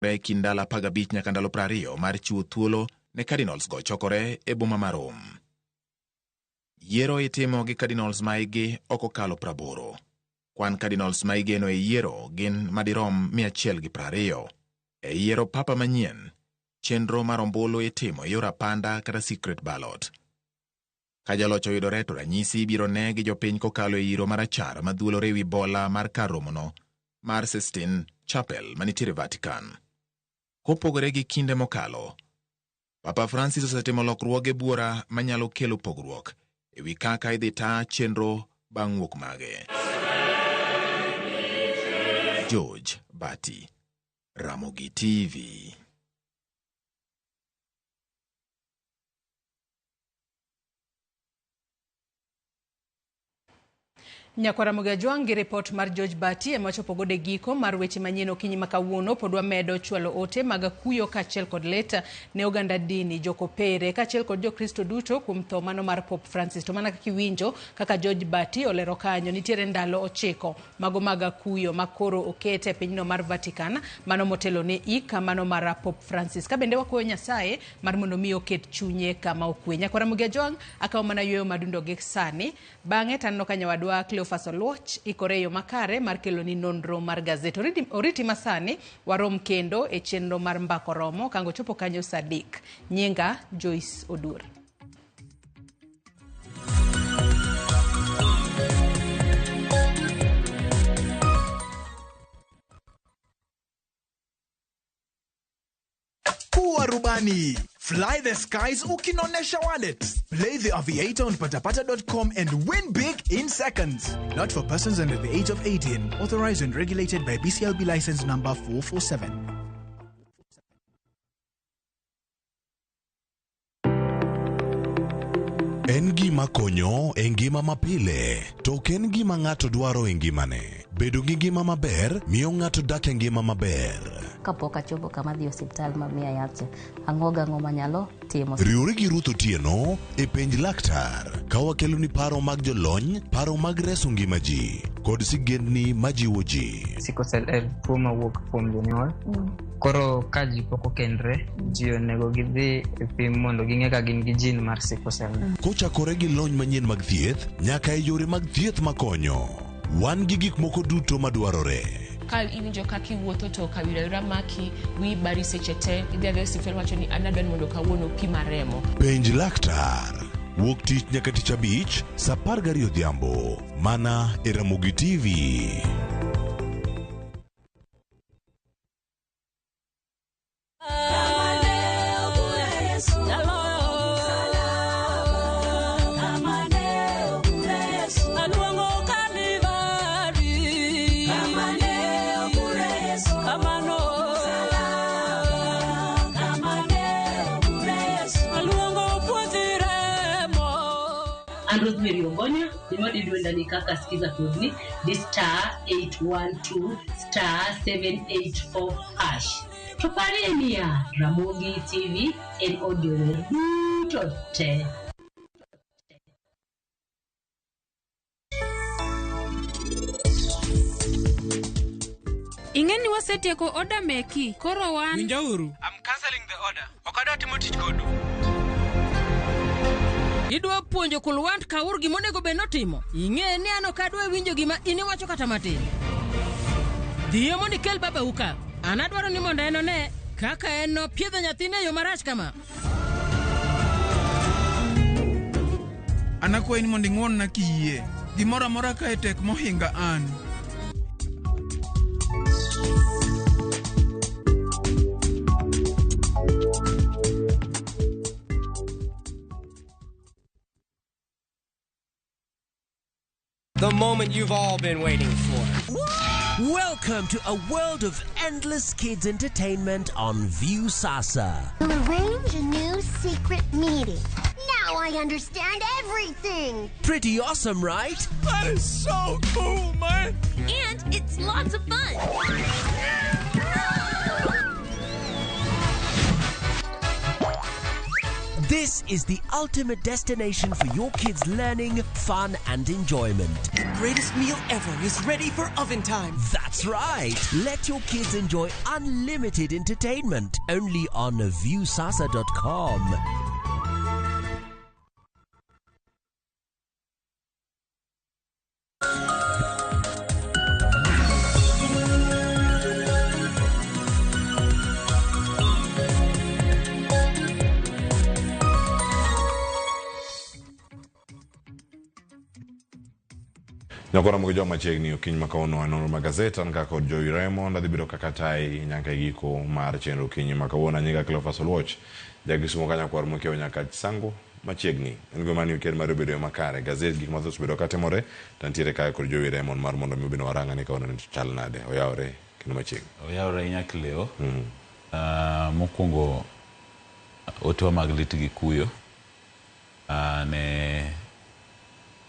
E kind ndalo 15 nyaka ndalo 20 mar chiwo thuolo ne cardinals go chokore e boma ma Rome. Yiero itimo gi cardinals ma hikgi ok okalo 80. Kwan cardinals ma igeno e yiero gin madirom 120. E yiero papa manyien, chenro mar ombulu itimo e yor apanda kata secret ballot. Ka jaloch oyudore to ranyisi ibiro ne gi jopiny kokalo e iro marachar madhuolore ewi bola mar kar romono mar Sistine Chapel manitiere Vatican. Kopogore gi kinde mokalo, Papa Francis osetimo lokruoge buora manyalo kelo pogruok e wi kaka idhi ta chenro bang' wuok mage. George Bati, Ramogi TV. Nyakwar Ramogi Ajwang' gi ripot mar George Bati ema wachopo godo e giko mar weche manyien okinyi ma kawuono. Pod wamedo chwalo ote mag kuyo kaachiel kod lit ne oganda dini, jokopere kaachiel kod jokristo duto kuom tho mano mar Pope Francis. To mana kaka iwinjo kaka George Bati olero kanyo, nitiere ndalo 9 mago mag kuyo ma koro oket e pinyno mar Vatican, mano motelo ne ik mano mar Pope Francis. Ka bende wakwayo Nyasaye mar mondo mi oket chunye kama okwe. Nyakwar Ramogi Ajwang' akawo mana yueyo madundo gi sani. Bang'e to aneno ka nyawadwa Cleophas Oluoch ikore e yo makare mar keloni nonro mar gazet. Oriti masani warom kendo e chenro mar Mbako Romo kango chopo kanyo saa 3. Nyinga Joyce Odur. Kuwa rubani. Fly the skies ukinonesha wallet. Play the Aviator on patapata.com and win big in seconds. Not for persons under the age of 18. Authorized and regulated by BCLB license number 447. En gima konyo e ngima mapile, to ok en gima ng'ato dwaro e ngimane. Bedo gi ngima maber miyo ng'ato dak e ngima maber. Kapok achopo kama adhi e osiptal ma miya yath cha, ang'o gang'o manyalo timo. Riwri gi Ruth Otieno e Penj Laktar ka wakeloni paro mag jolony, paro mag reso ngima ji, kod sigendni majiwo ji. Sickle cell en tuo mawuok kuom jonyuol. Koro ka ji pok okendre, ji onego gidhi e pim mondo ging'e ka gin gi gene mar sickle cell. Kochakore gi lony manyien mag thieth nyaka e yore mag thieth makonyo, wan gi gik moko duto madwarore. Ka iwinjo kaka iwuotho to kawira wira maki, wiyi bari seche te, idhi adhiya e osiptal iwacho ni an adwa ni mondo kawuono opima remo. Penj laktar. Wuok tich nyaka tich abich, saa 12 odhiambo, mana e Ramogi TV. An Rosemary Ogonya, gima di dwenda ni kaka sikiza kodni di star 812 star 784 hash. To parie niya, Ramogi TV en od jower duto te. Ing'e ni wasetieko oda meki, koro wan... Winjauru. I'm cancelling the order. Ok adwa timo tich kodu. Idwa puonjo Kulwant Kaur gima onego bed notimo? Ing'e ni an ok adwa winjo gima in iwacho kata matin. Dhiyo mondo ikel babau ka. An adwaro ni mondo en one kaka en nopiedho nyathine e yo marach kama. An akwayi ni mondo ing'won-na kiyie. Gimoro amora kae tek mohinga an. The moment you've all been waiting for. Welcome to a world of endless kids entertainment on Viusasa. We'll arrange a new secret meeting. Now I understand everything. Pretty awesome, right? That is so cool, man. And it's lots of fun. This is the ultimate destination for your kids' learning, fun, and enjoyment. The greatest meal ever is ready for oven time. That's right. Let your kids enjoy unlimited entertainment only on viewsasa.com. Nyakora mogi joma machiegni okinyi ma kawuono e nonro mag gazet an kaka kod Joey Raymond adhi bedo kaka tayi nyaka e giko mar chenro okinyi ma kawuono. Anyinga Cleophas Oluoch jakisumo ka nyakwar mokiewo nyaka Sango machiegni en gima ni oker mar obedo makare gazet gik mathoth osebedo katimore to antiere kae kod Joey Raymond mar mondo mi obed waranga ni kawuono ni to chal nade oyawore kendo machiegni. Oyawore ahinya Cleo. Mokwongo otewa mag lit gi kuyo ne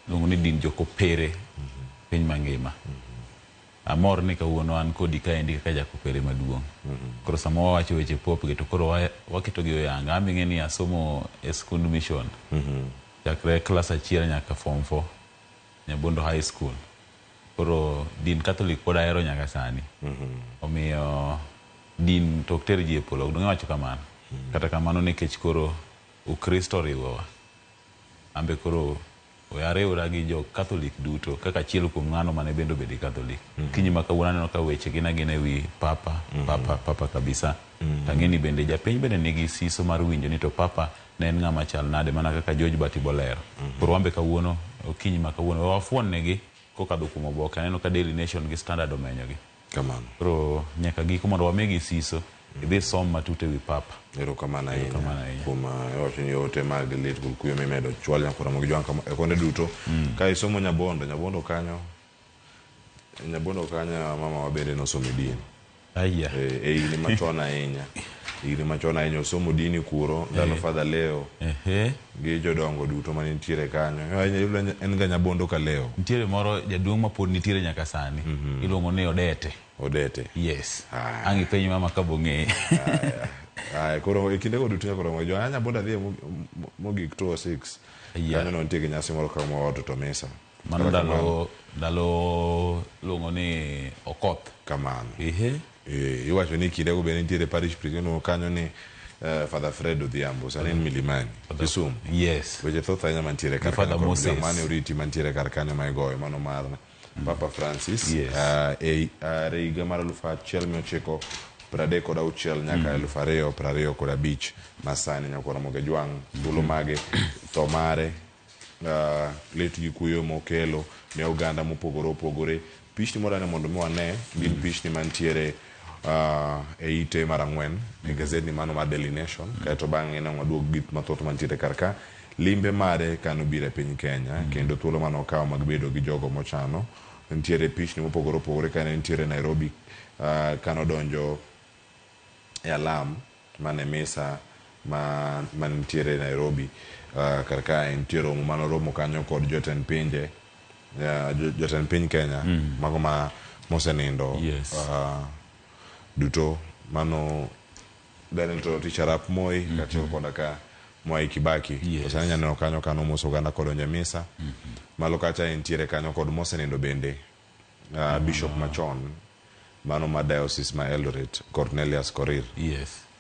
luongo ni din jokopere piny mangima. Amor ni kawuono an kodi kaendi kaka jakopere maduong'. Koro sama wawacho weche pop gi to koro waketo gi oyanga. An be ing'e ni asomo e skund mission. Chakre klas achiel nyaka form 4 Nyabondo High School. Koro din Catholic pod ahero nyaka sani. Omiyo din to ok ter ji e polo. Ok dong' iwacho kamano. Kata kamano nikech koro Ukristo oriwowa. An be koro ariwra gi jo Catholic duto kaka achiel kuom ng'ano mane bende obedo Catholic. Kinyi ma kawuono aneno ka weche gin agina ewi papa, papa, papa kabisa. Tang'e ni bende japiny bende nigi siso mar winjo ni to papa ne en ng'ama chal nade mana kaka George Bati bolero. Koro wan be kawuono, okinyi ma kawuono, wafuon negi kokadho kuom oboke. Aneno ka Daily Nation gi Standard omenyogi. Kamano. Koro nyaka giko mondo wamigi siso, idhi som matut ewi papa. Erokamano ahinya kuom iwacho ni ote mag lit kod kuyo mimedo chwal nyakora mogi jwang' e konde duto. Ka isomo Nyabondo, Nyabondo kanyo mama wa bende nosomo dini. Aya. E higni machon ahinya. Higni machon ahinya osomo dini kuro ndalo Father Leo. Gi jodongo duto mane nitiere kanyo. En ga Nyabondo ka Leo. Nitiere moro jaduong' ma pod nitiere nyaka sani. Iluongo ni Odete. Odete. Yes. Ang' ipenj mama ka bong'eye. Koro e kindego duto nyakora mogi jwang' Nyabondo adhi mogik 206. Kanyo no nitie gi nyasi moro kama waoto to misa. Mano ndalo luongo ni Okoth. Kamano. Iwacho ni kindego bende nitiere parish priest kanyo ni Father Fred Odhiambo, sani en Milimani, Kisumu. Yes. Weche thoth ahinya mantiere kar kanyo. Mane oriti mantiere kar kanyo ma igoyo mano mar Papa Francis. E higa mar 1936 nyaka 2025 masani nyakora moge jwang' thuolo mage tho mare lit gi kuyo mokelo ne oganda mopogore opogore. Pichni moro mondo mi wane gin pichni mantiere e ite mar 4 e gazetni mano mar Daily Nation. Kaeto bang'e ne waduog gik mathoth mantiere kar ka. Limbe mare kanobiro e piny Kenya kendo thuolo mane okawo mag bedo gi jogo mochano. Nitiere pichni mopogore opogore kane nitiere Nairobi kanodonjo e alam mane misa manitiere Nairobi. Kar kae nitie romo manoromo kanyo kod jotend pinje, jotend piny Kenya mago ma mosenindo duto mano Daniel Toroitich arap Moi kaachiel koda ka Mwai Kibaki. Sani nyaneno kanyo kano moso oganda kodonjo e misa. Malo kacha entiere kanyo kod mosenindo bende Bishop machon mano ma Diocese ma Eldoret Cornelius Korir.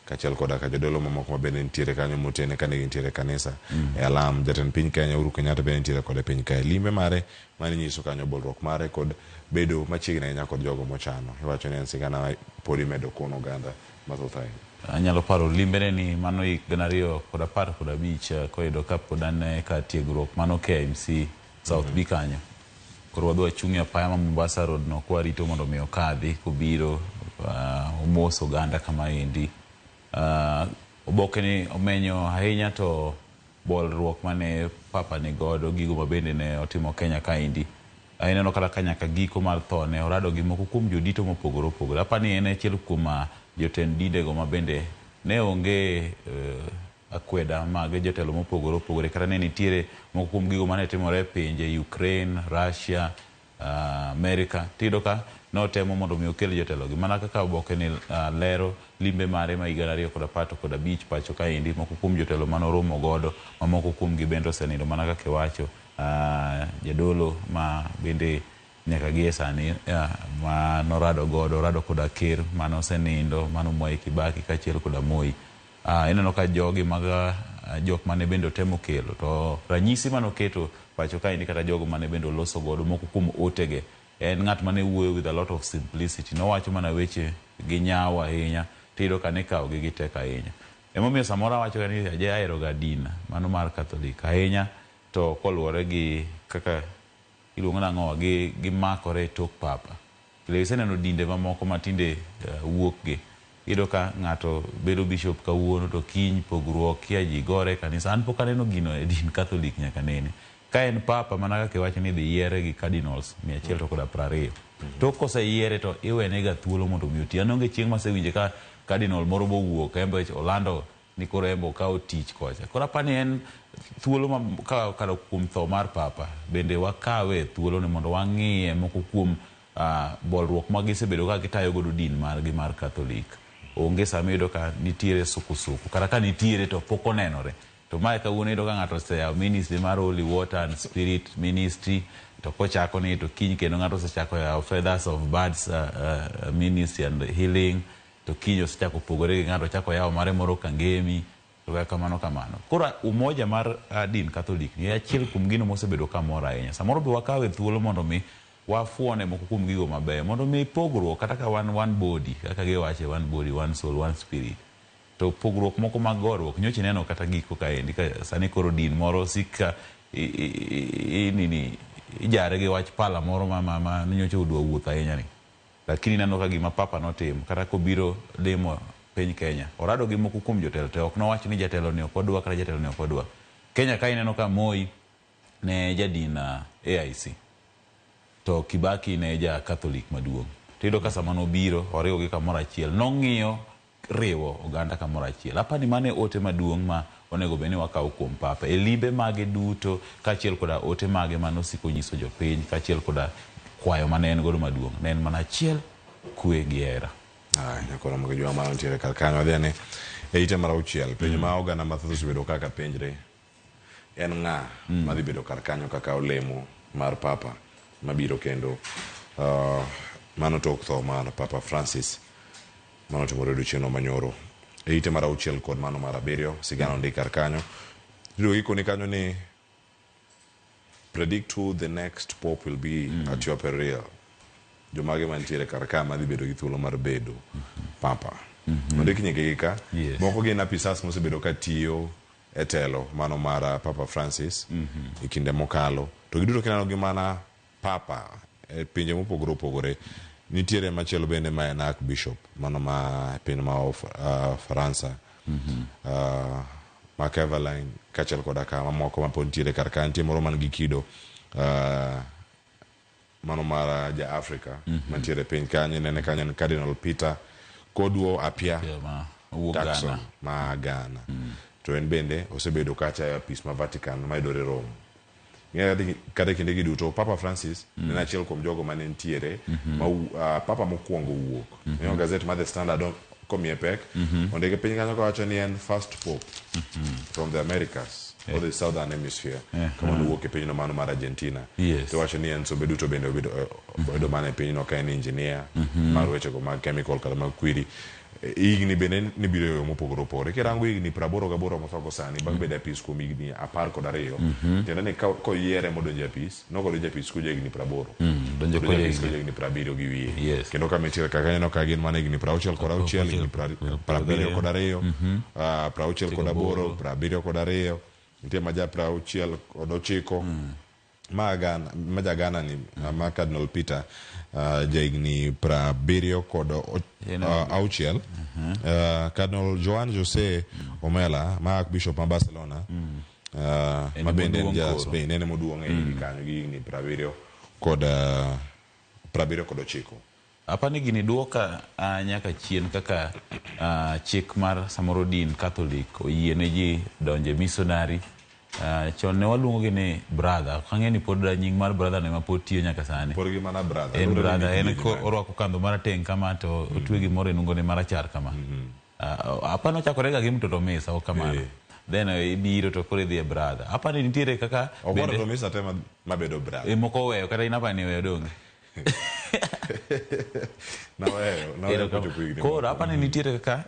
Kaachiel koda ka jodolo mamoko ma bende nitiere kanyo motene kane gintiere kanisa e alam. Jatend piny Kenya Uhuru Kenyatta bende nitiere kode piny kae. Limbe mare mane nyiso kanyo bolruok mare kod bedo machiegni ahinya kod jogo mochano. Iwacho ni en sigana pod imedo kono oganda mathoth ahinya. Anyalo paro limbene ni mano hik 2015 koyudo ka pod an ka tiegruok mano KMC South B kanyo. Koro wadhi wachung' e apaya ma Mombasa Road no kwarito mondo mi okadhi kobiro omos oganda kama endi. Oboke ni omenyo ahinya to bolruok mane papa ni godo gigo mabende ne otimo Kenya kaendi. Ineno kata ka nyaka giko mar tho ne orado gi moko kuom jodito mopogore opogore. Apani en achiel kuom jotend dindego mabende ne onge akweda mag jotelo mopogore opogore. Kata ne nitiere moko kuom gigo mane timore e pinje Ukraine, Russia, America. Tiyudo ka Notemo mondo mi okel jotelogi mana kaka oboke ni lero limbe mare ma higa 2015 pacho kaendi. Moko kuom jotelo mane oromo godo, mamoko kuom gi bende osenindo mana kaka iwacho. Jadolo ma bende nyaka gie sani ma norado godo, orado koda ker mane osenindo mano Mwai Kibaki kaachiel koda Moi. Ineno ka jogi mag jok mane bende otemo kelo to ranyisi mane oketo pacho kaendi kata jogo mane bende oloso godo moko kuom otege, en ng'at mane wuoyo with a lot of simplicity. Nowacho mana weche gi nyawo ahinya, tiyudo ka nikawogi gi tek ahinya. Emomiyo samoro awacho ga ni aje ahero ga din mano mar Catholic ahinya, to koluwore gi kaka iluongo nang'owa gi gimakore e tok papa. Kendo iseneno dinde mamoko ma tinde wuok gi, iyudo ka ng'ato bedo bishop kawuono to kiny pogruok, kia ji gore e kanisa. An pok aneno gino e din Catholic nyaka nene. Ka en papa mana kaka iwacho ni idhi yiere gi cardinals 120. Tok koseyiere to iwene ga thuolo mondo mi oti. An onge chieng' masewinje ka cardinal moro bowuok embe olando ni koro embe okawo tich kocha. Koro apani en thuolo ma kokalo kuom tho mar papa bende wakawe thuolo ni mondo wang'iye moko kuom bolruok ma gisebedo ka gitayo godo din margi mar Catholic. Onge sama iyudo ka nitiere sukusuku, kata ka nitiere to pok onenore. To mae kawuono iyudo ka ng'ato oseyawo ministry mar Holy Water and Spirit Ministry, to kochako ni to kiny kendo ng'ato osechako yawo Feathers of Birds Ministry and Healing, to kiny osechako pogore gi ng'ato ochako yawo mare moro Kangemi, to kamano kamano. Koro umoja mar din Catholic ni achiel kuom gino mosebedo ka mor ahinya. Samoro be wakawe thuolo mondo mi wafuone moko kuom gigo mabeyo, mondo mi pogruok kata ka wan one body, kaka giwache one body, one soul, one spirit. To pogruok moko mag goruok nyocha ineno kata giko kaendi ka sani koro din moro sik ka nini ijare gi wach pala moro ma nyocha odwa wuotho ahinya ni. Lakini ineno ka gima papa notimo kata kobiro limo piny Kenya, orado gi moko kuom jotelo to ok nowach ni jatelo ni ok odwa kata jatelo ni ok odwa. Kenya ka ineno ka Moi ne jadin AIC to Kibaki ne ja Catholic maduong'. Tiyudo ka sama nobiro oriwogi kamoro achiel, nong'iyo riwo oganda kamoro achiel. Apani mano e ote maduong' ma onego bed ni wakawo kuom papa. E limbe mage duto kaachiel koda ote mage manosiko nyiso jopiny kaachiel koda kwayo mane en godo maduong', ne en mana achiel, kwe gi hera. Nyakoro mogi jwa mano nitiere kar kanyo. Wadhi ane e ite mar auchiel. Penjo ma oganda mathoth osebedo kaka penjre en ng'a madhi bedo kar kanyo kaka olemo mar papa mabiro kendo mano tok tho mar Papa Francis mano timore odiochieng' manyoro. E ite mar auchiel kod mano mar abiriyo sigana ondik kar kanyo. Iyudo gikoni kanyo ni predict who the next pope will be at your peril. Jomage mantiere kar ka madhi bedo gi thuolo mar bedo papa. Ondik nyingegi ka. Moko gin apisas mosebedo ka tiyo e telo mano mar Papa Francis e kinde mokalo. To giduto kineno gi mana papa e pinje mopogore opogore. Nitiere machielo bende ma en Archbishop mano ma piny ma Faransa. Mark Everline kaachiel koda ka mamoko ma pod nitiere kar ka. Nitie moro man gi kido mano mar ja Afrika mantiere piny kanyo. Inene kanyo en Cardinal Peter Kodwo Appiah Turkson ma Ghana. To en bende osebedo kacha e apis ma Vatican mayudore Rome. Kata kinde gi duto Papa Francis ne en achiel kuom jogo mane nitiere ma papa mokwongo wuok. Ineno gazet mar The Standard komiye pek, ondike piny kanyo kawacho ni en first pope from the Americas or the southern hemisphere kama nowuok e pinyno mano mar Argentina. To wacho ni en sombe duto bende obedo mana e pinyno ka en engineer mar wechego mag chemical kata mag kwiri. Higni bende nibiro e yo mopogore opogore. Kirango higni 88 mothogo sani bang' bedo e apis kuom higni 12, tiende ni koyiere modonjo e apis, nokodonjo e apis koja higni 80. Donjo Donjo e apis koja higni 70 gi wiye. Kendo kama intiere kaka ineno ka gin mana higni 66, higni 72, 68, 72, nitie ma ja 69. Ma Ghana, ma ja Ghana ni, ma Cardinal Peter, ja higni 76. Cardinal Joan Jose Omella, ma Archbishop ma Barcelona, ma bende en ja Spain, en ema oduong' e higni kanyo gi higni 79. Apani gini duoka nyaka chien kaka chik mar samoro din Catholic oyie ne ji donje missionary. Chon ne waluongo gi ni brother. Ok ang'e ni pod nying mar brother no ema pod tiyo nyaka sani. Pod gi mana brother. En Luwore ni brother, en kidienje ko mage. orwako kandho marateng' kama to otwe gimoro e nungone marachar kama. Apani ochakore ga gi mtoto misa ok kamano. Then ibiro to koro idhi e brother. Apani nitiere kaka Ok bende mtoto misa te mabedo brother. E moko oweyo kata in apani iweyo donge. Naweyo, naweyo kochopo higni Koro moko. apani nitiere kaka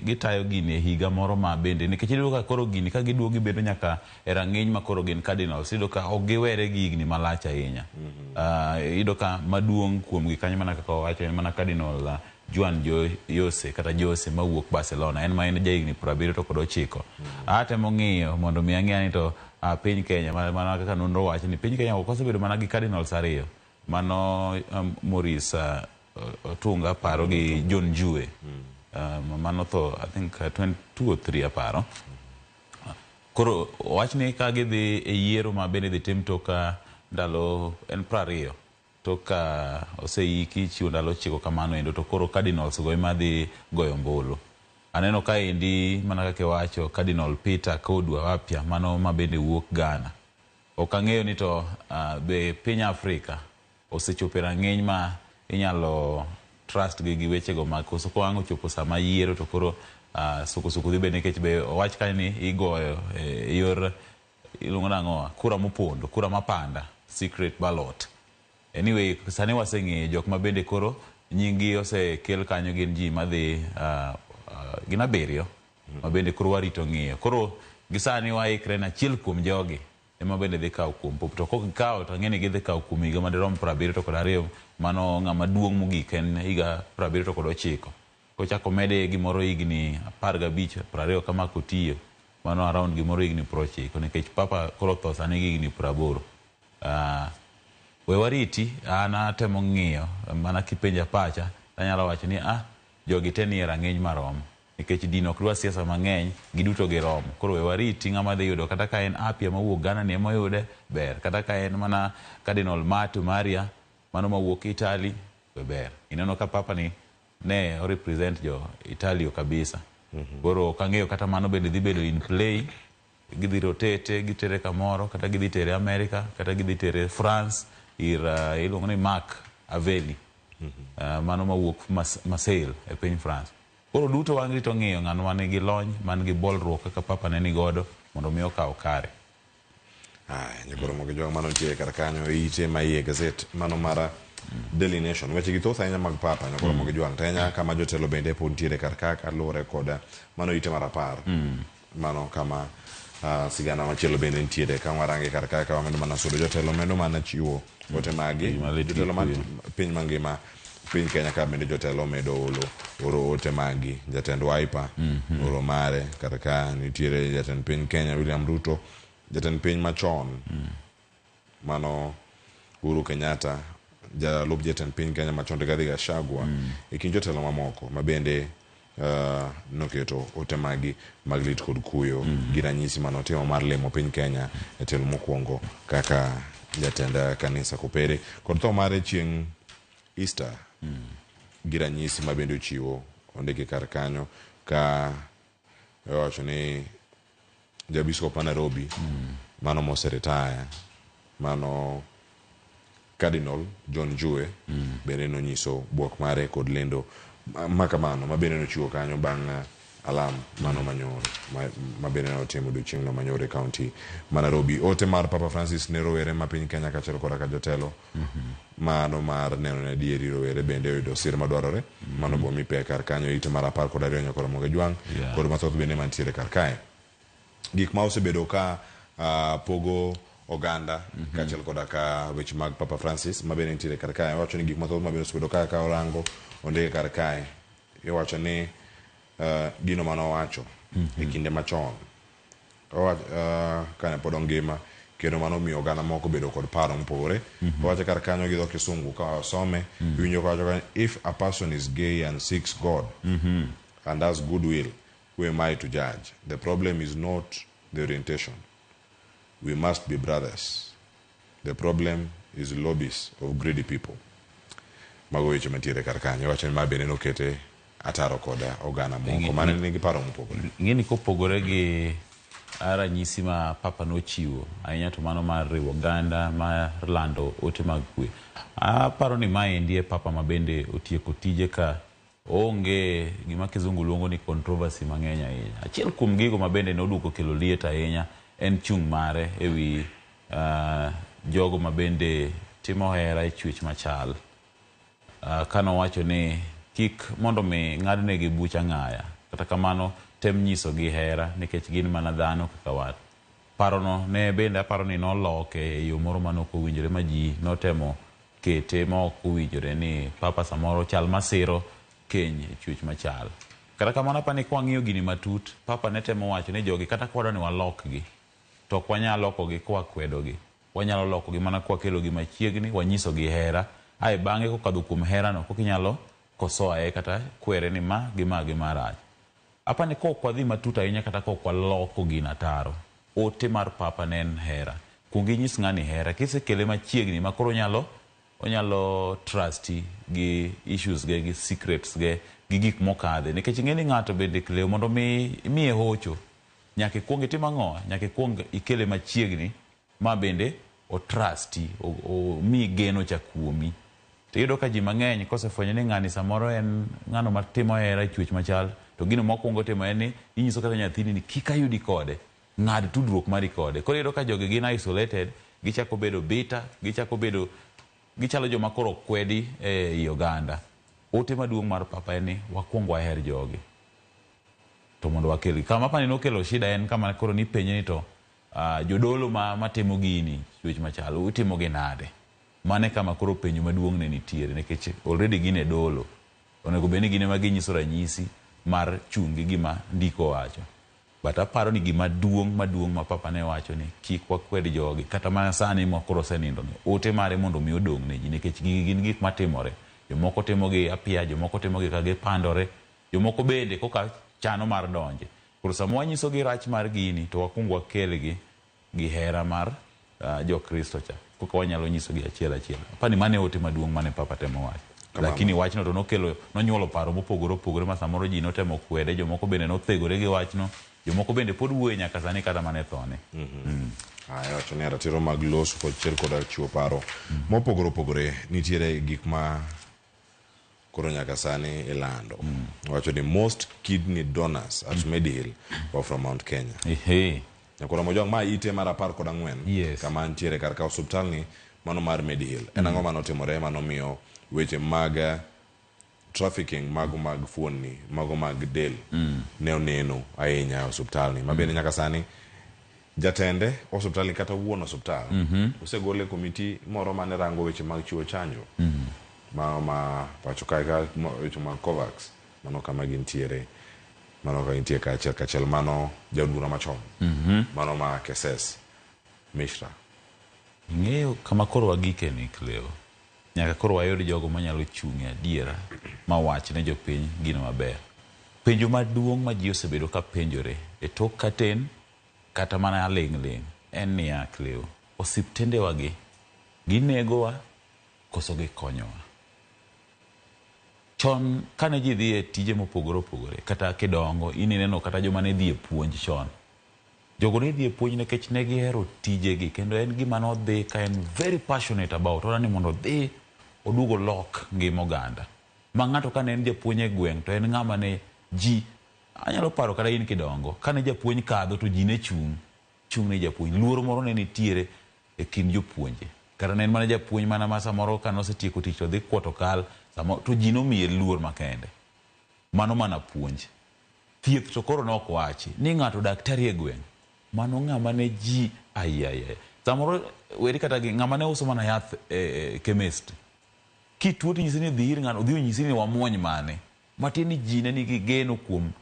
gitayo gini e higa moro ma bende nikech iyudo ka koro gini ka giduogo gibedo nyaka e rang'iny ma koro gin cardinals iyudo ka ok giwere gi higni malach ahinya. Iyudo ka maduong' kuomgi kanyo mana kaka owacho en mana Cardinal Juan Jose kata Jose mawuok Barcelona en ma en jahigni 79. Atemo ng'iyo mondo mi ang'e ni to piny Kenya mana kaka nonro wacho ni piny Kenya ok osebedo mana gi cardinals ariyo mano Maurice Otunga aparo gi John Njue mano tho I think 22 or 3 aparo. Koro wach ni ka gidhi e yiero ma bende idhi tim tok ndalo en 20 tok ka oseiki chiwo ndalo 9 kamano endo to koro cardinals go ema dhi goyo ombulu. Aneno ka endi mana kaka iwacho Cardinal Peter Kodua Appiah mano ma bende wuok Ghana. Ok ang'eyo ni to be piny Afrika osechopo e rang'iny ma inyalo trust gi gi wechego mag koso ko ang' ochopo sama yiero to koro sukusuku dhi bedo nikech be owach kanyo ni igoyo e yor iluongo nang'o kura mopondo kura mapanda secret ballot. Anyway, sani waseng'eyo jok ma bende koro nying gi osekel kanyo gin ji madhi gin 7 ma bende koro warito ng'iyo. Koro gi sani waikre ne achiel kuom jogi ema bende dhi kawo kuom Pope. To kok gikawo to ang'e ni gidhi kawo kuom higa madirom 72 mano ng'ama duong' mogik en higa 79. Kochako mede gimoro higni 15 20 kama kotiyo mano around gimoro higni 90 nikech Papa koro tho sani gi higni 80. We wariti, an atemo ng'iyo mana kipenja pacha anyalo wacho ni jogi te nie rang'iny marom nikech din ok dwa siasa mang'eny giduto girom. Koro we wariti ng'ama dhi yudo kata ka en Appiah mawuok Ghana ni ema oyude ber, kata ka en mana Cardinal Matteo Maria mano mawuok Italy we ber. Ineno ka Papa ni ne o represent jo Italio kabisa. Koro ok ang'eyo kata mano bende dhi bedo in play, gidhi rotate gitere kamoro kata gidhi tere America kata gidhi tere France ir iluongo ni Marc Aveli mano mawuok Marseille e piny France. Koro duto warito ng'iyo ng'ano man gi lony man gi bolruok kaka Papa ne ni godo mondo mi okaw kare. Nyakoro mogi jwang' mano nitie kar kanyo ite ma iye gazet mano mar Daily Nation. Weche gi thoth ahinya mag Papa nyakoro mogi jwang' to ahinya kama jotelo bende pod nitiere kar ka kaluwore kod mano ite mar 10. Mano kama sigana machielo bende nitiere ka warange kar ka ka wamedo mana sudo jotelo medo mana chiwo ote magi jotelo mar piny mangima piny Kenya ka bende jotelo medo oro ote magi. Jatend Wiper oro mare kar ka nitiere jatend piny Kenya William Ruto, jatend piny machon mano Uhuru Kenyatta, jalup jatend piny Kenya machon Rigathi Gachagua e kind jotelo mamoko ma bende noketo ote magi mag lit kod kuyo gi ranyisi manotimo mar lemo piny Kenya e telo mokwongo kaka jatend kanisa Kopere kod tho mare chieng' Easter gi ranyisi ma bende ochiwo ondiki kar kanyo ka owacho ni jabiskop ma Nairobi mano moseretire mano Cardinal John Njue bende nonyiso bwok mare kod lendo makamano ma bende nochiwo kanyo bang' alam mano manyoro ma bende notimo odiochieng'no manyoro e kaunti ma Nairobi. Ote mar Papa Francis ne rowere ma piny Kenya kaachiel koda ka jotelo mano mar neno ne adieri rowere bende oyudo sir madwarore mano bomi pek kar kanyo ite mar 12 nyakoro Moge Jwang' kod mathoth bende mantiere kar kae. Gik ma osebedo ka pogo oganda kaachiel koda ka weche mag Papa Francis ma bende nitiere kar kae. Owacho ni gik mathoth ma bende osebedo ka orango ondike kar kae. Iwacho ni gino manowacho e kinde machon kane pod ongima kendo mano miyo oganda moko bedo kod paro mopogore. Owacho kar kanyo gi dho Kisungu ka wasome iwinjo kawacho kanyo, if a person is gay and seeks God and has goodwill, who am I to judge? The problem is not the orientation. We must be brothers. The problem is lobbies of greedy people. Mago weche mantiere kar kanyo. Iwacho ni ma bende nokete ataro koda oganda moko mane nigi paro mopogore. Ing'eni kopogore gi ranyisi ma Papa nochiwo ahinya to mano mar riwo oganda mar lando ote mag kwe. Aparo ni maendi e Papa ma bende otieko tije ka onge gima kizungu luongo ni controversy mang'eny ahinya. Achiel kuom gigo ma bende noduogo kelo liet ahinya en chung' mare ewi jogo ma bende timo hera e chwech machal. Kanowacho ni kik mondo mi ng'adnegi buch ang'aya. Kata kamano tem nyisogi hera nikech gin mana dhano kaka wan. Parono ne bende aparo ni noloke e yo moro mane ok owinjore ma ji notemo kete ma ok owinjore ni Papa samoro chal masiro keny e chwech machal. Kata kamano aparo ni kwang'iyo gini matut, Papa ne temo wacho ni jogi kata kwadwa ni walokgi, to ok wanyal lokogi kwakwedogi. Wanyalo lokogi mana kwakelogi machiegni, wanyisogi hera, ae bang'e kokadho kuom herano koka inyalo kosoae kata kwere ni ma gi ma gi ma rach. Apani kok wadhi matut ahinya kata kok waloko gino ataro, ote mar Papa ne en hera. Kuong inyis ng'ani hera, kisekele machiegni ma koro onyalo trusti gi issues ge, gi secrets ge, gi gik mokadhe. Nikech ing'e ni ng'ato bende Cleo mondo mi imiye hocho, nyaka ikuong itim ang'o? Nyaka ikuong ikele machiegni ma bende otrusti, omi geno cha kuomi. To iyudo ka ji mang'eny kosefwenyo ni ng'ani samoro en ng'ano matimo hera e chwech machal, to gino mokwongo timo en ni inyiso kata nyathini ni kik ayudi kode, ng'ad tudruok mari kode. Koro iyudo ka jogi gin isolated, gichako bedo bitter, gichako bedo, gichalo joma koro okwedi ei oganda. Ote maduong' mar Papa en ni wakwong waher jogi to mondo wakelgi. Kama apani nokelo shida en kama koro nipenje ni to jodolo matimo gini chwech machal, utimo gi nade? Mano e kama koro penjo maduong' ne nitiere nikech already gin e dolo. Onego bed ni gin ema ginyiso ranyisi mar chung' gi gima ndiko wacho. But aparo ni gima duong' maduong' ma Papa ne wacho ni kik wakwed jogi kata mana sani ma koro osenindo ni ote mare mondo mi odong' ne ji nikech gigi gin gik matimore. Jomoko timogi apia, jomoko timogi ka gipandore, jomoko bende koka chano mar donje. Koro sama wanyisogi rach mar gini to wakuong wakelgi gi hera mar Jokristo cha. Koka wanyalo nyisogi achiel achiel. Apani mano e ote maduong' mane Papa temo wacho. Lakini wachno to nokelo, nonyuolo paro mopogore opogore ma samoro ji notemo kwede, jomoko bende nothegore gi wachno, jomoko bende pod wuoye nyaka sani kata mana e thone. Aya, wacho ni ratiro mag loso kod chier koda chiwo paro mopogore opogore nitiere gik ma koro nyaka sani ilando. Wacho ni most kidney donors at Medihill were from Mount Kenya. Nyakoro Mojwang' ma ite mar 14 kama nitiere kar ka osuptal ni mano mar Medihill. En ang'o manotimore manomiyo weche mag trafficking mago mag fuonni, mago mag del ne oneno ahinya e osuptal ni. Ma bende nyaka sani jatende osuptal ni kata wuon osuptal osegol e komiti moro mane rango weche mag chiwo chanjo ma pacho kae ka weche mag Covax mano kama gintiere, mano ka gintie kaachiel kachiel mano jaod bura machon mano ma Keses Mishra. Ing'eyo kama koro wagike ni Cleo. Nyaka koro wayud jogo manyalo chung' e adiera ma wach ne jopiny gino maber. Penjo maduong' ma ji osebedo ka penjore e tok katen kata mana aling' ling' en niya Cleo, osiptendewagi ginegowa koso gikonyowa? Chon kane ji dhi e tije mopogore opogore kata kidongo in ineno kata joma ne dhi e puonj chon. Jogo ne dhi e puonj nikech ne gihero tijegi kendo en gima nodhi ka en very passionate about. Odwa ni mondo odhi oduog olok ngima oganda. Ma ng'ato kane en japuonj e gweng' to en ng'ama ne ji anyalo paro kata in kidongo kane japuonj kadho to ji ne chung', chung' ne japuonj. Luoro moro ne nitiere e kind jopuonje. Kata ne en mana japuonj mana ma samoro kane osetieko tich to dhi kuoto kal to ji nomiye luor makende. Mano mana puonj. Thieth to koro nok wachi ni ng'ato daktari e gweng'. Mano ng'ama ne ji ai. Samoro weri kata gi ng'ama ne uso mana yath e chemist. Kituo to inyisi ni dhi ir ng'ano, odhi onyisi ni wamuony mane. Matiende ni ji ne nigi geno kuom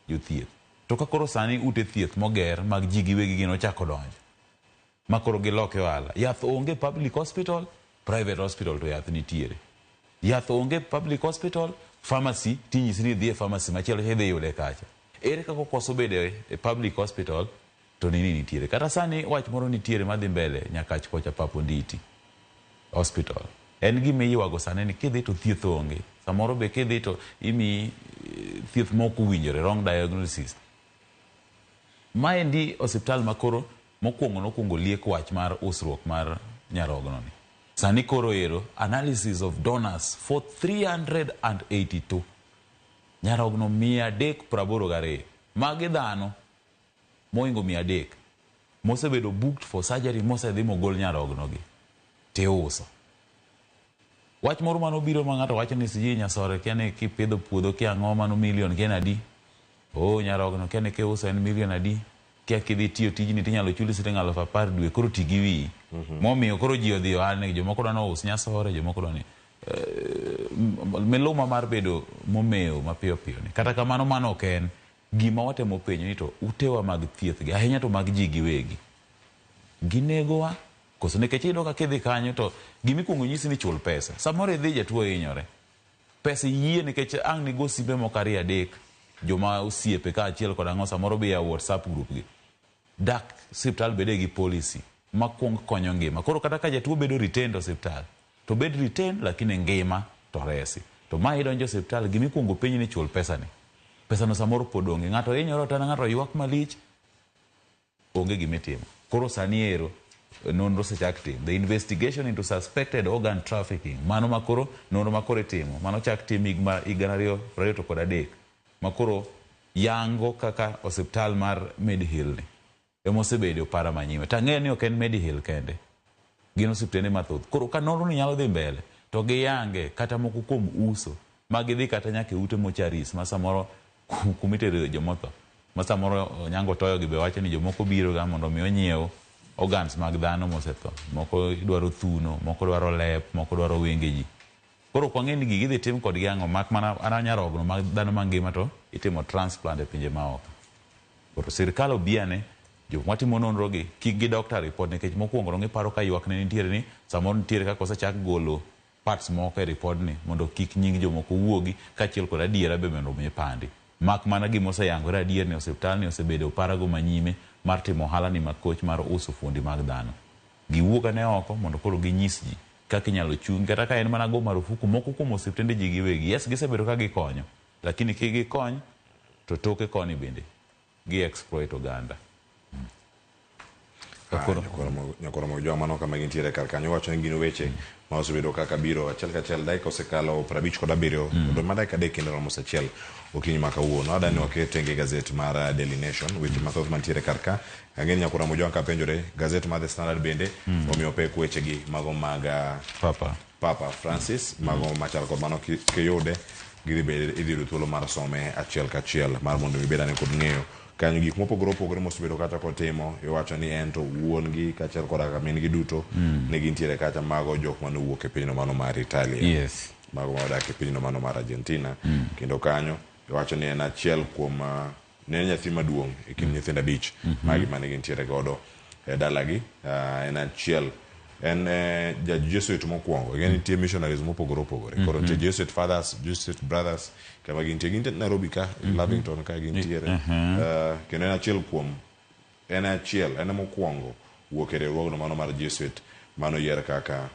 jothieth. To ka koro sani ute thieth moger mag ji giwegi gin ochako donjo. Ma koro giloke ohala. Yath onge public hospital, private hospital to yath nitiere. Yath onge public hospital, pharmacy tinyisi ni idhi e pharmacy machielo idhi yude kacha. Ere kaka okoso bedo e public hospital to nini nitiere. Kata sani wach moro nitiere madhi mbele Nyakach kocha Pap Onditi hospital. En gima iywago sani ni kidhi to thieth onge. Samoro be kidhi to imiyi thieth mok owinjore, wrong diagnosis. Maendi osiptal ma koro mokwongo nokwongo liek wach mar usruok mar nyarogno ni. Sani koro ero analysis of donors for 382 nyarogno 382 magi dhano mohingo 300 mosebedo booked for surgery mosedhi mogol nyarogno gi tiuso. Wach moro manobiro ma ng'ato wacho ni sijui nyasore kia ni kipidho puodho kia ang'o mano million kia ni adi. Oh nyarogno kia ni kiuso en million adi. Kia kidhi tiyo tijni tinyalo chuli siling 10,000 dwe koro ti gi wiyi. Momiyo koro ji odhi ohalni jomoko dwa ni ous nyasore jomoko dwa ni miluma mar bedo momewo mapiyo piyo ni. Kata kamano mano ok en gima watemo penjo ni to utewa mag thieth gi ahinya to mag ji giwegi ginegowa koso nikech iyudo ka kidhi kanyo to gima ikuongo nyisi ni chul pesa. Samoro idhi jatuo hinyore. Pesa iyie nikech ang' nigo simbe moko ariyo adek joma osiepe kaachiel kod ang'o samoro be yawo WhatsApp group gi. Dak siptal bede gi policy makuong konyo ngima. Koro kata ka jatuo bedo retained osiptal to bed retained lakini ngima to resi. To ma idonjo osiptal gima ikuongo penji ni chul pesa ni. Pesa no samoro pod onge. Ng'ato hinyore otanda ng'ato ywak malich onge gimitimo. Koro sani ero nonro osechak tim. The investigation into suspected organ trafficking. Mano makoro nonro makoro itimo. Mano chak tim higa 2023 makoro yango kaka osiptal mar Mediheal ni emosebedo para manyime. Tang'eyo ni ok en Mediheal kende. Gin osiptende mathoth. Koro ka nonro ni nyalo dhi mbele to giyange kata moko kuom uso ma gidhi kata nyaka e ute mocharis ma samoro kumitere jomotho ma samoro Onyango Toyo gi be wacho ni jomoko biro ga mondo mi onyiew organs mag dhano mosetho. Moko dwaro thuno, moko dwaro lep, moko dwaro wenge ji. Koro ok wang'e ni gigi idhi tim kodgi ang'o mak mana ana nyarogno mag dhano mangima to itimo transplant e pinje maoko. Koro sirkal obiane jok matimo nonro gi kik gi doctor report nikech mokwongo dong iparo ka ywak ne nitiere ni samoro nitiere kaka osechak golo parts moko e report ni mondo kik nying jomoko wuogi kaachiel kod adiera be mondo mi pandi. Mak mana gima oseyangore adier ni osiptal ni osebedo parago manyime mar timo ohala ni makoch mar uso fuondi mag dhano. Giwuok ane oko mondo koro ginyis ji kaka inyalo chung kata ka en mana go marufuku moko kuom osiptende ji giwegi. Yes, gisebedo ka gikonyo, lakini kik gikony to toke koni bende gi exploit oganda. Nyakoro Mojwang' mano kama gintiere kar kanyo wacho ni gin weche ma osebedo kaka biro achiel kachiel dakika osekalo 57 kendo ma dakika 3 kendo romo saa 1 okinyi ma kawuono. Adani waket tenge gazet mar Daily Nation weche mathoth mantiere kar ka. Ang'e ni Nyakoro Mojwang' kapenjore gazet mar The Standard bende omiyo pek wechegi mago mag Papa Francis mago machal kod mano kiyude gidhi bedo idhi yudo thuolo mar some achiel kachiel mar mondo ibed ane kod ng'eyo kanyo gik mopogore opogore mosebedo kata kotimo iwacho ni en to wuon gi kaachiel koda ka min gi duto ne gintiere kacha mago jok manowuok e pinyno mano mar Italia. Mago manodak e pinyno mano mar Argentina. Kendo kanyo iwacho ni en achiel kuom ne en nyathi maduong' e kind nyithindo 5 magi mane gintiere godo e dalagi. En achiel en ja Jesuit mokwongo. Ing'e nitie missionaries mopogore opogore. Koro nitie Jesuit fathers, Jesuit brothers kama gintie. Gintie Nairobi ka, Lavington ka gintiere. Kendo en achiel kuom en achiel en mokwongo wuok e riwruogno mano mar Jesuit manoyier kaka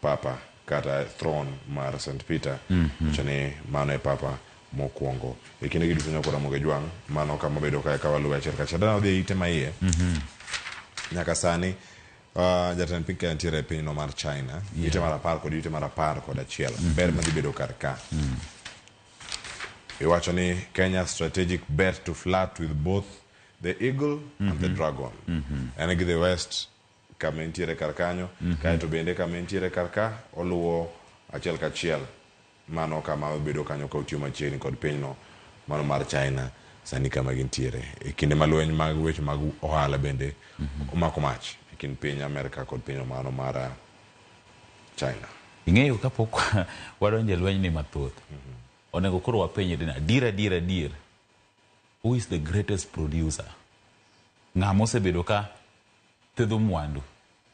papa kata throne mar St. Peter. Wacho ni mano e papa mokwongo. E kinde gi duto Nyakoro Ramogi Jwang' mano kama obedo kae ka waluwe achiel kachiel. Dana wadhi e ite maiye. Nyaka sani jatend piny Kenya nitiere e pinyno mar China. Ite mar 10 kod ite mar 11. Ber madhi bedo kar ka. Iwacho ni Kenya strategic bet to flirt with both the eagle and the dragon. En gi the West kama entiere kar kanyo, kaeto bende kama entiere kar ka oluwo achiel kachiel mano kama obedo kanyo ka otiyo machiegni kod pinyno mano mar China sani kama gintiere. E kinde ma lweny mag weche mag ohala bende omako mach e kind piny Amerka kod pinyno mano mar China. Ing'eyo kapok wadonjo e lweny ni mathoth, onego koro wapenjre ni adier adier adier, who is the greatest producer? Ng'ama osebedo ka thedho mwandu.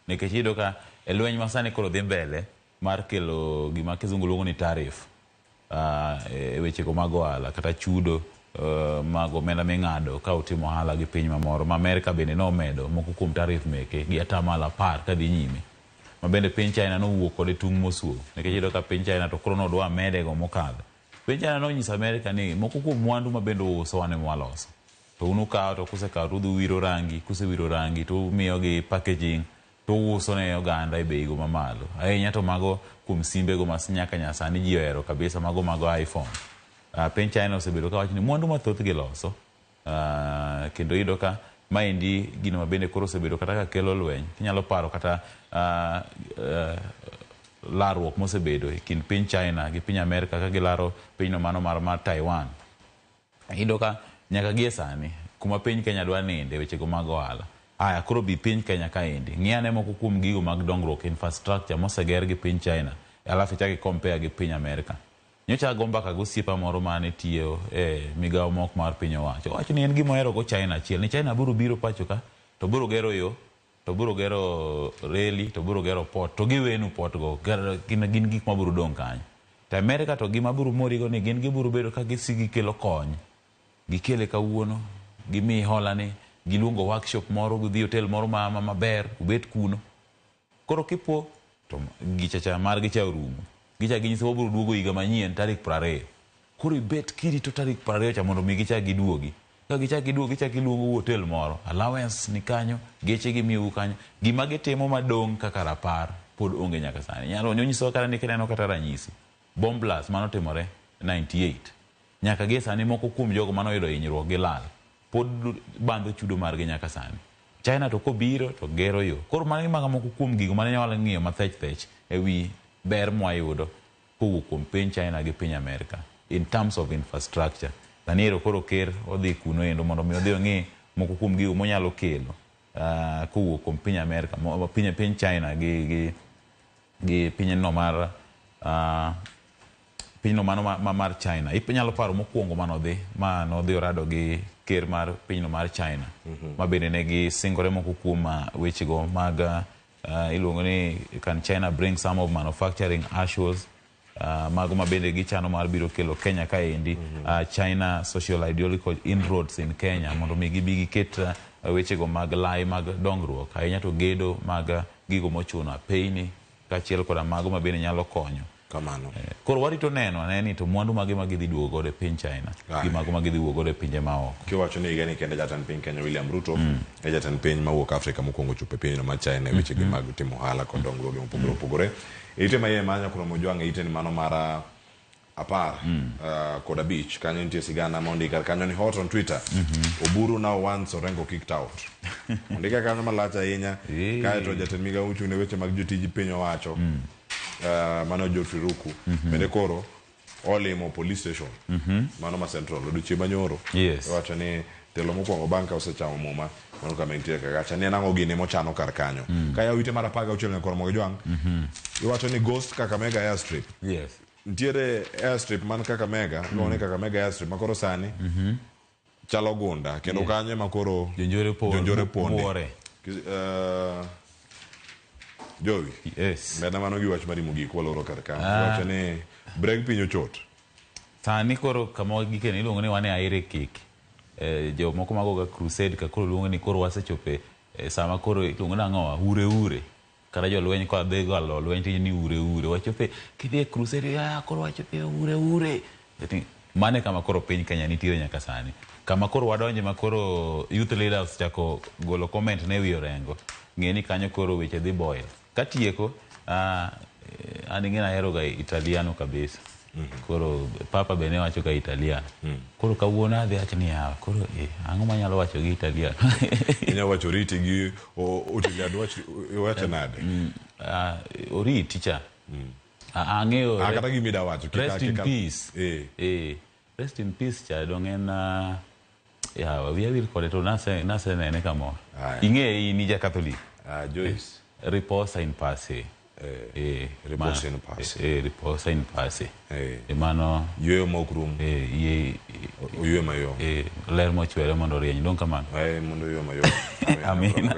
Nikech iyudo ka e lweny ma sani koro dhi mbele mar kelo gima kizungu luongo ni tariff e wechego mag ohala kata chudo mag omenda ming'ado ka utimo ohala gi piny mamoro ma Amerka bende nomedo moko kuom tariff meke gi 10% kadhi nyime. Ma bende piny China nowuok kode tung' mosuo nikech iyudo ka piny China to koro nodwa mede go mokadho. Piny China nonyiso Amerka ni moko kuom mwandu ma bende uuso wan ema waloso. To un ukawo to kusekawo to udhi uwiro rangi, kusewiro rangi to umiyogi packaging to uuso ne oganda e bei go mamalo. Ahinya to mago kuom simbe go ma nyaka nyasani ji ohero kabisa mago mago iPhone. Piny China osebedo ka wacho ni mwandu mathoth giloso kendo iyudo ka maendi gino ma bende koro osebedo kata ka kelo lweny. Inyalo paro kata larruok mosebedo e kind piny China gi piny Amerka ka gilaro pinyno mano mar Taiwan. Iyudo ka nyaka gie sani kuma piny Kenya dwa ninde wechego mag ohala. Aya koro bi piny Kenya kaendi. Ng'i ane moko kuom gigo mag dongruok infrastructure moseger gi piny China alafu ichak i compare gi piny Amerka. Nyocha ago mbaka gi osiepa moro mane tiyo e migawo mok mar piny owacho. Owacho ni en gima ohero go China achiel ni China biro biro pacho ka to biro gero yo to biro gero reli to biro gero port to giwenu port go gin gik mabiro dong' kanyo. To Amerika to gima biro morigo ni gin gibiro bedo ka gisigi kelo kony. Gikele kawuono, gimiyi hola ni, giluongo workshop moro, gidhi hotel moro maber, ubet kuno. Koro kipo to gicha cha margi cha orumo. Gicha ginyiso wabiro duogo higa manyien tarik 20. Koro ibet kirito tarik 20 cha mondo mi gichak giduogi. Ka gichak giduogo gichak giluongo hotel moro. Allowance ni kanyo, geche gimiyou kanyo. Gima gitimo madong' kaka rapar pod onge nyaka sani. Nyalo nyisowa kata ni kineno kata ranyisi. Bomb blast manotimore 98. Nyaka gie sani moko kuom jogo manoyudo hinyruok gi lal pod bandho chudo margi nyaka sani. China to kobiro to gero yo. Koro mano maga moko kuom gigo mane wanyalo ng'iyo mathech thech e wi ber mwayudo kowuok kuom piny China gi piny Amerika in terms of infrastructure. Sani ero koro ker odhi kuno endo mondo mi odhi ong'i moko kuom gigo monyalo kelo kowuok kuom piny Amerika, piny China gi pinyno mar pinyno mano mar China. Inyalo paro mokwongo manodhi orado gi ker mar pinyno mar China. Ma bende ne gisingore moko kuom wechego mag iluongo ni can China bring some of manufacturing issues mago ma bende gichano mar biro kelo Kenya kaendi. China social ideological inroads in Kenya mondo mi gibi giket wechego mag lai mag dongruok ahinya to gedo mag gigo mochuno apeyni kaachiel koda mago ma bende nyalo konyo. Kamano. Koro warito neno ane ni to mwandu mage ma gidhi duogo godo e piny China gi mago ma gidhi wuok godo e pinje maoko. Kiwacho ni higani kende jatend piny Kenya William Ruto e jatend piny mawuok Afrika mokwongo chopo e pinyno mar China e wechegi mag timo ohala kod dongruoge mopogore opogore. Ite ma iye ma Nyakoro Mojwang' e ite ni mano mar 15 kanyo nitie sigana mondik kar kanyo ni hot on Twitter. Oburu now wants Orengo kicked out. Ondike kanyo malach ahinya. Kaeto jatend migawo mochung' ne weche mag jotij piny owacho mano Geoffrey Ruku bende koro olimo police station mano ma Central odiochieng' manyoro. Owacho ni telo mokwongo bang' ka osechamo muma mano kama entie kagacha ni en ang'o gini mochano kar kanyo. Ka yawo ite mar 16 Nyakoro Mojwang' iwacho ni Ghost Kakamega Airstrip. Nitiere airstrip man Kakamega, iluongo ni Kakamega Airstrip ma koro sani chalo gunda kendo kanyo ema koro jonjore ponde. Jowi. Meda mano gi wach mari mogik waloro kar ka. Wacho ni breg piny ochot. Sani koro kama gikeni iluongo ni wan e aire kik. Jomoko magoga crusade ka koro luongo ni koro wasechope sama koro iluongo ni ang'owa ure ure. Kata jolweny ka dhi galo lweny to ni ure ure. Wachope kidhi e crusade koro wachope ure ure. Mane kama koro piny Kenya nitiere nyaka sani. Kama koro wadonje ma koro youth leaders chako golo comment ne wi Orengo. Ng'e ni kanyo koro weche dhi boil. Katieko an ing'e ahero ga Italiano kabisa. Koro papa be ne wacho ga Italiano. Koro kawuono adhi acho ni yawa koro ang'o manyalo wacho gi Italiano? Inyalo wacho oriti gi Italiano iwacho nade? Oriti cha. Ang'eyo kata gima ida wacho rest in peace. Rest in peace cha dong' en yawa wiya wil kode to nasenene kamoro. Ing'e in ja Catholic. Joyce. Riposa in pace. Riposa in pace. Riposa in pace. Mano yueyo ma ok rum. Oyueyo mayom. Ler mochwere mondo orieny. Dong' kamano. Mondo oyueyo mayom. Amina.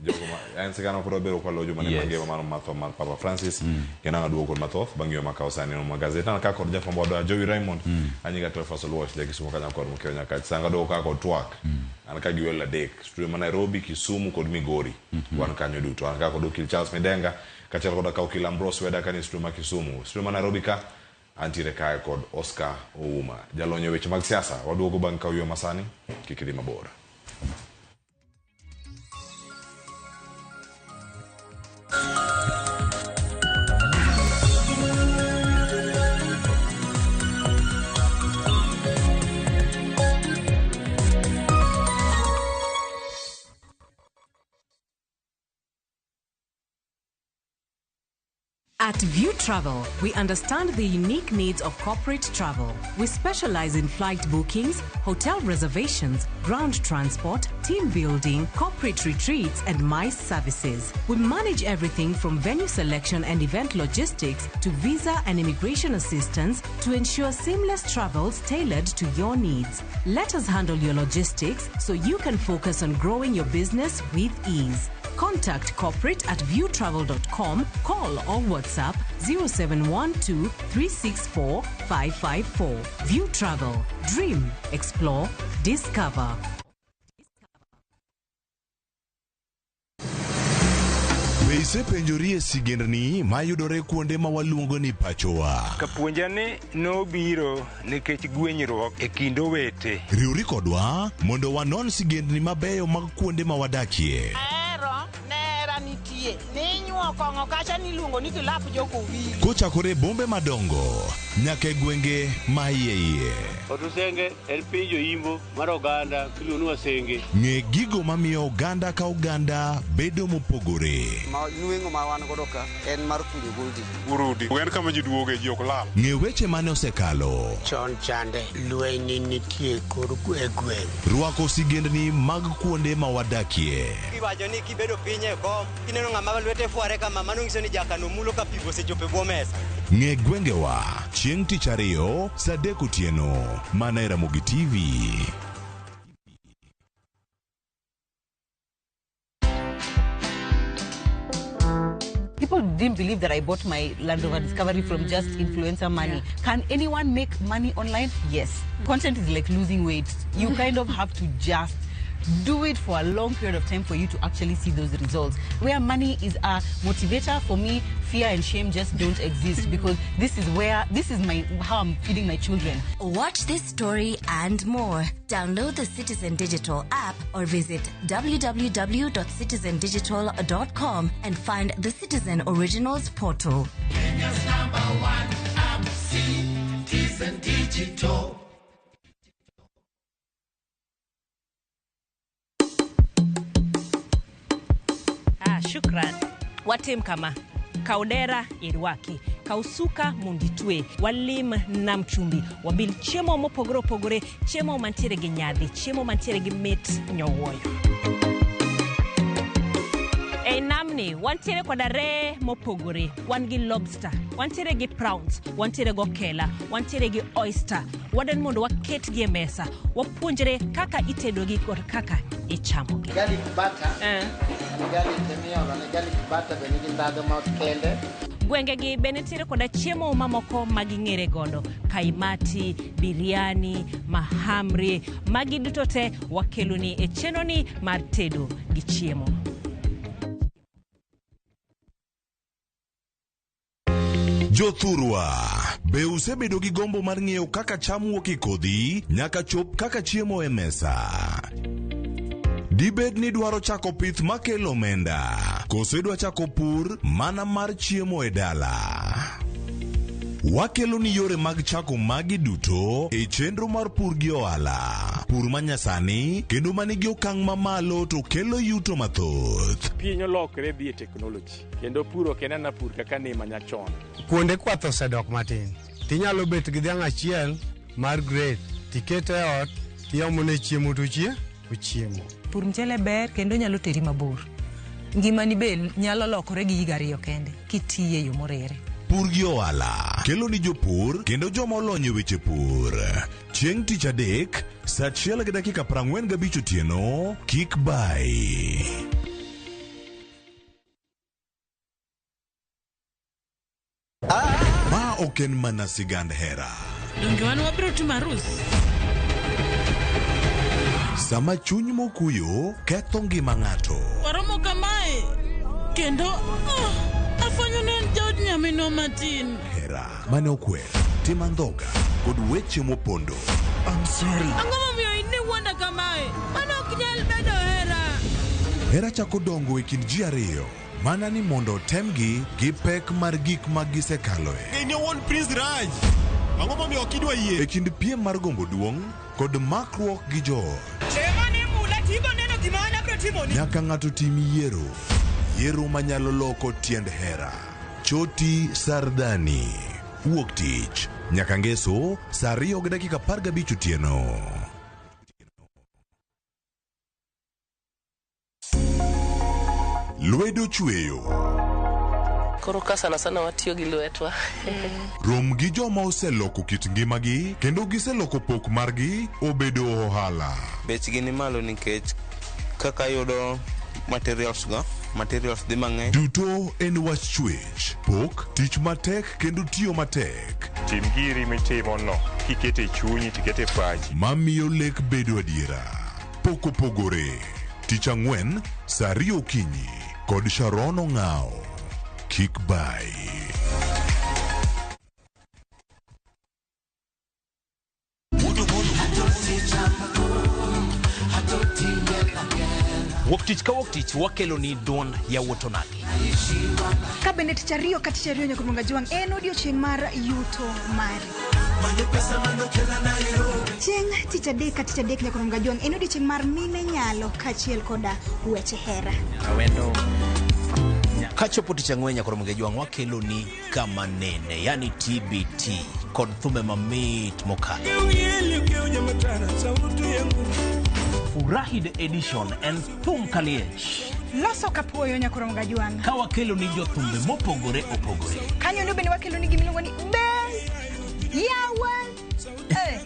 Jogo ma en sigana koro bero kwa lojo mane mangima mano matho mar Papa Francis kendo ang' aduogo kod mathoth bang' yo makawo sani no magazet an ka kod jafwambo wadwa Jowi Raymond anyinga Cleophas Oluoch ja Kisumu kanyo kod Mokeo nyaka sanga aduogo ka kod twak an ka gi welo adek studio ma Nairobi, Kisumu kod Migori wan kanyo duto an ka kod Okil Charles Midenga kaachiel koda ka Okil Ambrose Weda kani studio ma Kisumu studio ma Nairobi ka antiere kae kod Oscar Ouma jalony e weche mag siasa waduogo bang' kawo yo masani. Kik idhi mabor. At View Travel, we understand the unique needs of corporate travel. We specialize in flight bookings, hotel reservations, ground transport, team building, corporate retreats, and MICE services. We manage everything from venue selection and event logistics to visa and immigration assistance to ensure seamless travels tailored to your needs. Let us handle your logistics so you can focus on growing your business with ease. Contact corporate at viewtravel.com, call or WhatsApp 0712 364 554. View Travel. Dream, explore, discover. Be isepenjori e sigendni mayudore kuonde ma waluongo ni pachowa? Kapuonja ni nobiro nikech gwenyruok e kind owete. Riwri kodwa mondo wanon sigendni mabeyo mag kuonde ma wadakie. Ahero nera nitie ninyuo kong'o kacha niluongo ni kilap jokowili. Kochakore e bombe madongo nyaka e gwenge ma iye iye. Otusenge en piny joimbo mar oganda miluongo ni Wasenge. Ng'e gigo mamiyo oganda ka oganda bedo mopogore. Ma nweng'o ma wan godo ka en mar kunyo goldi. Urudi. En kama ji duoge ji ok lal. Ng'e weche mane osekalo. Chon chande lweny ne nitie kor e gweng'. Rwako sigendni mag kuonde ma wadakie. Iwacho ni kibedo piny e kom, kineno ng'ama lwete fware kama, mano nyiso ni jakano mulo ka pi osechopo e bwo mesa. Ng'e gwengewa chieng' tich ariyo saa adek otieno mana e Ramogi TV. People didn't believe that I bought my Land Rover Discovery from just influencer money. Can anyone make money online? Yes. Content is like losing weight. You kind of have to just do it for a long period of time for you to actually see those results. Where money is a motivator for me, fear and shame just don't exist because this is where this is my how I'm feeding my children. Watch this story and more. Download the Citizen Digital app or visit www.citizendigital.com and find the Citizen Originals portal. Kenya's number one app, Citizen Digital. Ah, shukran. Watim kama kaw dera irwaki, kaw suka mondo itwe, walim nam chumbi, wabil chiemo mopogore opogore, chiemo mantiere gi nyadhi, chiemo mantiere gi mit nyowuoyo. Ei namni wantiere koda reye mopogore, wan gi lobster, wantiere gi prawns, wantiere gi okela, wantiere gi oyster. Wadwaro ni mondo waketgi e mesa, wapuonjre kaka itedogi kod kaka ichamogi. Garlic butter. Garlic emiolo ne garlic butter be nigi ndhadhu ma kende. Gwengegi be nitiere koda chiemo mamoko ma ging'ere godo, kaimati, biryani, mahamri, magi duto te wakeloni e chenroni mar tedo gi chiemo. Jothurwa, be usebedo gi gombo mar ng'eyo kaka cham wuok e kodhi nyaka chop kaka chiemo e mesa? Dibed ni idwaro chako pith makelo omenda, koso idwa chako pur mana mar chiemo e dala? Wakelo ni yore mag chako magi duto e chenro mar pur gi ohala. Pur manyasani kendo manigi okang' mamalo to kelo yuto mathoth. Piny olokre dhi e teknoloji kendo pur ok en ana pur kaka ne manyachon. Kuonde kwath osedok matin. Tinyalo bet gi dhiang' achiel mar grade tikete e ot tiomone chiemo to ochiemo. Pur mchele ber kendo nyalo teri mabor. Ngimani be nyalo lokore gi higa ariyo kende kitiye e yo morere. Pur gi ohala kelo ni jopur kendo joma olony e weche pur. Chieng' tich adek saa achiel gi dakika 45 otieno kik bayi. Ma ok en mana sigand hera. Donge wan wabiro timo arus? Sama chuny mokuyo ketho ngima ng'ato. Waromo kamae kendo afwenyo ni en jaod nyaminwa matin. Hera mane okwer, tim andhoga kod weche mopondo. I'm sorry. Ang'o momiyo in iwuonda kamae? Hera chako dongo e kind ji ariyo mana ni mondo otemgi gi pek mar gik ma gisekaloe. Ng'eni owuon Prince Raj. Ang'o momiyo ok idwa yie? E kind piem mar gombo duong' kod makruok gi joot. Ema ne mula tibo neno gima an abiro timoni. Nyaka ng'ato tim yiero. Yiero manyalo loko tiend hera. Choti Sardani. Wuok tich. Nyaka ngeso saa 2 gi dakika 15 otieno. Lwedo chweyo. Koro ka sana sana watiyo gi lwetwa. Rom gi joma oseloko kit ngimagi kendo giseloko pok margi obedo ohala. Bechgi ni malo nikech kaka ayudo materials go, materials dhi mang'eny. Duto en wach chwech, pok, tich matek kendo tiyo matek. Tim giri mitimo no kikete chunyi tikete pachi. Mamiyo lek bedo adiera. Pok opogore. Tich ang'wen saa 2 okinyi kod Sharon Ong'ao. Kik bayi. Wuok tich ka wuok tich wakelo ni duond yawuot onagi. Ka bende tich ariyo ka tich ariyo nyaka Munga Jwang' en odiochieng' mar yuto mari. Chieng' tich adek ka tich adek nyaka Munga Jwang' en odiochieng' mar mine nyalo kaachiel koda weche hera. Awendo. Kachopo tich ang'wen nyaka Ramogi Ajwang' wakelo ni kama nene, yani TBT kod thumbe mamit mokalo. Furahi the edition en thum kaliech. Loso kapuoyo nyaka Ramogi Ajwang'. Ka wakelo ni jothumbe mopogore opogore. Kanyo no bende wakelo ni gimiluongo ni be yawa. Eh.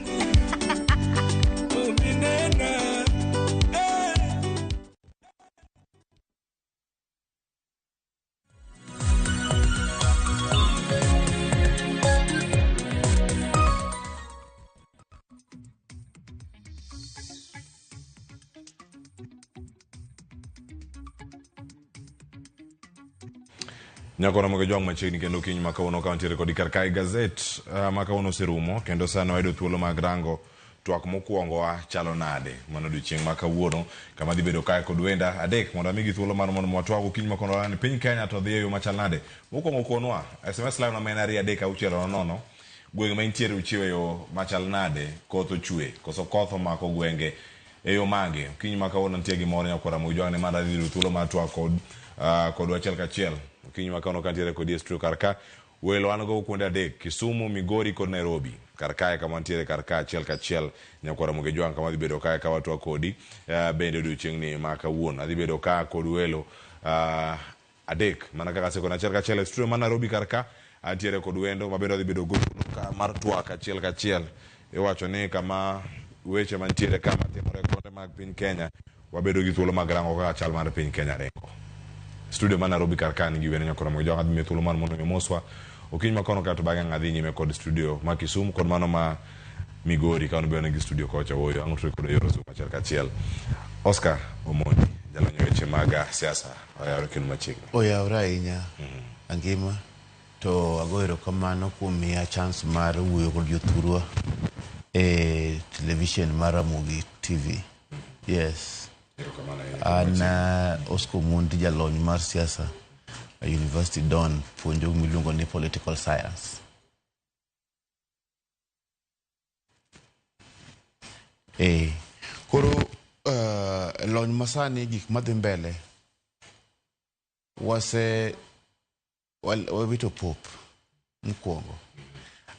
Nyako Ramogi Jwang' machiegni kendo kiny ma kawuono ka wantiere kodi kar kae gazet ma kawuono oserumo kendo sani wayudo thuolo mag rango twak mokwongo wa chalo nade mano odiochieng' ma kawuono kama dhi bedo kae kod wenda adek mondo amigi thuolo mar mondo watwag okinyi ma kono ni piny Kenya to dhi e yo machal nade mokwongo konwa SMS line ma en 2 3 6 0 gwenge ma intiere uchiwo e yo machal nade koth ochwe koso koth omako gwenge e yo mage okinyi ma kawuono nitie gimoro nyako Ramogi Jwang' ni mar adhi yudo thuolo mar twak kod kodwa achiel kachiel okinyi ma kawuono kantiere kodi e studio kar ka welo wan go kuonde adek Kisumu, Migori kod Nairobi kar kae kama wantiere kar ka achiel kachiel nyako Ramogi Jwang' kama adhi bedo kae ka watwak kodi bende odiochieng'ni ma kawuono adhi bedo ka kod welo adek mana kaka asekoni achiel kachiel e studio ma Nairobi kar ka antiere kod wendo ma bende adhi bedo go ka mar twak achiel kachiel iwacho ni kama weche mantiere ka matimore konde mag piny Kenya wabedo gi thuolo mag rango kaka chal mar piny Kenya ringo. Studio ma Nairobi kar ka nigi wendo nyako Ramogi Jwang' adhi miyo thuolo mar mondo mi omoswa okinyi ma kono kato bang'e ang' adhi nyime kod studio ma Kisumu kod mano ma Migori ka wan gi studio kocha wuoyo ang' tudre kod yor Zoom achiel kachiel. Oscar Omondi jalony e weche mag siasa oyawore kendo machiegni. Oyawore ahinya angima to agoyo erokamano kuom miya chance mar wuoyo kod jothurwa e television mar Ramogi TV. Yes. An Oscar Omondi jalony mar siasa e University Don puonjo miluongo ni political science. Koro lony masani gik madhi mbele wase wawito Pope mokwongo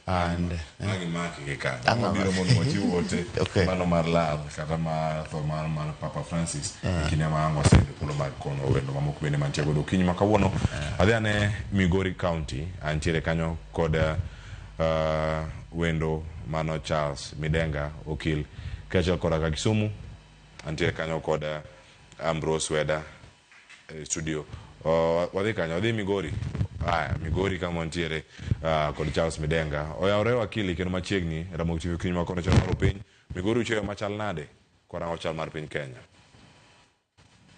and Magi maki gi kanyo. Wabiro mondo wachiw ote mano mar lal kata mar tho mar Papa Francis e kinde ma ang' waseyudo thuolo mag kono wendo mamoko bende mantie godo okinyi ma kawuono. Adhi ane Migori County, antiere kanyo kod wendo mano Charles Midenga okil kaachiel koda ka Kisumu antiere kanyo kod Ambrose Weda e studio. Wadhi kanyo, wadhi Migori. Aya, Migori kama wantiere kod Charles Midenga. Oyawore wakili kendo machiegni Ramogi TV okinyi ma kono chal mar piny. Migori ucheyo machal nade korango chal mar piny Kenya?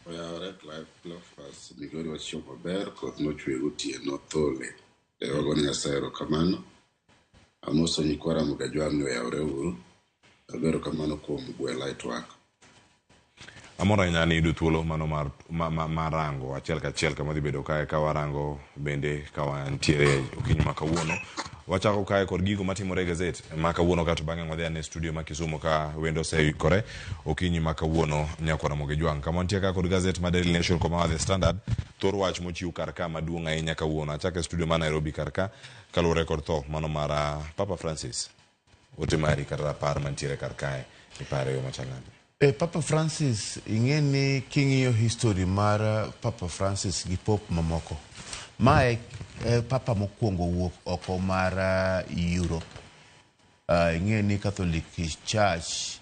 Oyawore Clive Cleophas, Migori wachiewo maber, koth nochwe gotieno thole. Wagone Nyasaye erokamano. Amoso nyikwa Ramogi Ajwang' ni oyawore uru. Ago erokamano kuom gwela e twak. Amor ahinya ni iyudo thuolo mano mar, ma, ma, mar rango achiel kachiel kama dhi bedo kae ka warango bende ka wantiere okinyi ma kawuono. Wachako kae kod gigo matimore e gazet ma kawuono kato bang'e wadhi ane studio ma Kisumu ka wendo oseikore okinyi ma kawuono nyakwar Ramogi Jwang'. Kama wantie ka kod gazet ma Daily Nation kod ma The Standard, thor wach mochiw kar ka maduong' ahinya kawuono. Achako e studio ma Nairobi kar ka kaluwore kod tho mano mar ah, Papa Francis. Ote mari kata rapar mantiere kar kae ipare e yo machal nade? E, Papa Francis ing'e ni king'iyo history mar eh, Papa Francis gi Pope mamoko, mae e papa mokwongo wuok oko mar eh, Europe. Uh, ing'e ni Catholic Church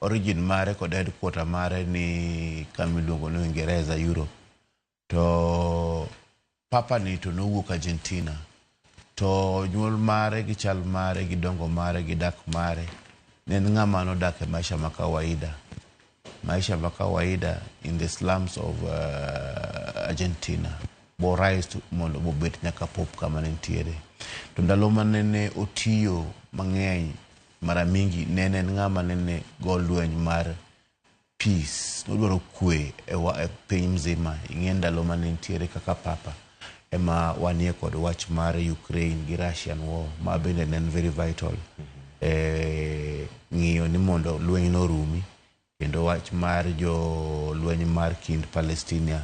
origin mare kod headquarter mare ni kama iluongo ni Uingereza, Europe. To papa ni to nowuok Argentina. To nyuol mare gi chal mare gi dongo mare gi dak mare ne en ng'ama nodak e maisha ma kawaida. Maisha ma kawaida in the slums of Argentina. Bo rise to, mondo bobet nyaka pop kama ne nitiere. To ndalo ma nene otiyo mang'eny mara mingi nene en ng'ama nene go lweny mar peace, nodwaro kwe e, wa, e piny mzima. Ing'e ndalo mane nitiere kaka papa ema wanie kod wach mar Ukraine gi Russian war ma bende ne en very vital e ng'iyo ni mondo lweny no orumi kendo wach mar jo lweny mar kind Palestina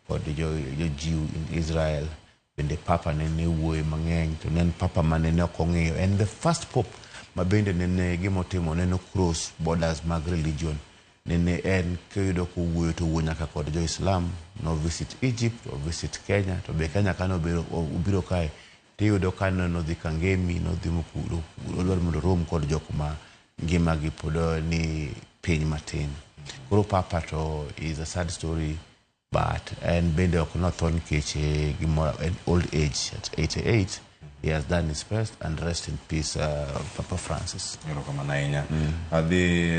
kod jo, jo Jew in Israel bende papa nene wuoye mang'eny to ne en papa ma nene ok ong'iyo en the first pope ma bende nene gimotimo nene cross borders mag religion nene en kiyudo kowuoyo to owuoyo nyaka kod jo Islam no visit Egypt o visit Kenya to be Kenya kane obiro obiro kae tiyudo ka nodhi Kangemi nodhi Mukuru odwaro mondo orom kod jok ma ngimagi pod ni piny matin koro papa to is a sad story but en bende ok notho nikech eh, gimoro en old age at 88 he has done his best and rest in peace Papa Francis. Erokamano ahinya. Adhi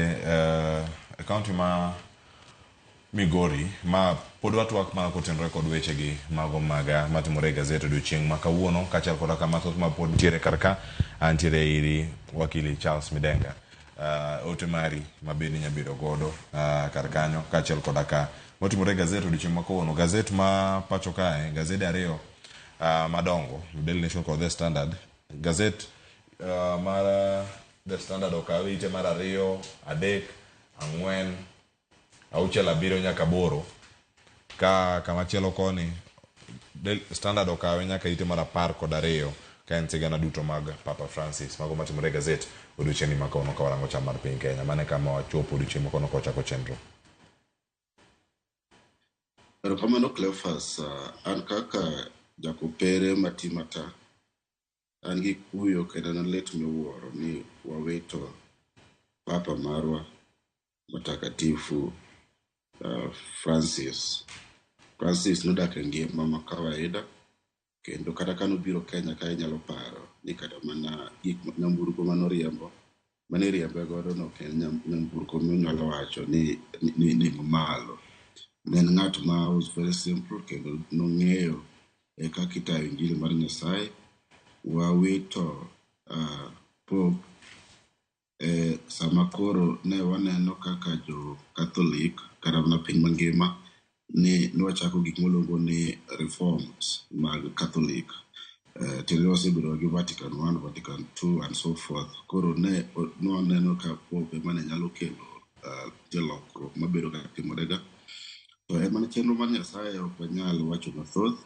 e kaunti ma Migori ma pod watwak mana kotenore kod wechegi mago maga matimore e gazet odiochieng' ma kawuono kaachiel koda ka mathoth ma pod ntiere kar ka antiere iri wakili Charles Midenga. Ote mari ma bende inya bedo godo kar kanyo kaachiel koda ka motimore e gazet odiochieng' ma kawuono. Gazet ma pacho kae, gazede ariyo madongo, Daily Nation kod The Standard. Gazet mar The Standard okaw ite mar ariyo, adek, ang'wen, auchiel, abiriyo nyaka aboro. Ka kamachielo koni Standard okawe nyaka ite mar 12 ka en sigana duto mag Papa Francis. Mago matimore e gazet odiochieng'ni ma kawuono ka warango cham mar piny Kenya. Mano e kama wachopo odiochieng' ma kawuono ka wachako chenro. Erokamano Cleophas, an kaka jakopere matimata, an gi kuyo kendo en lit miwuoro ni wawito Papa marwa Mtakatifu Francis. Francis nodak e ngima ma kawaida kendo kata ka nobiro Kenya ka inyalo paro ni kata mana gik nyamburko manoriembo mane iriembe godo no ok en nyamburko minyalo wacho ni ni, ni mamalo. Ne en ng'at ma was very simple kendo nong'eyo e kaka itayo injili mar Nyasaye. Wawito Pope e sama koro ne waneno kaka jo Catholic kata mana piny mangima ni nwachako gik moluongo ni reforms mag Catholic. Tiende wasebedo gi Vatican I, Vatican II and so forth. Koro ne nwaneno ka Pope ema ne nyalo kelo nitie lokruok mabedo ka timore ga. To en mana chenro mar Nyasaye ok wanyal wacho mathoth.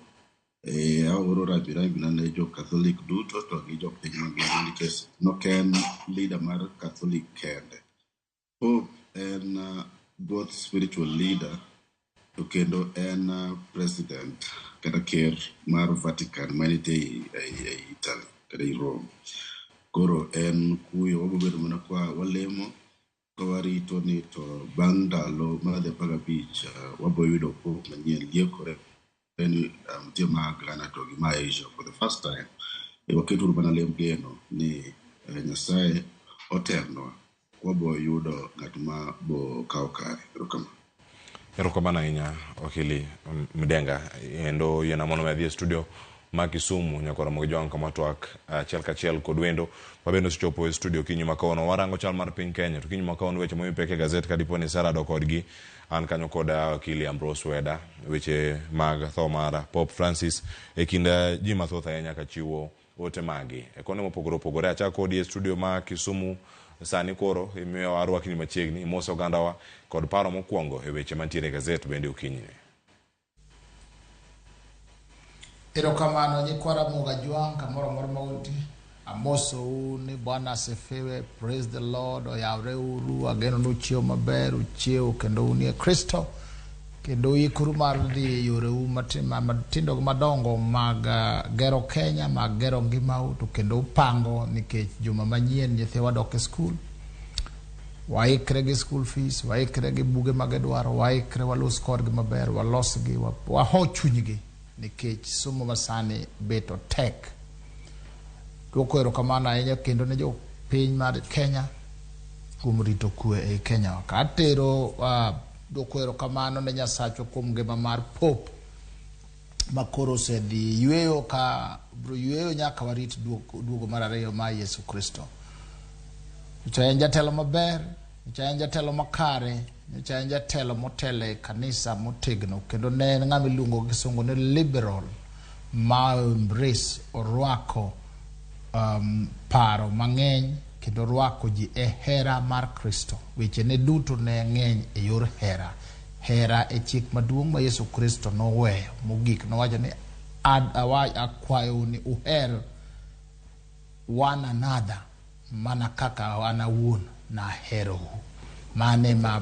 Aoro rambirambi na ne jo Catholic duto to gi jopiny mangima nikech nok en leader mar Catholic kende. Pope en both spiritual leader to kendo en president kata ker mar Vatican manitie ei Italy kata ei Rome. Koro en kuyo wabiro bedo mana kwa walemo ka warito ni to bang' ndalo madhi 15 wabiro yudo Pope manyien liekore ni nitie ma Ghana to gi ma Asia for the first time. Waketuru mana lemb geno ni Nyasaye otelnwa wabiro yudo ng'at ma bo kawo kare. Erokamano. Erokamano ahinya wakili Mdenga. Endo yiena mondo mi adhi e studio ma Kisumu nyakora Ramogi Jwang' kama twak achiel kachiel kod wendo mabende osechopo e studio kinyi ma kawuono. Warango chal mar piny Kenya to kinyi ma kawuono weche momi pek e gazet ka dipo ni Sarado kodgi an kanyo kod wakili Ambrose Weda weche mag tho mar Pope Francis e kind ji mathoth ahinya ka chiwo ote magi e konde mopogore opogore. Achako kodi e studio ma Kisumu sani koro imiyo arwakni machiegni imose ogandawa kod paro mokwongo e weche mantiere e gazet bende okinyi. Erokamano nyikwa Ramogi Ajwang' kamoro amora ma untie. Amosou ni Bwana asifiwe, praise the Lord, oyawre uru, ageno ni uchiew maber, uchiew kendo unie Kristo, kendo uikru mar dhi e yoreu matindo gi madongo mag gero Kenya, mag gero ngimau, to kendo upango nikech juma manyien nyithiwa dok e skul. Waikre gi school fees, waikre gi buge ma gidwaro, waikre walos kodgi maber, walosgi, waho chunygi nikech somo masani bet otek. Duoko erokamano ahinya kendo ne jopiny mar Kenya kuom rito kwe ei Kenya ka. Atero duoko erokamano ne Nyasachwa kuom ngima mar Pope ma koro osedhi yweyo ka bro yweyo nyaka warit duogo mar ariyo mar Yesu Kristo. Nyocha en jatelo maber, nyocha en jatelo makare, nyocha en jatelo motelo e kanisa motegno kendo ne en ng'ama iluongo gi kisungu ni liberal ma embrace orwako paro mang'eny kendo rwako ji e hera mar Kristo. Wechene duto ne ng'eny e yor hera. Hera e chik maduong' ma Yesu Kristo noweyo mogik. Nowacho ni akwayou ni uher one another mana kaka an awuon naherou. Mane ma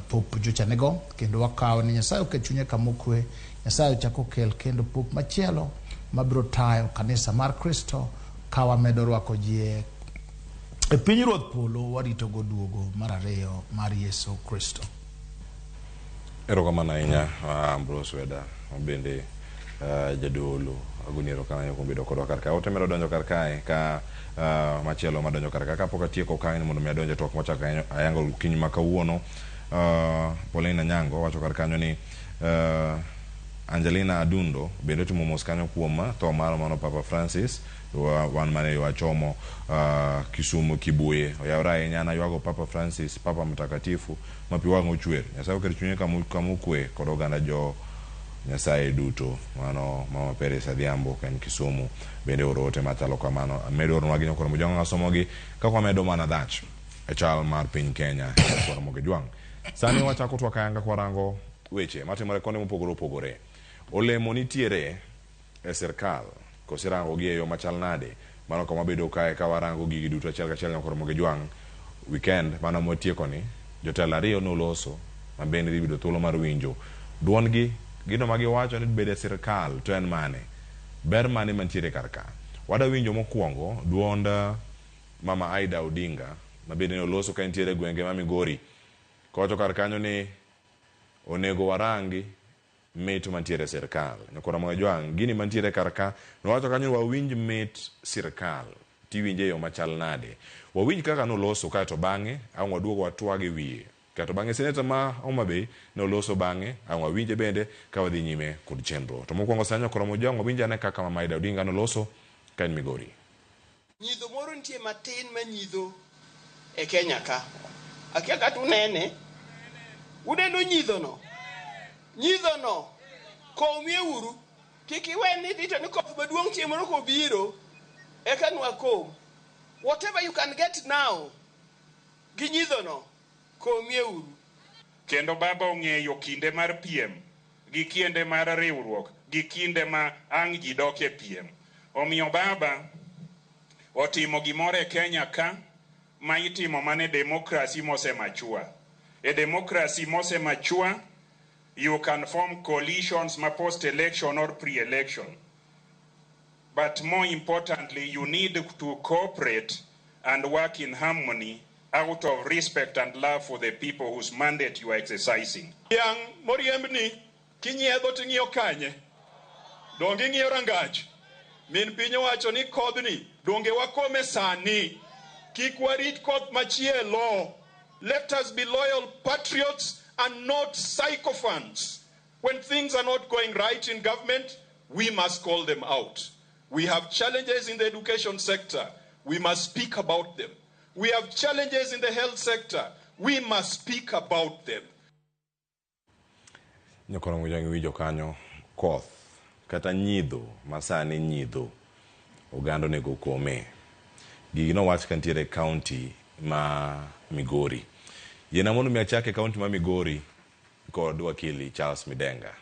Pope Jocha nigo kendo wakawo ni Nyasaye oket chunye kama okwe, Nyasaye ochak okel kendo Pope machielo mabiro tayo kanisa mar Kristo ka wamedo rwako ji e piny ruoth polo warito go duogo mar ariyo mar Yesu Kristo. Erokamano ahinya Ambrose Weda bende jadolo agoni erokamano kuom bedo kodwa kar kae. Ote medo donjo kar kae ka machielo madonjo kar kae kapok atieko okang' ni mondo mi adonj e twak machako ayango okinyi ma kawuono. Pauline Anyango wacho kar kanyo ni Angelina Adundo bende otimo mos kanyo kuom tho mar mano Papa Francis wan mane yo achomo Kisumu Kibuye oyawre ahinya an aywago Papa Francis Papa Mtakatifu ma pi wang' ochwer. Nyasaye oket chunye kama okwe kod oganda jo Nyasaye duto. Mano Mama Peris Adhiambo ka en Kisumu bende oro ote machalo kamano. Amedo oronwa gi Nyakwar Mojwang' asomogi kaka wamedo mana dhach e chal mar piny Kenya Nyakwar Mogejwang'. Sani wachako twak ayanga kwarango weche matimore konde mopogore opogore. Olemo nitiere e sirkal koso irango gi e yo machal nade? Mano kama wabedo kae ka warango gigi duto achiel kachiel Nyakwar Mogejwang'. Weekend mano mwatieko ni jotelo ariyo noloso ma bende dhi yudo thuolo mar winjo duondgi gino ma giwacho ni bedo e sirkal to en mane? Ber mane mantiere kar ka? Wada winjo mokwongo duond Mama Aida Odinga ma bende noloso ka entiere e gwenge ma Migori kowacho kar kanyo ni onego warangi mit mantiere e sirkal. Nyakwar Mogejwang' gini mantiere kar ka nowacho kanyo ni wawinj mit sirkal tiwinje e yo machal nade? Wawinj kaka noloso kaeto bang'e ang' waduog watwag e wiye. Kaeto bang'e seneta ma Homa Bay noloso bang'e ang' wawinje bende ka wadhi nyime kod chenro. To mokwongo sani Nyakwar Mogejwang' wawinj ane kaka Mama Aida Odinga noloso ka en Migori. Nyidho moro nitie matin manyidho e Kenya ka. Akia kata unene. Uneno nyidhono? Nyidhono, komie uru. Kik iwe ni dhi to ni koth maduong' chieng' moro kobiro, eka nwakom. Whatever you can get now, gi nyidhono, komie uru. Kendo baba ong'eyo kinde mar piem gi kinde mar riwruok gi kinde ma ang' ji dok e piem. Omiyo baba otimo gimoro e Kenya ka ma itimo mana e demokrasi mose mature. E demokrasi mose mature, you can form coalitions ma post-election or pre-election. But more importantly, you need to cooperate and work in harmony out of respect and love for the people whose mandate you are exercising. Dhiang' moriembni kinyiedho ting'iyo kanye? Donge ing'iyo rangach? Min piny owacho ni kodhni donge wakome sani. Kik warit koth machielo. Let us be loyal patriots and not sycophants. When things are not going right in government, we must call them out. We have challenges in the education sector. We must speak about them. We have challenges in the health sector. We must speak about them. Nyakoro Mujang winjo kanyo koth kata nyidho masani nyidho oganda onego kome. Gigi nowach kantiere e kaunti ma Migori. Yiena mondo mi achak e kaunti ma Migori kod wakili Charles Midenga.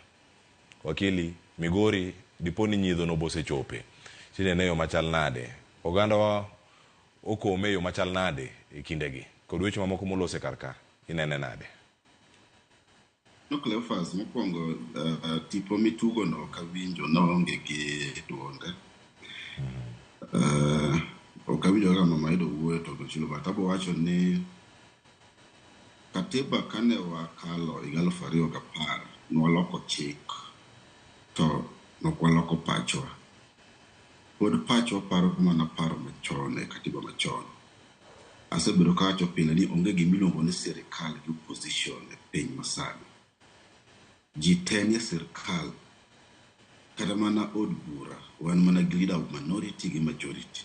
Wakili, Migori dipo ni nyidho no bosechope. Tinene yo machal nade? Oganda wa okome yo machal nade e kindegi? Kod weche mamoko molose kar ka, inene nade? No Cleophas, mokwongo tipo mitugo no ok awinjo noonge gi duonde. Ok awinjo kaka Mama Edo wuoyo to Ochilo, but abo wacho ni katiba kane wakalo higa 2010 nwaloko chik to nok waloko pachwa. Pod pachwa paro mana paro machon e katiba machon. Asebedo kawacho pile ni onge gimiluongo ni sirikal gi opposition e piny masani. Ji te nie sirkal, kata mana od bura, wan mana gi leader of minority gi majority.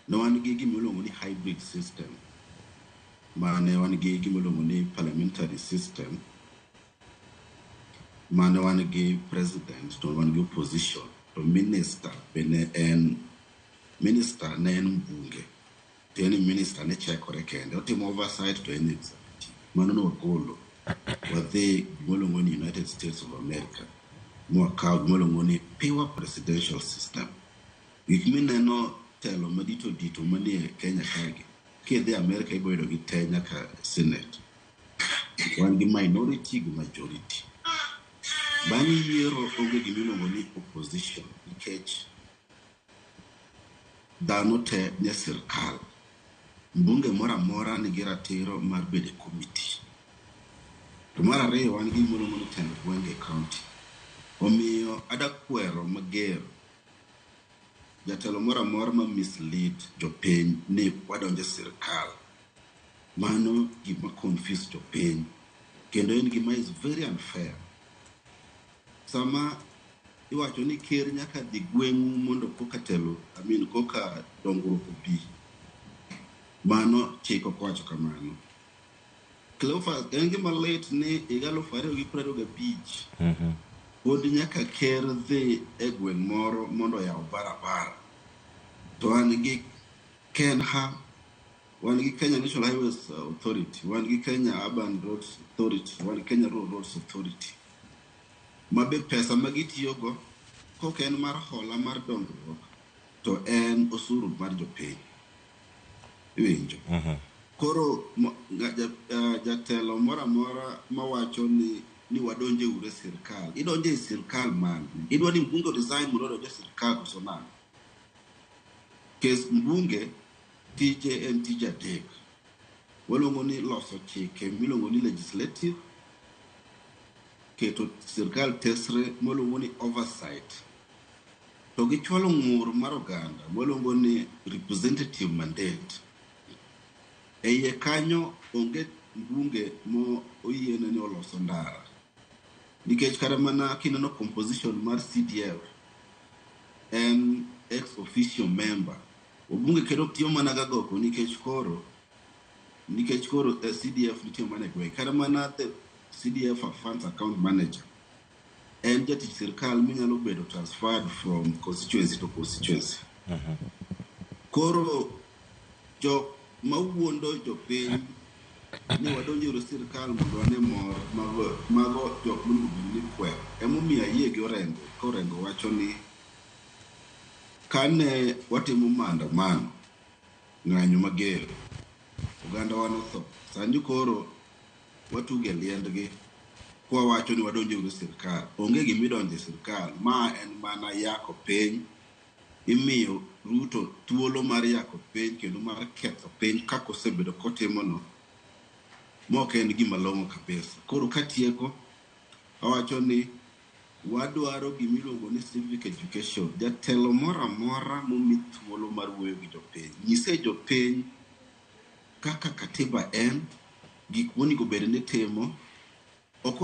Ne wan gi gimiluongo ni hybrid system, mane wan gi gimiluongo ni parliamentary system, mane wan gi president to wan gi opposition, to minister be ne en minister ne en mbunge. Tiende ni minister ne chekore kende, otimo oversight to en executive. Mano ne wagolo. Wadhi gimiluongo ni United States of America, mwakawo gimiluongo ni pure presidential system. Gik mineno telo madito dito manie Kenya kagi, kidhi America ibo yudo gi te nyaka Senate. Wan gi minority gi majority. Bang' yiero onge gimiluongo ni opposition nikech dhano te nie sirkal. Mbunge moro amora nigi ratiro mar bedo e committee. To mar ariyo wan gi gimiluongo ni tend gwenge e county. Omiyo ada kwero mager jatelo moro amora ma mislead jopiny ni wadonjo e sirkal. Mano gima confuse jopiny kendo en gima is very unfair. Sama iwacho ni ker nyaka dhi gweng'u mondo koka telo, I mean koka dongruok obi. Mano chik ok owacho kamano. Cleophas, en gima lit ni higa 2025 pod nyaka ker dhi e gweng' moro mondo oyaw barabara. To wan gi KENHA, wan gi Kenya National Highways Authority, wan gi Kenya Urban Roads Authority, wan gi Kenya Rural Roads Authority. Ma be pesa ma gitiyogo kok en mar hola mar dongruok to en osuru mar jopiny. Iwinjo? Koro jatelo moro amora mawacho ni wadonje uru e sirkal. Idonje e sirkal mane? Idwa ni mbunge resign mondo odonj e sirkal koso nang'o? Kes mbunge tije en tij adek. Waluongo ni loso chike miluongo ni legislative, keto sirkal tesre miluongo ni oversight, to gichwalo ng'ur mar oganda miluongo ni representative mandate. E iye kanyo onge mbunge mo oyiene ni oloso ndara. Nikech kata mana kineno composition mar CDF en ex officio member. Obunge kendo tiyo mana gagoko nikech koro CDF nitie mana e gweng'. Kata mana the CDF funds account manager en jatich sirkal minyalo bedo transferred from constituency to constituency. Koro jok mawuondo jopiny ni wadonjo e sirkal mondo wane mor mago jok monego bed ni kwero. Emomiyo ayie gi Orengo ka Orengo wacho ni kane watimo maandamano ng'anyo mager oganda wa notho. Sani koro watugo e liendgi kwawacho ni wadonjo e sirkal. Onge gimidonjo e sirkal. Ma en mana yako piny. Imiyo Ruto thuolo mar yako piny kendo mar ketho piny kaka osebedo kotimono mok en gima long'o kabisa. Koro katieko awacho ni wadwaro gimiluongo ni civic education. Jatelo moro amora momi thuolo mar wuoyo gi jopiny, nyise jopiny kaka katiba en, gik monego bed ni timo. Ok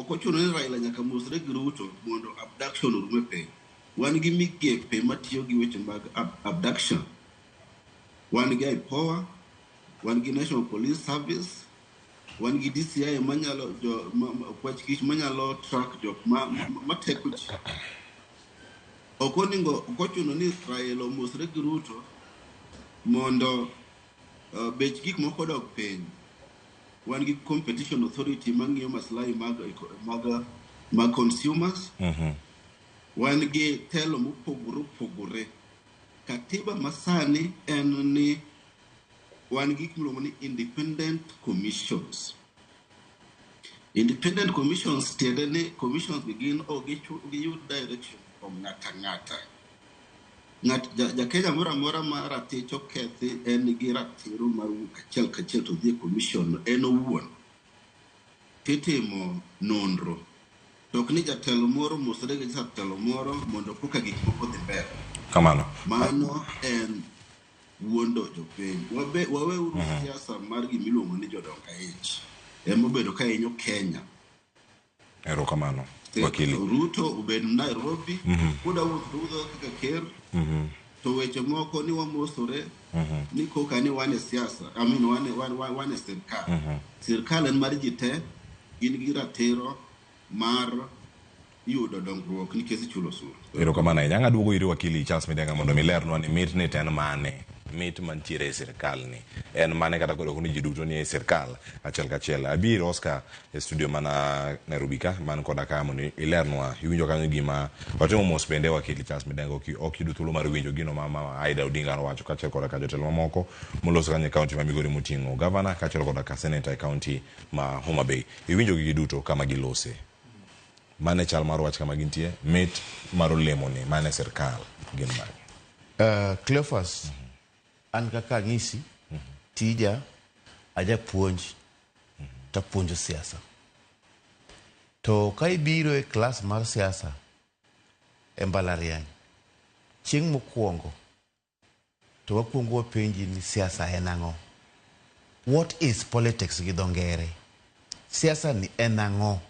ochuno ni Raila nyaka mosre gi Ruto mondo abduction orum e piny. Wan gi migepe matiyo gi weche mag abduction. Wan gi IPOA, wan gi National Police Service, wan gi DCI manyalo jo kwach kich manyalo track jok ma teko ji. Ok oningo ok ochuno ni Raila omosre gi Ruto mondo bech gik moko odog piny. Wan gi Competition Authority mang'iyo maslahi mag consumers. Wan gi telo mopogore opogore. Katiba masani en ni wan gi gik miluongo ni independent commissions. Independent commissions tiende ni commissions gi gin ok giyud direction from ng'ata ng'ata. Ng'at ja Kenya moro amora ma ratich okethi en gi ratiro mar wuok achiel kachiel to dhi e commission en owuon. Titimo nonro. To ok ni jatelo moro mosre gi jatelo moro mondo koka gik moko dhi mbele. Kamano. Mano en wuondo jopiny. Waweuru siasa mar gimiluongo ni jodong aich. Emobedo ka hinyo Kenya. Erokamano. Wakili. Ruto obed Nairobi, kuda wuotho to wuotho kaka ker, to weche moko ni wamosore, ni koka ni wan e siasa, I mean wan e sirkal. Sirkal en mar ji te, gin gi ratiro mar yudo dongruok nikech ichulo osuru. Erokamano ahinya. Ang' aduogo iri wakili Charles Midenga mondo mi lernwa ni mit ni to en mane. Mit mantiere e sirkal ni en mane kata koro ni ji duto ni e sirkal achiel kachiel. Abiro Oscar e studio mana Nairobi ka man koda ka mondo ilernwa iwinjo kanyo gima watimo mos bende wakili Charles Midenga ok yudo thuolo mar winjo gino ma mama Aida Odinga nowacho kaachiel koda ka jotelo mamoko moloso kanyo e kaunti ma Migori moting'o gavana kaachiel koda ka seneta e kaunti ma Homa Bay. Iwinjo gigi duto kama gilose. Mane chal mar wach kama gintie, mit mar olemo ni mane sirkal gin mage? Cleophas, an kaka ang'isi, tija ajapuonj tapuonjo siasa. To ka ibiro e klas mar siasa e mbalariany, chieng' mokwongo to wakwongo wapenji ni siasa en ang'o? What is politics gi dho ngere? Siasa ni en ang'o?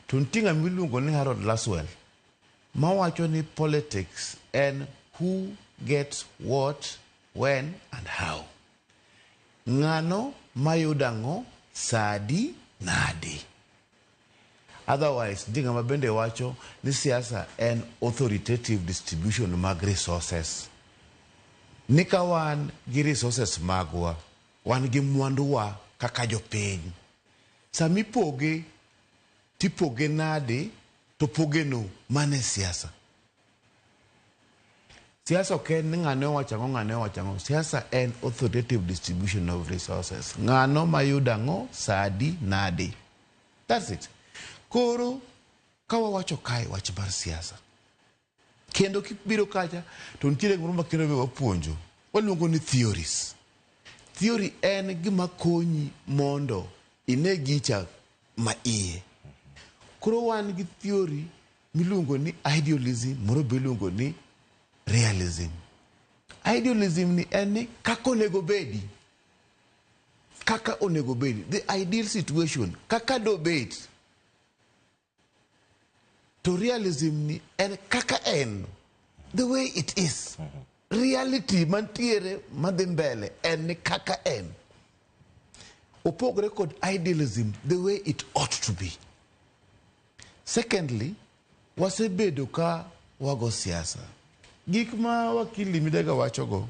To nitie ng'ama iluongo ni Harold Laswell mawacho ni politics en who gets what, when and how. Ng'ano mayudo ang'o, sadi, nade. Otherwise, nitie ng'ama bende wacho ni siasa en authoritative distribution mag resources. Ni ka wan gi resources magwa, wan gi mwanduwa kaka jopiny. Samipoge, tipoge nade, to pogeno mane siasa. Siasa ok en ni ng'ane owacho ang'o, ng'ane owacho ang'o. Siasa en authoritative distribution of resources. Ng'ano mayudo ang'o, sadi, nade. That's it. Koro, ka wawacho kae wach mar siasa, kendo kibiro kacha, to nitiere gimoro ma kendo be wapuonjo. Waluongo ni theories. Theory en gima konyi mondo ine gicha ma iye. Koro wan gi theory miluongo ni idealism, moro be iluongo ni realism. Idealism ni en ni kaka onego bedi. Kaka onego bedi. The ideal situation, kaka dobet. To realism ni en kaka en. The way it is. Reality mantiere madhi mbele en ni kaka en. Opogore kod idealism, the way it ought to be. Secondly, wasebedo ka wago siasa. Gik ma wakili Midega wachogo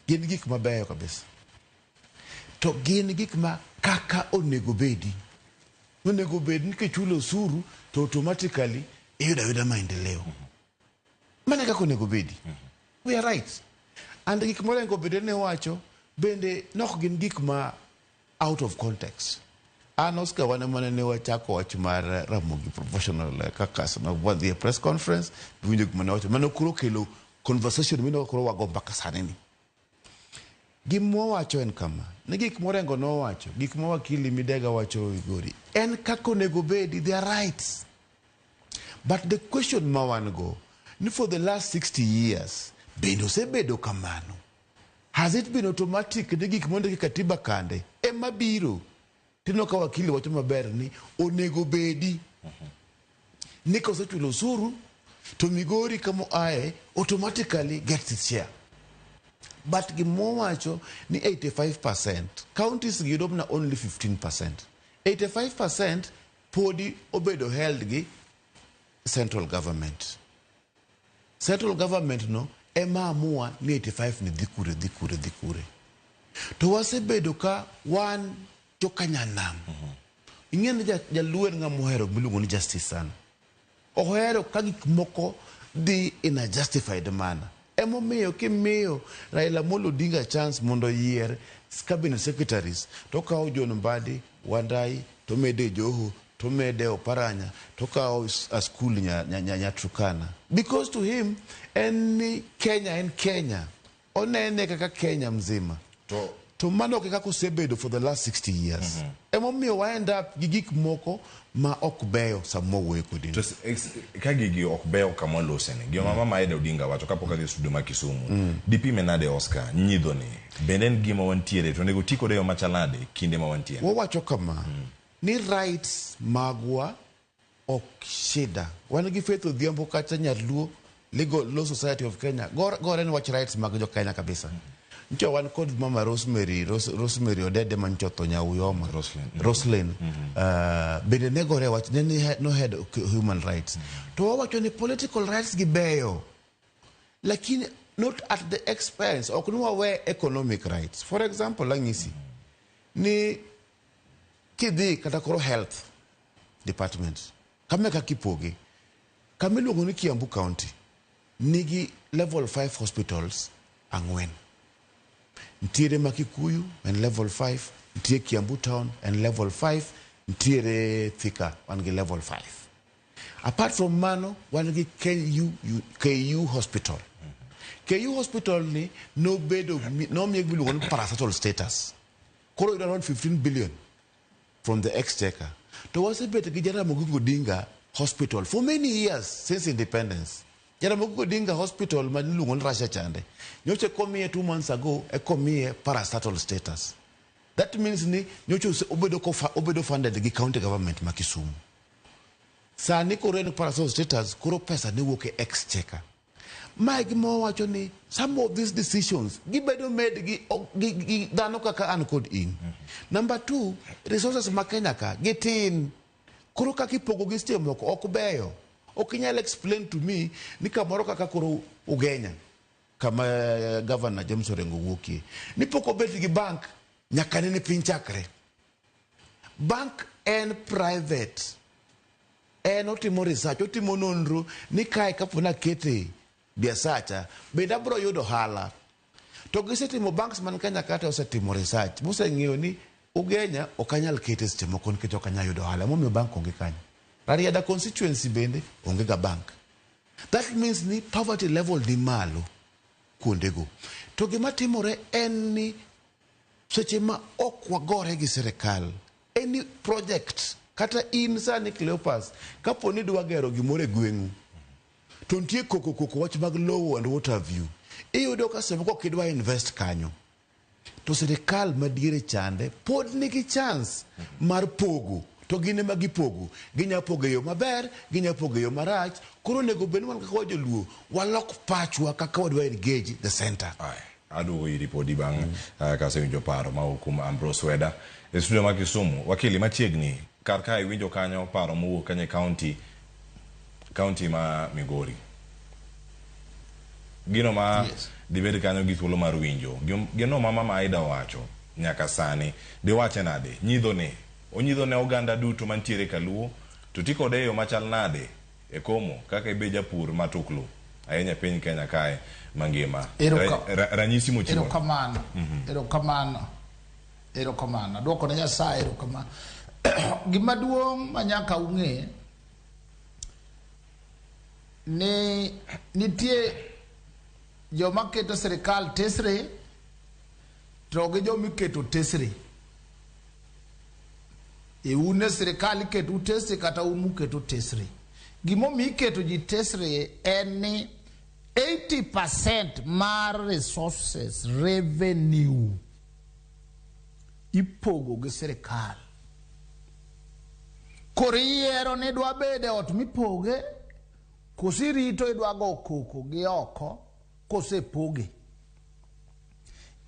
gin gik mabeyo kabisa. To gin gik ma kaka onego bedi. Onego bed ni kichulo osuru to automatically iyudo ayuda maendeleo. Mano e kaka onego bedi. We are right. And gik morengo bende ne wacho bende nok gin gik ma out of context. An Oscar wan ema ne wachako wach mar Ramogi Professional Caucus no wadhi e press conference winjo gima ne wacho mano koro kelo conversation mino koro wago mbaka sani ni. Gima wawacho en kama, ni gik morengo nowacho, gik ma wakili Midega wacho Migori, en kaka onego bedi, they are rights. But the question ma wan go, ni for the last 60 years, bende osebedo kamano? Has it been automatic ni gik mondiki e katiba kande ema biro? Tineno ka wakili wacho maber ni onego bedi ni kosechulo osuru To Migori kama oaye automatically gets its share. But gimowacho ni 85%, counties gi yudo mana only 15%. 85% podi obedo held gi central government. Central government no ema amua ni 85 ni dhi kure, dhi kure, dhi kure. To wasebedo ka wan jokanyanam. Ing'e ni Jaluo en ng'ama ohero gimiluongo ni justice sana. Ohero ka gik moko dhi in a justified manner. Emomiyo kimiyo Raila Amolo Odinga chance mondo oyier cabinet secretaries, to okawo John Mbadi, Wandayi, to mede Joho, to mede Oparanya, to okawo Askul nya Turkana. Because to him, en ni Kenya en Kenya. Onene kaka Kenya mzima. To mano ok e kaka osebedo for the last 60 years. Emomiyo wa end up gi gik moko ma ok beyo sama wawuoyo kodi. To ka gigi ok beyo kama waloseni, gima Mama Aida Odinga wacho kapok adhi e studio ma Kisumu, dipime nade Oscar, nyidho ni bende en gima wantiere to onego ti kode e yo machal nade kinde ma wantiere? Wawacho kama, ni rights magwa ok shida. Wan gi Faith Odhiambo kacha Nyaluo, Legal Law Society of Kenya, gore ni wach rights mag jo Kenya kabisa. Ncho wan kod Mama Rosemary, Rosemary Odede mancho otho Nyauyoma. Roslyn. Bende ne gore wach, ne ni no head human rights. To wawacho ni political rights gi beyo. Lakini not at the expense, ok ni wawe economic rights. For example, ang'isi ni kidhi kata koro health department, kama kaka ipoge, kama iluongo ni Kiambu County nigi level 5 hospitals 4. Nitiere ma Kikuyu en level 5, nitie Kiambu Town en level 5, nitiere Thika wan gi level 5. Apart from mano, wan gi KU Hospital. KU Hospital ni nobedo, nomiye gimiluongo ni parastatal status. Koro yudo around 15 billion from the exchequer. To wasebet gi Jaramogi Odinga Hospital for many years since independence. Jaramogi Odinga Hospital ma niluongo ni Russia chande. Nyocha komiye 2 months ago, e komiye parastatal status. That means ni nyocha obedo funded gi county government ma Kisumu. Sani koro en parastatal status, koro pesa ne wuok e exchequer. Mae gima wawacho ni some of these decisions gibedo made gi dhano kaka an kod in. Number 2, resources ma Kenya ka gitin. Koro kaka ipogo gi seche moko ok beyo. Ok inyal explain to me ni kamoro kaka koro Ugenya, kama Governor James Orengo wuokie, ni pok obet gi bank nyaka nene piny chakre. Bank en private. En otimo research, otimo nonro ni kae kapo ni akete biasacha, bende abiro yudo ohala. To gisetimo banks man Kenya kata osetimo research, moseng'eyo ni Ugenya ok anyal kete seche moko nikech ok anyal yudo ohala, emomiyo bank onge kanyo. Rarieda constituency bende onge ga bank. That means ni poverty level ni malo kuondego. To gima timore en ni seche ma ok wagore gi sirikal, any project, kata in sani Cleopas, kapo ni idwa gero gimoro e gweng'u, to nitie koko koko wach mag lowo and what have you, iyudo ka seche moko ok idwa invest kanyo, to sirikal madiere chande pod nigi chance mar pogo, to gin ema gipogo. Ginya pogo e yo maber, ginya pogo e yo marach. Koro onego bed ni wan kaka joluo walok pachwa kaka wadwa engage the center. Aya, aduogo iri podi bang' kasewinjo paro ma kuom Ambrose Weda e studio ma Kisumu. Wakili machiegni kar kae iwinjo kanyo paro mowuok kanyo e county ma Migori. Gino ma dibed kanyo gi thuolo mar winjo gino ma Mama Aida owacho nyaka sani diwache nade? Nyidho ne onyidho ne oganda duto mantiere Kaluo to ti kode e yo machal nade e komo kaka ibe japur matuklu ahinya e piny Kenya kae mangima? Ranyisi mochiwo. Erokamano. Erokamano. Erokamano. Aduoko ne Nyasaye erokamano. Gima duong' ma nyaka ung'e ni nitie joma keto sirikal tesre to gi joma iketo tesre. E un e sirikal iketo tesre kata un muketo tesre. Gimomiyo iketo ji tesre en ni 80% mar resources revenue ipogo gi sirikal. Koro iyiero ni idwa bedo e ot mipoge Koso irito idwa go koko gi oko kosepoge.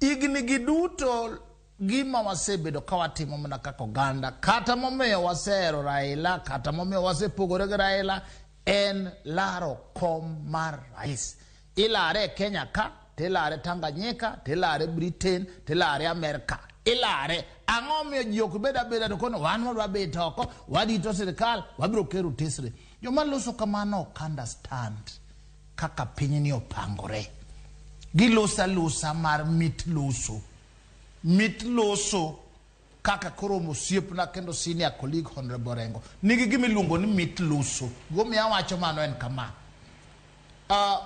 Higni gi duto gima wasebedo ka watimo mana kaka oganda, kata momiyo wasehero Raila, kata momiyo wasepogore gi Raila, en laro kom mar rais. Ilare e Kenya ka, tilare Tanganyika, tilare Britain, tilare Amerika. Ilare. Ang'o miyo ji ok bed abeda to kono wan wadwa bet oko, warito sirikal, wabiro kero tesre. Joma loso kamano ok understand kaka pinyni opangore. Giloso alosa mar mit loso. Mit loso kaka koro osiepna kendo senior colleague Honorable Orengo nigi gima iluongo ni mit loso. Gimomiyo awacho mano en kama.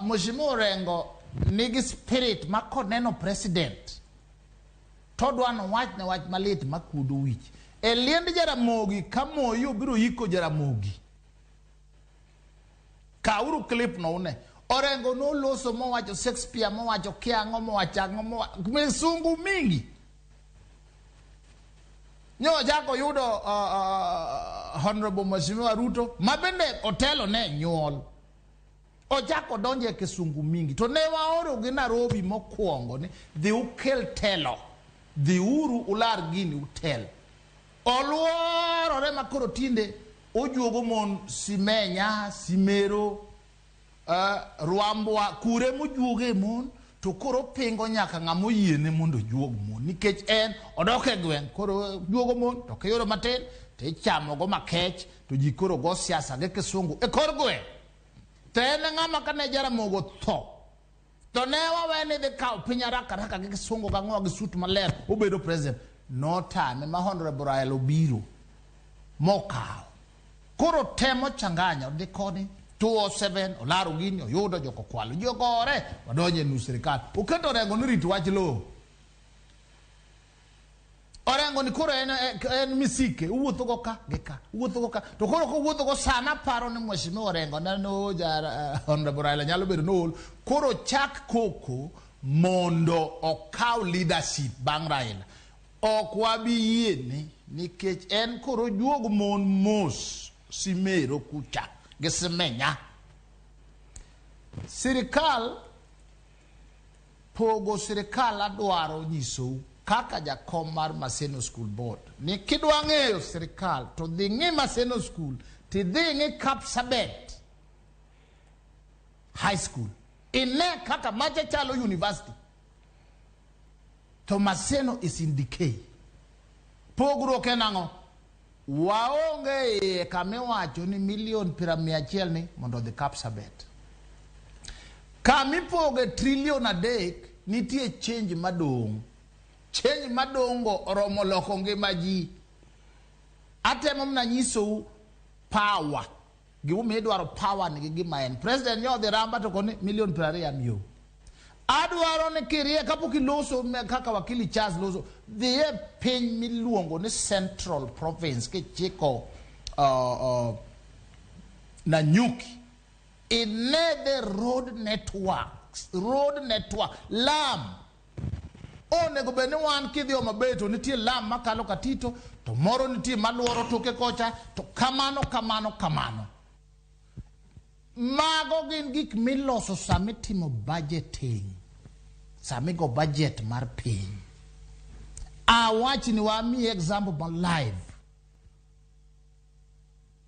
Mheshimiwa Orengo nigi spirit ma koneno president to odwa nowachne wach malit makuodo wich. E liend Jaramogi ka Moi obiro yiko Jaramogi, kawuru clip no une. Orengo noloso mowacho Shakespeare, mowacho kiang'o, mowacho ang'o, mowacho misungu mingi. Nyo ochako yudo Honorable Mheshimiwa Ruto ma bende otelo ne nyuol. Ochako donjo e kisungu mingi. To ne waoro gi Nairobi mokwongo ni dhi ukel telo. Dhiuru ular gini utel. Oluorore ma koro tinde ojuogo mon Simenya, Simero, Rwambwa, kure mojuoge mon to koro pingo nyaka ng'ama oyiene mondo ojuog mon nikech en odok e gweng' koro juogo mon to kiyudo matin to ichamogo makech to ji koro go siasa gi kisungu e kor gweng'. To en ng'ama kane Jaramogi otho to ne wawe ni dhi kawo piny haraka haraka gi kisungu gang'o gi sut maler obedo president. Notame ma Honorable Raila obiro mokawo. Koro temo changanya odhi koni 207 olaro gini oyudo joko kwalo ji ogore wadonjo e nus sirikal oketo Orengo ni rit wach lowo. Orengo ni koro en misike uwuotho go ka gi ka uwuotho go ka to koro kowuotho go sana paro ni Mheshimiwa Orengo neno ja Honorable Raila nyalo bedo nool koro chak koko mondo okaw leadership bang' Raila. Ok wabi yiene nikech en koro ojuog mon mos Simero kucha gi Simenya. Sirikal pogo sirikal adwaro nyisou kaka jakom mar Maseno School Board ni kidwa ng'eyo sirikal to dhi ng'i Maseno School tidhi ng'i Kapsabet High School ine kaka macha chalo university to Maseno is in decay. Pogruok en ang'o? Waonge iye kamiwacho ni milion 100 ni mondo odhi Kapsabet. Kamipoge trilion 3 nitie change madong'. Change madong' go oromo loko ngima ji. Atemo mana nyisou power. Gimomiyo idwaro power nigi gima en. President nyo odhi Ramba to koni milion 20 amiyou. Adwaro ni kirie kapok iloso kaka wakili Charles loso, dhi e piny miluongo ni Central Province kichiko Nanyuki. Ine the road networks, road network, lam. Onego bed ni wan kidhi Homa Bay to nitie lam makalo Katito, to moro nitie maluoro toke kocha, to kamano, kamano, kamano. Mago gin gik miloso sama itimo budgeting, sama igo budget mar piny. Awach ni wamiyi example ma live.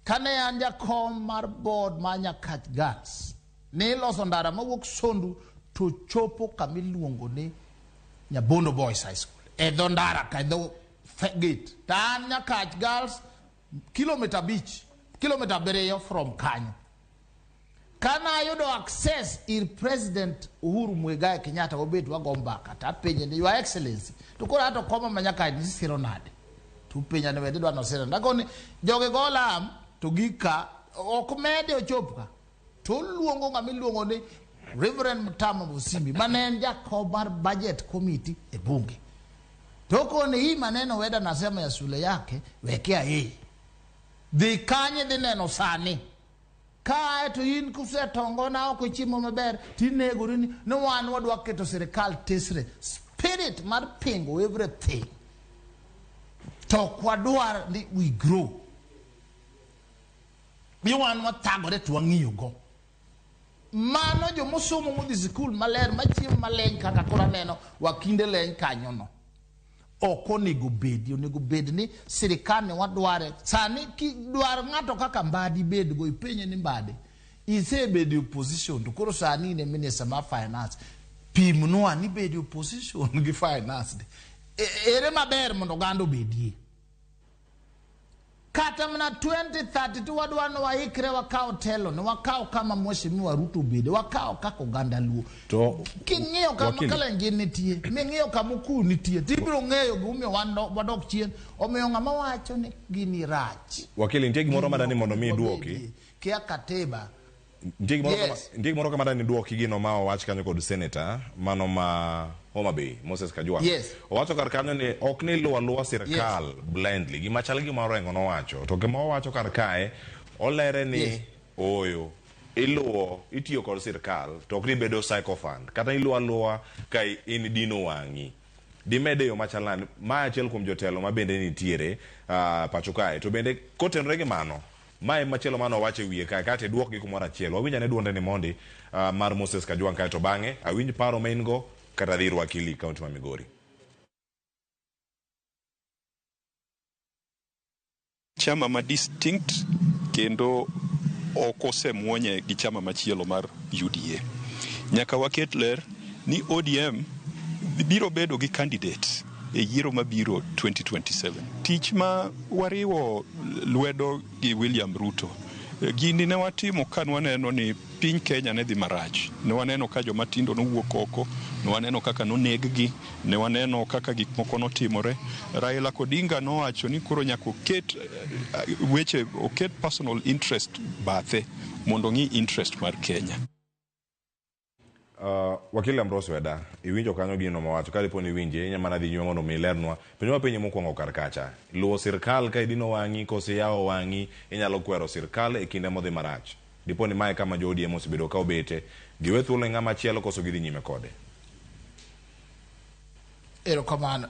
Kane an jakom mar board mar Nyakach Girls, niloso ndara mawuok Sondu to chopo kama iluongo ni Nyabondo Boys High School. E dho ndara ka, e dho gate. To an Nyakach Girls, kilomita 5, kilomita 7 from kanyo. Kana ayudo access ir President Uhuru Muigai Kenyatta wabet wago mbaka to apenje ni Your Excellency to koro ato koma ma Nyakach ni siro nade? To upenja ni wedi dwa nosiro nade? Akoni jogi go lam to gika ok mede ochop ka. To oluongo ng'ama iluongo ni Reverend Mutama Musimbi mane en jakom mar budget committee e bunge. To okone hii maneno weda nasema ya shule yake wekea yeye. Dhi kanye dhi neno sani. Kae to in kusetongona ok ichiemo maber tinegori ni wan wadwa keto sirikal tesre. Spirit mar pingo everything. To ok wadwar ni we grow. Ni wan wathagore to wang'iyo go. Mano jomosomo modhi sikul maler machiemo maleny kaka koro aneno wakinde leny kanyono. Ok onego bedi, onego bed ni sirikal ni wadware. Sani kidwar ng'ato kaka Mbadi bedgo, ipenje ni Mbadi, isebedo e opposition to koro sani in e minister mar finance. Pimnwa ni bedo e opposition gi finance ni. Ere maber mondo oganda obedie? Kata mana 2032 wadwa ni waikre wakaw telo ni wakaw kama Mheshimiwa Ruto obede, wakaw kaka oganda Luo. To King'iyo kama Wakili. Kalenjin nitie, ming'iyo kama Okuyu nitie, tibiro ng'eyo gimomiyo wan wadok chien. Omiyo ng'ama wacho ni gini rach. Wakili, nitie gimoro madani mondo mi iduoki. Kia katiba. Nitie gimoro kama, Yes. nitie gimoro kama dani duoki gino ma owach kanyo kod senator mano ma Homa Bay Moses Kajwang'. Yes. Owacho kar kanyo ni ok ni luwo aluwa sirkal Yes. blindly. Gima chal gi gima Orengo nowacho. To gima owacho kar kae olere ni Yes. ooyo iluwo itiyo kod sirkal to ok ni bedo sycophant kata iluwo aluwa ka in dino wang'i. Dimed e yo machal nade? Ma achiel kuom jotelo ma bende nitiere pacho kae. To bende kotenore gi mano, mae machielo mane owacho e wiye kae, kaeto iduokgi kumoro achiel. Wawinj ane duonde ni mondi mar Moses Kajwang' kae to bang'e awinj paro ma in go kata dhi ir wakili kaunti ma Migori. Chama ma distinct kendo ok osemuonye gi chama machielo mar UDA. Nyaka waket ler ni ODM biro bedo gi candidate e yiero mabiro 2027. Tich ma wariwo lwedo gi William Ruto, gini ne watimo ka nwaneno ni piny Kenya ne dhi marach. Ne waneno ka joma tindo nowuok oko, ne waneno kaka noneg-gi, ne waneno kaka gik moko notimore. Raila Odinga nowacho ni koro nyaka oket weche, oket personal interest bathe mondo ong'i interest mar Kenya. Wakili Ambrose Weda, iwinjo kanyo gino mowacho, ka dipo ni iwinje, inya mana dhi nyime mondo mi ilernwa. Penjo mapenje mokwongo kar kacha, luwo sirkal ka idino wang'i koso iyawo wang'i, inyalo kwero sirkal e kinde modhi marach. Dipo ni mae kama jo ODM osebedo ka obete, giwe thuolo ne ng'ama chielo koso gidhi nyime kode? Erokamano.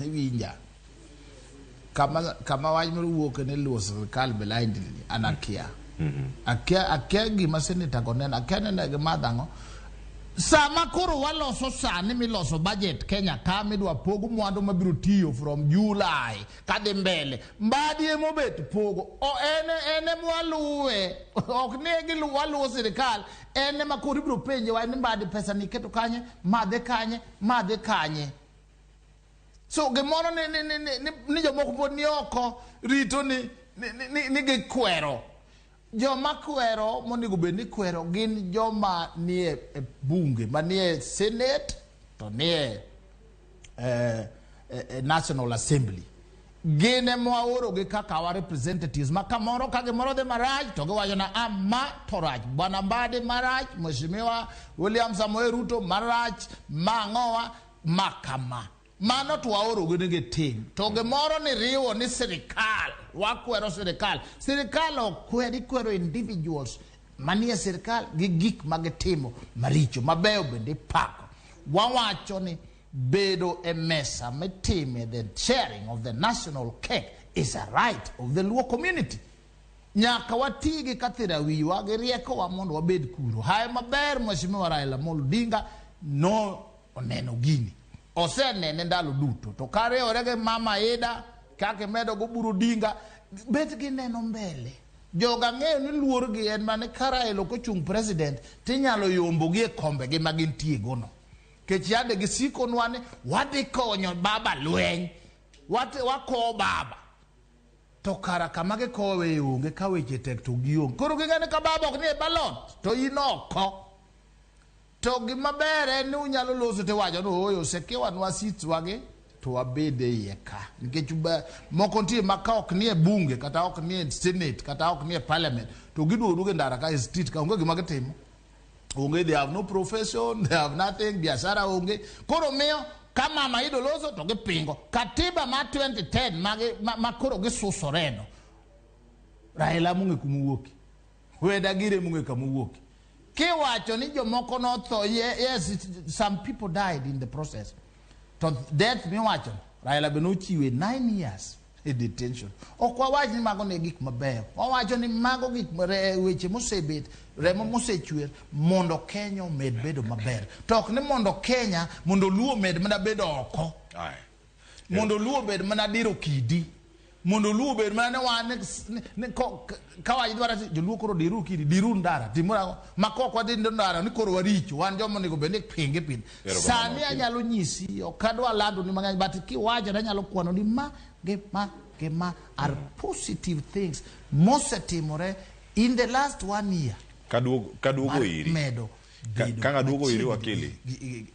Iwinja. Kama wach moro wuok ni luwo sirkal blindly, an akia. Akia gima senator go neno, akia neno gi madh ang'o. Sama koro waloso sani miloso budget Kenya ka midwa pog mwandu mabiro tiyo from July kadhi mbele. Mbadi emobet pogo. O en ema waluwe. Ok ni giluwo, waluwo sirikal. En ema koro ibiro penje wa ni Mbadi pesa ni iketo kanye, madhe kanye, madhe kanye. So gimoro ni jomoko pod ni oko rito ni gikwero. Joma kwero monego bed ni kwero gin joma nie e bunge, manie Senate to nie National Assembly. Gin ema waorogi kaka our representatives ma kamoro ka gimoro dhi marach to giwacho na ah, ma to rach, Bwana Mbadi marach, Mheshimiwa William Samoei Ruto marach, ma ang'owa, ma kama. Mano to waorogi ni gitim. To gimoro ni riwo ni sirikal, wakwero sirikal. Sirikal ok kwer, ikwero individuals manie sirikal gi gik ma gitimo maricho, mabeyo bende ipako. Wawacho ni bedo e mesa mitime the sharing of the national cake is a right of the Luo community. Nyaka wati gi kathira wiwa gi riekowa mondo wabed kuro. Hae maber Mheshimiwa Raila Amolo Odinga no oneno gini. Osenene ndalo duto. To kariwore gi Mama Ida, kaka imedo go Oburu Odinga, bet gineno mbele. Joga ng'eyo ni luorgi en mana ka Raila ok ochung' president, tinyalo yombogi e kombegi ma gintie gono. Kech yande gisikonwa ni wadhi konyo baba lweny, wakowo baba. To kara kama gikowe onge, ka weche tek to gionge. Koro ging'e ni ka baba ok ni e ballot, to in oko. To gima ber en ni unyalo loso tiwacho ni ooyo, sekiwanwa seats wagi to wabed e iye ka. Nikech moko nitie ma ka ok nie bunge, kata ok nie senate, kata ok nie parliament, to giduogo duogo e ndara ka e street ka, onge gima gitimo. Onge, they have no profession, they have nothing, biashara onge. Koro miyo ka Mama Ido loso to gipingo. Katiba ma 2010 ma koro gisusoreno, Raila mong'e kuma owuokie. Weda gire mong'e kama owuokie. Kiwacho ni jomoko notho, yes, some people died in the process. To death miwacho, Raila be nochiwe 9 years. e detention. Ok wawach ni mago ne gik mabeyo. Wawacho ni mago gik weche mosebet, remo mosechwer mondo Kenya omed bedo maber. To ok ni mondo Kenya, mondo Luo omed mana bedo oko. Mondo Luo obed mana diro kidi. Mondo Luo obed mana ni wan ni ka wach dwaro ati joluo koro diru kidi, diru ndara, timuru ang'o. Ma kok wadhi ndara ni koro waricho, wan joma onego bed ni pinge piny. Erokamano, Sani Wakili. anyalo nyisi, ok adwa lando ni mang'eny, but kiwacho to anyalo kwano ni ma gi ma gi ma are positive things mosetimore in the last one year. Kaduogo Mar iri. medo bedo Ka ng'aduogo iri machiegni wakili.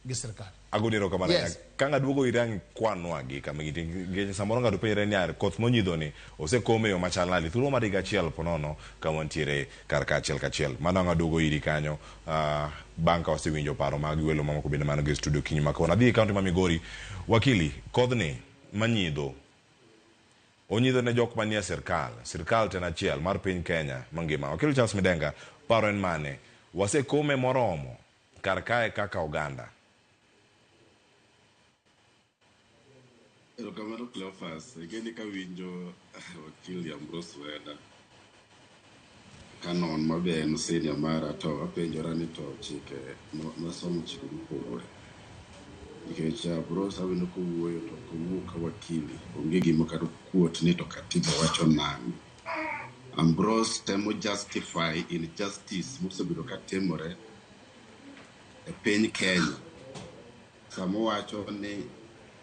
gi sirkal. Agoni erokamano. Yes. Ka ng'aduogo iri ang' kwanwa gi kama gintie. Nikech samoro ng'ato penjre ni "Ar, koth monyidho ni osekom e yo machal nade?" Thuolo mar higa achiel po nono ka wantiere kar ka achiel kachiel. Mano ang' aduogo iri kanyo bang' ka wasewinjo paro mag welo mamoko bende man go e studio kinyi ma kawuono. Adhi e kaunti ma Migori. Wakili, kodhni manyidho onyidho ne jok manie sirkal. Sirkal to en achiel mar piny Kenya mangima. Wakili Charles Midenga, paro en mane? Wasekome moromo kar kae kaka oganda? Erokamano Cleophas, ing'eni kawinjo wakili Ambrose Weda kanon mabe en senior mara to apenjora ni to chike nosomo chike mopogore. Nikech Ambrose awinjo kowuoyo to ok owuo ka wakili, onge gima kata okuot ni to katiba wacho nang'o. Ambrose temo justify injustice mosebedo katimore e piny Kenya. Sama owacho ni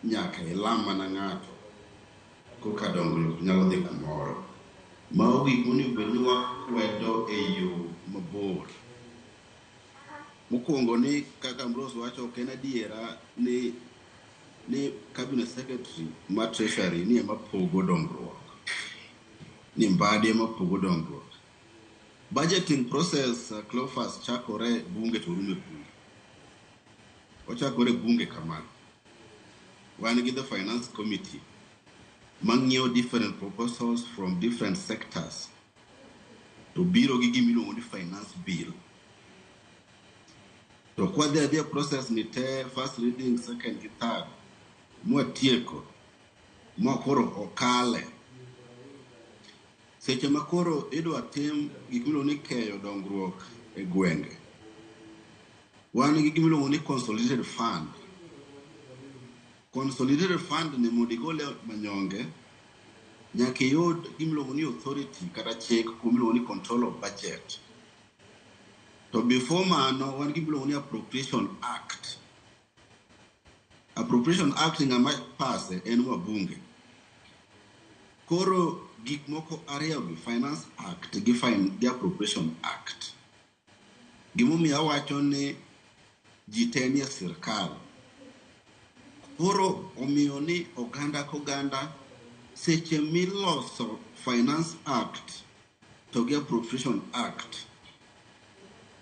nyaka ilam mana ng'ato koka dongruok nyalo dhi kumoro. Mago gik monego bed ni wakwedo e yo mabor. Mokwongo ni kaka Ambrose wacho ok en adiera ni cabinet secretary mar treasury ni ema pogo dongruok. Ni Mbadi ema pogo dongruok. Budgeting process Cleophas chakore bunge to rumo e bunge. Ochakore bunge kamano. Wan gi the finance committee mang'iyo different proposals from different sectors to biro gi gimiluongo ni finance bill. To kwadhi adhiya process ni te first reading, second gi third mwatieko ma koro okale. Seche ma koro idwa tim gik miluongo ni keyo dongruok e gwenge. Wan gi gimiluongo ni consolidated fund. Consolidated fund ni mondo igole manyonge nyaka iyud gimiluongo ni authority kata chik kuom ni control of budget. To before mano wan gi gimiluongo ni appropriation act. Appropriation act ng'ama pase en wabunge. Koro gik moko ariyo gi finance act gi appropriation act. Gimomiyo awacho ni ji te nie sirkal. Koro omiyo ni oganda koganda seche miloso finance act to gi appropriation act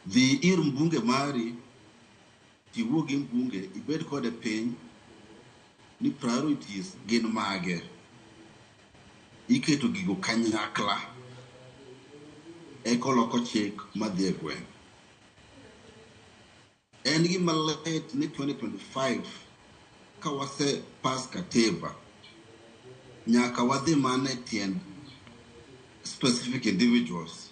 dhi ir mbunge mari tiwuo gi mbunge ibed kode piny ni priorities gin mage. Iketo gigo kanyakla eka oloko chik madhi e gweng'. En gima lit ni 2025 ka wase pass katiba nyaka wadhi mana e tiend specific individuals.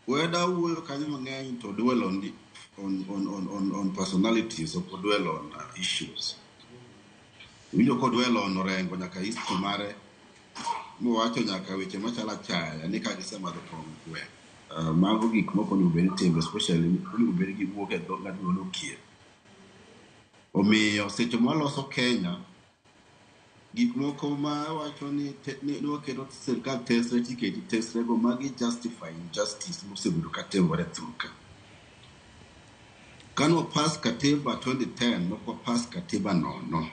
Weda wuoyo kanyo mang'eny to dwell on personalities ok dwell on issues. Winjo ko dwell on Orengo nyaka history mare mowacho nyaka weche machalo achaya ni ka gisemadho kong'o gweng'. Mago gik mok onego bed ni itimo especially onego bed ni giwuok e dho ng'at miluongo ni Okier. Omiyo seche mwaloso Kenya gik moko ma wacho ni waketo sirkal tesre tiketi tesre go magi justify injustice mosebedo katimore thurka. Kane wapass katiba 2010 nok wapass katiba nono.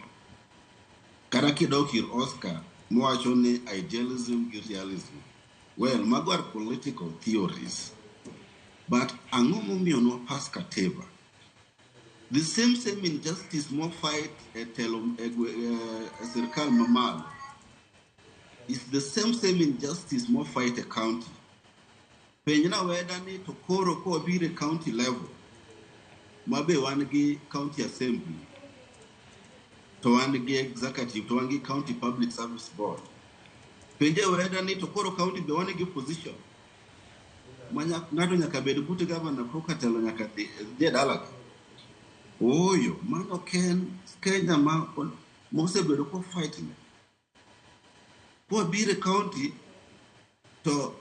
Kata kidok ir Oscar mowacho ni idealism gi realism. Well, mago are political theories. But ang'o momiyo nwapass katiba? The same injustice mo fight e telo e sirkal mamalo is the same injustice mo fight e county. Penjna weda ni to koro kowabiro e county level ma be wan gi county assembly To wan gi executive, to wan gi county public service board. Penje weda ni to koro county be wan gi opposition. Ma ng'ato nyaka bed but governor koka telo nyaka dhi e dalagi. Ooyo, mano ok en Kenya ma mosebedo ko fight ne. Kwabiro e county to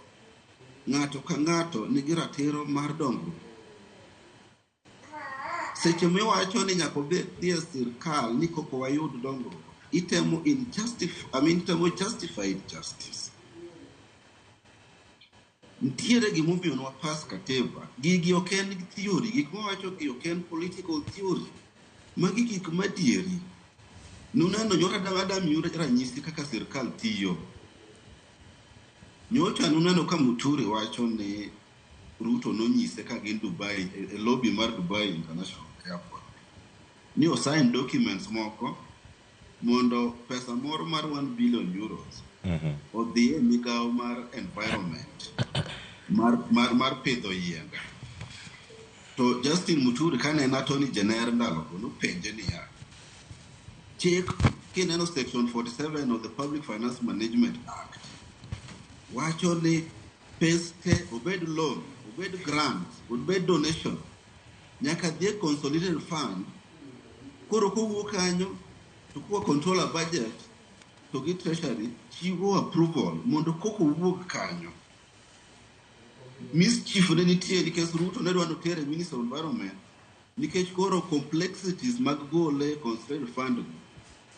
ng'ato ka ng'ato nigi ratiro mar dongruok. Seche miwacho ni nyaka obed e sirkal ni koko wayud dongruok, itemo injustif I mean, itemo justified justice. Nitiere gimomiyo ne wapass katiba. Gigi ok en theory, gik mawacho gi ok en political theory. Magi gik madieri. Nuneno nyoro adamiu ranyisi kaka sirkal tiyo. Nyocha nuneno ka Muturi wacho ni Ruto nonyise ka gin Dubai, e lobby mar Dubai International Airport, ni osign documents moko mondo pesa moro mar 1 billion euros odhi e migawo mar environment mar pidho yiende. To Justin Muturi kane en Attorney General ndalogo nopenje niya, chik kineno section 47 of the Public Finance Management Act wacho ni pes te obed loan, obed grant, obed donation nyaka dhi e consolidated fund. Koro kowuok kanyo to kuwa controller budget to gi treasury chiwo approval mondo koko wuog kanyo. Mischief ne nitie nikech Ruto ne dwa notere Minister of Environment nikech koro complexities mag gole consolidated fund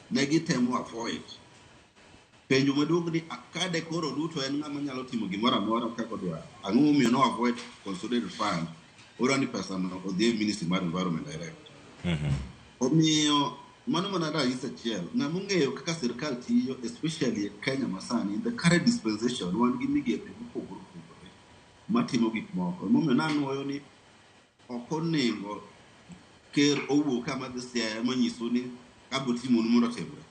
ne gitemo avoid. Penjo maduong' ni kade koro Ruto en ng'ama nyalo timo gimoro amora kaka odwaro. Ang'o momiyo no avoid consolidated fund? Odwa ni pesa no odhi e Ministry mar Environment direct. Omiyo mano mana ranyisi achiel. Ng'ama ong'eyo kaka sirkal tiyo especially e Kenya masani in the current dispensation wan gi migepe mopogore opogore matimo gik moko. Emomiyo nanuoyo ni ok onego ker owuo kama dhi Siaya manyisu ni abiro timonu mondo otimre.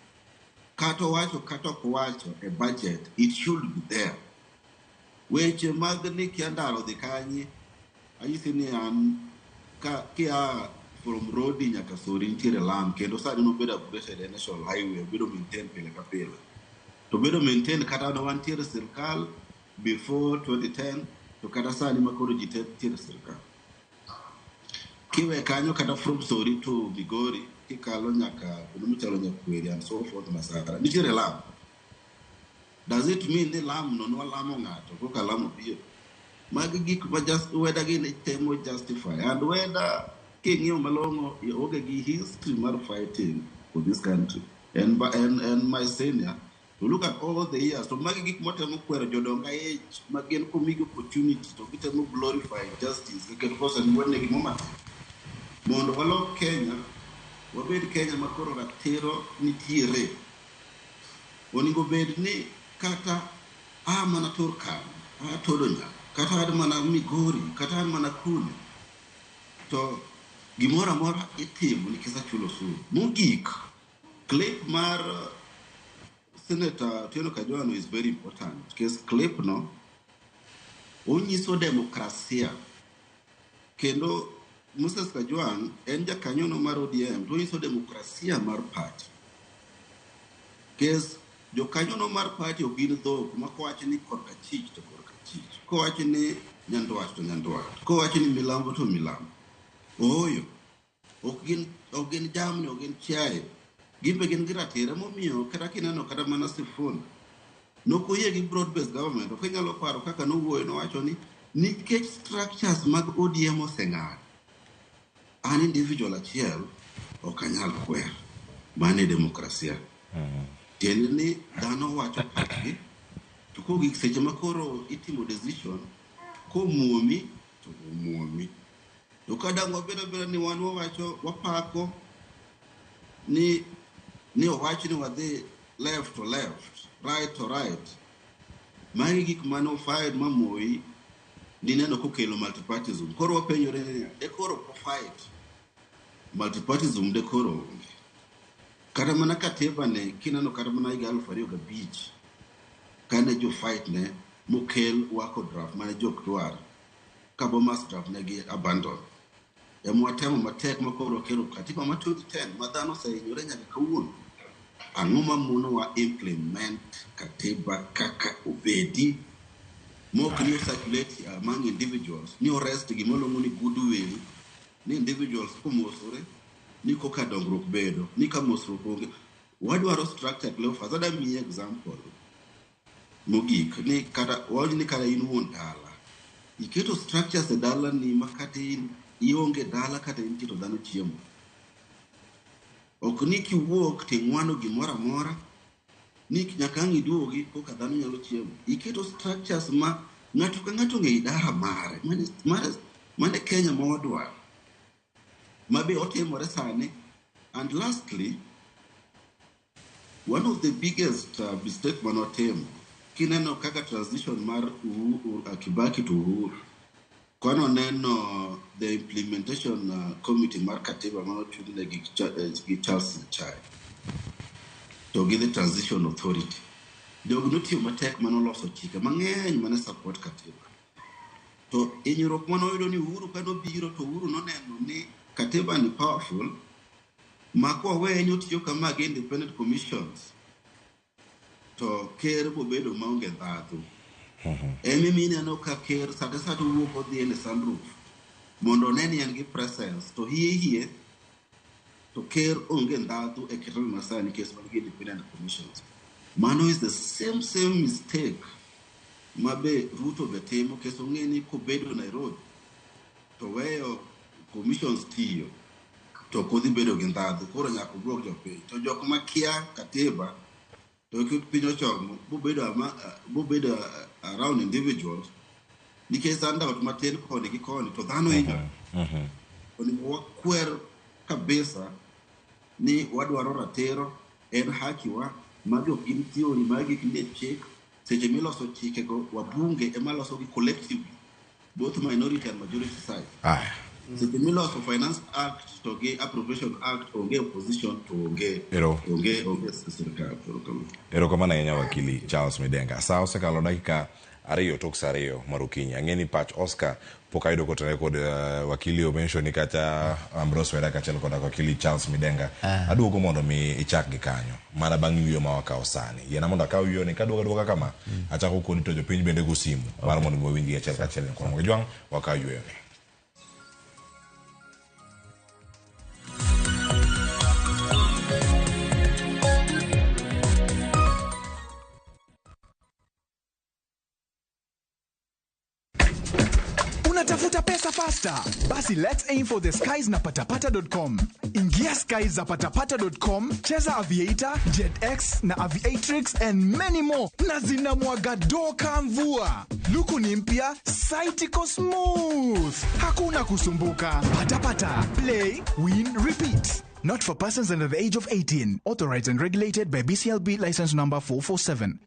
Kata owacho kata ok owacho e budget, it should be there. Weche mag ni kia ndara odhi kanye, anyisi ni an ka kia from Rodi nyaka Sori nitiere lam kendo sani nobedo upgraded e national highway, obedo maintain pile ka pile. To bedo maintain kata ne wantiere sirkal before 2010 to kata sani ma koro ji te nitiere sirkal. Kiwe kanyo kata from Sori to Migori kikalo nyaka kuonde machalo Nyakweri and so forth Masara nitiere lam. Does it mean ni lam no nwalamo ng'ato koka lam obiro? Magi gik ma just weda gin temo justify and weda king'iyo malong'o onge gi history mar fighting for this country. En my senior to look at all the years to magi gik motemo kwero jodong age ma gin komigi opportunity to gitemo glorify justice kendo kosenwene gimo matek mondo walok Kenya wabed Kenya ma koro ratiro nitiere. Onego bed ni kata a mana Turkana, a Todonyang, kata an mana Migori, kata an mana Kune, to gimoro amora itimo nikech achulo osuru. Mogik, clip mar Senator Otieno Kajwang' is very important nikech clip no onyiso demokrasia kendo Moses Kajwang' en jakanyono mar ODM to onyiso demokrasia mar party. Nikech jokanyono mar party ok gin dhok ma kowach ni korka chich to korka chich, kowach ni nyandwat to nyandwat, kowach ni milambo to milambo. Ooyo, ok gin jamni, ok gin chiaye. Gin be gin gi ratiro emomiyo kata kineno kata mana Sifuna nokoyie gi broad based government. Ok inyalo paro kaka nowuoyo nowacho ni nikech structures mag ODM oseng'ado, an individual achiel ok anyal kwer. Mano e demokrasia. Tiende ni dhano wacho pachgi to kogik seche ma koro itimo decision komuomi to omuomi. To ka dang' wabed abeda ni wan wawacho wapako ni owach ni wadhi left to left, right to right. Magi gik mane ofight ma Moi nineno kokelo multipartyism. Koro wapenjore niya, de koro ok ofight multipartyism de koro onge. Kata mana katiba ne kineno kata mana higa 2005 kane jo fight ne mokel wako draft mane jok dwar ka Bomas draft ne gi abandon. Ema watemo matek ma koro wakelo katiba ma 2010 ma dhano osehinyore nyaka kawuono. Ang'o mamonowa implement katiba kaka obedi mok ni circulate among individuals, ni orest gima iluongo ni goodwill, ni individuals komosore ni koka dongruok bedo, ni ka mosruok onge. Wadwaro structure. Cleophas, adwa miyi example mogik ni kata wawach ni kata in wuon dala iketo structures e dalani ma kata in ionge dala kata intie to dhano chiemo. Ok ni kiwuok ting'wano gimoro amora ni nyaka ang' iduogi koka dhano nyalo chiemo. Iketo structures ma ng'ato ka ng'ato ong'e idara mare. Mane Kenya ma wadwaro ma be otimore sani. And lastly, one of the biggest mistake manotimo, kineno kaka transition mar Uhuru, Kibaki to Uhuru, kono neno the implementation committee mar katiba manochung'ne gi Charles Nyachae to gi the transition authority, jogi notiyo matek manoloso chike mang'eny mane support katiba. To hinyruok manoyudo ni Uhuru kanobiro to Uhuru noneno ni katiba ni powerful ma koweye ni otiyo kama gi independent commissions to ker bobedo maonge ndhadhu. Emomiyo ineno ka ker sate sate owuok odhi e sunroof mondo one ni en gi presence, to hie hie to ker onge ndhadhu e katiba masani nikech wan gi independent commissions. Mano is the same mistake ma be Ruto be timo, nikech ong'e ni kobedo Nairobi to weyo commissions tiyo to ok odhi bedo gi ndhadhu. Koro nyaka obuog jopiny to jok makia katiba to piny ochomo bobedo around individuals nikech handout matin koni gi koni to dhano hinyore. Onego wakwer kabisa ni wadwaro ratiro, en haki wa. Magi ok gin theory, magi ok gin chik. Seche miloso chikego, wabunge ema losogi collectively, both minority and majority side. Seche miloso Finance Act to gi Appropriation Act, onge opposition to onge onge sirikal. Erokamano ahinya, wakili Charles Midenga. Sa osekalo dakika 2 tok sa 2 mar okinyi. Ang'e ni pach Oscar pok ayudo kotenore kod wakili omention ni kata Ambrose Wera kaachiel kod wakili Charles Midenga. Aduogo mondo mi ichak gi kanyo mana bang' yueyo ma wakawo sani. Yiena mondo akaw yueyo ni kaduogo aduoga kama achako koni to jopiny bende go simu mar mondo mi wawinjgi achiel kachiel. Nyakwar Jwang' wakaw yueyo ni. Unatafuta pesa faster? Basi let's aim for the skies na patapata.com. Ingia skies za patapata.com, cheza Aviator, JetX na Aviatrix and many more, na zinamwaga doka mvua. Luku ni mpya, site iko smooth. Hakuna kusumbuka. Patapata, play, win, repeat. Not for persons under the age of 18. Authorized and regulated by BCLB license number 447.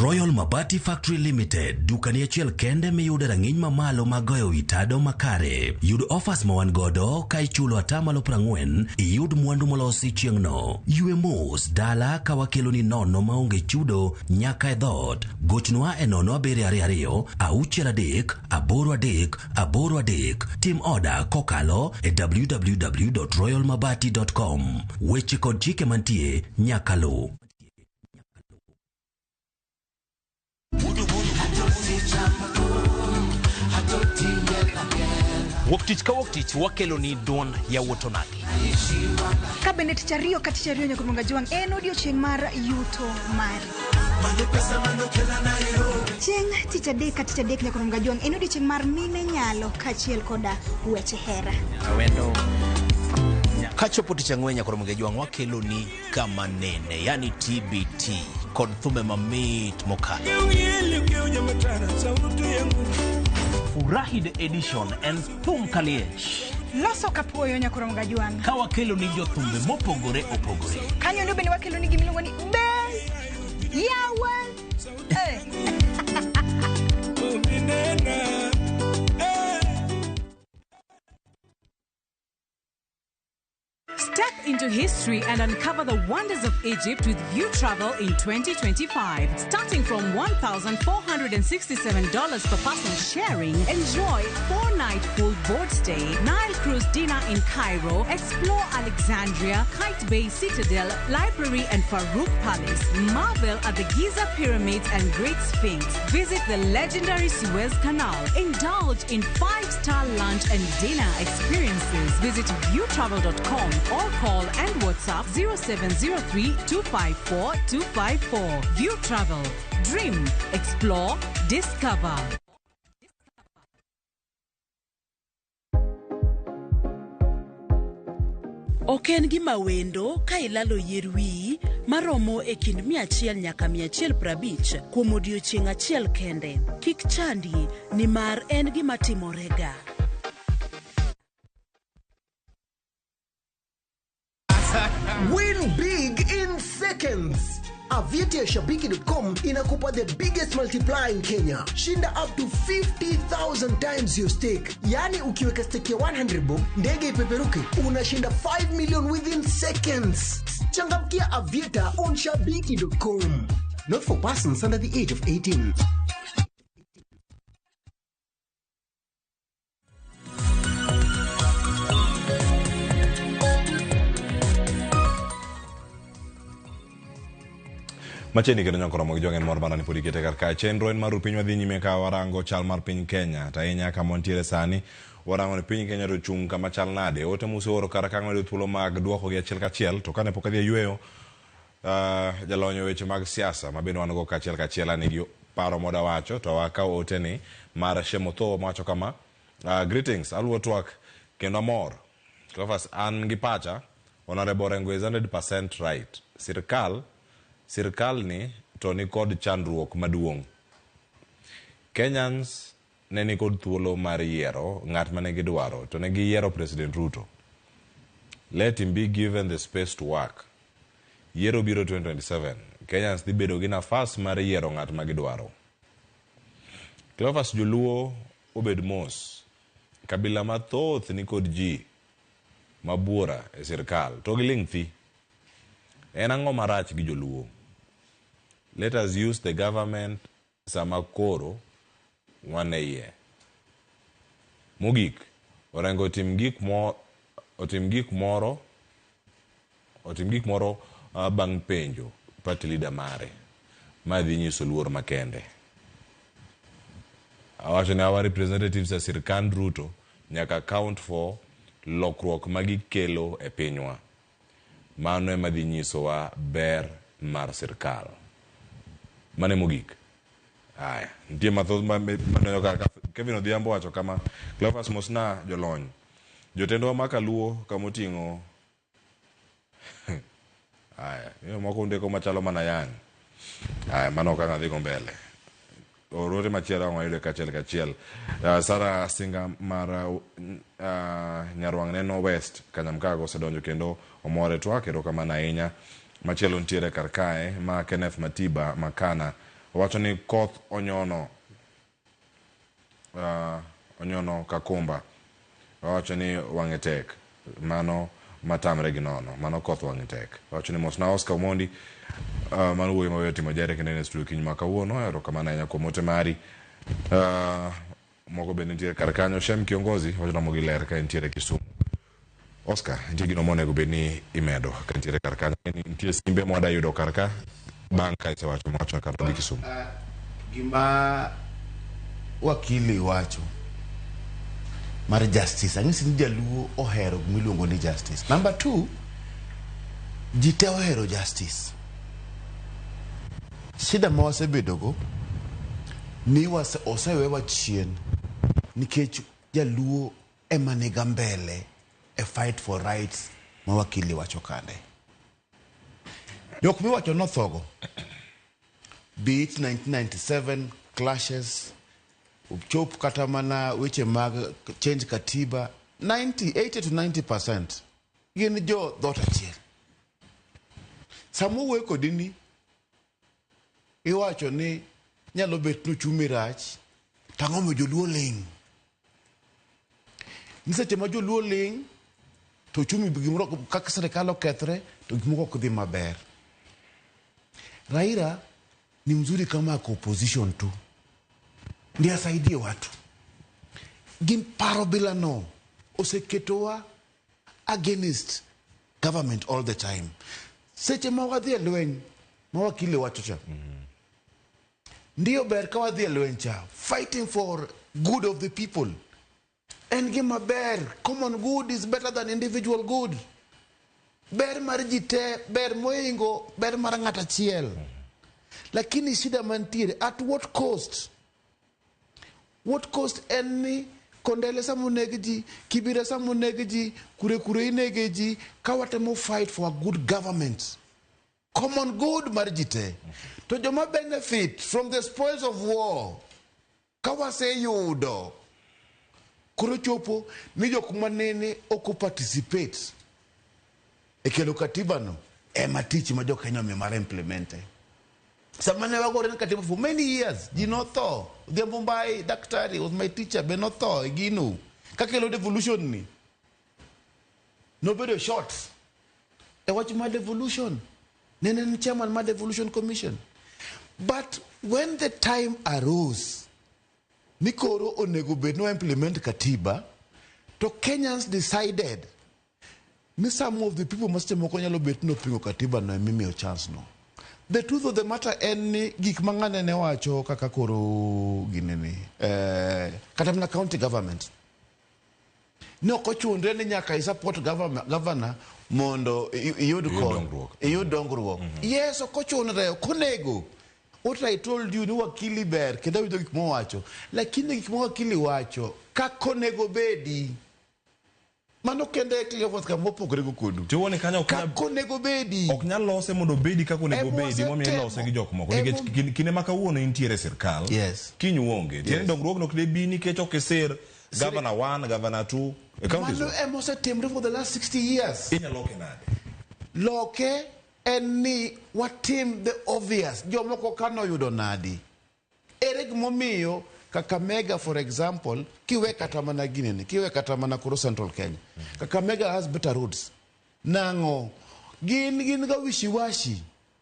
Royal Mabati Factory Limited, dukani achiel kende miyude rang'iny mamalo mag goyo wi tado makare. Yud offers ma wan godo ka ichulo 40%, iyud mwandu molosi chieng'no. Ywe mos dala ka wakeloni nono maonge chudo nyaka e dhoot. Gochnwa e 0722 63 83 83. Tim oda kokalo e www.royalmabati.com. Weche kod chike mantie nyaka luw. Wuok tich ka wuok tich wakelo ni duond yawuot onagi. Ka bende tich ariyo ka tich ariyo nyaka Jwang' en odiochieng' mar yuto mari. Chieng' tich adek ka tich adek nyaka Jwang' en odiochieng' mar mine nyalo kaachiel koda weche hera. Awendo. Kachopo tich ang'wen nyaka Jwang' wakelo ni kama nene, yani TBT kod thumbe mamit mokalo. Furahi the edition en thum kaliech. Loso kapuoyo nyaka Jwang'. Ka wakelo ni jothumbe mopogore opogore. Kanyo ndo bende wakelo ni gimiluongo ni be yawa. Step into history. history and uncover the wonders of Egypt with View Travel in 2025. Starting from $1,467 per person sharing, enjoy 4-night full board stay, Nile cruise dinner in Cairo, explore Alexandria, Kite Bay Citadel, Library and Farouk Palace, marvel at the Giza Pyramids and Great Sphinx, visit the legendary Suez Canal, indulge in 5-star lunch and dinner experiences. Visit viewtravel.com or call and WhatsApp 0703 254 254. View Travel. Dream, explore, discover. Ok en gima wendo ka ilalo yier wiyi maromo e kind 100 nyaka 150 kuom odiechieng' achiel kende. Kik chandi nimar en gima timorega. Win big in seconds. Aviator ya Shabiki.com inakupa the biggest multiplier in Kenya. Shinda up to 50,000 times your stake. Yaani ukiweka stake ya 100 bob, ndege ipeperuke, unashinda 5 million within seconds. Changamkia Aviator on Shabiki.com. Not for persons under the age of 18. Machiegni kendo nyakoro mag jwang' en mor mana ni pod ikete kar kae. Chenro en mar piny wadhi nyime ka warango chal mar piny Kenya. To ahinya kama wantiere sani, warango ni piny Kenya to ochung' kama chal nade. Ote museoro kar ka ng'wedo thuolo mag duoko gi achiel kachiel. To kane pok adhi e yueyo, jalony e weche mag siasa ma bende wan go kachiel kachiel anigi paro moda wacho to wakaw ote ni mar Shemotho mawacho kama, greetings, aluwo twak kendo amor. Cleophas, an gi pacha, Honorable Orengo is 100% right. Sirkal sirkal ni to nikod chandruok maduong'. Kenyans ne nikod thuolo mar yiero ng'at mane gidwaro to ne giyiero President Ruto. Let him be given the space to work. Yiero biro 2027. Kenyans dhi bedo gi nafas mar yiero ng'at ma gidwaro. Cleophas Joluo obed mos. Kabila mathoth nikod ji mabuora e sirkal to giling' thi. En ang'o marach gi joluo? Let us use the government sama koro wan e iye. Mogik, Orengo otim gik mo otim gik moro otim gik moro bang' penjo party leader mare. Ma dhi nyiso luor makende. Awacho ni our representatives e sirkand Ruto nyaka account for lokruok ma gikelo e pinywa. Mano ema dhi nyisowa ber mar sirkal. Mano e mogik. Aya, nitie mathoth maneno kaka Kevin Odhiambo wacho kama, Cleophas mosna jolony. Jotendwa ma kaluo kamoting'o aya, moko ndiko machalo mana yany. Aya, mano ok ang' adhigo mbele. Orote machielo ang' wayude kachiel kachiel. Sara Singa mar Nyarwang' Neno West Kanyamkago osedonjo kendo omor e twak, erokamano ahinya. Machielo nitiere kar kae ma Kenneth Matiba Makana owacho ni koth onyono onyono Kakumba. Owacho ni wang'e tek. Mano matamre gi nono. Mano koth wang'e tek. Owacho ni mosna Oscar Omondi mano wuoyi mabeyo timo jere kendo en e studio kiny ma kawuono. Erokamano ahinya kuom ote mari. Moko bende nitiere kar kanyo. Shem Kiongozi wacho Ramogi ler ka entiere Kisumu. Oscar, nitie gino monego bed ni imedo ka nitiere kar kanyo. Nitie simbe mwada yudo kar ka bang' ka isewacho mawacho kar dhi Kisumu. Gima wakili wacho mar justice, ang'isi ni jaluo ohero gimiluongo ni justice. Number 2, ji te ohero justice. Shida ma wasebedogo ni osewewa chien nikech jaluo ema niga mbele e fight for rights ma wakili wacho kande. Jok miwacho nothogo, be it 1997 clashes, chop kata mana weche mag change katiba, 80 to 90% gin jo dhoot achiel. Sama wuoyo kodi ni, iwacho ni nyalo bet ni uchumi rach, to ang'o momiyo joluo ling'? Ni seche ma joluo ling', To uchumi gimoro kaka sirikal okethre to gik moko ok dhi maber. Raila ni mzuri kama ako opposition tu, ndiye asaidie watu. Gin paro bila no oseketowa against government all the time. Seche ma wadhi e lweny ma wakili wacho cha, ndiyo ber ka wadhi e lweny cha, fighting for good of the people en gima ber. Common good is better than individual good. Ber mar ji te ber mohingo ber mar ng'at achiel. Lakini shida mantiere, at what cost? What cost en ni Kondele sama oneg ji, Kibira sama oneg ji, kure kure inege ji, ka watemo fight for a good government, common good mar ji te. To joma benefit from the spoils of war, ka waseyudo, koro chopo ni jok manene ok participate e kelo katiba no, ema tich ma jo Kenya omiyo mar implement. Sama ne wagore ne katiba for many years, ji notho. Odhiambo Mbai, daktari, was my teacher, be notho e gino. Kakelo devolution ni, nobedo short e wach mar devolution. Nene en chairman mar devolution commission. But when the time arose, ni koro onego bed ni implement katiba, to Kenyans decided ni some of the people ma seche moko nyalo bet ni opingo katiba no emimiyo chance no. The truth of the matter en ni gik ma ng'ane ne wacho kaka koro ginene, kata mana county government ne ok ochunre ni nyaka i support governor mondo iyud dongruok. Iyud dongruok. Yes, ok ochunre, ok onego. What I told you ni wakili ber kendo awinjo gik mowacho, lakini gik ma wakili wacho kaka onego bedi mano kende. Cleophas, kama opogore go kodu. Tiwuone kanyo ok nyal kaka onego bedi. Ok nyal lose mondo obedi kaka onego Ema bedi momiyo wasetemo. ilose gi jok moko nikech kinde ma kawuono intiere e sirkal, kiny uonge tiende dongruogno ok debi nikech ok isir governor 1, governor 2 e counties. Mano ema osetimre for the last 60 years. Inyalo loke nade? Loke en ni watim the obvious. Jomoko ka noyudo nadi? Ere gimomiyo Kakamega, for example, kiwe kata mana ginene, kiwe kata mana koro Central Kenya, Kakamega has better roads. Nang'o? Gin ga wishy-washy.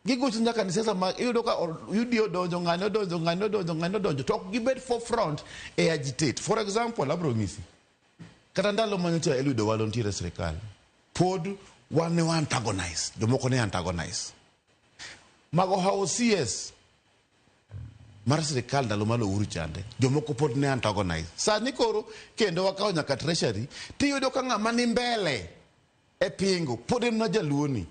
Gigocho nyaka ni siasa ma iyudo ka UDA odonjo, ng'ane odonjo, ng'ane odonjo, ng'ane odonjo, to ok gibed forefront e agitate. For example, abro nyisi. Kata ndalo manyocha Eliud Owalo nitiere e sirikal, pod wan ne wa antagonize, jomoko ne antagonize. Mago hawo CS mar sirikal ndalo mar Uhuru chande, jomoko pod ne antagonize. Sani koro kendo wakawo nyaka treasury, tiyudo ka ng'ama ni mbele e pingo pod en mana jaluo ni.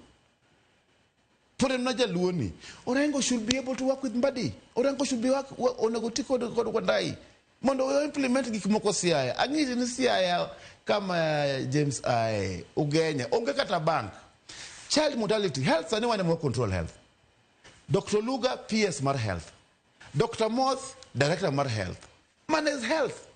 Pod en mana jaluo ni. Orengo should be able to work with Mbadi. Orengo should be work, onego ti kod Wandayi mondo o implement gik moko Siaya. Ang'isi ni Siaya kama James ae Ugenya onge kata bank. Child mortality, health sani wan ema control health. Dr. Luga PS mar health. Dr. Moth director mar health. Man is health.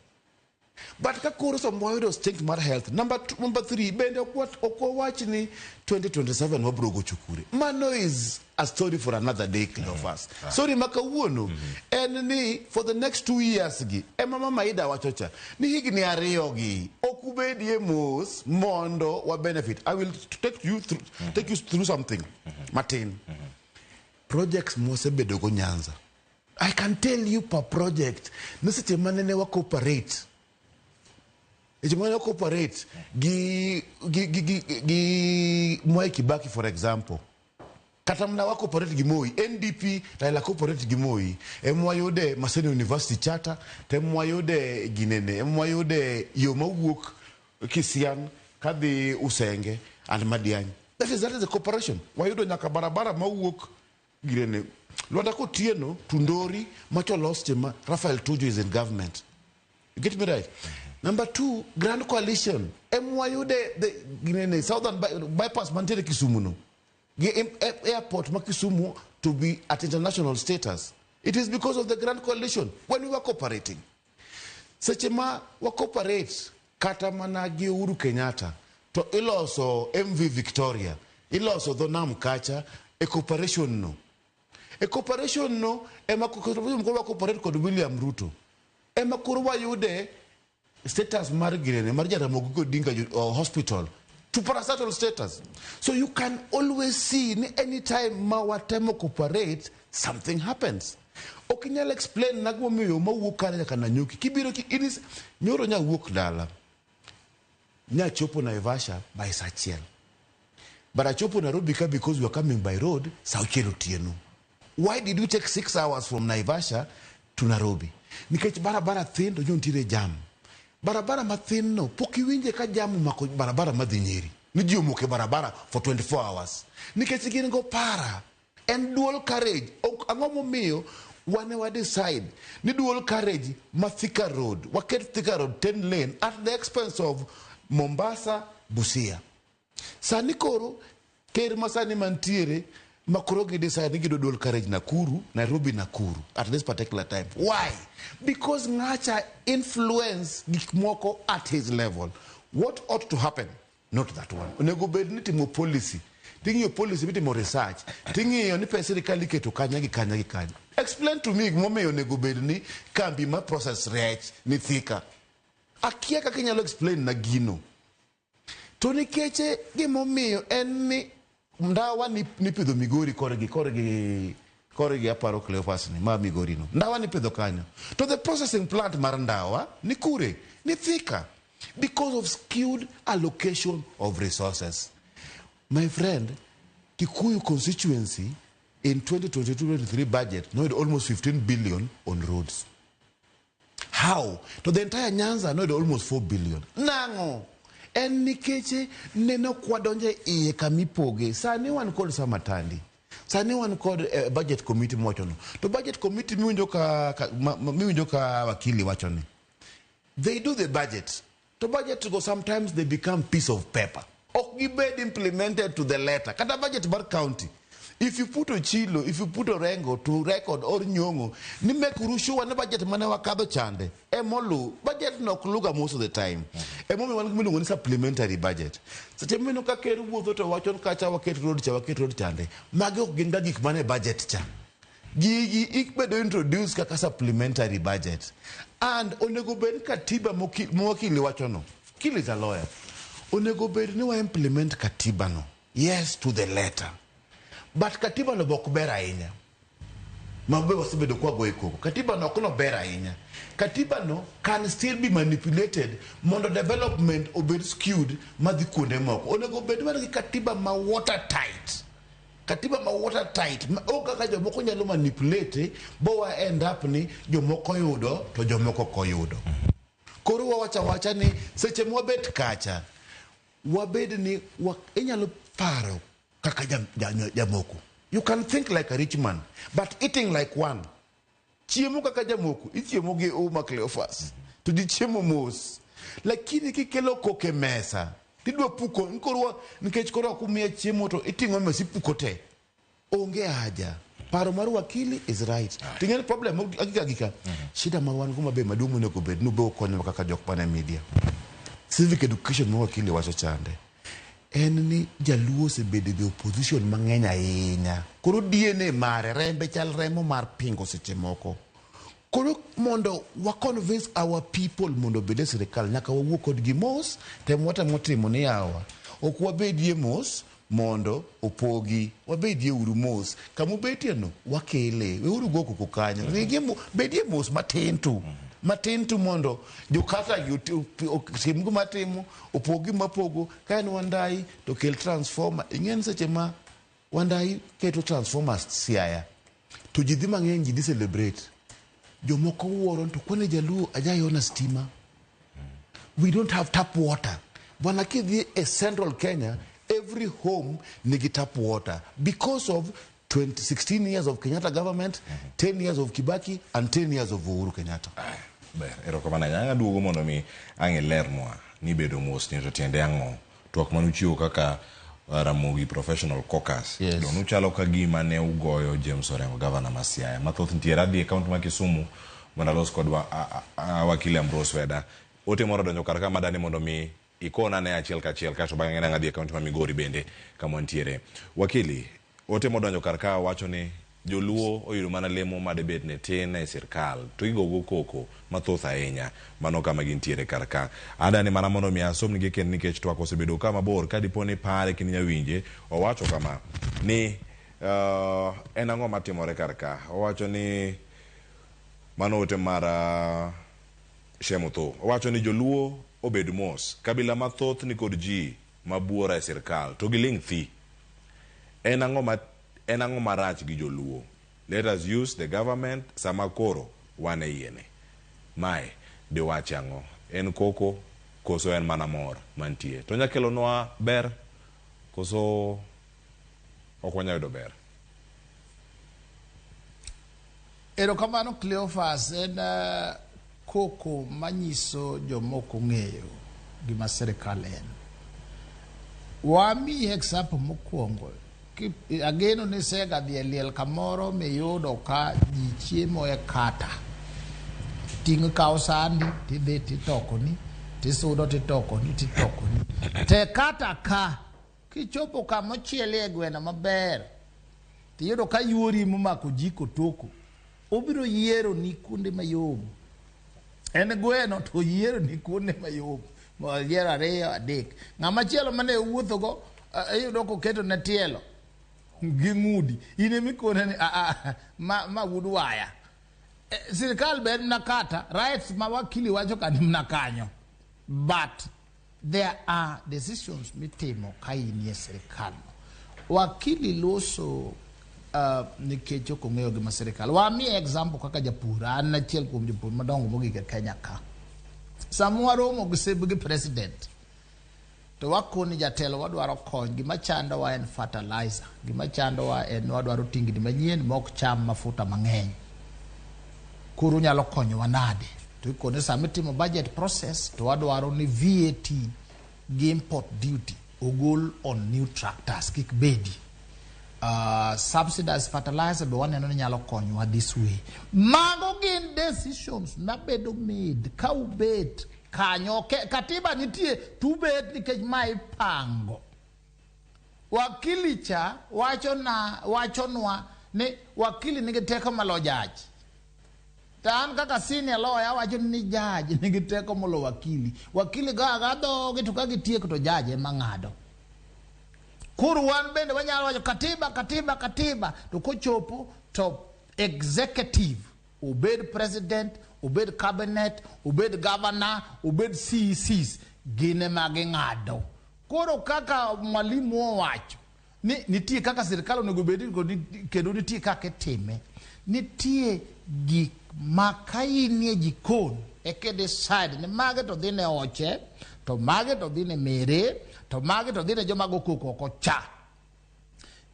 But ka koro sama wayudo stink mar health number two, number three bende ok wawach ni 2027 wabro gocho kure. Mano is a story for another day, Cleophas. Story ma kawuono en ni for the next 2 years gi ema Mama Ida wacho cha ni higni 2 gi ok ubedie mos mondo wa benefit. I will take you through something matin. Projects mosebedo go Nyanza, I can tell you per project ni seche manene wa cooperate, seche mane wa cooperate gi Mwai Kibaki, for example, kata mana wa cooperate gi Moi, NDP, Raila cooperate gi Moi, ema wayude Maseno University Charter, to ema wayude ginene, ema wayude yo mawuok Kisian kadhi Usenge and Madiany. That is the cooperation. Wayudo nyaka barabara mawuok girene Lwanda Kotieno Tundori macho seche ma Raphael Tuju is in government. You get me right? Number two, Grand Coalition. Ema wayude the ginene Southern bypass mantiere Kisumu no. Gi airport ma Kisumu to be at international status. It is because of the Grand Coalition when we were cooperating. Seche ma wa cooperate kata mana gi Uhuru Kenyatta to iloso MV Victoria, iloso dho nam kacha e cooperation no. E cooperation no ema cooperation koro wa cooperate kod William Ruto. Ema koro wayude status mar girene mar Jaramogi Odinga Hospital To parastatal status. So you can always see ni anytime ma watemo cooperate, something happens. Ok inyal explain na gimomiyo mawuok kare nyaka Nanyuki. Kibiro ki inis nyoro nya wuok dala. Nya chopo Naivasha by saa achiel. But achopo Nairobi ka because we are coming by road saa auchiel otieno. Why did we take 6 hours from Naivasha to Nairobi? Nikech barabara thin to nitiere jam. Barabara mathin no pok iwinje ka jam omako barabara madhi Nyeri. Ni ji omoko e barabara for 24 hours. Nikech gin go para. En dual carriage. Ok ang'o momiyo wane wa decide ni dual carriage ma Thika Road. Waket Thika Road 10 lane at the expense of Mombasa, Busia. Sani koro ker masani mantiere ma koro gi decide ni gidwa dual carriage Nakuru, Nairobi Nakuru at this particular time. Why? Because ng'acha influence gik moko at his level. What ought to happen? Not that one. Onego bed ni timo policy. Ting'iyo policy mitimo research. Ting'iyo ni pesa sirikal iketo kanya gi kanya gi kanya. Explain to me gimomiyo onego bed ni kambi ma process rech ni Thika. Akia kaka inyalo explain na gino. To nikech gimomiyo en ni ndawa ni nipidho Migori korgi korgi korgi aparo Cleophas ni ma Migori no. Ndawa nipidho kanyo. To the processing plant mar ndawa ni kure, ni Thika. Because of skewed allocation of resources. My friend, Kikuyu constituency in 2022-23 budget noyudo almost 15 billion on roads. How? To the entire Nyanza noyudo almost 4 billion. Nang'o? En nikech neno kwadonje iye kamipoge. Sani wan kod Samatandi. Sani wan kod budget committee mowachono. To budget committee miwinjo ka wakili wacho ni. They do the budget. To budget go sometimes they become piece of paper. Ok gibed implemented to the letter. Kata budget mar county. If you put Ochilo, if you put Orengo to record or Nyong'o, ni make sure ni budget mane wakadho chande. Emolu, budget no ok luga most of the time. Emomiyo wan gi miluongo ni supplementary budget. Seche mineno ka ker wuotho to wacho ni kacha waket road cha, waket road chande. Magi ok gin ga gik mane budget cha. Gigi ibedo introduce kaka supplementary budget. And onego bed katiba mowakili wachono. Wakili is a lawyer. Onego bed ni wa implement katiba no. Yes, to the letter. But katiba no bok ber ahinya. Mabe wasebedo kwa goye koko. Katiba no ok no ber ahinya. Katiba no can still be manipulated mondo development obed skewed madhi kuonde moko. Onego bed mana gi katiba ma watertight. Katiba ma watertight. Ma ok kaka jomoko nyalo manipulate bo wa end up ni jomoko yudo to jomoko ok oyudo. Koro wawacho awacha ni seche mwabet kacha wabed ni inyalo paro kaka jamoko. You can think like a rich man, but eating like one. Chiemo kaka jamoko, ichiemo gi uma Cleophas. To ji chiemo mos. Lakini kikelo koke mesa, tidwa puko, nkoro nikech koro ok umiya chiemo to iting'o mesa ipuko te. Onge haja. Paro mar wakili is right. Ting'eni problem agika gika. Shida ma wan go mabe maduong' monego bed ni ube ukonyowa kaka jok mane media. Civic education ma wakili wacho chande. En ni jaluo osebedo e opposition mang'eny ahinya. Koro DNA mare rembe chal remo mar pingo seche moko. Koro mondo wa convince our people mondo obed e sirikal nyaka wawuo kodgi mos tem watemo timo ni yawa ok wabedie mos mondo opogi wabedie uru mos kama ubetie no wakele weuru go koko kanyo bedie mos matin tu matin tu mondo jokata gi otim gima timo opog gima pogo ka en Wandai to kel transformer ing'e ni seche ma Wandai keto transformers Siaya to ji dhi mang'eny ji dhi celebrate jomoko wuoro to kwane jaluo ajayona stima we don't have tap water bwana kidhi e central Kenya every home nigi tap water because of 20, 16 years of Kenyatta government 10 years of Kibaki and 10 years of Uhuru Kenyatta. Ber, erokamano ahinya. Ang' aduogo mondo mi ang' ilernwa ni bedo mos ni to tiende ang'o. Twak manuchiwo kaka Ramogi Professional Caucus. Yes. To nuchalo ka gima ne ugoyo James Orengo, gavana ma Siaya. Mathoth nitiere adhi e kaunti ma Kisumu mondo alos kod wakili Ambrose Weda. Ote moro odonjo kar ka madani mondo mi ikona ne achiel kachiel kasto bang'e ang' adhi e kaunti ma Migori bende kama wantiere. Wakili, ote modonjo kar ka wacho ni Joluo oyudo mana lemo madebet ne tin e sirkal to gigogo koko mathoth ahinya. Mano kama gintiere kar ka. Adani mana mondo mi asomnigi kendo nikech twak osebedo ka mabor ka dipo ni pare kendo inya winje. Owacho kama ni en ang'o matimore kar ka. Owacho ni mano ote mar Shemutho. Owacho ni joluo obed mos. Kabila mathoth nikod ji mabuora e sirkal to giling' thi. En ang'o ma en ang'o marach gi joluo? Let us use the government sama koro wan e iye ni. Mae diwach ang'o? En koko koso en mana mor mantie? To nya kelonwa ber koso ok wanyal yudo ber? Erokamano Cleophas, en koko manyiso jomoko ng'eyo gima sirikal en. Wamiyi example mokwongo. Ageno ni isega dhi e liel kamoro miyudo ka ji chiemo e kata. Ting' kawo sandi tidhi titokoni, tisudo titokoni, titokoni. Te kata ka, kichopo kama ochielie gweno maber, tiyudo ka yuori momako jiko toko, obiro yiero ni kuonde mayom. En gweno to yiero ni kuonde mayom. Yiero ariyo, adek. Ng'ama chielo mane owuothogo, iyudo koketo ne tielo gi ng'udi. In emikone ni, ma wuod waya. Sirikal be en mana kata, rights ma wakili wacho ka ni mana kanyo. But there are decisions mitimo ka inie sirikal. Wakili loso nikech ok ong'eyo gima sirikal. Wamiye example kaka japur, an achiel kuom jopur madongo mogik e Kenya ka. Sama waromo gi seb gi president, to wakoni jatelo wadwaro kony, gima chandowa en fertilizer, gima chandowa en wadwaro tingni manyien mok cham mafuta mang'eny. Koro unyalo konyowa nade? To ikone sama itimo budget process to wadwaro ni VAT gi import duty ogol on new tractors kik bedi. Subsidized fertilizer be waneno ni nyalo konyowa this way. Mago gin decisions mabedo made ka ubet kanyo. Katiba nitie tubet nikech ma ipango. Wakili cha wachonwa ni wakili nigi teko malo judge. To an kaka senior lawyer awacho ni judge nigi teko molo wakili. Wakili go aga dhogi to ka gitieko to judge ema ng'ado. Koro wan bende wanyalo wacho katiba, katiba, katiba. To kochopo to executive, obed president, obed cabinet, obed governor, obed CECs, gin ema ging'ado. Koro kaka mwalimu owacho ni nitie kaka sirikal onego bed kendo nitie kaka itime. Nitie gik ma ka inie jikon eka decide ni mage to dhi ne oche, to mage to dhi ne mere, to mage to dhi ne joma go koko oko cha.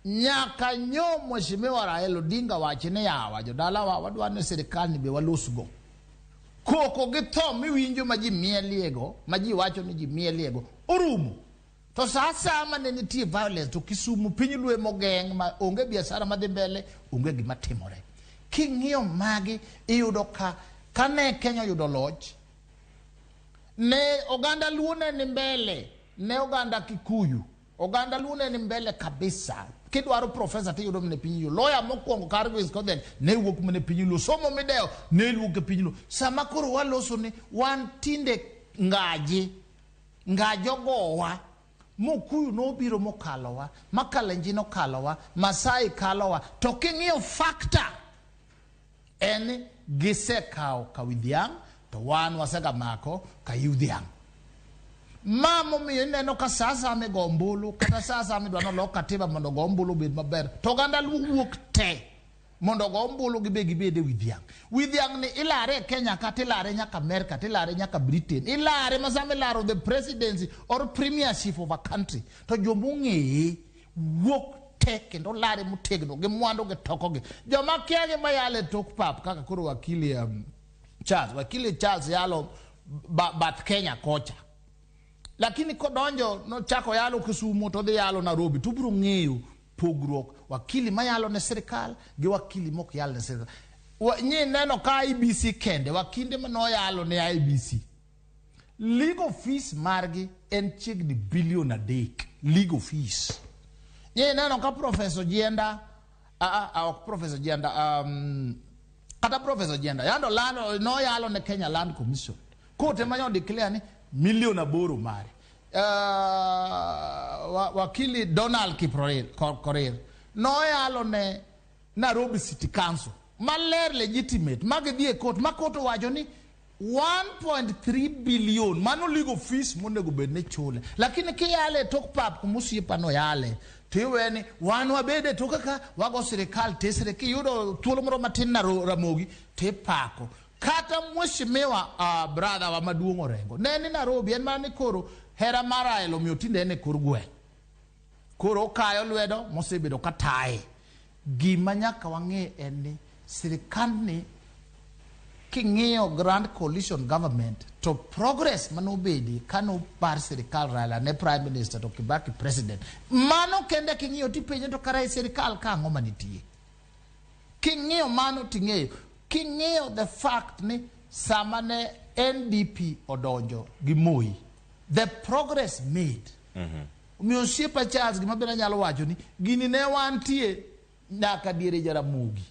Nyaka nyo Mheshimiwa Raila Odinga wach ni yawa jodalawa wadwa ni sirikal ni be walosgo. Koko gi tho miwinjo ma ji mieliego, ma ji wacho ni ji mieliego, orumo. To sa asaya mane nitie violence to Kisumu piny Luo mogeng' ma onge biashara madhi mbele, onge gima timore. King'iyo magi iyudo ka kane Kenya oyudo loch, ne oganda Luo ne ni mbele, ne oganda Kikuyu, oganda Luo ne ni mbele kabisa. Kidwaro professor tiyudo mana e piny Luo. Lawyer mokwongo kar Wisconsin ne wuok mana e piny Luo. Somo midewo ne wuok e piny Luo. Sama koro waloso ni wan tinde ngaji, ngaji ogowa. Mokuyu nobiro mokalowa, Makalenjin okalowa, Masai kalowa. To king'iyo factor en gisekawo kawi dhiang' to wan wasega mako kayiw dhiang'. Ma momiyo ineno ka sa asaya migo ombulu kata sa asaya midwa nolok katiba mondo ogo ombulu obed maber to oganda Luo wuok te mondo ogo ombulu gibe gibed e wi dhiang'. Wi dhiang' ni ilare e Kenya ka tilare nyaka America tilare nyaka Britain. Ilare ma sama ilaro the presidency or premiership of a country to jomong'eye wuok te kendo lare motegno gi mwandu gi tokogi. Joma kia gi mayalo e tok pap kaka koro wakili Charles, wakili Charles yalo bath Kenya kocha. Lakini kodonjo nochako yalo Kisumu to dhi yalo Nairobi to ubiro ng'eyo pogruok wakili mayalo ne sirikal gi wakili mok yal ne sirikal. Nyi neno ka IEBC kende wakinde manoyalo ne IEBC. Legal fees margi en chiegni bilion 3. Legal fees. Nyi neno ka Professor Jienda Ok Professor Jianda, kata Professor Jianda yando lando noyalo ne Kenya Land Commission. Court ema nyo declare ni milion 8 mare. Wakili Donald Kipkorir noyalo ne Nairobi City Council maler legitimate magidhi e court ma court owacho ni 1.3 billion mano legal fees monego bed ni chule, lakini kiyale tok pap kumusiepa no yale tiweni wan wabede to kaka wago sirikal tesre kiyudo thuolo moro matin na Ramogi tipako kata mheshimiwa brother wa maduong' Orengo ne ni Nairobi en mana ni koro hera mar Raila omiyo tinde en e kor gweng' koro okayo lwedo mosebedo kataye. Gima nyaka wang'e en ni sirikandni king'iyo Grand Coalition Government to progress manobedi kano par sirikal Raila ne prime minister to Kibaki president, mano kende king'iyo tipenjo to kara e sirikal ka ang'o manitie. King'iyo mano ting'eyo king'iyo the fact ni sama ne NDP odonjo gi Moi, the progress made. Omiyo osiepa Charles, gima bende anyalo wacho ni gini ne wantie nyaka diere Jaramogi.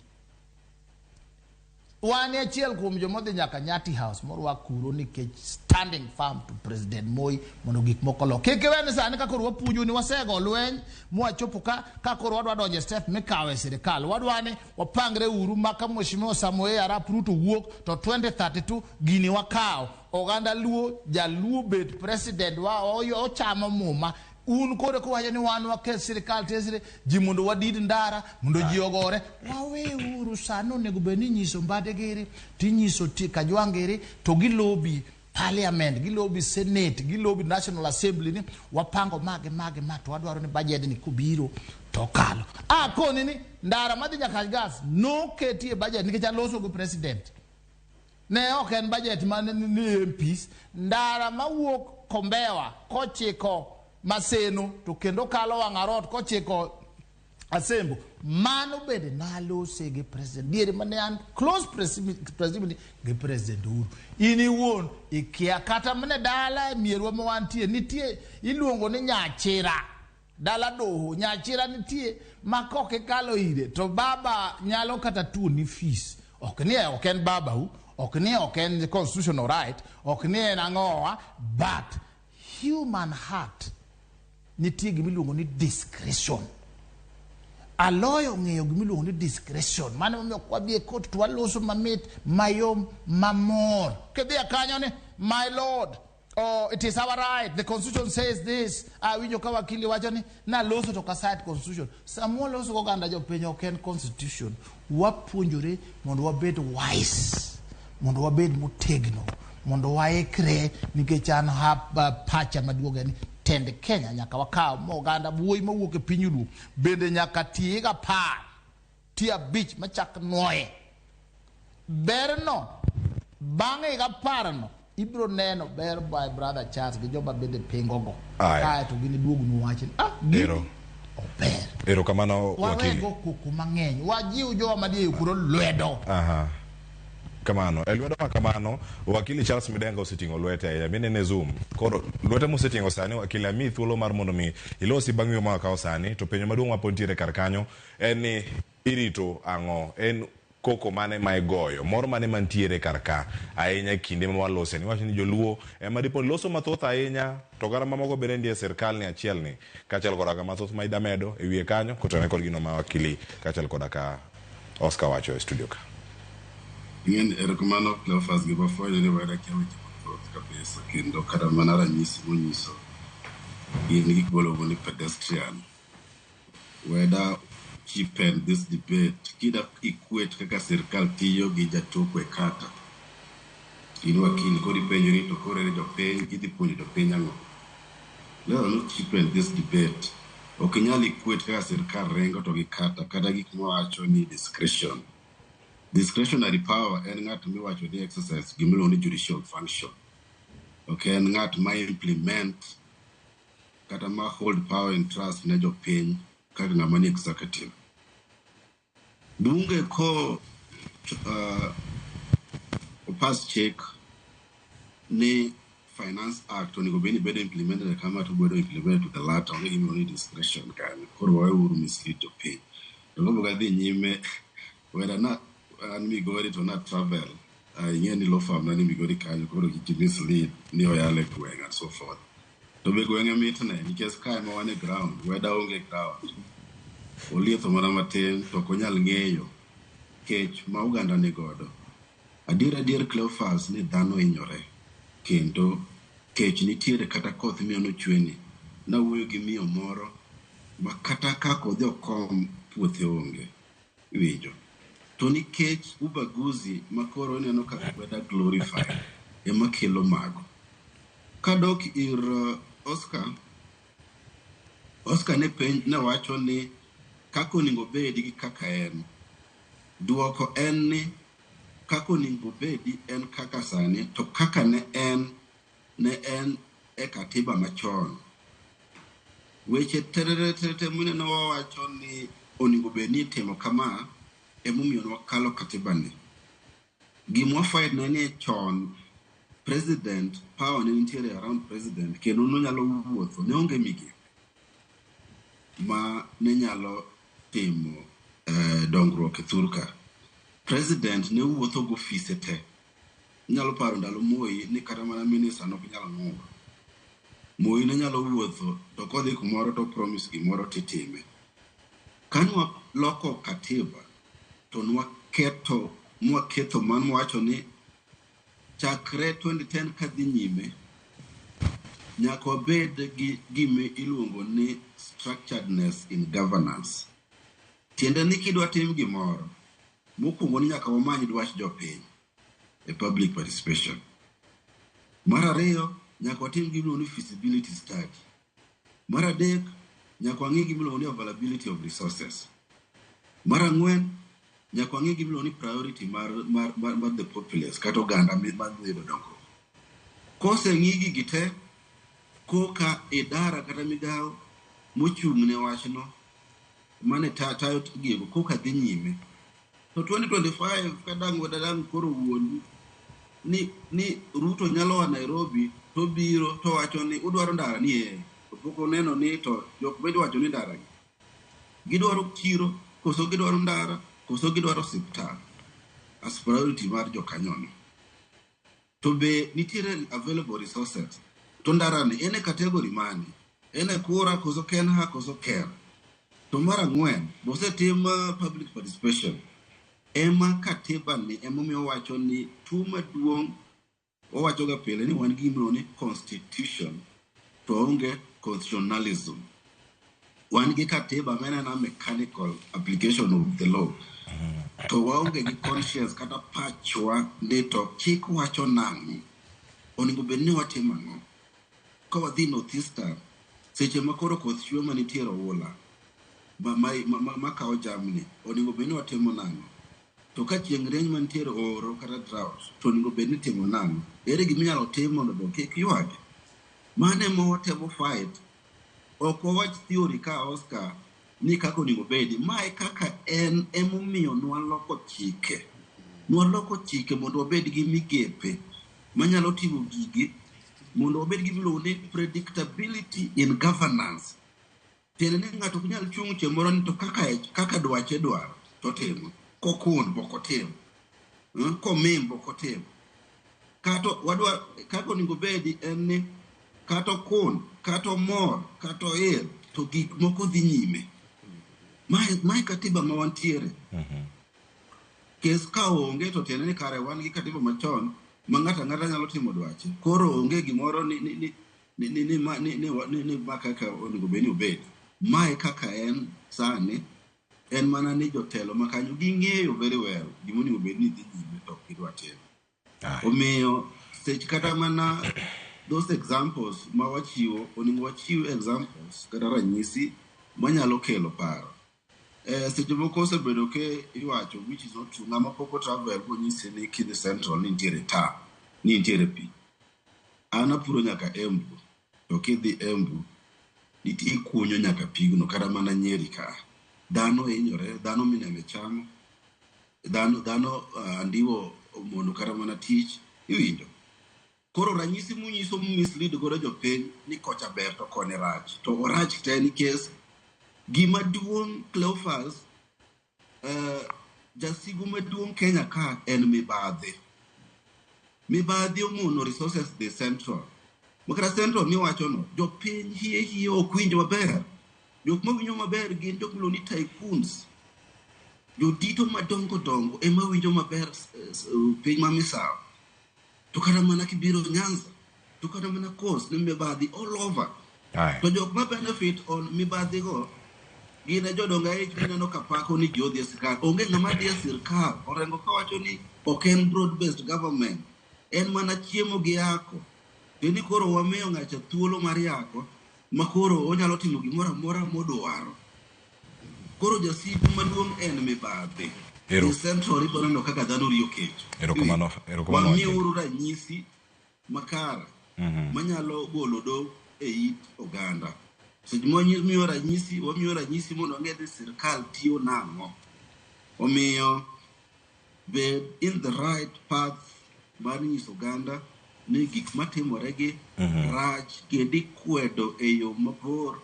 Wan e achiel kuom jomodhi nyaka Nyati House morwak kuro nikech standing firm to President Moi mondo gik moko lok. Kik iwe ni sani ka koro wapuonju ni wasego lweny mwachopo ka koro wadwa donjo e step mikawo e sirikal. Wadwa ni wapangre uru ma ka Mheshimiwa Samoei Arap Ruto wuok to 2032 gini wakawo. Oganda Luo, Jaluo bet president wa ochamo muma. Un koro kowacho ni wan waket sirikal tesre ji mondo wadid ndara mondo ji ogore. Waweuru sani onego bed ni inyiso Mbadi giri tinyiso Kajwang' giri to gilobi parliament, gilobi senate, gilobi National Assembly ni wapango mage mage ma to wadwaro ni budget ni kubiro to kalo. Akoni ni ndara madhi nyaka gas noketi e budget nikech aloso gi president. Ne ok en budget man ni MPs, ndara mawuok Kombewa kochiko Maseno to kendo kalo Wang'arot kochiko Asembo, mano bende nalose gi president diere mane an close proximity gi President Uhuru. In iwuon ikia kata mane dala e mierwa ma wantie nitie iluongo ni Nyachira, dala doho Nyachira nitie ma kok ikalo ire to baba nyalo kata tuoni fees. Ok ni ok en babau, ok ni ok en constitutional right, ok ni en ang'owa, but human heart nitie gimiluongo ni discretion. Aloyo ng'eyo gimiluongo ni discretion. Mano emomiyo ok wadhi e court to waloso mamit, mayom, mamor. Kidhi kanyo ni, my lord, oh, it is our right, the constitution says this. Awinjo ka wakili wacho ni naloso to ka cite constitution. Sama waloso go oganda jopiny ok en constitution. Wapuonjore mondo wabed wise, mondo wabed motegno, mondo waikre nikech an pacha maduong' en ni tend Kenya nyaka wakaw ma oganda wuoyi mawuok e piny Luo bende nyaka ti higa 10 ti 5 machak nuoye. Berno bang' higa 10 no ibiro neno ber by brother Charles gi joma bende pingo go. Kaeto giniduognu wach ni gini Erokamano wakili. Wawego koko mang'eny, wajiw jowa manie kuro lwedo. Aha. Kamano. E lwedo ma kamano, wakili Charles Midengo oseting'o lwete ahinya. Minene Zoom. Koro lwete moseting'o sani, wakili amiyi thuolo mar mondo mi ilosi bang' yo ma wakawo sani. To penjo maduong' ma pod nitiere kar kanyo en ni irito ang'o? En koko mane ma igoyo? Mor mane mantiere kar ka ahinya e kinde ma walose? Niwacho ni joluo ema dipo ni loso mathoth ahinya to oganda mamoko bende nitie e sirkal ni achiel ni kaachiel koda ka mathoth ma ida medo e wiye kanyo kotenore kod gino ma wakili kaachiel koda ka Oscar wacho e studio ka. Ing'eni erokamano Cleophas gima fwenyo ni weda kia weche mathoth kabisa kendo kata mana ranyisi monyiso gin gik miluongo ni pedestrian. Weda cheapen this debate kida equate kaka sirkal tiyo gi jatoko e kata. In wakili koro ipenjo ni to koro ere jopiny idhi puonjo jopiny ang'o? Let us not cheapen this debate. Ok inyal equate kaka sirkal ringo to gi kata kata gik mawacho ni discretion. Discretionary power en ng'at miwacho ni exercise gimiluongo ni judicial function. Ok en ng'at ma implement kata ma hold power in trust ne jopiny kaka ng'ama ni executive. Bunge ko opas chik ni Finance Act onego bed ni bedo implemented kama to bedo implemented to the letter onge gimiluongo ni discretion kanyo. Koro waweuru mislead jopiny. To kapok adhi nyime, wera na an Migori to na travel. Ing'e ni law firm na ni Migori kanyo koro kik mislead ni oyal e gweng' and so forth. To be gweng'e mitne nikech kae ma wan e ground, weda onge ground. Olietho mana matin to ok onyal ng'eyo kech ma oganda ni godo. Adier adier Cleophas ni dhano hinyore kendo kech nitiere kata koth miyo nochweni. Nawuoyo gi miyo moro ma kata kaka odhi okom puothe onge. Iwinjo. To nikech ubaguzi ma koro ineno ka weda glorify ema kelo mago. Kadok ir Oscar, Oscar ne penj ne wacho ni kaka onego obedi gi kaka en. Duoko en ni kaka onego obedi en kaka sani to kaka ne en ne en e katiba machon. Weche tererete mineno wawacho ni onego bed ni itimo kama emomiyo nwakalo katiba ni. Gima wafight ne ni chon president power ne nitiere around president kendo nonyalo wuotho ne onge migepe ma ne nyalo timo dongruok e thur ka. President ne wuotho gofise te. Inyalo paro ndalo Moi ni kata mana minister nok nyal ng'ur. Moi ne nyalo wuotho to kodhi kumoro to promise gimoro titime. Ka nwaloko katiba to nwaketo mwaketho mano mwawacho ni chakre 2010 kadhi nyime nyaka wabed gi gima iluongo ni structuredness in governance. Tiende ni kidwa tim gimoro, mokwongo ni nyaka wamany dwach jopiny e public participation. Mar ariyo, nyaka watim gima iluongo ni feasibility study. Mar adek, nyaka wang'i gima iluongo ni availability of resources. Mar ang'wen, nyaka wang'i gima iluongo ni priority mar the populace kata oganda ma dhi yudo dongruok. Koseng'i gigi te, koka idara kata migawo mochung' ne wachno mane tayo gigo koka dhi nyime. To 2025 kadang' wadang' koro wuondu ni Ruto nyalo a Nairobi to biro to wacho ni udwaro ndara ni ee to pok oneno ni to jok midwacho ni ndara gi gidwaro chiro koso gidwaro ndara koso gidwaro osiptal as priority mar jokanyono. To be nitiere available resources to ndara ni en e category mane? En e kura koso KeNHA koso KeRRA? To mar ang'wen, bosetim public participation. Ema katiba ni emomiyo owacho ni tuo maduong' wawacho ga pile ni wan gi gimiluongo ni constitution to waonge constitutionalism. Wan gi katiba ma en ena mechanical application of the law. To waonge gi conscience kata pachwa ni to chik wacho nang'o. Onego bed ni watimo ang'o? Ka wadhi North Eastern, seche ma koro koth chwe manitiere oula ma kawo jamni, onego bed ni watimo nang'o? To ka chieng' rieny mantiere oro kata drought, to onego bed ni itimo nang'o? Ere gima inyalo tim mondo dhok kik ywagi? Mano ema watemo fight. Ok wawach theory ka Oscar ni kaka onego bedi. Mae kaka en emomiyo nwaloko chike. Nwaloko chike mondo wabed gi migepe manyalo timo gigi mondo wabed gi gimiluongo ni predictability in governance. Tiende ni ng'ato ok nyal chung' chieng' moro ni to kaka dwache dwaro to timo. Kokun bok otim. Komim bok otim. Kata wadwa kaka onego bedi en ni kata okun, kata omor, kata oil, to gik moko dhi nyime. Mae katiba ma wantiere. Kes ka onge to tiende ni kare wan gi katiba machon ma ng'ato ang'ata nyalo timo dwache. Koro onge gimoro ni ma kaka onego bed ni obed. Mae kaka en sani en mana ni jotelo ma kanyo ging'eyo very well gima onego bed ni dhi nyime to ok gidwa timo. Omiyo sech kata mana those examples ma wachiwo onego wachiw examples kata ranyisi manyalo kelo paro. Seche moko osebedo ke iwacho which is not true ng'ama pok o travel konyisi ni kidhi Central ni nitiere tar ni nitiere pi. An apuro nyaka Embu to kidhi Embu ikunyo nyaka pigno kata mana Nyeri ka. Dhano hinyore, dhano mineme chamo, dhano andiwo omono kata mana tich, iwinjo. Koro ranyisi munyiso mislead godo jopiny ni kocha ber to koni rach. To orach te nikech gima duong' Cleophas Jasigu maduong' Kenya ka en mibadhi. Mibadhi omono resources dhi central. Makata central miwachono, jopiny hie hie ok winj maber. Jok mawinjo maber gin jok miluongo ni tycoons. Jodito madongo dongo ema winjo maber piny ma misawa. To kata mana kibiro Nyanza, to kata mana Coast ni mibadhi all over. To jok ma benefit on mibadhi go gin e jodongo aich mineno ka pako ni ji odhi e sirkal. Onge ng'ama dhi e sirkal. Orengo kawacho ni ok en broad based government. En mana chiemo gi yako. Tiende ni koro wamiyo ng'acha thuolo mar yako ma koro onyalo timo gimoro amora modwaro. Koro jasigu maduong' en mibadhi. Ero. E Central ibiro neno kaka dhano riyo kech. Erokamano, erokamano wakili. Wamiuru ranyisi makare manyalo golo do e it oganda. Seche ma wamiyo ranyisi, wamiyo ranyisi mondo wang'e ni sirkal tiyo nang'o. Omiyo bed in the right path mar nyiso oganda ni gik matimore gi rach kendo ikwedo e yo mabor.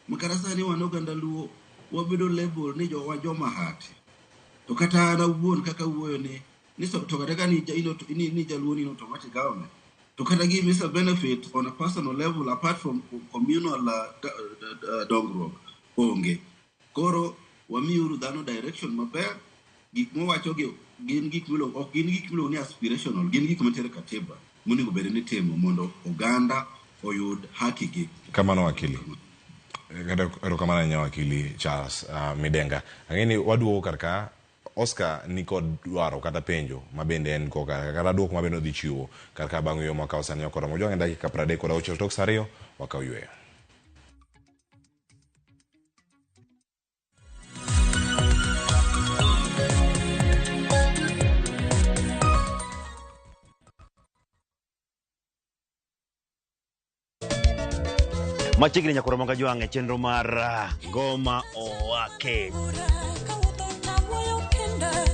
Makata sani wan oganda Luo wabedo label ni jowa joma hati. To kata an awuon kaka awuoyo ni so, to kata ka ni, ni, ni jaluo ni in automatic government. To kata give me some benefit on a personal level apart from communal dongruok onge. Koro wamiuru dhano direction maber. Gik mwawacho gi gin gik miluongo ok gin gik miluongo ni aspirational, gin gik mantiere e katiba monego bed ni itimo mondo oganda oyud haki gi. Kamano wakili. Erokamano ahinya wakili Charles Midenga. Ang'e ni waduogo kar ka Oscar ni kod dwaro kata penjo ma bende en go kar ka, kata duoko ma bende odhi chiwo kar ka bang' yueyo mwakawo sani ok oromo. Jwang'e dakika 36 tok sa 2 wakaw yueyo. Machiegni nyakoro manga jwang' e chenro mar Ngoma Owake.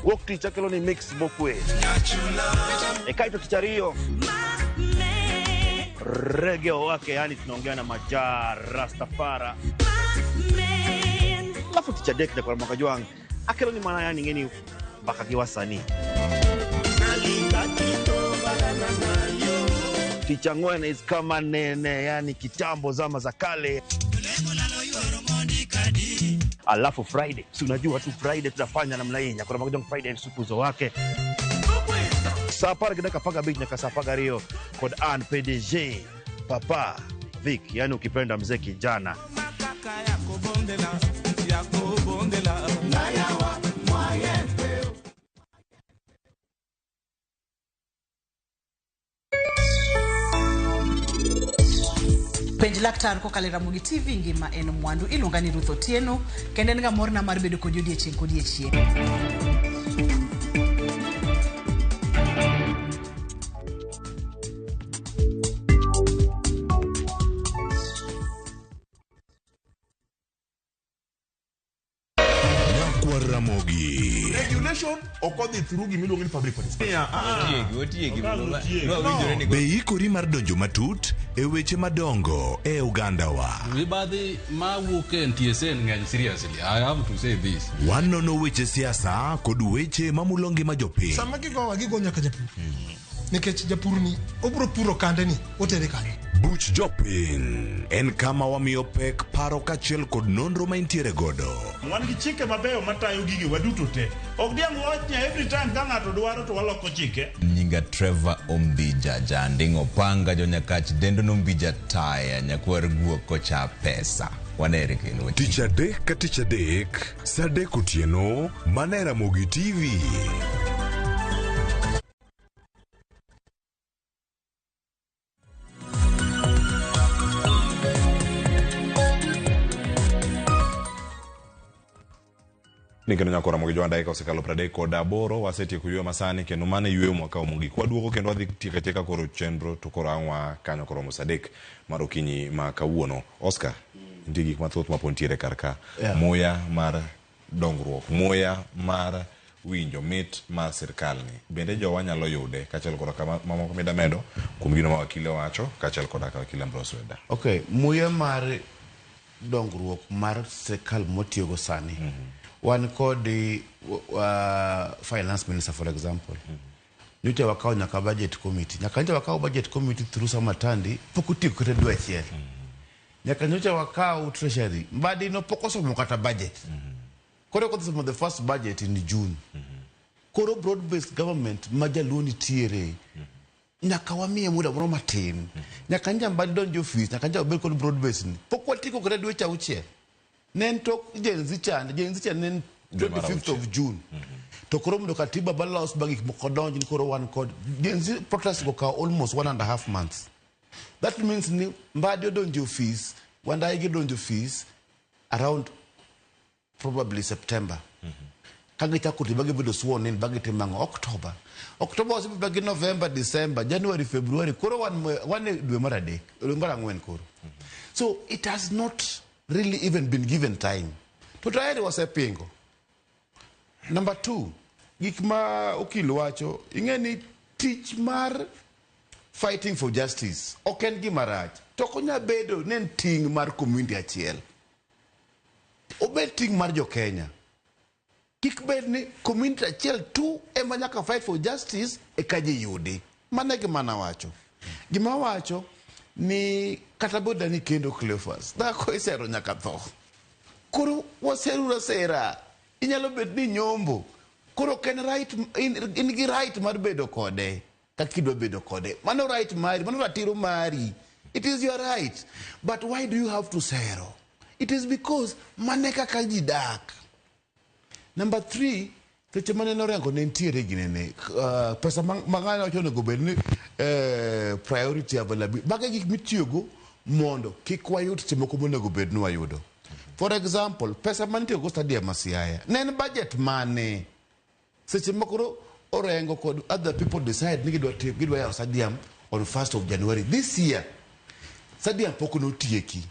Wuok tich akelo ni mix mokwe. E kaito tich ariyo Reggae Owake, yani tunaongea na Maja Rastafara. Alafu tich adek nyakoro manga jwang' akelo ni mana yani ng'eni mbaka gi wasanii. Tich ang'wen is kama nene, yani kitambo zama za kale. Alafu Friday, si unajua tu Friday tutafanya namna hii. Nyakoro manga jwang' Friday supu zo wake. Saa apar gi dakika apar gabich nyaka saa apar gariyo kod an PDG Papa Vic, yani ukipenda mzee kijana. Penj laktar kokalo e Ramogi TV ngima en mwandu. Iluonga ni Ruth Otieno kendo en ga morna mar bedo kodi odiechieng' kodiechieng'. Nyakwar Ramogi. Regulation ok odhi through gimiluongo ni public participation. Otiegi, Otiegi. No. Be ikori mar donjo matut e weche madongo e ogandawa? Mibadhi mawuok e NTSA ng'eny seriously. I have to say this. Wanono weche siasa kod weche mamulo ngima jopiny. Sama gigowa gigo nyaka japur. Nikech japur ni obro puro kande ni otere kanye. Buch jopiny en kama wamiyo pek paro kaachiel kod nonro ma intiere godo. Wan gi chike mabeyo matayo gige waduto te. Ok diang' wach ni every time ka ng'ato dwaro to waloko chike. Nyinga Trevor Ombija Janding' Opanga jonyakach dendo nombija taya nyakwar guok kocha pesa. Wanere kendo. Tich adek ka tich adek, saa adek otieno, mana e Ramogi TV. Ni kendo nyakora Ramogi Jwang' dakika osekalo 38 wasetieko yweyo masani kendo mano e yweyo mwakawo mogik. Waduogo kendo wadhi tieko atieka koro chenro to koro ang' waa kanyo koromo saa 3 mar okinyi ma kawuono. Oscar, nitie gik mathoth ma pod nitiere kar ka. Muya mar dongruok, muya mar winjo mit mar sirkal ni. Bende jowa nyalo yude kaachiel koda kama mamoko mida medo kuom gino ma wakili owacho kaachiel koda ka wakili Ambrose Weda. Okay, muya mar dongruok mar sirkal motiyogo sani. Wan kod finance minister, for example. Nyocha wakawo nyaka budget committee. Nyaka nyocha wakawo budget committee through Samatandi, pok otieko kata dwe achiel. Nyaka nyocha wakawo treasury, Mbadi no pok osomo kata budget. Koro kodhi somo the first budget in June. Koro broad based government ma jaluo nitiere, nyaka wamiye muda moro matin. Nyaka nja Mbadi donj e ofis, nyaka nja wabed kod broad based ni. Pok watieko kata dweche auchiel. Ne en tok Gen Z chande, Gen Z chande ne en Dwe mar 25th of June. To koro mondo katiba balos ba gik moko donj ni koro wan kod Gen Z protest go kawo almost 1.5 months. That means ni Mbadi odonjo e ofis, Wandayi gi odonjo e ofis around probably September. Ka gichako ti ba gibedo sworn in ba gitimo ang'o? October. October osebedo gi November, December, January, February. Koro wan e dwe mar adek, dwe mar ang'wen koro. So it has not really even been given time. To tayari wasepingo. Number two, gik ma okil wacho, ing'e ni tich mar fighting for justice ok en gima rach. To ok onyal bedo ni en ting' mar community achiel. Obed ting' mar jo Kenya. Kik bed ni community achiel tu ema nyaka fight for justice eka ji yudi. Mano e gima nawacho. Gima wacho ni kata boda ni kendo Cleophas, dhako isero nyaka tho. Koro waseruru asera. Inyalo bet ni nyombo. Koro ok en right, in gi right mar bedo kode kaka idwa bedo kode. Mano right mari, mano ratiro mari. It is your right. But why do you have to sero? It is because mane kaka ji dak. Number three, seche mane Orengo ne nitiere ginene, pesa ma ng'ano wacho onego bed ni priority availability. Mago e gik mitiyogo mondo kik wayud seche moko monego bed ni wayudo. For example, pesa manitiyogo stadium ma Siaya, ne en budget mane? Seche moko Orengo kod other people decide ni gidwa yawo stadium on 1st of January this year. Stadium pok notieki.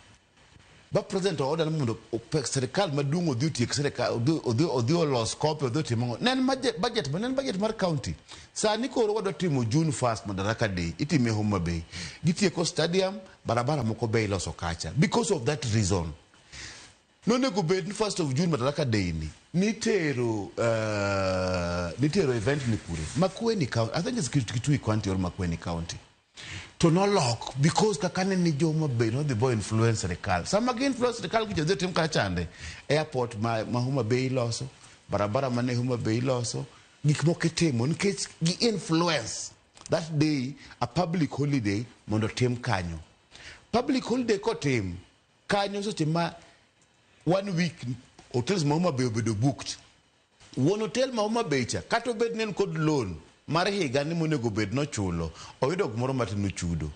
Ba president order ni mondo sirikal maduong' odhi otiek sirikal odhi olos kope odhi otim ang'o. Ne en budget ne en budget mar county. Sani koro wadwa timo June 1st Madaraka Day itime Homa Bay. Gitieko stadium, barabara moko be iloso kacha. Because of that reason. Nonego bed ni 1st of June Madaraka Day ni nitero event ni kure? Makueni County. I think it's Kitui County or Makueni County. To nolok because kaka ne ni joma Bay nodhi bo influence sirikal. Sama gi influence sirikal gicho dhi tim kacha chande. Airport ma Homa Bay iloso, barabara mane Homa Bay iloso, gik moko itimo nikech gi influence that day a public holiday mondo tim kanyo. Public holiday kotim kanyo seche ma one week hotels ma Homa Bay obedo booked. Wuon hotel ma Homa Bay cha kata obed ni en kod loan mar higa ni monego bed nochulo oyudo gimoro matin ochudo.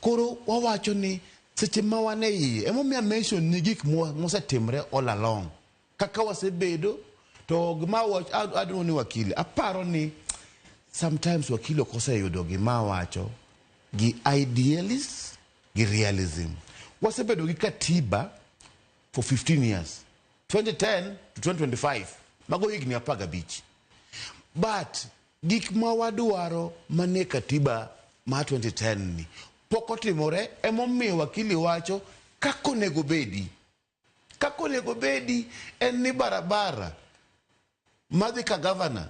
Koro wawacho ni seche ma wan e iye emomiyo mention ni gik mosetimre all along kaka wasebedo to gima adwa ni wakili aparo ni sometimes wakili ok oseyudo gima wacho gi idealism gi realism. Wasebedo gi katiba for 15 years 2010 to 2025 mago higni 15 but gik ma wadwaro manie katiba mar 2010 ni pok otimore emomiyo wakili wacho kaka onego bedi kaka onego bedi en ni barabara madhi ka gavana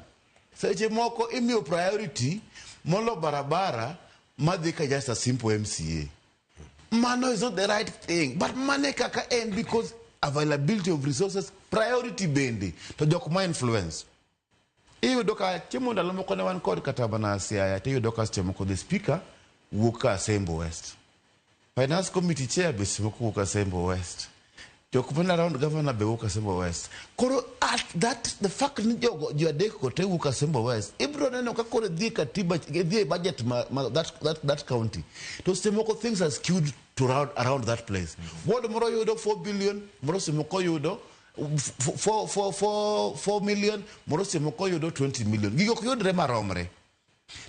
seche moko imiyo priority molo barabara madhi ka just a simple MCA mano is not the right thing but mane kaka en because availability of resources priority bende to jok ma influence iyudo ka chiemo ndalo moko ne wan kod kata mana Siaya tiyudo ka seche moko the speaker wuok ka Asembo West finance committee chair be seche moko wuok Asembo West jok man around governor be wuok Asembo West koro at that the fact ni jogo ji adek go te wuok Asembo West ibiro neno ka koro dhi e katiba dhi e budget ma that county to seche moko things are skewed to around that place ward moro yudo 4 billion moro seche moko yudo 4 million moro seche moko yudo 20 million gigo ok yudre maromre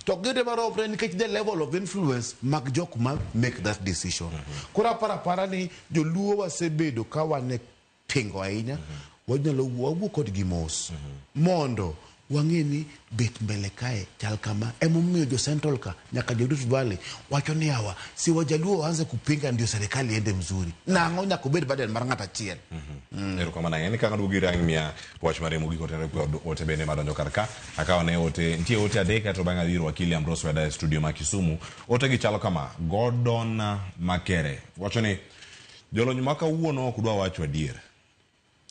to ok giyudre maromre nikech the level of influence mag jok ma make that decision koro aparo apara ni joluo wasebedo ka wan e pingo ahinya wanyalo wawuo kodgi mos mondo Wang'e ni bet mbele kae chal kama. Emomiyo jo Central ka nyaka jo Rift Valley wacho ni hawa si wajaluo waanze kupinga ndio serikali iende mzuri. Nang'o nyaka obed burden mar ng'ato achiel. Erokamano ahinya. Ni kaka duogo ir ang' miya wach mar mogik otenore kod ote bende madonjo kar ka. Akawo ne ote, nitie ote adek kaeto bang'e adhi ir wakili Ambrose Weda e studio ma Kisumu. Ote gi chalo kama, Gordon Makere wacho ni jolony ma kawuono ok dwa wacho adier.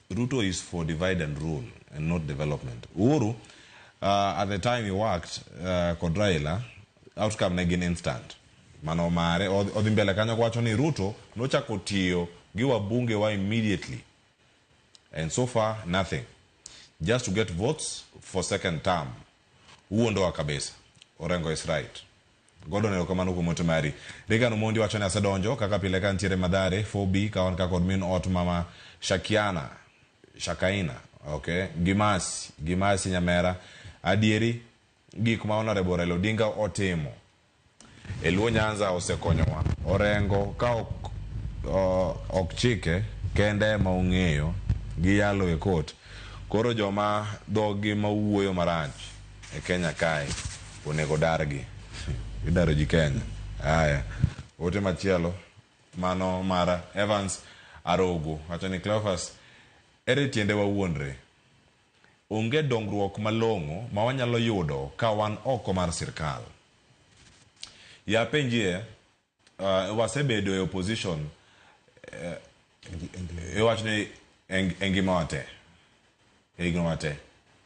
Ruto is for divide and rule and not development. Uhuru, at the time he worked kod Raila, outcome ne gin instant. Mano mare, odhi mbele kanyo kowacho ni Ruto nochako tiyo gi wabunge wa immediately. And so far, nothing. Just to get votes for second term. Uondoa kabisa. Orengo is right. Gordon erokamano kuom ote mari. Regan Omondi wacho ni asedonjo kaka pile ka ntiere Mathare 4B ka wan ka kod min ot mama Shakiana Shakaina okay Gimasi Gimasi Nyamera adieri gik ma Honorable Raila Odinga otimo e Luo Nyanza osekonyowa. Orengo ka ok chike kende ema ong'eyo gi yalo e court. Koro joma dhoggi mawuoyo marach e Kenya kae onego dargi. Idaro ji Kenya. Aya. Ote machielo mano mar Evans Arogo wacho ni Cleophas ere tiende wawuondre. Onge dongruok malong'o ma wanyalo yudo ka wan oko mar sirkal. Ya penjie, wasebedo e opposition iwacho ni e ngimawa te. E higniwa te.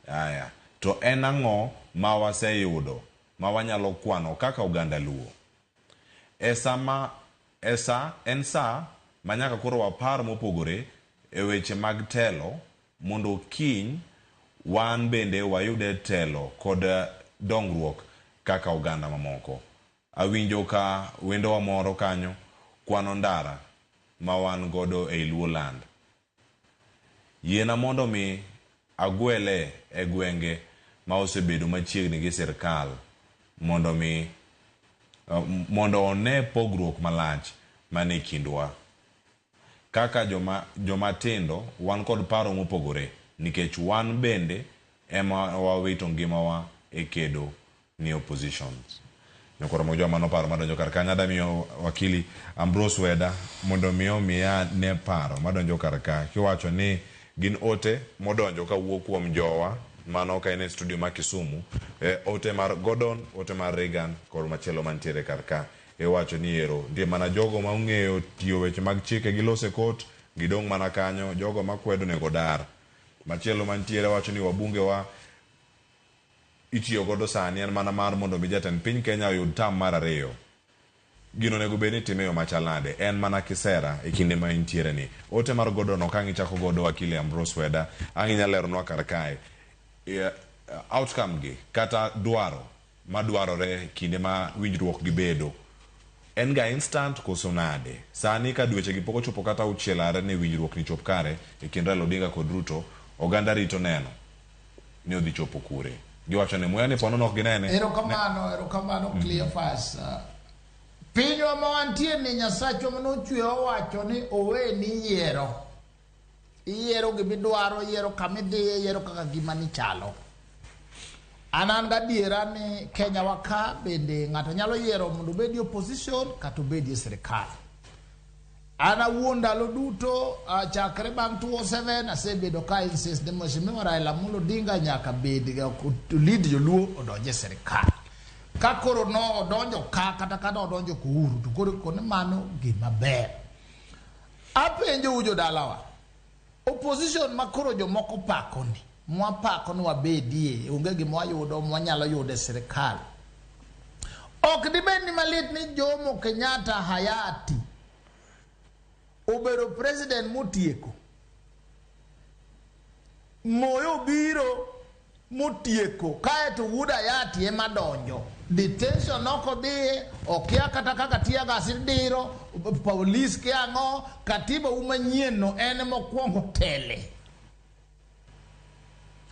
Aya. To en ang'o ma waseyudo ma wanyalo kwano kaka oganda Luo? E sama e sa en sa ma nyaka koro wapar mopogore e weche mag telo mondo kiny wan bende wayude telo kod dongruok kaka oganda mamoko. Awinjo ka wendowa moro kanyo kwano ndara ma wan godo ei Luo land. Yiena mondo mi agwele e gwenge ma osebedo machiegni gi sirkal mondo mi mondo one pogruok malach mane kindwa. Kaka joma tindo wan kod paro mopogore nikech wan bende ema wawito ngimawa e kedo ni oppositions. Nyokoro mojo mano paro madonjo kar kanyo adamiyo wakili Ambrose Weda mondo mi omiya ne paro madonjo kar ka kiwacho ni gin ote modonjo kawuok kuom jowa mano ka en e studio ma Kisumu ote mar Gordon, ote mar Reagan kod machielo mantiere kar ka iwacho ni ero nitie mana jogo ma ong'eyo tiyo weche mag chike gi lose court gidong' mana kanyo jogo makwedo onego dar. Machielo mantiere wacho ni wabunge wa itiyo godo sani en mana mar mondo mi jatend piny Kenya oyud term mar ariyo. Gino onego bed ni itime e yo machal nade? En mana kisera e kinde ma intiere ni. Ote mar Gordon ok ang' ichako godo wakili Ambrose Weda, ang' inyalo leronwa kar kae. Outcome gi kata dwaro madwarore kinde ma winjruok gi bedo en ga instant koso nade? Sani ka dweche gi pok ochopo kata auchiel are ne winjruok ni chop kare e kind Raila Odinga kod Ruto, oganda rito neno ni odhi chopo kure. Giwacho ni muya ni ponono ok ginene. Erokamano, erokamano Cleophas. Pinywa ma wantie ni Nyasachwa manochweyo owacho ni oweni yiero. Iyiero gimidwaro, iyiero kamidhiye, iyiero kaka gimani chalo. An an gadiera ni Kenya wa ka bende ng'ato nyalo yiero mondo obedi opposition kata obedi e sirikal. An awuon ndalo duto chakre bang' 2007 asebedo ka insist ni Mheshimiwa Raila Amolo Odinga nyaka bed lead joluo odonj e sirikal. Ka koro no odonjo ka kata ka nodonjo Uhuru to koro koni mano gima ber. Apenjo u jodalawa, opposition ma koro jomoko pako ni, mwapako ni wabedie, onge gima wayudo mwanyalo yudo e sirikal. Ok dibed ni malit ni Jomo Kenyatta hayati obedo president motieko. Moi obiro motieko kaeto wuod Hayati ema donjo. Detention ok odhiye, okia kata kaka tear gas idiro, police kia ang'o, katiba u manyien no en ema okwongo tele.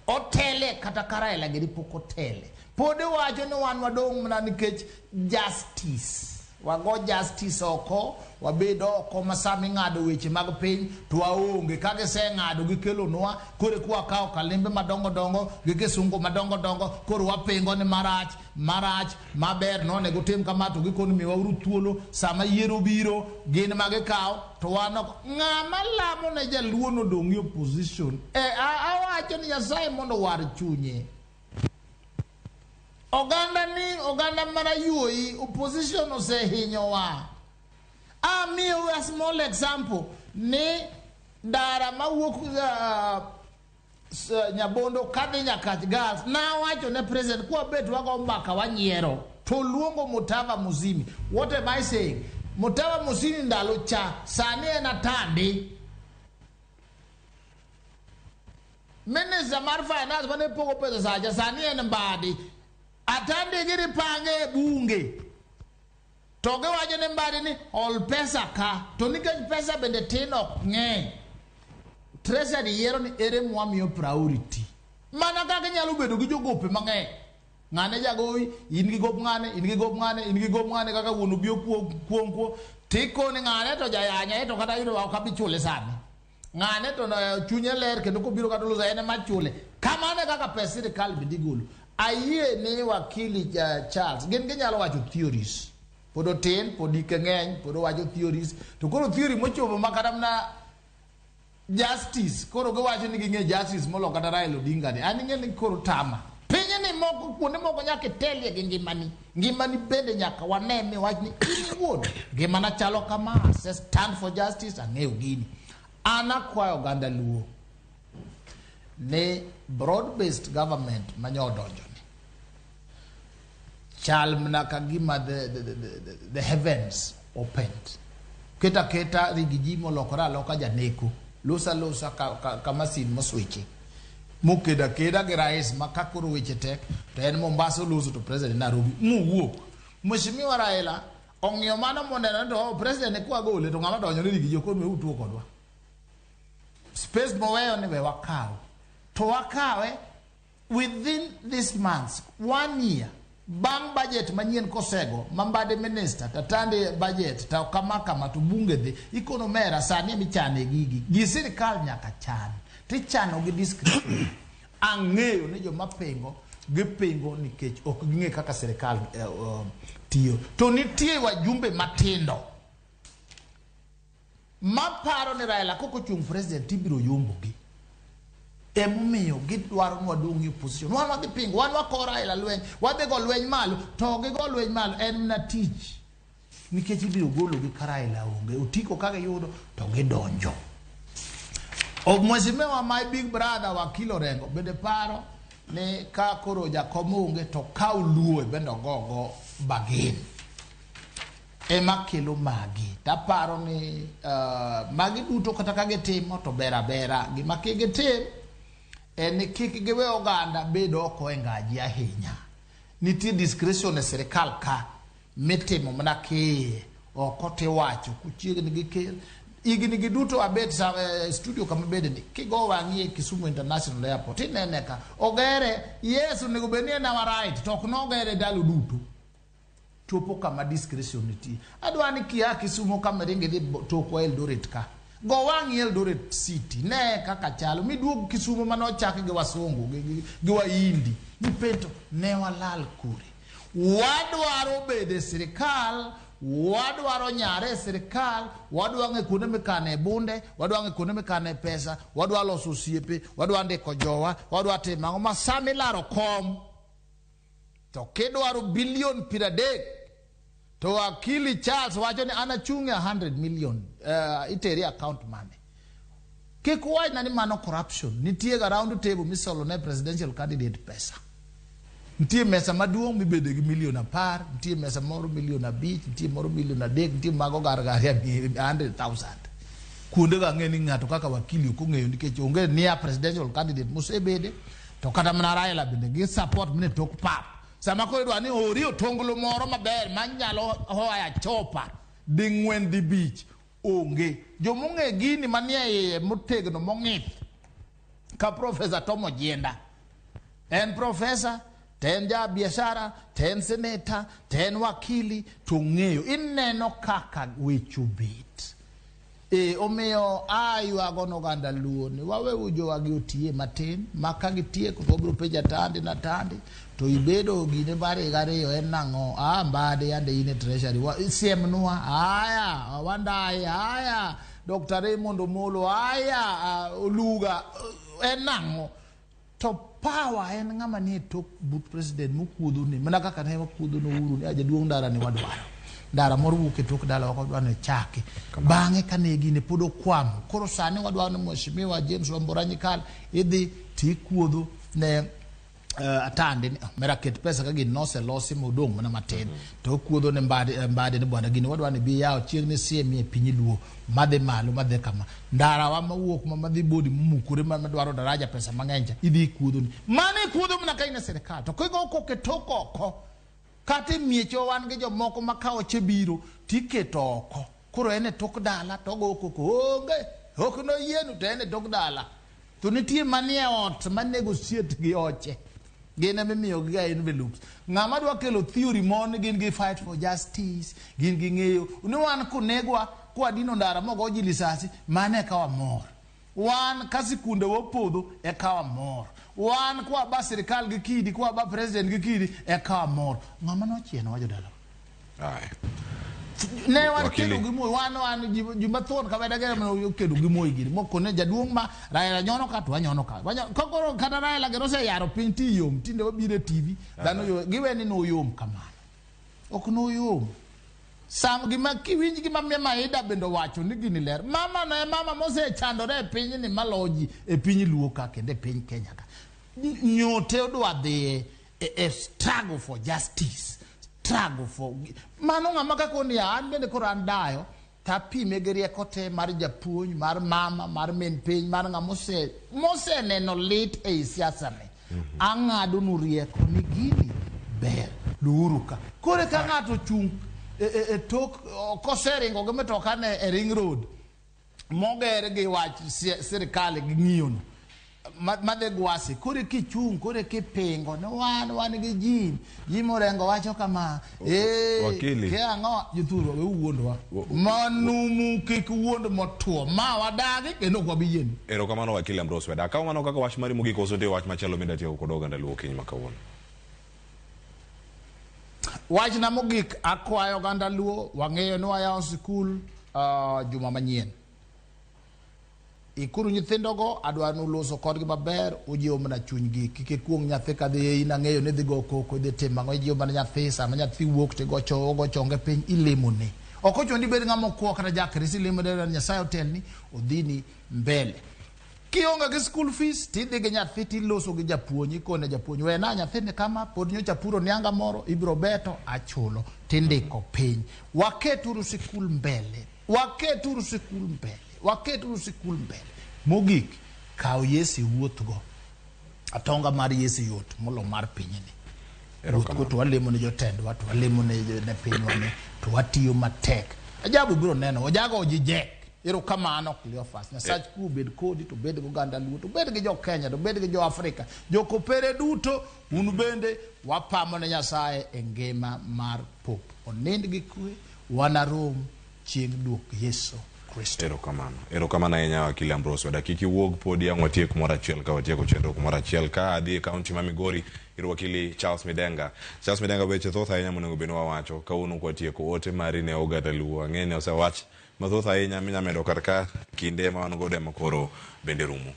Otele kata ka Raila gini pok otele. Pod iwacho ni wan wadong' mana nikech justice. Wago justice oko, wabed oko ma sama ing'ado weche mag piny to waonge. Ka giseng'ado gikelonwa, koro eka wakawo kalimbe madongo dongo gi kisungu madongo dongo, koro wapingo ni marach, marach, maber nonego utim kama to gikoni miwauru thuolo sama yiero biro gin ma gikawo to wan ok. Ng'ama lamo ne jaluo nodong' e opposition, e, awacho ni Nyasaye mondo owar chunye. Oganda ni oganda mana yuoyi, opposition osehinyowa. Amiyo a small example ni ndara mawuok Nyabondo kadhi Nyakach Girls, nawacho ne president kwabet wago mbaka wanyiero to luongo Mutava Musimi. What am I saying? Mutava Musimi ndalo cha sani en atandi. Minister mar finance mane pogo pesa sacha sani en Mbadi. Atandi giri pange e bunge. To giwacho ne Mbadi ni ol pesa ka. To nikech pesa bende tin ok ng'eny. Treasury yiero ni ere mwamiyo priority. Mana kaka inyalo bedo gi jogope mang'eny. Ng'ane jagowi, in gi gop ng'ane, in gi gop ng'ane, in gi gop ng'ane kaka wuon obi okuong'o. Tikoni ng'ane to jayanya to kata yudo ok abi chule sani. Ng'ane to chunye ler kendo kobiro kata loso en ema chule. Kamano e kaka pes sirikal bende igolo. Ayie ni wakili Charles, gin ginyalo wacho theories. Pod otin, pod hike ng'eny, pod owacho theories. To koro theory mochopo ma kata mana justice, koro giwacho ni ging'e justice molo kata Raila Odinga ni. An ing'e ni koro tama. Pinyni moko, kuonde moko nyaka itelie gi ngimani. Ngimani bende nyaka wane mi wach ni in iwuon. Ngimana chalo kama, ase stand for justice, ang'eyo gini. An akwayo oganda Luo ni broad based government manyo odonjo ni chal mana ka gima the heavens opened. Keta keta rigiji molokore aloka janeko. Losa losa ka masin moswichi. Mokeda keda gi rais ma ka koro weche tek to en Mombasa oloso to president Nairobi mowuok. Mheshimiwa Raila ong'iyo mano moneno ni to oh, president kwa gole to ng'ama donjo ni rigiji ok we utuo kodwa. Space moweyo ni we wakaw. To wakawe within this months, 1 year, bang' budget manyien kosego, ma Mbadi minister, tatande budget, to kama kama to bunge dhi, ikono mera sani emichane gigi. Gi sirikal nyaka chan. Tichano gi discretion. Ang'eyo ni joma pingo, gipingo nikech ok ging'e kaka sirikal tiyo. To nitie wajumbe matindo maparo ni Raila kok ochung' president ibiro yombogi. Emomiyo gidwaro ni wadong' e opposition. Wan wadhi pingo, wan wako Raila lweny, wadhi go lweny malo, to gigo lweny malo en mana tich. Nikech ibiro gologi ka Raila onge. Otiko ka giyudo to gidonjo. Mheshimiwa my big brother Wakili Orengo bende paro ni ka koro jakom onge to kaw Luo bende ogogo bagin. Ema kelo magi. Taparo ni magi duto kata ka gitimo to ber abera. Gima kik gitim en ni kik giwe oganda bed oko e ngaji ahinya. Nitie discretion e sirikal ka mitimo mana kiye oko tiwacho kuchiegni gi ker. Higni gi duto abet sa, studio kama bede ni kigo wang'i e Kisumu International Airport inene ka ogere. Yes, onego bed ni en our right to ok nogere ndalo duto. Chopo kama discretion nitie. Adwa ni kia Kisumu kama ringi dhi tokwa Eldoret ka. Go wang'i Eldoret City, ne kaka chalo. Miduog Kisumu mane ochak gi wasungu, gi Wahindi. Nipento, ne walal kure. Wadwaro bedo e sirikal, wadwaro nyare e sirikal, wadwa ng'e kuonde mikane bunde, wadwa ng'e kuonde mikane pesa, wadwa loso osiepe, wadwa ndiko jowa, wadwa timo ang'o ma sama ilaro kom. To kidwaro bilion 30 to Wakili Charles wacho ni an achung' e 100 million, iteri account mane. Kik uwachna ni mano corruption. Nitie ga round table misolo ne presidential candidate pesa. Nitie mesa maduong' mibede gi milion 10, nitie mesa moro milion 5, nitie moro milion 3, nitie mago gar gar ya 100,000. Kuonde ga ng'e ni ng'ato kaka wakili ok ong'eyo nikech onge nia presidential candidate mosebede, to kata mana Raila bende gi support mine tok pap. Sama koro idwa ni ori otonglo moro maber manyalo hoya chopa ding'wen dibich onge. Jomong'e gini manie iye motegno mong'ith ka Professor Tom Ojienda. En professor To en ja biashara, to en seneta, to en wakili, to ong'eyo. Ineno kaka weche obet. E, omiyo aywago noganda Luo ni waweuru jowagi otiye matin ma ka gitieko to wabiro penjo Atandi na Atandi to ibedo gine mar higa ariyo en nang'o? Ah, Mbadi yande in e treasury. Siemnwa. Aya, Wandayi, aya, Dr. Raymond Omolo, aya, Oluga, en nang'o? To power en ng'ama nie tok but president mokuodho ni mana kaka ne wakuodho ne Uhuru ni jaduong' ndara ni wadwaro. Ndara moro wuok e tok dala wadwaro ni chaki. Bang'e kane gini pod okwamo. Koro sani wadwaro ni Mheshimiwa James Wambura Nyikal idhi tikuodho ne Atandi ni mera ket pesa ka gini noselosi modong' mana matin. To okuodho ne Mbadi, Mbadi ni bwana gini wadwaro ni bi yaw chieng' ni siemie e piny Luo madhi malo madhi kama. Ndarawa mawuok ma madhi bodi momukore ma madwaro daraja pesa mang'eny cha idhi ikuodho ni. Mano ikuodho mana ka in e sirikal. To kigo koko e tok oko kata e miechewa wan gi jomoko ma ka oche biro tiketo oko. Koro en e tok dala to ogo koko onge ok noyienu to en e tok dala. To nitie manie ot ma negotiate gi oche. Gin ema imiyogi ga envelopes. Ng'ama dwa kelo theory moro ni gin gi fight for justice, gin gi ng'eyo ni wan konegwa kwadino ndara mogo ji lisasi, mano eka wamor. Wan ka sikunde wa opodho eka wamor. Wan kwa ba sirikal gi kidi, kwa ba president gi kidi eka wamor. Ng'ama nochienowa jodalawa? Aya. Ne wan Wakili. kedo gi Moi, wan ji mathuon ka Weda Gere mane okedo gi Moi gini. Moko ne jaduong' ma Raila nyono ka to wanyono ka. Ka koro kata Raila gero oseyaro piny ti yom, tinde wabiro e TV, dhano yo, giwe ni noyom kamano. Ok noyom. Sam gima kiwinj gima Mama Ida bende owacho ni gini ler. Mama no e mama mosechandore e pinyni maloji e piny Luo ka kendo e piny Kenya ka. Nyote odwa dhiye e struggle for justice. Struggle for mano ng'ama ka koni an bende koro an dayo tapime gi rieko te mar japuonj mar mama mar min piny mar ng'ama moseneno lit ei siasa ni. Ang'ado nu rieko ni gini ber luuru ka. Koro ka ng'ato chung' e tok koseringo gi mitoka ne e ring road moger gi wach sirikal gi ng'iyo no madhi Gwasi koro kichung' koro kipingo ni wan gi ji ji morengo wacho kama Wakili. ke ang'o jothurwa we wuondwa manumu kik wuond motuo ma wadagi kendo ok wabi yienu. Erokamano Wakili Ambrose Weda. Akawo mano kaka wach mari mogik koso nitie wach machielo mida tieko kod oganda Luo kiny ma kawuono? Wachna mogik akwayo oganda Luo wang'eyo ni wayawo sikul juma manyien. Ikuru nyithindogo adwaro ni uloso kodgi maber ujiwo mana chunygi kik ikuong' nyathi kadhi in ang'eyo ni dhi go koko idhi timo ang'o ijiwo mana nyathi sama nyathi wuok tigocho ogo chonge piny ilemone. Ok ochuno ni ibed ng'ama okwo kata jakristo ilemo ne Nyasaye otelni odhini mbele. Kionge gi school fees tidhi gi nyathi tiloso gi japuonj ikone japuonj wena nyathini kama pod nyocha puro nianga moro ibiro beto achulo tindiko piny. Waketuru sikul mbele, waketuru sikul mbele, waketuru sikul mbele. Mogik kaw Yesu iwuothgo. Atonga mar Yesu yot molo mar pinyni. Wuothgo to walemo ne jotendwa to walemo ne pinywa ni to watiyo matek. Ajabu biro neno ojago ji jek. Erokamano Cleophas. Nyasach ku obed kodi to bed gi oganda Luo to bed gi jo Kenya to bed gi jo Afrika. Jokopere duto un bende wapamo ne Nyasaye e ngima mar Pop. Onind gi kwe wanarom chieng' duok Yesu Kristo. Erokamano. Erokamano ahinya Wakili Ambrose Weda. Kik iwuog podi ang' watiek kumoro achiel ka watieko chenro kumoro achiel ka adhi e kaunti ma Migori ir Wakili Charles Midenga. Charles Midenga weche thoth ahinya monego bed ni wawacho kawuono kwatieko ote mari ne oganda Luo. Ang'e ni osewach mathoth ahinya minya medo kar ka kinde ma wan godo ema koro bende rumo.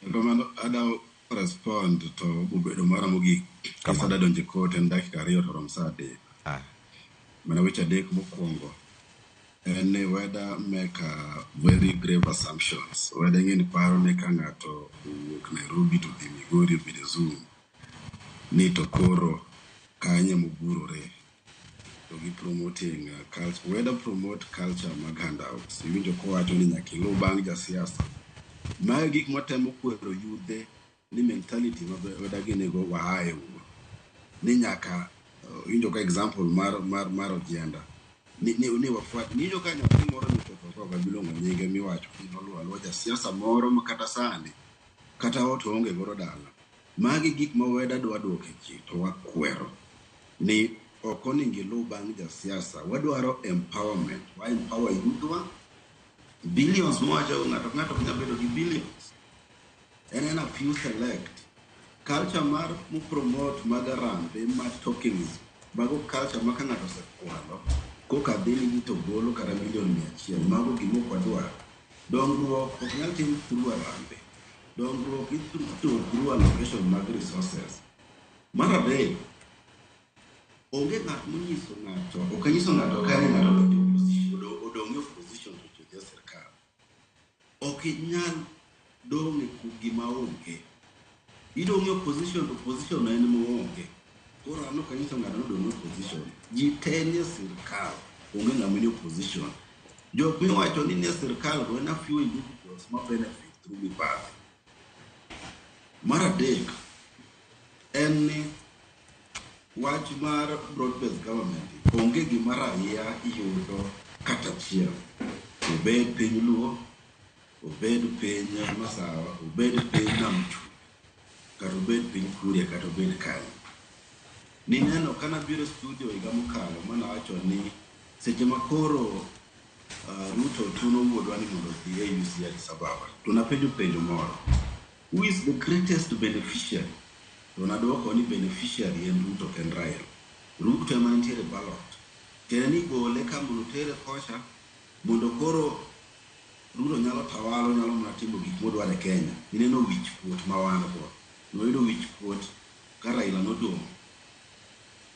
Erokamano ada respond to obedo mara mogik. Kesa ada donjo e court en dakika 2 to rom saa 3. Mana weche 3 mokwongo en ni Weda make a very grave assumptions. Weda ing'e ni paro ni ka ng'ato owuok Nairobi to dhi Migori obedo e Zoom ni to koro kanye mogurore to gi promoting culture. Weda promote culture mag handouts. Iwinjo kowacho ni nyaka iluw bang' jasiasa. Mago gik matemo kwero yudhe ni mentality ma Weda ginigo waaye uru. Ni nyaka iwinjo ka example mar Ojienda. Ni wafuat niwinjo ka nyathi moro nyocha otho ka bilong'o nyinge miwacho ni noluwo aluwa jasiasa moro ma kata sani kata ot oonge godo dala. Magi gik ma weda dwa duoko e ji to wakwero ni ok onego iluw bang' jasiasa. Wadwaro empowerment. Wa empower youth wa. Billions mwacho ng'ato ka ng'ato ok nyal bedo gi billions. En a few select. Culture mar mu promote mag arambe mar tokenism. Mago culture ma ka ng'ato osekwalo, koka dhi nigi to golo kata milion 100. Mago gima ok wadwar. Dongruok ok nyal tim through arambe. Dongruok itimo through allocation mag resources. Mar adek, onge ng'at monyiso ng'ato, ok anyiso ng'ato ka ni ng'ato odonjo e opposition, odong' e opposition to ochopo e sirkal. Ok inyal dong' e gima onge. Idong' e opposition to opposition en maonge. Koro an ok anyiso ng'ato ni odong' e opposition. Ji te nie sirkal, onge ng'ama nie opposition. Jok miwacho ni nie sirkal go en a few individuals ma benefit through mibadhi. Mar adek, en ni wach mar broad based government onge gima raia yudo kata achiel. Obed piny Luo, obed piny Masawa, obed piny Nam Chumbi, kata obed piny Kuria, kata obed kanye. Nineno ka nabiro e studio higa mokalo manawacho ni seche ma koro Ruto chuno wuodwa ni mondo odhi e AUC Addis Ababa, to napenjo penjo moro. Who is the greatest beneficiary? To naduoko ni beneficiary en Ruto ok en Raila. Ruto ema nitiere ballot. Tiende ni gole ka mondo otere kocha mondo koro Ruto nyalo tawalo, nyalo mana timo gik modwaro e Kenya. Ineno wich kuot ma wan go. Noyudo wich kuot ka Raila nodong'.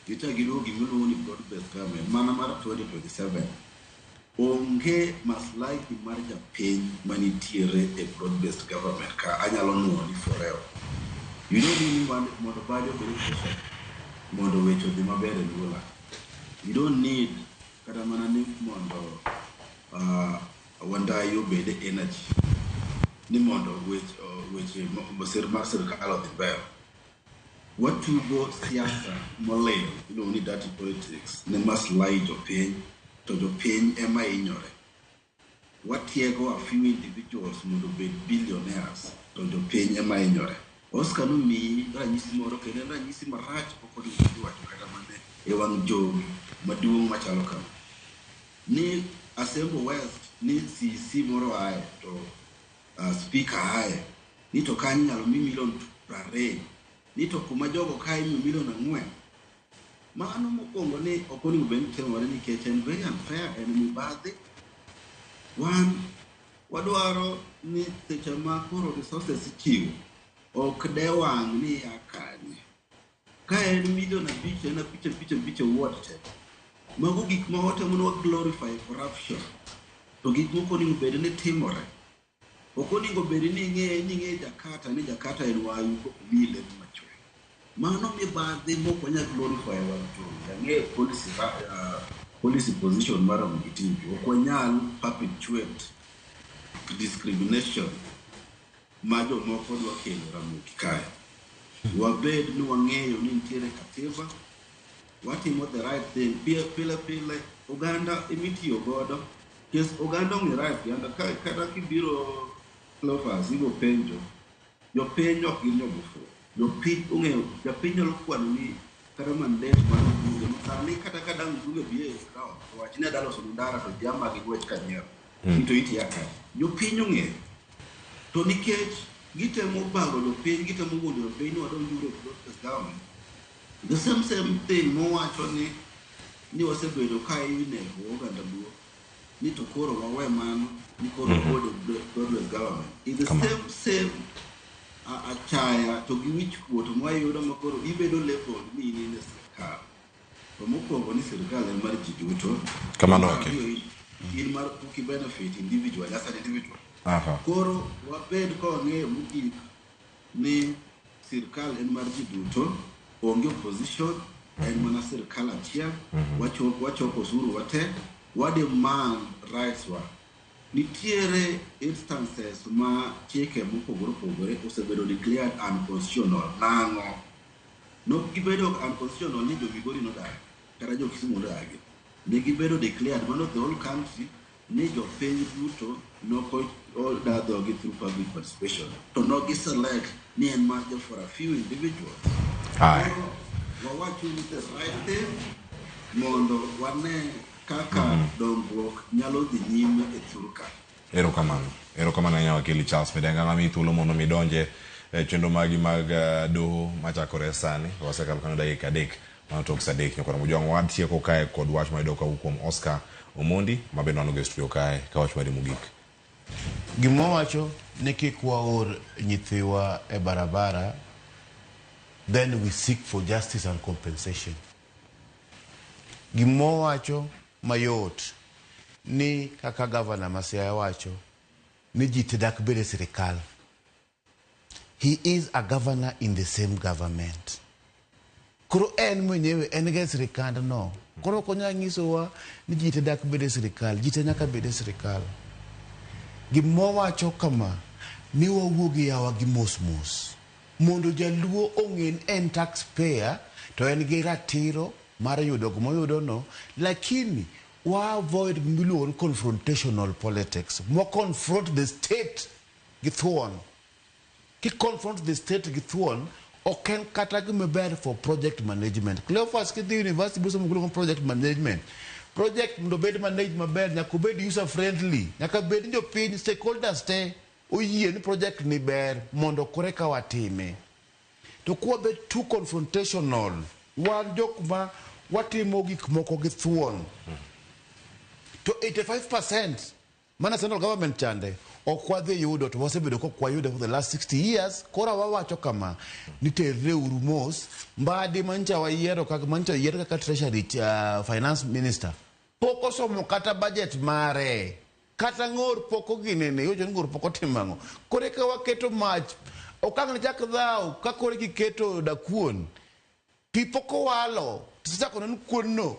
Gichak giluwo gimiluongo ni broad based government mana mar 2027. Onge maslahi mar japiny manitiere e broad based government ka anyalo nuo ni forever. You don't need mondo Badi obed e treasury mondo weche odhi maber e Luoland. You don't need kata mana ni mondo Wandayi obed e energy ni mondo weche mar sirkal odhi mbele. Watugo siasa molil iluongo ni dirty politics ne maslahi jopiny to jopiny ema hinyore. Watiego a few individuals mondo obed billionaires to jopiny ema hinyore. Oscar nomiyi ranyisi moro kendo en ranyisi marach pok onego bed iwacho kata mana e wang' jowi maduong' machalo kama. Ni Asembo West ni CC moro aye to speaker aye ni to kanyo inyalo mi milion 20 ni to kuma jogo kae imiyo milion 4. Mano mokwongo ni ok onego bed ni timore nikech en very unfair, en mibadhi. Wan wadwaro ni seche ma koro resources ichiwo ok de wang' ni ya kanye. Ka en milion 5 en 5 5 5 e ward te. Mago gik ma watemo ni wa glorify corruption. To gik moko onego bed ni timore. Ok onego bed ni ing'e ni ing'e Jakarta ni Jakarta en wayu kok omiyi lemo machwe. Mano mibadhi mok wanyal glorify wang' jowi. Ang'eyo policy position mar Ramogi TV. Ok wanyal perpetuate discrimination ma jomoko dwa kelo Ramogi kae. Wabed ni wang'eyo ni nitiere katiba, watimo the right thing. Pile pile oganda emitiyo godo. Kes oganda ong'e right oganda kata kibiro Cleophas ibo penjo, jopiny ok gin jomofuwo. Jopiny ong'eyo, japiny nyalo kwano ni kata mandate mar bunge ma sani kata ka dang' bunge bi e ground to wach ni adwa loso ndara to ji ama gi gwech kanyiero. To iti aka. Jopiny ong'eyo. To nikech gitemo bago jopiny, gitemo wuondo jopiny ni wadonj uru e broad-based government. The same thing mowacho ni wasebedo ka inego oganda Luo ni to koro wawe mano ni koro wabed e broad-based government. In the same achaya to gi wich kuot mwayudo ma koro ibedo labeled ni in e sirkal. To mokwongo ni sirkal en mar ji duto. Kamano, Mar okay. ariyo, in mar ok benefit individual as an individual. Koro wabed ka wang'eyo mogik ni sirkal en mar ji duto, onge opposition, en mana sirkal achiel, wachoko osuru wate, wa demand rights wa. Nitiere instances ma chike mopogore opogore osebedo declared unconstitutional. Nang'o? Nok gibedo unconstitutional ni jo Migori nodagi, kata jo Kisumu nodagi. Ne gibedo declared mano the whole country ni jopiny duto Noko oda dhogi through public participation to no gi select ni en mar jo for a few individuals. Aye. Wawacho ni the right thing mondo wane kaka dongruok nyalo dhi nyime e thur ka. Erokamano. Erokamano ahinya wakili Charles Midenga mamiyi thuolo mondo mi donje e chenro magi mag doho machakore sani. Wasekalo kanyo dakika 3 mano tok sa 3 nyakwar Mojwang' watieko kae kod wach mayudo kawuok kuom Oscar Omondi ma bende wan go e studio kae ka wach mari mogik. Gima wacho ni kik waor nyithiwa e barabara, then we seek for justice and compensation. Gima wacho mayot ni kaka gavana ma Siaya wacho ni ji te dak bed e sirikal. He is a governor in the same government. Koro en mwenyewe en ga e sirikand no. Koro ok onyal nyisowa ni ji te dak bed e sirikal, ji te nyaka bed e sirikal. Gima wacho kama ni wawuog yawa gi mos mos mondo jaluo ong'e ni en taxpayer to en gi ratiro mar yudo gimoyudo no, lakini wa avoid gimiluongo ni confrontational politics. Mwa confront the state gi thuon. Ki confront the state gi thuon ok en kata gima ber for project management. Cleophas kidhi university bisomo gimiluongo ni project management. Project mondo obed managed maber nyaka obed user friendly, nyaka bed ni jopiny stakeholders te oyie ni project ni ber mondo kore ka watime. To kwabet too confrontational, wan jok ma watimo gik moko gi thuon. To 85% mana central government chande ok wadhi yudo to wasebedo kok wayude for the last 60 years. Koro wawacho kama ni terre uru mos. Mbadi mancha wayiero kaka mancha oyier kaka treasury finance minister pok osomo kata budget mare, kata ng'or pok oginene, iwacho ni ng'or pok otimo ang'o. Koro eka waketo mach okang' ne chak dhaw ka koro kiketo dakuon pi pok owalo tisechako neno kuon no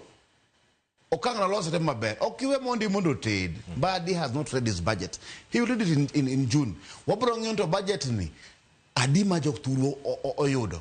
okang' nolosre maber. Ok iwe mondi mondo oted. Mbadi has not read his budget. He will read it in June. Wabro ng'iyo to budget ni adi ma jothurwa oyudo.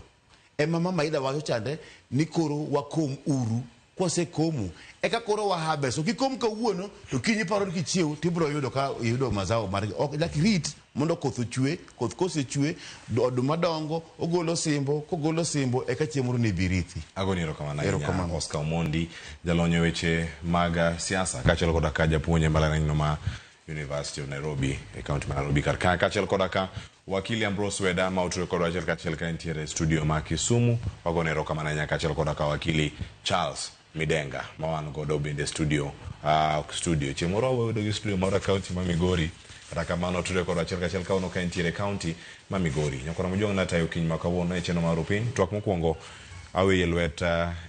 Ema mama Ida wacho chande ni koro wakom uru kwasekomo eka koro wa harvest. Ok ikom kawuono to kiny iparo ni kichiew tibro yudo ka iyudo mazao margi. Ok nyaka irit mondo koth ochwe, koth kosechwe oduma dongo ogolo simbo, kogolo simbo eka chieng' moro ne bi rithi. Agoni erokamano ahinya Erokamano. Oscar Omondi, jalony e weche mag siasa kaachiel koda ka japuonj e mbalariany no ma University of Nairobi e kaunti ma Nairobi kar ka, kaachiel koda ka wakili Ambrose Weda ma otudore kodwa achiel kachiel ka entiere e studio ma Kisumu. Wagone erokamano ahinya kaachiel koda ka wakili Charles Midenga ma wan godo bende e studio, studio chieng' moro wayudo gi studio mar kaunti ma Migori. Kata kamano otudore kodwa achiel kachiel kawuono ka entiere e kaunti ma Migori. Nyakwara Mojwang' natayo okinyi ma kawuono e chenro mar Rupiny. Twak mokwongo aweye lwet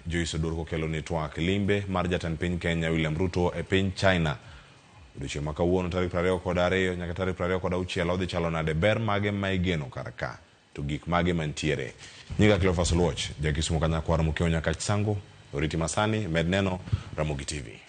Joyce Odur kokelo ni twak limbe mar jatend piny Kenya William Ruto e piny China. Odiochieng' ma kawuono tarik 22 nyaka tarik 26 odhi chalo nade, ber mage ma igeno kar ka to gik mage mantiere. Nyinga Cleophas Oluoch, ja Kisumu ka nyakwar Mokeo Nyakach Sango, oriti masani med neno Ramogi TV.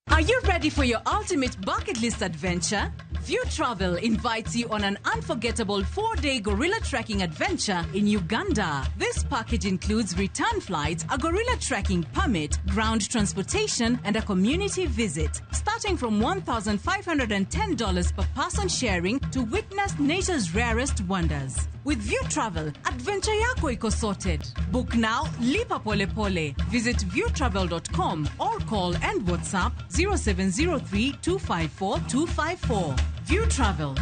Are you ready for your ultimate bucket list adventure? View Travel invites you on an unforgettable 4-day gorilla trekking adventure in Uganda. This package includes return flights, a gorilla trekking permit, ground transportation, and a community visit. Starting from $1,510 per person sharing to witness nature's rarest wonders. With View Travel, adventure yako iko sorted. Book now, lipa pole pole. Visit viewtravel.com or call and WhatsApp 0703 254 254. View Travel.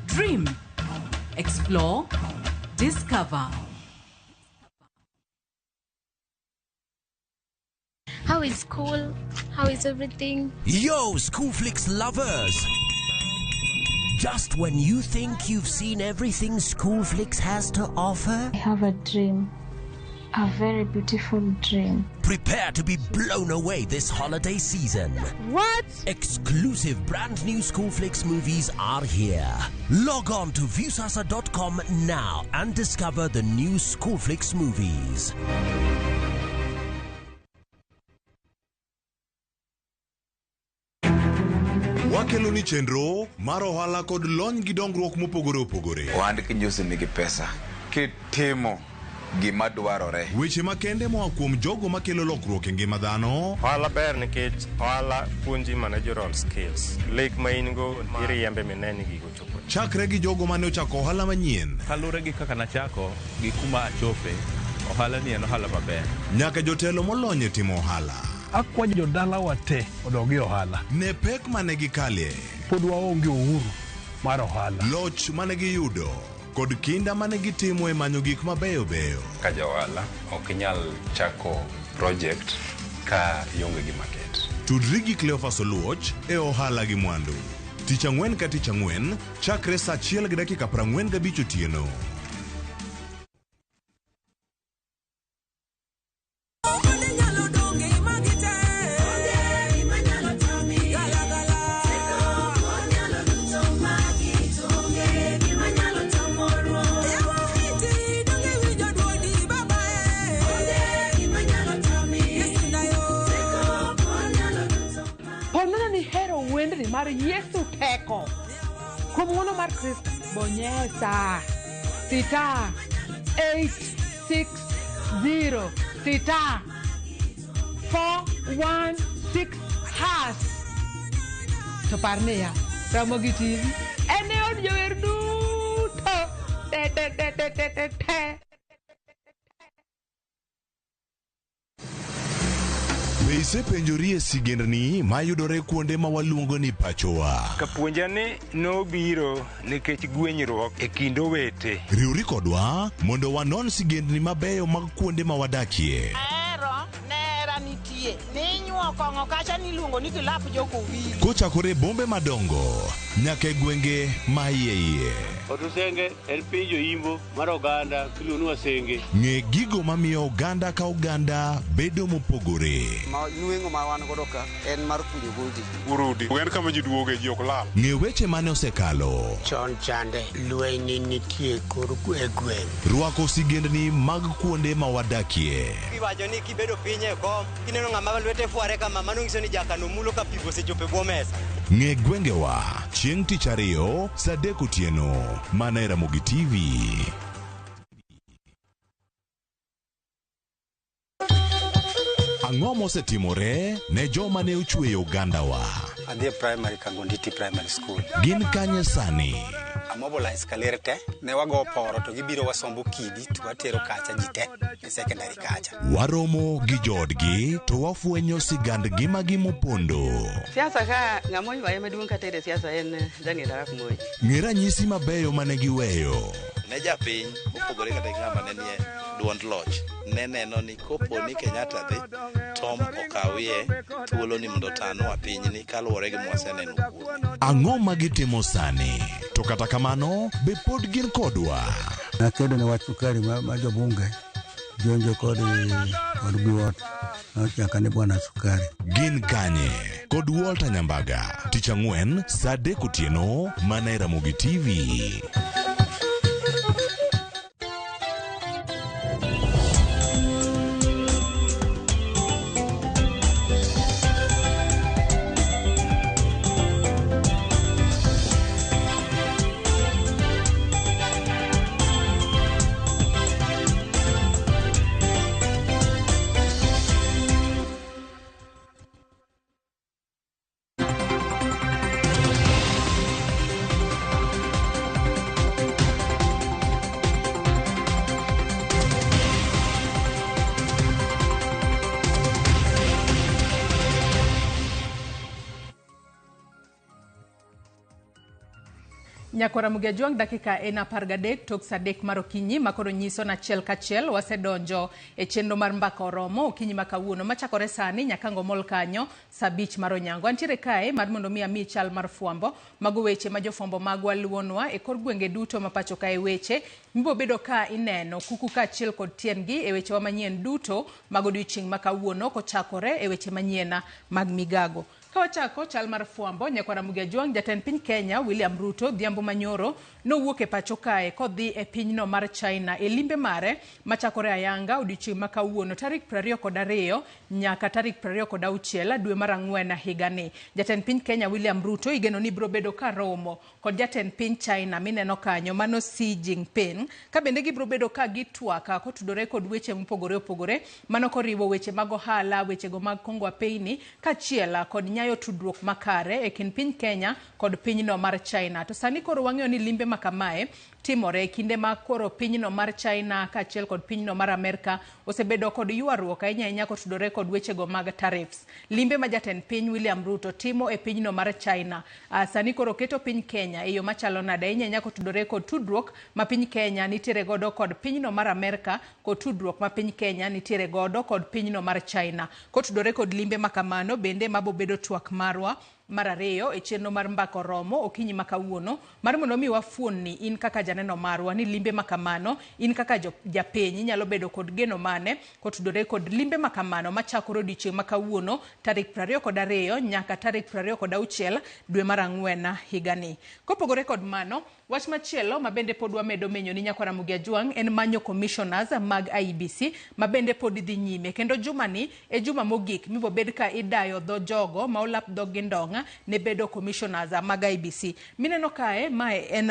Dream. Explore, discover. How is school? How is everything? Yo, Schoolflix lovers! Just when you think you've seen everything Schoolflix has to offer, I have a dream. A very beautiful dream. prepare to be blown away this holiday season. What? Exclusive brand new Schoolflix movies are here. Log on to Viusasa.com now and discover the new Schoolflix movies. Wakelo ni chenro mar ohala kod lony gi dongruok mopogore opogore. Ohand kinyosi nigi pesa kitimo gima dwarore. Weche makende moa kuom jogo makelo lokruok e ngima dhano. Ohala ber nikech ohala puonji managerial skills. Lek ma in go iriembe mine ni gigo chopo. Chakre gi jogo mane ochako ohala manyien. Kaluwore gi kaka nachako gi kuma achope, ohala ni en ohala maber. Nyaka jotelo molony e timo ohala. Akwayo jodalawa te odog e ohala. Ne pek mane gikalie. Pod waonge uhuru mar ohala. Loch mane giyudo kod kinda mane gitimo e manyo gik mabeyo beyo. Ka ja ohala ok inyal chako project ka ionge gi market. Tudri gi Cleophas Oluoch e ohala gi mwandu. Tich ang'wen ka tich ang'wen chakre saa 1:45 otieno. Ponono ni hero wendni mar Yesu teko. Kuom ng'wono mar Kristo, bonyesa sita 860 sita 416 hash. To par niya, Ramogi TV en e od jower duto. Te te te te te te te. Be isepenjori e sigendni mayudore kuonde ma waluongo ni pachowa? Kapuonja ni nobiro nikech gwenyruok e kind owete. Riwri kodwa mondo wanon sigendni mabeyo mag kuonde ma wadakie. Ahero nera nitie ninyuo kong'o kacha niluongo ni kilap jokowili. Kochakore e bombe madongo nyaka e gwenge ma iye iye. Otusenge en piny joimbo mar oganda miluongo ni Wasenge. Ng'e gigo mamiyo oganda ka oganda bedo mopogore. Ma nweng'o ma wan godo ka en mar kunyo godhi. Urudi. En kama ji duoge ji ok lal. Ng'e weche mane osekalo. Chon chande lweny nitie kor e gweng'. Rwako sigendni mag kuonde ma wadakie. Iwacho ni kibedo piny e kom kineno ng'ama lwete fware kama mano nyiso ni jakano mulo ka pi osechopo e bwo mesa. Ng'e gwengewa chieng' tich ariyo saa 3 otieno mana e Ramogi TV. Ang'o mosetimore ne joma ne ochweyo ogandawa? Adhi e primary Kangonditi Primary School. Gin kanye sani? Amobilize kaler te, ne wago poro to gibiro wasombo kidi to watero kacha ji te e secondary kacha. Waromo gi joodgi to wafwenyo sigand ngimagi mopondo. Siasa ka ng'ama oywaye maduong' katere siasa en Daniel Arap Moi. Ng'e ranyisi mabeyo mane giweyo. Ne japiny mopogore kata gi ng'ama ne nie duond loch ne neno ni kopo ni Kenyatta dhi Tom okawie thuolo ni mondo otanwa pinyni kaluwore gi mwaseneno kuome. Ang'o ma gitimo sani? To kata kamano, be pod gin kodwa? Nakedo ne wach sukari ma jobunge jonjo kod biwot nochaka ni bwana sukari. Gin kanye? Kod Walter Nyambaga. Tich ang'wen saa 3 otieno mana e Ramogi TV. Nyakwara Mugejuang dakika en 13 tok saa 3 mar okinyi makoro nyiso na achiel kachiel wasedonjo e chenro mar mbaka oromo okinyi ma kawuono machakore sani nyaka ngomol kanyo saa 5 mar onyango. Antiere kae mar mondo mi ami chal mar fwambo mago weche ma jofwambo magwa luwonwa e kor gwenge duto ma pacho kae, weche mibobedo ka ineno kuku kaachiel kod tiendgi e wechewa manyien duto mag odiochieng' ma kawuono kochakore e weche manyien mag migago. Ka wachako chal mar fwambo, nyakwara Mugejuang, jatend piny Kenya William Ruto dhiambo manyoro nowuok e pacho kae kodhi e pinyno mar China e limbe mare machakore ayanga odiochieng' ma kawuono tarik 22 nyaka tarik 26 dwe mar 4 higani. Jatend piny Kenya William Ruto igeno ni biro bedo ka romo kod jatend piny China mineno kanyo mano Xi Jinping, ka bende gibiro bedo ka gitwak kotudore kod weche mopogore opogore mano koriwo weche mag ohala, wechego mag kongo apeyni kaachiel kod nyayo tudruok makare e kind piny Kenya kod pinyno mar China. To sani koro wang'eyo ni limbe ma kamae timore e kinde ma koro pinyno mar China kaachiel kod pinyno mar Amerka osebedo kod ywaruok ahinya ahinya kotudore kod wechego mag tariffs. Limbe ma jatend piny William Ruto timo e pinyno mar China sani koro keto piny Kenya e yo machalo nade ahinya ahinya kotudore kod tudruok ma piny Kenya nitiere godo kod pinyno mar Amerka kod tudruok ma piny Kenya nitiere godo kod pinyno mar China. Kotudore kod limbe ma kamano bende mabobedo twak marwa mar ariyo e chenro mar mbaka oromo okinyi ma kawuono mar mondo mi wafuonni in kaka janeno marwa ni limbe ma kamano in kaka japiny inyalo bedo kod geno mane kotudore kod limbe ma kamano machakore odiochieng' ma kawuono tarik 22 nyaka tarik 26 dwe mar 4 higani. Kopogore kod mano, wach machielo ma bende pod wamedo menyo ni nyakwara Mugejuang en manyo commissioners mag IEBC ma bende pod dhi nyime, kendo jumani e juma mogik mibobed ka idayo dho jogo ma olap dhog gi ndong' ne bedo commissioners mag IEBC. Mineno kae mae en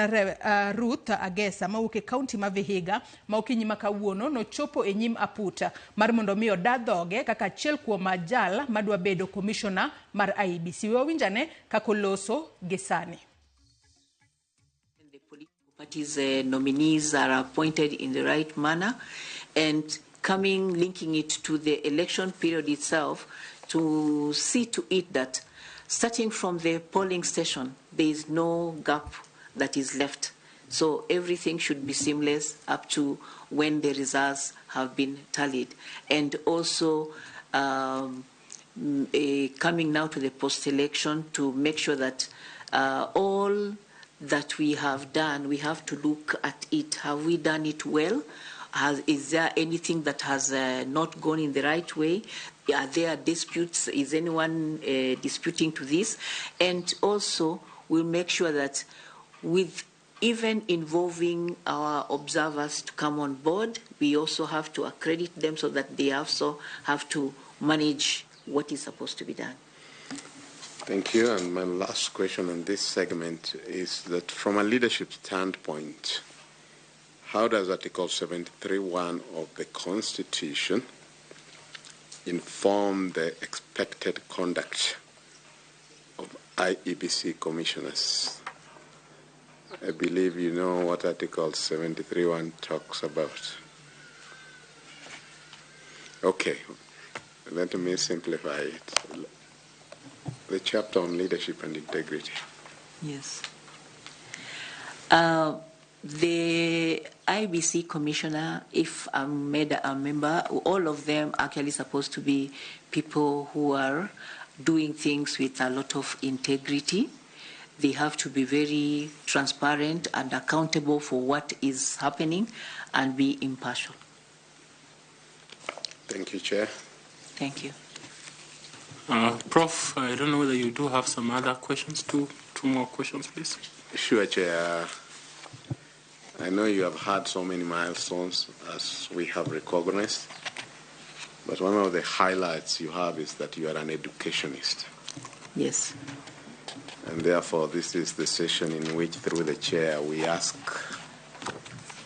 Ruth Agesa mawuok e county ma Vihiga ma okinyi ma kawuono nochopo e nyim aputa mar mondo mi oda dhoge kaka achiel kuom jal madwa bedo commissioner mar IEBC. We wawinjane kaka oloso gi sani. The political parties nominees are appointed in the right manner, and linking it to the election period itself to see to it that starting from the polling station, there is no gap that is left. So everything should be seamless up to when the results have been tallied. And also coming now to the post-election to make sure that all that we have done, we have to look at it. Have we done it well? Is there anything that has not gone in the right way? Are there disputes? Is anyone disputing to this? And also, we'll make sure that with even involving our observers to come on board, we also have to accredit them so that they also have to manage what is supposed to be done. Thank you. And my last question on this segment is that from a leadership standpoint, how does Article 73(1) of the Constitution inform the expected conduct of IEBC commissioners? I believe you know what Article 73(1) talks about. Okay, let me simplify it. The chapter on leadership and integrity. Yes. The IEBC commissioner, if I'm made a member, all of them actually supposed to be people who are doing things with a lot of integrity. They have to be very transparent and accountable for what is happening and be impartial. Thank you, Chair. Thank you. Prof, I don't know whether you do have some other questions, two more questions, please. Sure, Chair. I know you have had so many milestones as we have recognized, but one of the highlights you have is that you are an educationist. Yes. And therefore, this is the session in which, through the chair, we ask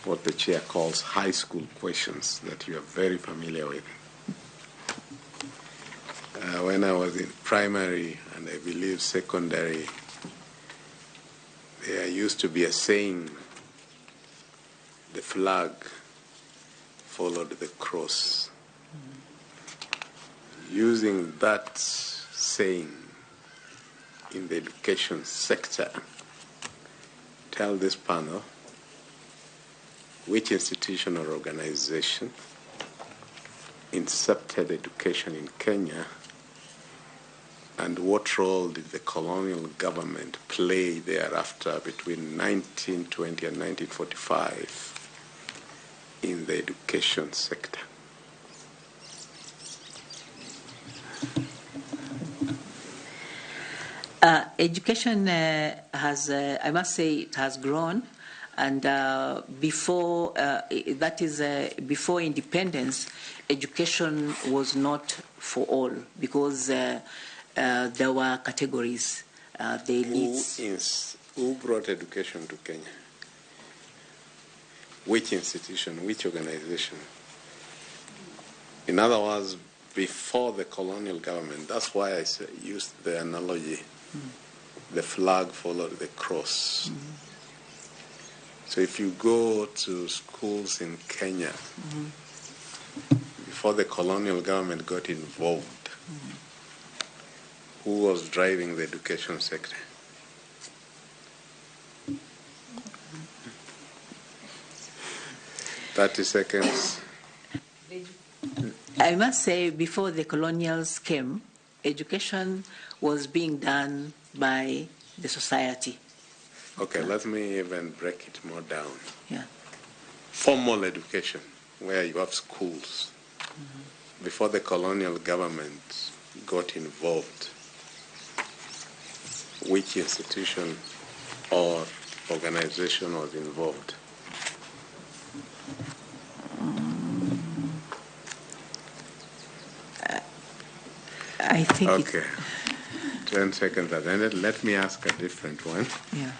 what the chair calls high school questions that you are very familiar with. When I was in primary and I believe secondary, there used to be a saying, the flag followed the cross. Using that saying in the education sector, Tell this panel which institution or organization incepted education in Kenya and what role did the colonial government play thereafter between 1920 and 1945 in the education sector? Education has, I must say, it has grown. And before, that is, before independence, education was not for all because there were categories. The elites. Who brought education to Kenya? Which institution, which organization? In other words, before the colonial government, that's why I used the analogy, the flag followed the cross. So if you go to schools in Kenya, before the colonial government got involved, who was driving the education sector? 30 seconds. I must say, before the colonials came, education was being done by the society. Okay, let me even break it more down. Yeah. Formal education, where you have schools. Before the colonial government got involved, which institution or organization was involved? I think. Okay. 10 seconds have ended. Let me ask a different one. Yeah.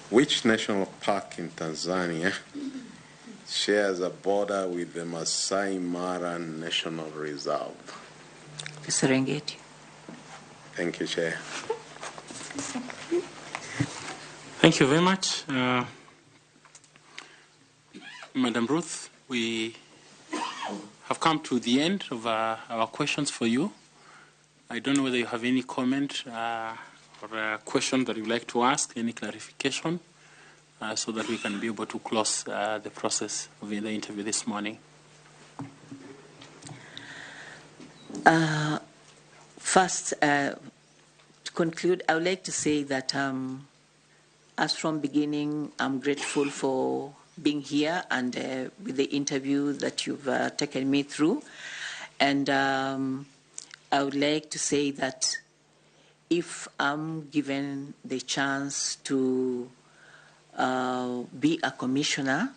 Which national park in Tanzania shares a border with the Masai Mara National Reserve? The Serengeti. Thank you, Chair. Thank you very much. Madam Ruth, we have come to the end of our questions for you. I don't know whether you have any comment or a question that you'd like to ask, any clarification, so that we can be able to close the process of the interview this morning. First, to conclude, I would like to say that as from beginning, I'm grateful for being here and with the interview that you've taken me through. And I would like to say that if I'm given the chance to be a commissioner,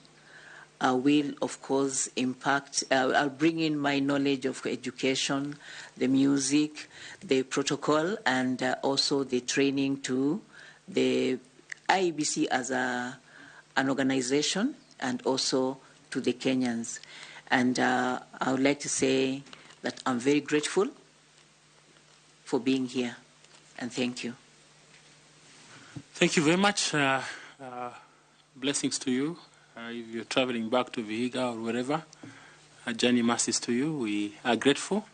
I will, of course, impact, I'll bring in my knowledge of education, the music, the protocol, and also the training to the IEBC as an organization and also to the Kenyans. And I would like to say that I'm very grateful for being here, and thank you. Thank you very much. Blessings to you. If you're traveling back to Vihiga or wherever, journey mercies to you. We are grateful.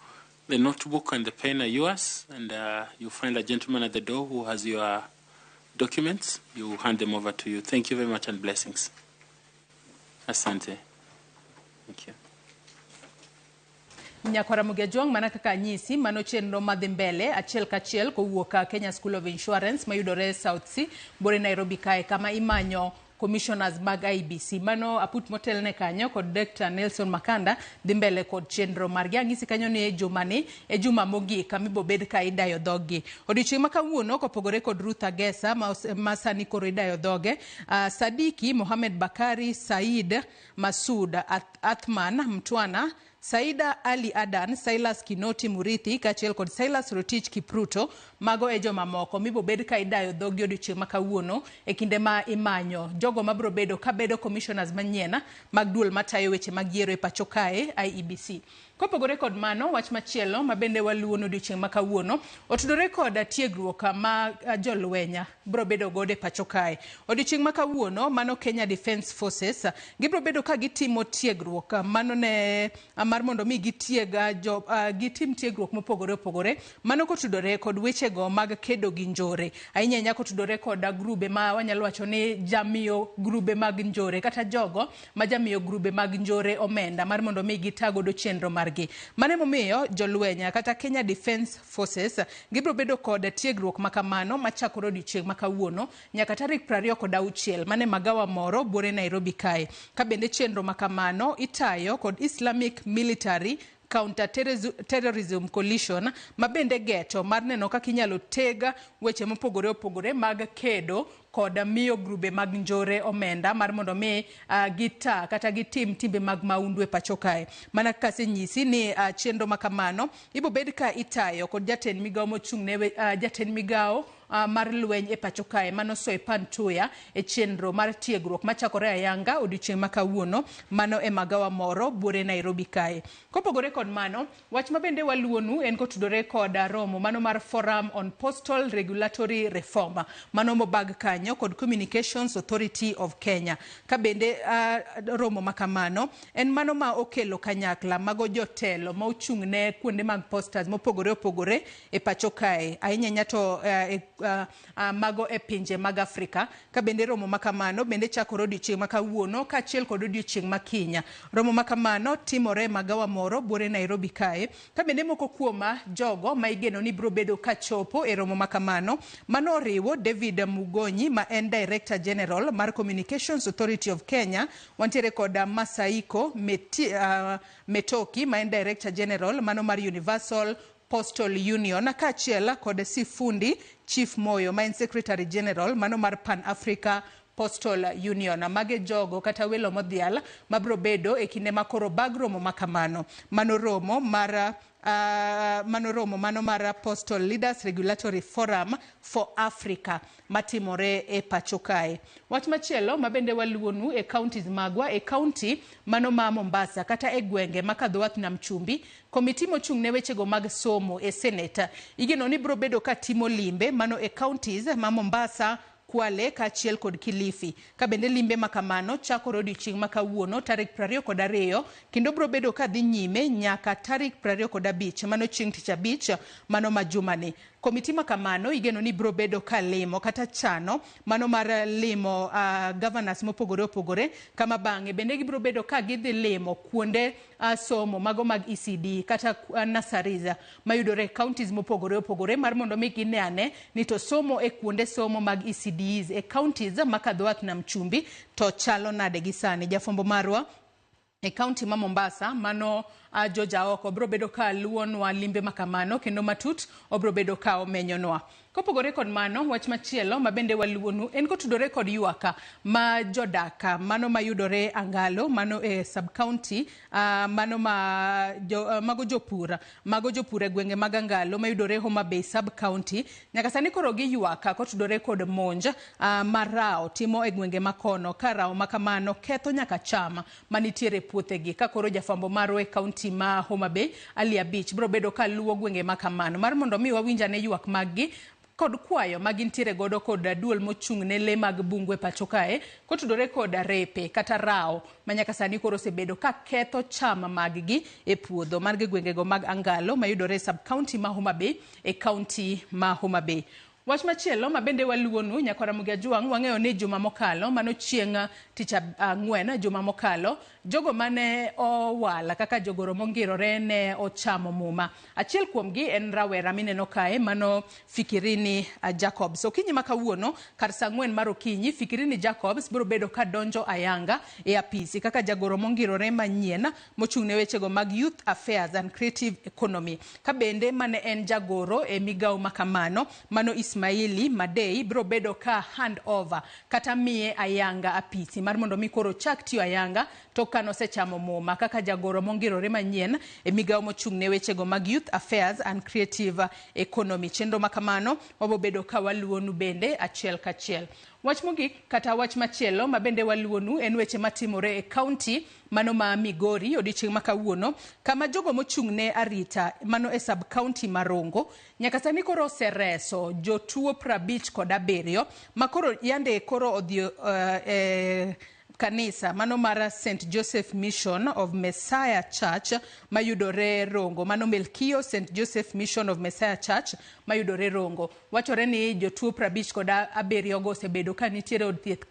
The notebook and the pen are yours, and you'll find a gentleman at the door who has your documents. You hand them over to you. Thank you very much and blessings. Asante. Thank you. Nyakwara Mugejwang' mana kaka anyisi mano chenro madhi mbele achiel kachiel kowuok Kenya School of Insurance mayudore South C bore Nairobi kae kama imanyo commissioners mag IEBC. Mano aput motelne kanyo kod Dr. Nelson Makanda dhi mbele kod chenro margi. Ang'isi kanyo ni e juma ni e juma mogik kama ibobed ka idayo dhoggi. Odiochieng' ma kawuono kopogore kod Ruth Agesa ma sani koro idayo dhoge, Sadiki Mohamed Bakari, Said Masud, Athman Mtwana, Saida Ali Adan, Silas Kinoti Murithi kaachiel kod Silas Rotich Kipruto, mago e joma moko mibobed ka idayo dhogi odiochieng' ma kawuono e kinde ma imanyo jogo mabiro bedo kabedo commissioners manyien mag duol matayo weche mag yiero e pacho kae IEBC. Kopogore kod mano, wach machielo ma bende waluwo odiochieng' ma kawuono otudore kod tiegruok ma jolweny biro bedo godo e pacho kae. Odiochieng' ma kawuono mano Kenya Defence Forces gibiro bedo ka gitimo tiegruok mano ne mar mondo mi gitieg gitim tiegruok mopogore opogore mano kotudore kod wechego mag kedo gi njore, ahinya ahinya kotudore kod grube ma wanyalo wacho ni jamiyo grube mag njore kata jogo ma jamiyo grube mag njore omenda mar mondo mi gita godo chenro margi. Mano emomiyo jolweny kata Kenya Defence Forces gibiro bedo kod tiegruok makamano machakore odiochieng' ma kawuono nyaka tarik 26 mane magawa moro buore Nairobi kae. Ka bende chenro makamano itayo kod Islamic Military Counter-Terrorism Coalition ma bende geto mar neno kaka inyalo teg weche mopogore opogore mag kedo kod miyo grube mag njore omenda mar mondo mi gita kata gitim timbe mag maundu e pacho kae. Mana kaka asenyisi ni chenro makamano ibo bed ka itayo kod jatend migawo mochung' ne jatend migawo mar lweny e pacho kae mano Soipan Tuya e chenro mar tiegruok machakore ayanga odiochieng' ma kawuono mano e magawa moro buore Nairobi kae. Kopogore kod mano, wach ma bende waluonu en kotudore kod romo mano mar Forum on Postal Regulatory Reform mano mobag kanyo kod Communications Authority of Kenya. Ka bende romo makamano en mano ma okelo kanyakla mago jotelo ma ochung' ne kuonde mag posters mopogore opogore e pacho kae, ahinya ahinya to mago e pinje mag Afrika. Ka bende romo makamano bende chakore odiochieng' ma kawuono kaachiel kod odiochieng' ma kinya. Romo makamano timore magawa moro buore Nairobi kae. Ka bende moko kuom jogo ma igeno ni biro bedo kachopo e romo makamano mano oriwo David Mugonyi ma en Director General mar Communications Authority of Kenya, wantiere kod Masaiko Metoki ma en Director General mano mar Universal Postal Union kaachiel kod Sifundi Chief Moyo ma en Secretary General mano mar Pan Africa Postal Union. Mage jogo kata welo modhial mabiro bedo e kinde ma koro bag romo makamano. Mano romo mar mano mar Postal Leaders Regulatory Forum for Africa matimore e pacho kae. Wach machielo mabende waluonu e counties magwa, e county mano ma Mombasa kata e gwenge ma kadho wath Nam Chumbi, komiti mochung' ne wechego mag somo e Senate igeno ni biro bedo ka timo limbe mano e counties ma Mombasa, Kwale kaachiel kod Kilifi. Ka bende limbe makamano chakore odiochieng' ma kawuono tarik 22 kendo biro bedo ka dhi nyime nyaka tarik 25 mano chieng' tich abich mano ma jumani. Komiti makamano igeno ni biro bedo ka limo kata chano mano mar limo governors mopogore opogore, kama bang'e bende gibiro bedo ka gidhi limo kuonde somo mago mag ECD kata nurseries mayudore e counties mopogore opogore mar mondo mi gine ane ni to somo e kuonde somo mag ECDs e counties makadho wath Nam Chumbi to chalo nade gi sani. Jafwambo marwa e county ma Mombasa mano George Aoko biro bedo ka luwonwa limbe makamano kendo matut obiro bedo ka omenyonwa. Kopogore kod mano, wach machielo ma bende waluwonu en kotudore kod ywak ma jodak mano mayudore Angalo mano e sub county mano ma mago jopur e gwenge mag Angalo mayudore Homa Bay sub county nyaka sani koro giywak kotudore kod monj ma rao timo e gwenge makono, ka rao makamano ketho nyaka cham manitiere puothegi. Ka koro jafwambo marwa e county ma Homa Bay Ali Abich biro bedo ka luwo gwenge makamano mar mondo mi wawinjane ywak maggi kod kwayo magintiere godo kod duol mochung' ne le mag bungu e pacho kae kotudore kod repe kata rao ma nyaka sani koro osebedo ka ketho cham maggi e puodho mar gwengego mag Angalo mayudore e sub county ma Homa Bay e county ma Homa Bay. Wach machielo ma bende waluwonu nyakwara Ramogi Ajwang', wang'eyo ni juma mokalo mano chieng' tich ang'wen juma mokalo jogo mane owal kaka jogoro mongirore ne ochamo muma. Achiel kuomgi en rawera mineno kae mano Fikirini Jacobs. Okinyi ma kawuono kar saa 4 mar okinyi Fikirini Jacobs biro bedo ka donjo ayanga e apisi kaka jagoro mongirore manyien mochung' ne wechego mag Youth Affairs and Creative Economy. Ka bende mane en jagoro e migawo makamano mano Ismaili Madei biro bedo ka hand over kata miye ayanga apisi mar mondo mi koro chak tiyo ayanga to kano osechamo muma kaka jagoro mongirore manyien e migawo mochung' ne wechego mag Youth Affairs and Creative Economy. Chenro makamano wabobedo ka waluwonu bende achiel kachiel. Wach mogik kata wach machielo ma bende waluwonu en weche matimore e county mano ma Migori odiochieng' ma kawuono kama jogo mochung' ne arita mano e sub county ma Rongo nyaka sani koro osereso jotuo 57 ma koro yande koro odhi kanisa mano mar St Joseph Mission of Messiah Church mayudore Rongo, mano Melkio St Joseph Mission of Messiah Church mayudore Rongo. Wachore ni jotuo 57 go osebedo ka nitiere od thieth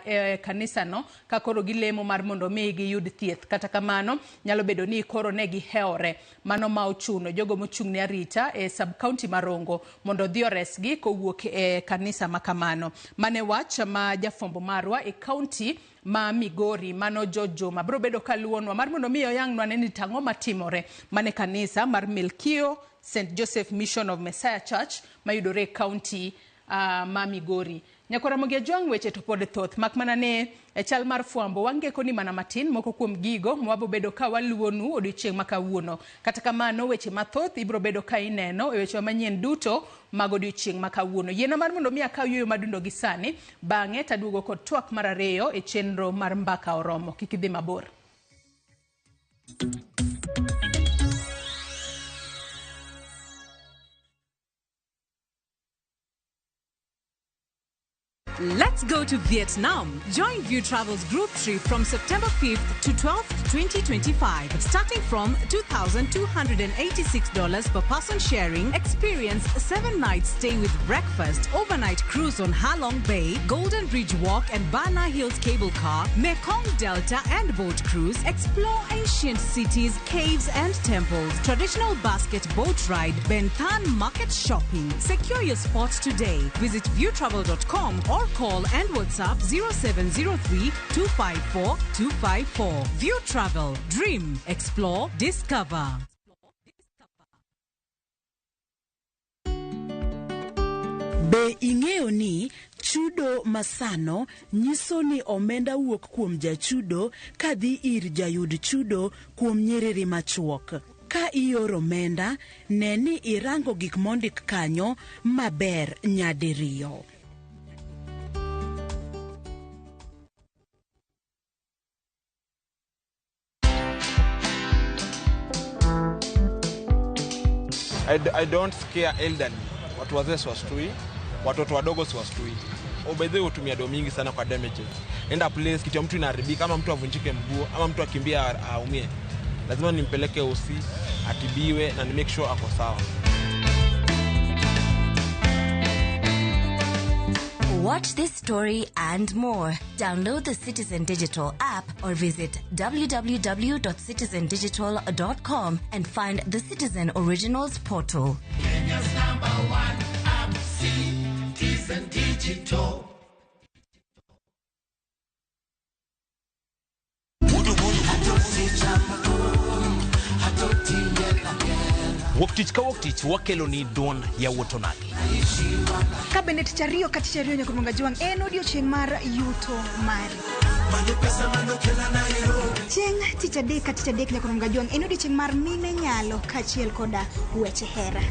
e kanisano ka koro gilemo mar mondo mi giyud thieth. Kata kamano nyalo bedo ni koro ne gihewore, mano ma ochuno jogo mochung' ne arita e sub county ma Rongo mondo odhi oresgi kowuok e kanisa ma kamano. Mane wach ma jafwambo marwa e county ma Migori mano George Juma biro bedo kaluwonwa mar mondo mi oyangnwa ni tang'o matimore mane kanisa mar Melkio St Joseph Mission of Messiah Church mayudore e county ma Migori. Nyakwar Ramogi Ajwang', weche to pod thoth mak mana ne e chal mar fwambo wangeko ni mana matin moko kuom gigo mwabo bedo ka waluwonu odiochieng' ma kawuono. Kata kamano weche mathoth ibiro bedo ka ineno e weche manyien duto mag odiochieng' ma kawuono. Yiena mar mondo mi akaw yueyo madundo gi sani, bang'e taduogo kod twak mar ariyo e chenro mar Mbaka Oromo. Kik idhi mabor. Let's go to Vietnam. Join View Travel's group trip from September 5th to 12th, 2025. Starting from $2,286 per person sharing, experience 7 nights stay with breakfast, overnight cruise on Halong Bay, Golden Bridge Walk and Bana Hills Cable Car, Mekong Delta and boat cruise, explore ancient cities, caves and temples, traditional basket boat ride, Ben Thanh market shopping. Secure your spot today. Visit viewtravel.com or call and WhatsApp 0703 254 254. View Travel. Dream, explore, discover. Be ing'eyo ni chudo masano nyiso ni omenda wuok kuom jachudo kadhi ir jayud chudo kuom nyiriri machuok? Ka ioro omenda, ne ni irango gik mondik kanyo maber nyadiriyo. I don't scare elderly. Watu wazee siwastui, watoto wadogo siwastui. Obedhe hutumia do mingi sana kwa damages. Enda place kitu ya mtu inaharibika, ama mtu avunjike mguu, ama mtu akimbia aumie. Lazima nimpeleke hosi, atibiwe na ni make sure ako sawa. Watch this story and more. Download the Citizen Digital app or visit www.citizendigital.com and find the Citizen Originals portal. Kenya's number one app, Citizen Digital. Wuok tich ka wuok tich wakelo ni duond yawuot onagi. Ka bende tich ariyo ka tich ariyo nyaka Jwang' en odiochieng' mar yuto mari. Chieng' tich adek ka tich adek nyaka Jwang' en odiochieng' mar mine nyalo kaachiel koda weche hera.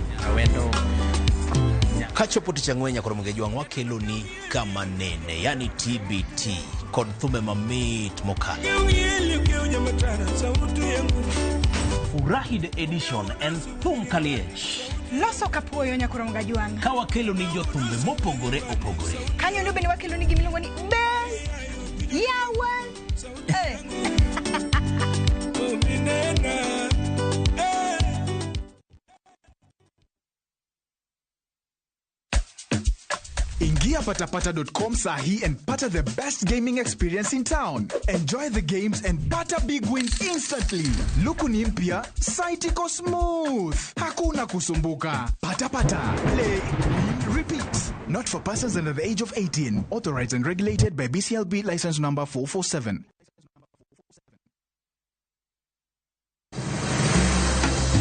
Kachopo tich ang'wen nyaka Jwang' wakelo ni kama nene, yani TBT kod thumbe mamit mokalo. Furahi the edition en thum kaliech. Loso kapuoyo nyaka Jwang'. Ka wakelo ni jothumbe mopogore opogore. Kanyo ndo bende wakelo ni gimiluongo ni be yawa. Ingia patapata.com sahi and pata the best gaming experience in town. Enjoy the games and pata big wins instantly. Luku ni mpya, site iko smooth. Hakuna kusumbuka. Patapata, play, win, repeat. Not for persons under the age of 18. Authorized and regulated by BCLB license number 447.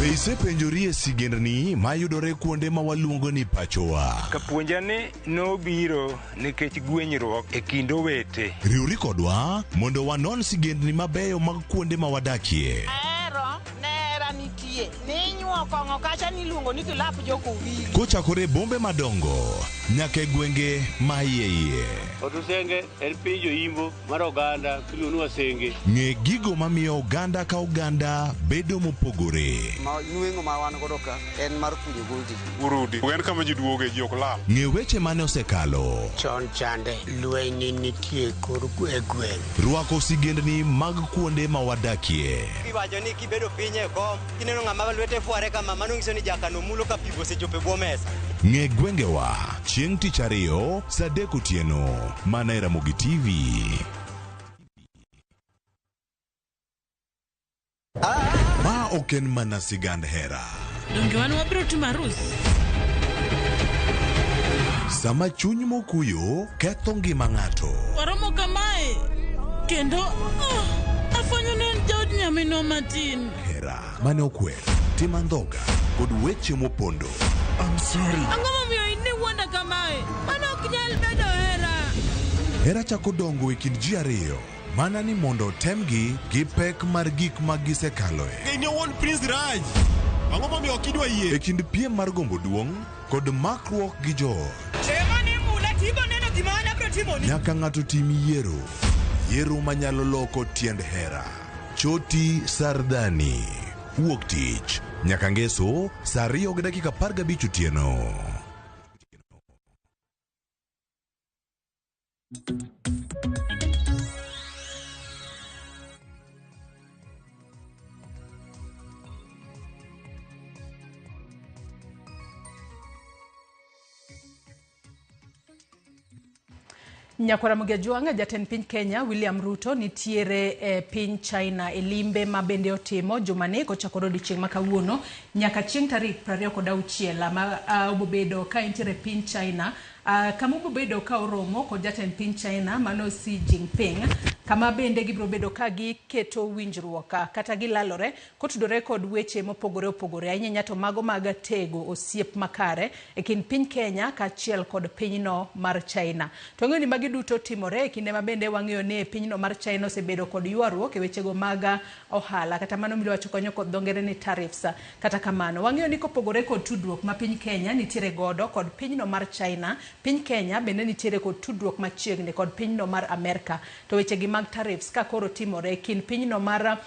Be isepenjori e sigendni mayudore kuonde ma waluongo ni pachowa? Kapuonja ni nobiro nikech gwenyruok e kind owete. Riwri kodwa mondo wanon sigendni mabeyo mag kuonde ma wadakie. Ahero nera nitie. Ninyuo Ninyuo kong'o kacha niluongo ni kilap jokowili. Kochakore e bombe madongo nyaka e gwenge ma iye iye. Otusenge en piny joimbo mar oganda miluongo ni Wasenge. Ng'e gigo mamiyo oganda ka oganda bedo mopogore. Ma nweng'o ma wan godo ka en mar kunyo goldi. Urudi. En kama ji duoge, ji ok lal. Ng'e weche mane osekalo. Chon chande lweny ne nitie kor e gweng'. Rwako sigendni mag kuonde ma wadakie. Iwacho ni kibedo piny e kom, kineno ng'ama lwete fware kama, mano nyiso ni jakano mulo ka pi osechopo e bwo mesa. Ng'e gwengewa chieng' tich ariyo saa 3 otieno mana e Ramogi TV. Ma ok en mana sigand hera. Donge wan wabiro timo arus? Sama chuny mokuyo ketho ngima ng'ato. Waromo kamae kendo oh, afwenyo ni en jaod nyaminwa matin. Hera mane okwer, tim andhoga kod weche mopondo. I'm sorry. Ang'o momiyo in niwuonda kamae? Mano ok nyal bedo hera. Hera chako dongo e kind ji ariyo mana ni mondo otemgi gi pek mar gik ma gisekaloe. In owuon Prince Raj. Ang'o momiyo ok idwa yie? E kind piem mar gombo duong' kod makruok gi joot. Chema ni mula tibo neno gima an abiro timoni. Nyaka ng'ato tim yiero. Yiero manyalo loko tiend hera. Choti Sardani. Wuok tich. Nyaka ngeso saa 2:15 otieno. Nyakwara Mugejuang, jatend piny Kenya William Ruto nitiere e piny China e limbe ma bende otimo jumani kochakore odiochieng' ma kawuono nyaka chieng' tarik 26 ma obobedo ka entiere e piny China kama obobedo ka oromo kod jatend piny China mano Xi Jinping, kama bende gibiro bedo ka giketo winjruok kata gilalore kotudore kod weche mopogore opogore ahinya to mago mag tego osiep makare e kind piny Kenya kaachiel kod pinyno mar China. To wang'eyo ni magi duto timore e kinde ma bende wang'eyo ni pinyno mar China osebedo kod ywaruok e wechego mag ohala kata mano miwacho kanyo kod dho ngere ni tariffs. Kata kamano wang'eyo ni kopogore kod tudruok ma piny Kenya nitiere godo kod pinyno mar China, piny Kenya bende nitiere kod tudruok machiegni kod pinyno mar Amerka. To wechegi mag tariffs ka koro timore e kind pinyno mar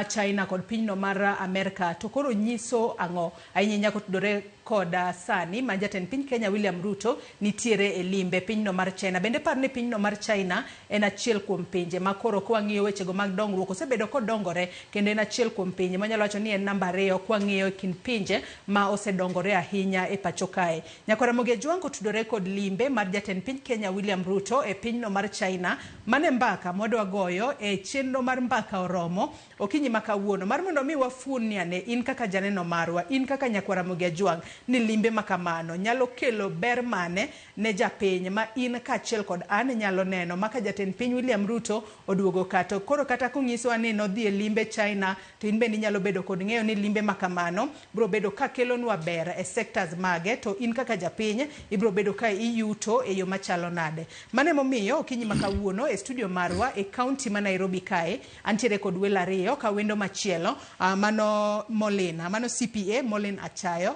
China kod pinyno mar Amerka to koro nyiso ang'o ahinya kotudore kod sani ma jatend piny Kenya William Ruto nitiere e limbe pinyno mar China. Bende par ni pinyno mar China en achiel kuom pinje ma koro kwang'iyo wechego mag dongruok osebedo kodongore kendo en achiel kuom pinje manyalo wacho ni en namba 2 kwang'iyo e kind pinje ma osedongore ahinya e pacho kae. Nyakwara Ramogi Ajwang' kotudore kod limbe mar jatend piny Kenya William Ruto e pinyno mar China, mane mbaka mwadwa goyo e chenro mar Mbaka Oromo okinyi ma kawuono mar mondo mi wafunie ane in kaka janeno marwa, in kaka Nyakwara Ramogi Ajwang' ni limbe makamano nyalo kelo ber mane ne japiny ma in kaachiel kod an nyalo neno maka jatend piny William Ruto oduogo ka. To koro kata kong'isowa ni nodhi e limbe China to in bende inyalo bedo kod ng'eyo ni limbe makamano biro bedo ka kelonwa ber e sectors mage to in kaka japiny ibiro bedo ka iyuto e yo machalo nade. Mano emomiyo okinyi ma kawuono e studio marwa e county ma Nairobi kae antiere kod welo ariyo ka wendo machielo mano Molin, mano CPA Molin Achayo,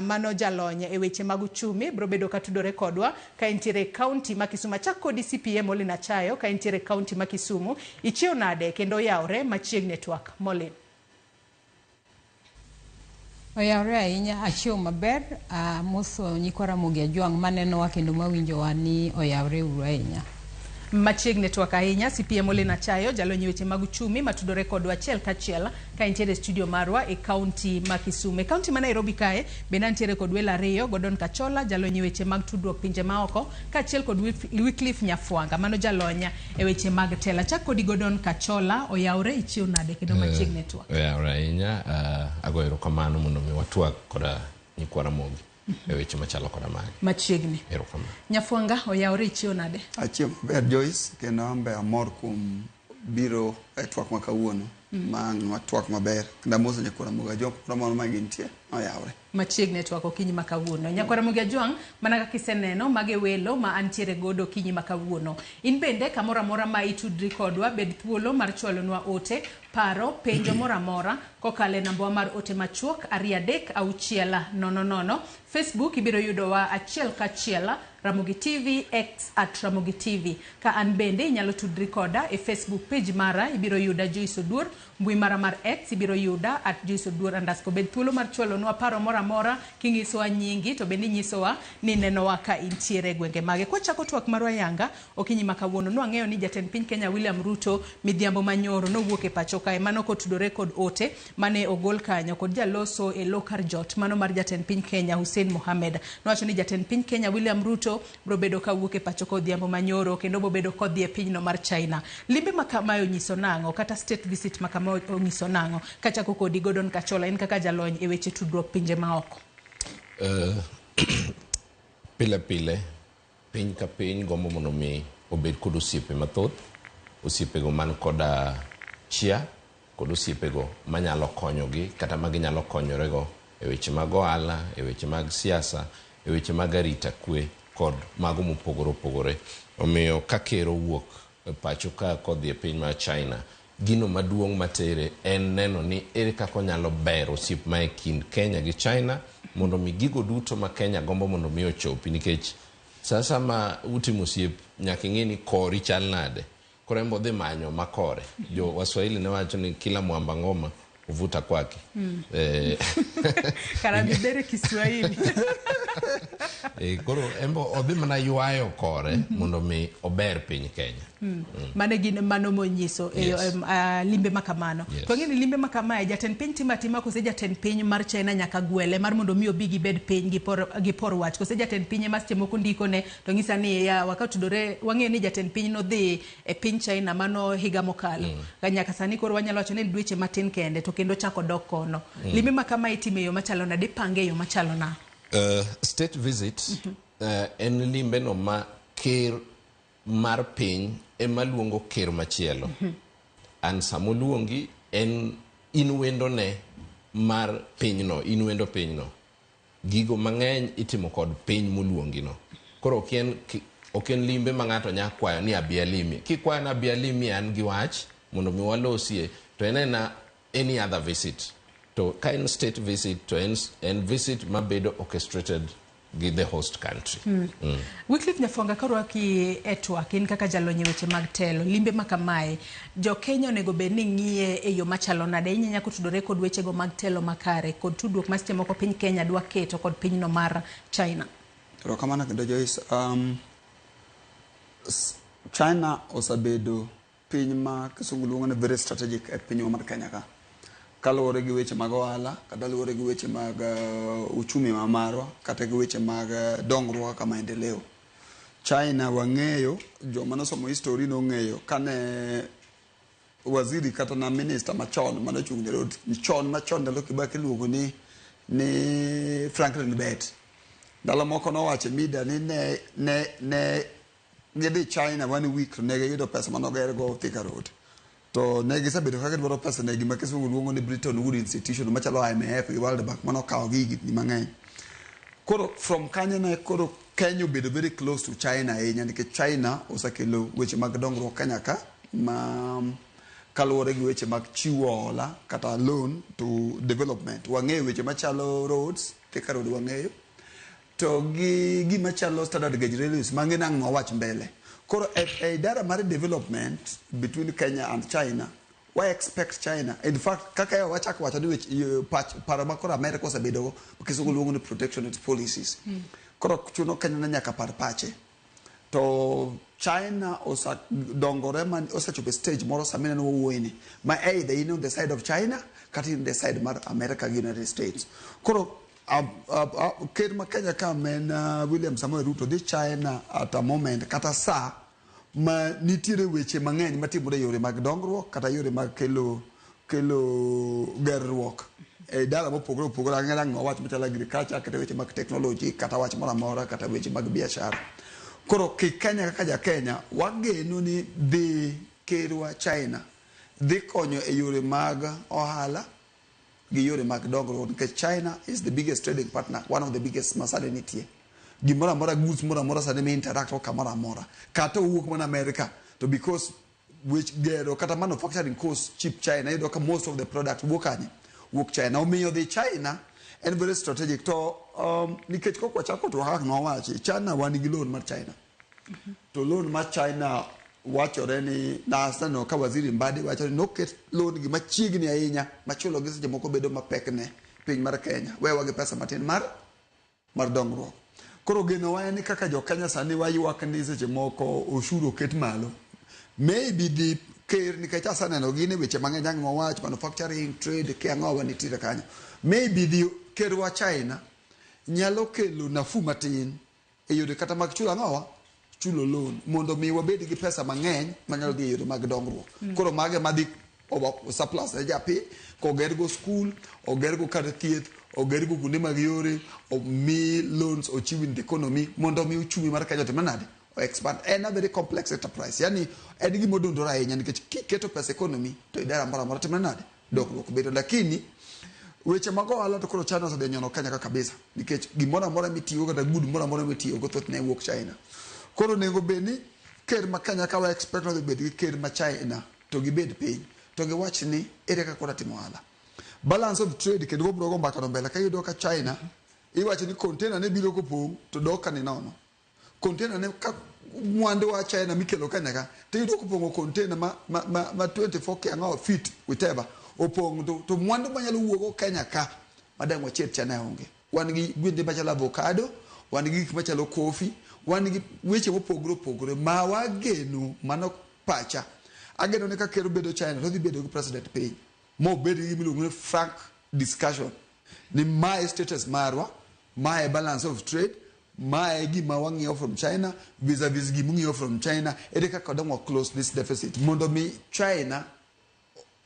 mano jalony e weche mag uchumi biro bedo ka tudore kodwa ka entiere e county ma Kisumu. Achak kodi CPA Molin Achayo ka entiere e county ma Kisumu. Ichiew nade kendo oyawre machiegni e twak Molin? Oyawre ahinya, achiew maber, amoso nyikwa Ramogi Ajwang' manenowa kendo mawinjowa ni oyawre uru ahinya. Machiegni twak ahinya CPA Molin Achayo jalony e weche mag uchumi matudore kodwa achiel kachiel ka entiere e studio marwa e county ma Kisumu. E county ma Nairobi kae bende antiere kod welo ariyo, Gordon Kachola jalony e weche mag tudruok pinje maoko kaachiel kod Wycliffe Nyafwanga mano jalony e weche mag telo. Achak kodi Gordon Kachola, oyawre ichiew nade kendo machiegni twak? Oyawre ahinya, agoyo erokamano mondo mi watwak koda nyikwa Ramogi e weche machalo koda magi. Machiegni. Erokamano. Nyafwanga, oyawre ichiew nade? Achiew maber Joyce, kendo an be amor kuom biro e twak ma kawuono. Ma ang' watwak maber. Kendo amoso nyakwa Ramogi Ajwang' kumoro amora ma gintie oyawre. Machiegni e twak okinyi ma kawuono. Nyakwar Ramogi Ajwang', mana kaka iseneno, mago e welo ma antiere godo okinyi ma kawuono. In bende kamoro amora ma itudri kodwa, bed thuolo mar chwalonwa ote, paro, penjo moro amora kokalo e nambawa mar ote machuok 2 3 6 0 0. Facebook ibiro yudowa achiel kachiel Ramogi TV, X at Ramogi TV. Ka an bende inyalo tudri koda e Facebook page mara, ibiro yuda Joyce Oduor, mbui mara mar X ibiro yuda at Joyce Oduor underscore. Bed thuolo mar chwalonwa paro moro amora kinyisowa nyingi to bende inyisowa ni inenowa ka intiere e gwenge mage. Kwachako twak marwa yanga okinyi ma kawuono, nwang'eyo ni jatend piny Kenya William Ruto midhiambo manyoro nowuok e pacho kae mano kotudore kod ote mane ogol kanyo kod jaloso e lo kar jot mano mar jatend piny Kenya Hussein Mohamed. Nowacho ni jatend piny Kenya William Ruto biro bedo kawuok e pacho ka odhiambo manyoro kendo biro bedo kodhi e pinyno mar China. Limbe ma kamae onyiso nang'o kata state visit ma kamae onyiso nang'o? Kachako kodi Gordon Kachola, in kaka jalony e weche tudruok pinje maoko. Pile pile piny ka piny gombo mondo mi obed kod osiepe mathoth, osiepego man koda chia kod osiepego manyalo konyogi kata ma ginyalo konyorego e weche mag ohala, e weche mag siasa, e weche mag arita kwe kod mago mopogore opogore. Omiyo ka ker owuok e pacho ka kodhi e piny mar China, gino maduong' matere en neno ni ere kaka onyalo bero osiep ma e kind Kenya gi China mondo mi gigo duto ma Kenya gombo mondo mi ochopi nikech sa sama utimo osiep nyaka ing'e ni kori chal nade. Koro en be odhi manyo makore. Jo Waswahili ne wacho ni kila mwamba ngoma huvuta kwake. Karabibere Kiswahili. Koro en be odhi mana ywayo kore mondo mi ober piny Kenya. Mano e gino mano monyiso e limbe ma kamano. To ang'e ni limbe ma kamae jatend piny timo atima kose jatend piny mar China nyaka gwele mar mondo mi obi gibed piny gipor wach kose jatend piny ema seche moko ndikone to ng'isa ni yawa katudore wang'eyo ni jatend piny nodhi e piny China mano higa mokalo. Nyaka sani koro wanyalo wacho ni en dweche matin kende to kendo chako dok kono. Limbe ma kamae itimo e yo machalo nade ipange e yo machalo nade? State visit en limbe no ma ker mar piny ema luongo ker machielo. An samoluongi en in wendone mar pinyno, in wendo pinyno. Gigo mang'eny itimo kod piny moluongino. Koro ok en limbe ma ng'ato nya kwayo ni abi alimi. Kikwayo ni abi alimi an gi wach mondo mi walosie to en ena any other visit. To ka en state visit to en visit mabedo orchestrated gi the host country. Wycliffe Nyafonga korwaki e twak in kaka jalony e weche mag telo limbe ma kamae jo Kenya onego bed ni ng'iye e yo machalo nade ahinya kotudore kod wechego mag telo makare kod tudruok ma seche moko piny Kenya dwa keto kod pinyno mar China. Erokamano kendo Joyce. China osebedo piny ma kisungu luongo ni very strategic e pinywa mar Kenya ka. Kaluwore gi weche mag ohala, kata luwore gi weche mag uchumi ma marwa, kata gi weche mag dongruok kaka maendeleo. China wang'eyo, joma nosomo history nong'eyo kane waziri kata na minister machon manochung' ne road chon machon ndalo Kibaki iluongo ni Franklin Bett. Ndalo moko nowacho e media ni ne gidhi China one week to ne giyudo pesa manoger go Thika Road. To ne gisebedo ka gidwaro pesa ne gima kisungu luongo ni Bretton Woods institution machalo IMF gi World Bank manokawo gi higni mang'eny. Koro from kanyo ne koro Kenya obedo very close to China ahinya nikech China osekelo weche mag dongruok Kenya ka ma kaluwore gi weche mag chiwo hola kata loan to development. Wang'eyo weche machalo roads, Thika Road wang'eyo. To gi gima chalo standard gauge railways mang'e nang' wawach mbele. Koro e idara mar development between Kenya and China, wa expect China. In fact, kaka e wachako wacho ni weche paro ma koro America osebedo go, kisungu luongo ni protectionist policies. Koro chuno Kenya ne nyaka par pache. To China osedongore ma osechopo e stage moro sama ineno wawuoye ni ma either in on the side of China kata in the side mar America gi United States. Koro ker ma Kenya ka men William Samoei Ruto dhi China at a moment kata sa ma nitiere weche mang'eny matimore e yore mag dongruok kata yore mag kelo gerruok e idara mopogore opogore ang'e ang' wach machalo agriculture kata weche mag technology kata wach moro amora kata weche mag biashara. Koro ki Kenya kaka ja Kenya wageno ni dhi kerwa China dhi konyo e yore mag ohala gi yore mag dongruok, nikech China is the biggest trading partner, one of the biggest masani nitie. Gimoro amora, goods moro amora sani mi interact go kamoro amora, kata owuok mana America, to because wech gero kata manufacturing cost cheap China, iyudo ka most of the product wuok kanye? Wuok China. Omiyo dhi China en very strategic. To nikech kok wachako to kaka nwawachi, China wan gi loan mar China, to loan mar China wachore ni naseneno ka waziri Mbadi wacho ni noket loan gi machiegni ahinya, machulo gi seche moko bedo mapek ne piny mar Kenya, wewa gi pesa matin mar dongruok. Koro genowa en ni kaka jo Kenya sani waywak ni seche moko oshuru oket malo, maybe dhi ker, nikech aseneno gin e weche mang'eny ang' wawach manufacturing, trade, ki ang'owa nitiere kanyo, maybe dhi kerwa China nyalo kelo nafuu matin e yore kata mag chulo ang'owa, chulo loan, mondo mi wabed gi pesa mang'eny manyalo dhi e yore mag dongruok. Koro mage madhi surplus ne japiny, kogergo school, ogergo kar thieth, ogergo kuonde mag yore, omi loans, ochiw in the economy mondo mi uchumi mar Kenya otim nade? O expand. En a very complex enterprise, yani en gima odundore ahinya, nikech kiketo pesa economy to idara moro amora timre nade? Dongruok bedo. Lakini weche mag ohala to koro China osedhi nyono Kenya ka kabisa, nikech gimoro amora mitiyogo kata good moro amora mitiyogo thothne wuok China. Koro onego bed ni ker ma Kenya ka wa expect ni odhi bed gi ker ma China, to gibed piny to giwach ni ere kaka wadwa timo ohala, balance of trade. Kendo wabiro go mbaka no mbele ka iyudo ka China iwacho ni container ne biro kopong' to dok ka ni nono container ne ka mwandu wa China mikelo Kenya ka, to iyudo kopong'o container ma 24 ki ang'o feet, whatever, opong', to mwandu manyalo wuok Kenya ka madang' wachier China onge. Wan gi gwende machalo avocado, wan gi gik machalo coffee, wan gi weche mopogore opogore ma wageno. Mano pacha. Ageno ni ka ker bedo China to odhi bedo gi president piny mobed gi gimiluongo ni frank discussion ni mae status marwa, mae balance of trade, mae gima wang'iewo from China vis-a-vis gima ung'iewo from China, ere kaka dong wa close this deficit mondo mi China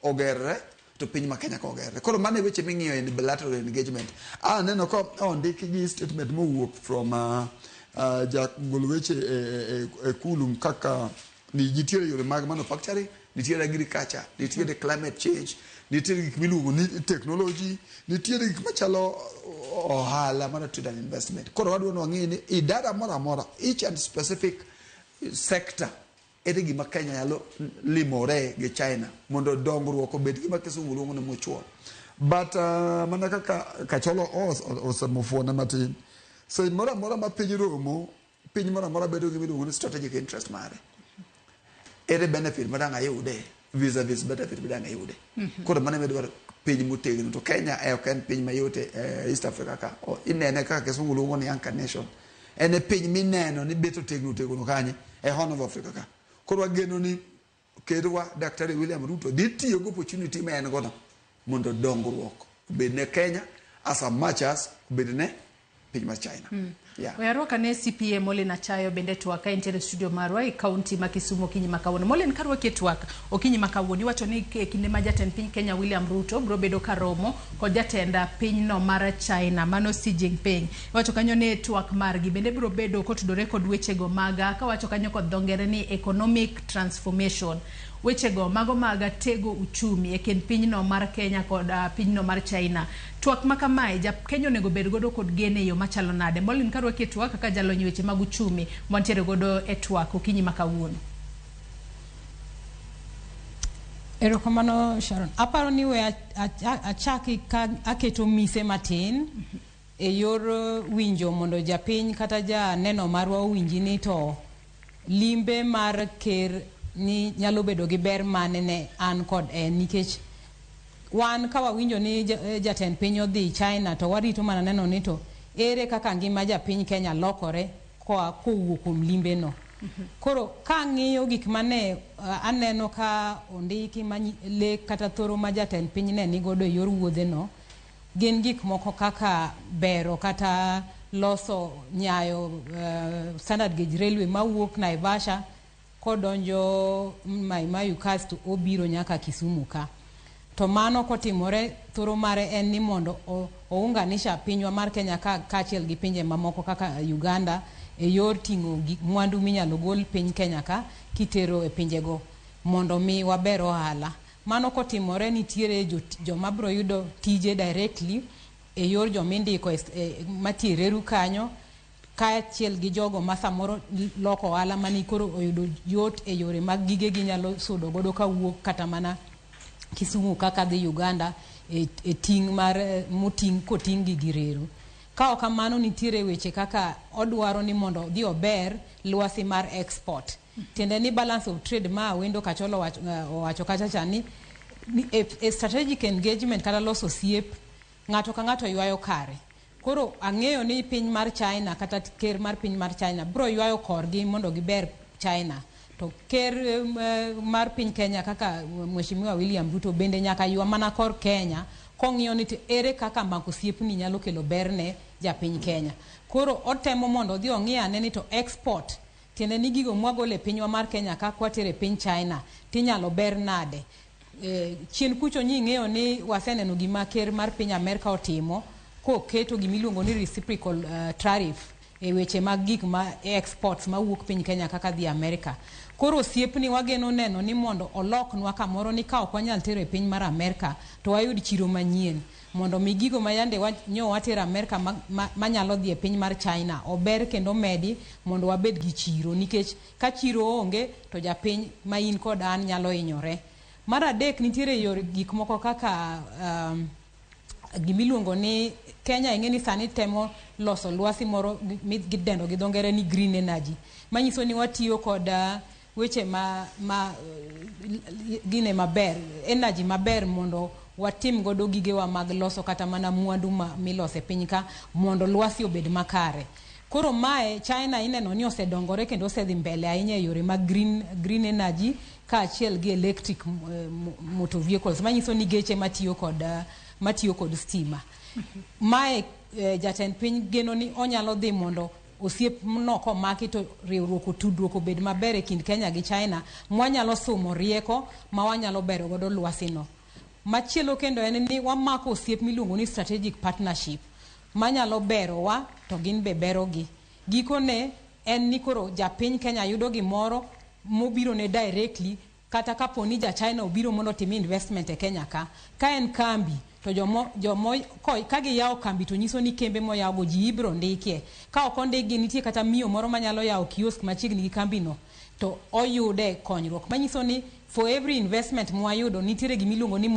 ogerre to piny ma Kenya ka ogerre. Koro mano e weche ming'iyo in bilateral engagement. Aneno ka ondiki gi statement mowuok from jagol weche e kulu kaka ni nitiere yore mag manufacturing, nitiere agriculture, nitiere climate change, nitiere gik miluongo ni technology, nitiere gik machalo ohala mar trade and investment. Koro wadwa ni wang'e ni idara moro amora, each and specific sector, ere gima Kenya nyalo limore gi China mondo dongruok obed gima kisungu luongo ni mutual. But mana kaka Kacholo osemofuone matin, so moro amora ma piny romo, piny moro amora bedo gi miluongo ni strategic interest mare, ere benefit madang' ayude vis-a-vis benefit madang' ayude. Koro mano ema dwaro piny motegno. To Kenya e ok en piny mayot e East Africa ka. Inene kaka kisungu luongo ni anchor nation, en e piny mineno ni bet otegno otegno kanye e Horn of Africa ka. Koro wageno ni kerwa Daktari William Ruto dhi tiyo gi opportunity ma en godo mondo dongruok obed ne Kenya as much as obed ne piny mar China. Yeah. We arwak ane CPA Molin Achayo bende twak ka entiere e studio marwa e kaunti ma Kisumu okinyi ma kawuono. Molin, karwaki e twak okinyi ma kawuono, iwacho ni e kinde ma jatend piny Kenya William Ruto biro bedo ka romo kod jatend pinyno mar China mano Xi Jinping. Iwacho kanyo ni twak margi bende biro bedo kotudore kod wechego mag, kawacho kanyo kod dho ngere ni economic transformation. Wechego mago mag tego uchumi e kind pinyno mar Kenya kod pinyno mar China. Twak ma kamae, ja Kenya onego bed godo kod geno e yo machalo nade? Molin, karwaki e twak kaka jalony e weche mag uchumi mwantiere godo e twak okinyi ma kawuono. Erokamano, Sharon. Aparo ni we achaki ka aketo mise matin e yor winjo mondo japiny kata janeno marwa owinji ni to limbe mar ker ni nyalo bedo gi ber mane ne an kod en, nikech wan ka wawinjo ni jatend piny odhi China to warito mana neno ni to ere kaka ngima japiny Kenya lokore koa kowuok kuom limbe no. Koro kang'iyo gik mane aneno ka ondiki ma lek kata thoro ma jatend piny ne nigodo e yor wuodhe no, gin gik moko kaka bero kata loso nyayo standard gauge railway mawuok Naivasha kodonjo Mai Mahiu kasto obiro nyaka Kisumu ka. To mano kotimore, thoro mare en ni mondo ounganisha pinywa mar Kenya ka kaachiel gi pinje mamoko kaka Uganda e yor ting'o mwandu minyalo gol piny Kenya ka kitero e pinjego mondo mi waber ohala. Mano kotimore nitiere joma biro yudo tije directly e yor joma indiko matiyo e reru kanyo, kaachiel gi jogo ma samoro loko ohala mani koro oyudo yot e yore mag gige ginyalo sudo godo kawuok kata mana Kisumu kaka dhi Uganda e ting' mar moting' koting' gi gi reru. Ka ok kamano nitiere weche kaka odwaro ni mondo odhi ober lwasi mar export. Tiende ni balance of trade ma Awendo Kacholo owacho kacha cha ni e strategic engagement kata loso osiep ng'ato ka ng'ato ywayo kare. Koro ang'eyo ni piny mar China kata ker mar piny mar China biro ywayo korgi mondo giber China. To ker mar piny Kenya kaka Mheshimiwa William Ruto bende nyaka ywa mana kor Kenya kong'iyo ni to ere kaka mako osiepni nyalo kelo ber ne japiny Kenya. Koro otemo mondo odhi ong'i ane ni to export tiende ni gigo mwagolo e pinywa mar Kenya ka kwatero e piny China tinyalo ber nade. Chien kucho nyi ing'eyo ni waseneno gima ker mar piny Amerka otimo koketo gimiluongo ni reciprocal tariff e weche mag gik ma exports mawuok piny Kenya kaka dhi Amerka. Koro osiepni wageno neno ni mondo oloknwa kamoro ni ka ok wanyal tero e piny mar Amerka to wayud chiro manyien mondo mi gigo ma yande nyo watero Amerka manyalo dhi e piny mar China ober kendo medi mondo wabed gi chiro, nikech ka chiro onge to japiny ma in kod an nyalo hinyore. Mar adek nitiere yor gik moko kaka gimiluongo ni Kenya ing'e ni sani temo loso lwasi moro midendo gi dho ngere ni green energy, manyiso ni watiyo kod weche ma gine maber, energy maber mondo watim godo gigewa mag loso kata mana mwandu miloso e piny ka mondo lwasi obed makare. Koro mae China ineno ni osedongore kendo osedhi mbele ahinya e yore mag green energy kaachiel gi electric motor vehicles, manyiso ni geche matiyo kod stima. Mae jatend piny geno ni onyalo dhi mondo osiep no komaki to riwruok otudruok obed maber e kind Kenya gi China, mwanyalo sumo rieko ma wanyalo bero godo lwasi no. Machielo kendo en ni wamako osiep miluongo ni strategic partnership manyalo berowa to gin be berogi. Gikone en ni koro japiny Kenya yudo gimoro mobiro ne directly kata kapo ni ja China obiro mondo otim investment e Kenya ka. Ka en kambi to ka giyawo kambi to nyiso ni kembe moyawogo ji ibiro ndikie. Ka ok ondikgi nitie kata miyo moro manyalo yawo kiosk machiegni gi kambino to oyude konyruok. Manyiso ni for every investment mwayudo nitiere gimiluongo ni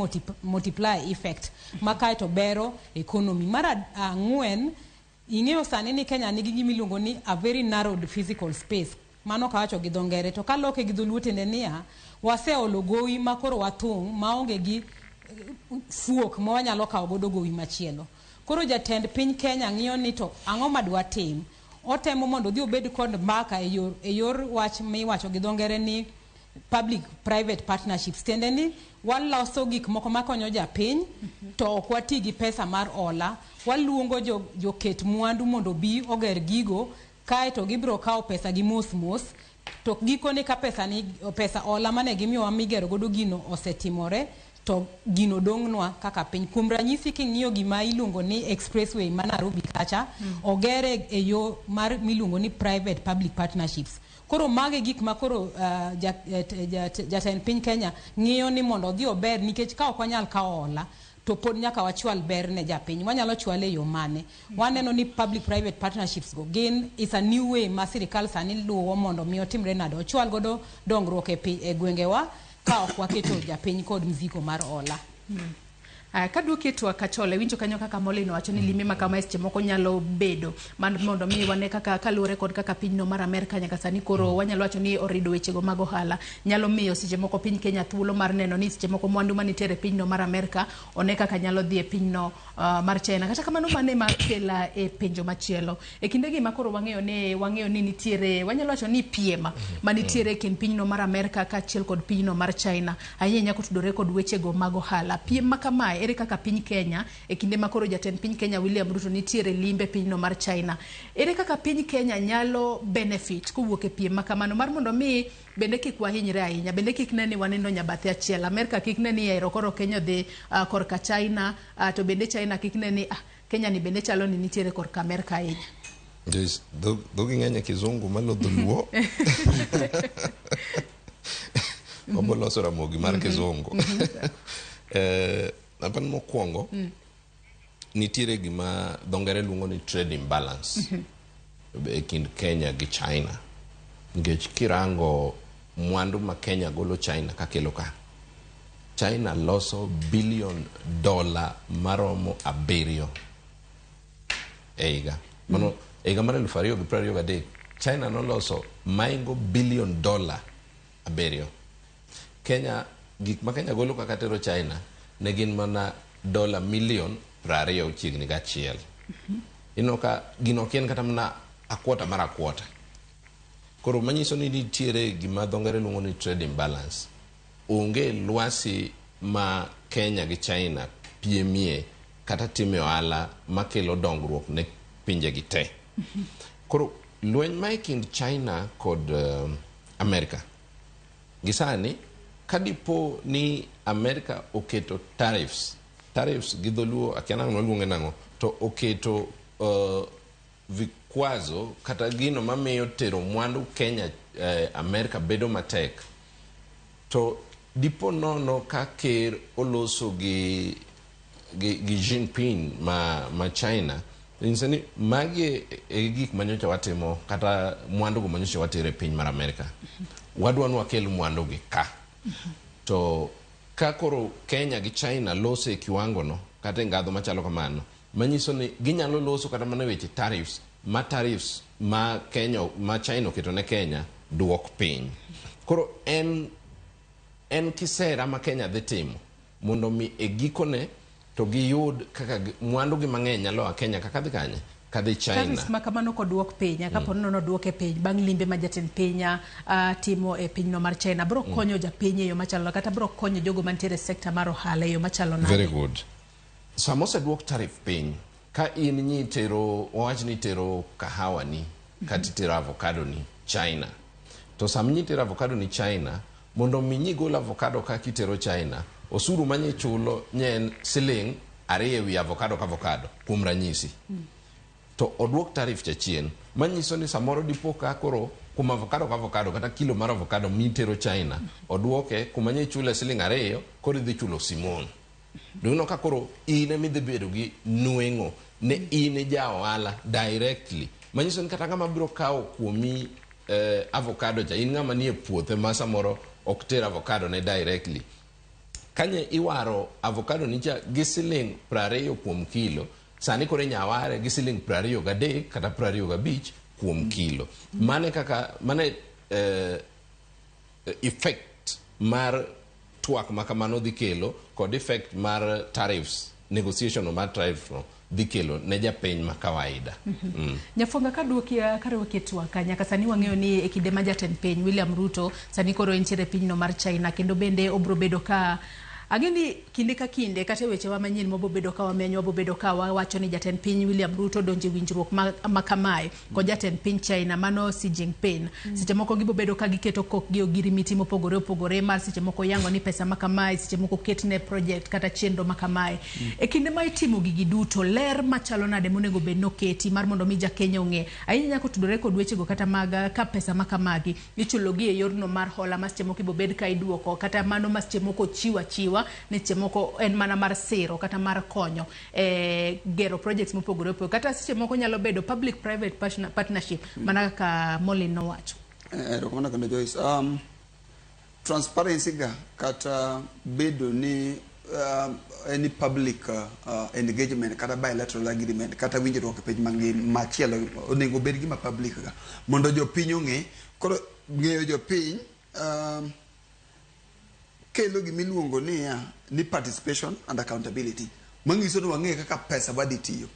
multiplier effect ma kae to bero economy. Mar ang'wen, ing'eyo sani ni Kenya nigi gimiluongo ni a very narrowed physical space. Mano kawacho gi dho ngere to kaloke gi dholuo tiende niya, waseolo gowi ma koro wathung' maonge gi fuok ma wanyalo kawo godo gowi machielo. Koro jatend piny Kenya ng'iyo ni to ang'o ma dwatim. Otemo mondo odhi obed kod mbaka e yor wach miwacho gi dho ngere ni public private partnerships. Tiende ni waloso gik moko makonyo japiny to ok wati gi pesa mar hola. Waluongo joket mwandu mondo obi oger gigo kae to gibiro kawo pesa gi mos mos to gikone ka pesa hola mane gimiyowa migero godo gino osetimore to gino dong'nwa kaka piny. Kuom ranyisi king'iyo gima iluongo ni expressway ma Nairobi kacha, ogere e yo mar miluongo ni private public partnerships. Koro mage gik ma koro jatend piny Kenya ng'iyo ni mondo odhi ober, nikech ka ok wanyal kawo hola to pod nyaka wachwal ber ne japiny. Wanyalo chwale e yo mane? Waneno ni public private partnerships go gin is a new way ma sirikal sani luwo mondo mi otimre nade, ochwal godo dongruok e gwengewa ka ok waketo japiny kod mzigo mar hola. Kaduoki e twak Kachole, winjo kanyo kaka Molly nowacho ni limbe ma kama seche moko nyalo bedo mondo mi wane kaka kaluwore kod kaka pinyno mar Amerka nyaka sani koro wanyalo wacho ni orido wechego mag ohala nyalo miyo seche moko piny Kenya thuolo mar neno ni seche moko mwandu manitiere e pinyno mar Amerka one kaka nyalo dhi e pinyno mar China. Kata kamano mane ma kela e penjo machielo e kindegi ma koro wang'eyo ni nitiere wanyalo wacho ni piem manitiere e kind pinyno mar Amerka kaachiel kod pinyno mar China ahinya ahinya kotudore kod wechego mag ohala. Piem ma kamae ere kaka piny Kenya e kinde ma koro jatend piny Kenya William Ruto nitiere limbe pinyno mar China, ere kaka piny Kenya nyalo benefit kowuok e piem ma kamano mar mondo mi bende kik wahinyre ahinya, bende kik ne ni wanindo nyabathe achiel, Amerka kik ne ni ero koro Kenya odhi korka China, to bende China kik ne ni Kenya ni bende chalo ni nitiere korka Amerka ahinya. Dhogi ng'eny e kizungu malo dholuo. Wabo loso ramogi mar kizungu. Apani mokwongo nitiere gima dho ngere luongo ni trade imbalance e kind Kenya gi China. Nikech kirango mwandu ma Kenya golo China kakelo ka, China loso billion dola maromo 7 e higa. Mano e higa mar 2023 China noloso maingo billion dola 7. Kenya, gik ma Kenya golo kaka tero China ne gin mana dola milion 21 chiegni gachiel. Ineno ka gino ok en kata mana a quarter mar a quarter. Koro manyiso ni nitiere gima dho ngere luongo ni trade imbalance. Onge lwasi ma Kenya gi China piemie kata time ohala makelo dongruok ne pinje gi te. Koro lweny ma e kind China kod Amerika gi sani, kadipo ni Amerika oketo tariffs gi dholuo akia nang'o noluonge nang'o, to oketo vikwazo kata gino mamiyo tero mwandu Kenya Amerika bedo matek, to dipo nono ka ker oloso gi Jinping ma China, nyiso ni magi e gik manyocha watimo kata mwandu go manyocha watero e piny mar Amerika. Wadwa ni wakel mwandu gi ka. To ka koro Kenya gi China loso e kiwango no kata e ngadho machalo kamano, manyiso ni ginyalo loso kata mana weche tariffs ma Kenya ma China oketo ne Kenya duok piny. Koro en kisera ma Kenya dhi timo mondo mi e gikone to giyud kaka mwandu gi mang'eny nyalo a Kenya kaka dhi kanye kadhi China. Tariffs ma kamano koduok piny, kapo ni noduoke piny bang' limbe ma jatend piny timo e pinyno mar China, bro konyo japiny e yo machalo kata bro konyo jogo mantiere e sekta mar ohala e yo machalo nade? Very good. Sama oseduok tariff piny, ka in nyi tero, wawach ni tero kahawa ni kata itero avocado ni China, to sama nyi tero avocado ni China, mondo mi nyi gol avocado kaka itero China, osuru ma nyi chulo nye en siling 2 ewi avocado ka avocado, kuom ranyisi. To oduok tariff cha chien, manyiso ni samoro dipo ka koro kuom avocado ka avocado kata kilo mar avocado mitero China, oduoke kuma nyi chule siling 2, koro idhi chulo simon. Donge ka koro in ema idhi bedo gi nweng'o ne in ja ohala directly, manyiso ni kata ng'ama biro kawo kuomi avocado cha, in ng'ama nie puothe ma samoro ok ter avocado ne directly. Kanye iwaro avocado ni cha gi siling 20 kuom kilo, sani koro inya ware gi siling 23 kata 25 kuom kilo. Mane kaka mane effect mar twak ma kamano dhi kelo kod effect mar tariffs, negotiation mar tariffs no dhi kelo ne japiny ma kawaida. Nyafonga, kaduoki e twak, nyaka sani wang'eyo ni e kinde ma jatend piny William Ruto sani koro entiere e pinyno mar China, kendo bende obro bedo ka ang'e ni kinde ka kinde kata e wechewa manyien mabobedo ka wamenyo, wabobedo ka wawacho ni jatend piny William Ruto donjo e winjruok ma kamae kod jatend piny China mano Xi Jinping. Seche moko gibobedo ka giketo kokgi ogirimiti mopogore opogore mar seche moko yango ni pesa ma kamae, seche moko ketne project kata chenro ma kamae. E kinde ma itimo gigi duto, ler machalo nade monego bed noketi mar mondo mi ja Kenya ong'e ahinya nyaka otudore kod wechego kata mag ka pesa ma kamagi ichulo gi e yorno mar hola ma seche moko ibobed ka iduoko, kata mano ma seche moko chiwo achiwa ni seche moko en mana mar siro kata mar konyo e gero projects mopogore opogore, kata seche moko nyalo bedo public private partnership mana kaka Molin nowacho. Erokamano kendo Joyce. Transparency ga kata bedo ni any public engagement kata bilateral agreement kata winjruok e piny mangima machielo onego bed gima public ga mondo jopiny ong'e. Koro ng'eyo jopiny kelo gimiluongo niya ni participation and accountability, manyiso ni wang'e kaka pesa wadhi tiyo.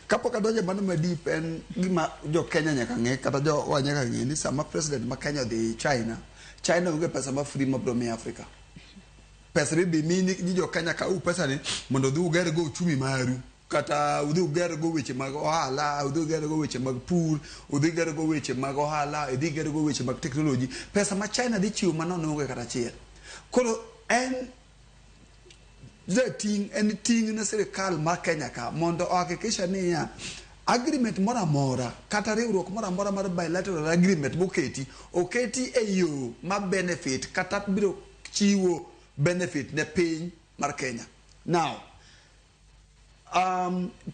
Kapok adonjo mano madip, en gima jo Kenya nyaka ng'e kata jo wa nyaka ng'e ni sama president ma Kenya odhi China, China onge pesa ma free mabiro miyo Africa. Pesa mibi mi ni jo Kenya ka u pesa ni mondo udhi uger go uchumi maru, kata udhi uger go weche mag ohala, udhi uger go weche mag pur, udhi uger go weche mag ohala, udhi uger go weche mag technology. Pesa ma China dhi chiwo manono onge kata achiel. Koro en jating', en ting' ne sirikal mar Kenya ka mondo ohakikisha niya agreement moro amora kata riwruok moro amora mar bilateral agreement moketi, oketi e yo ma benefit kata biro chiwo benefit ne piny mar Kenya. Now,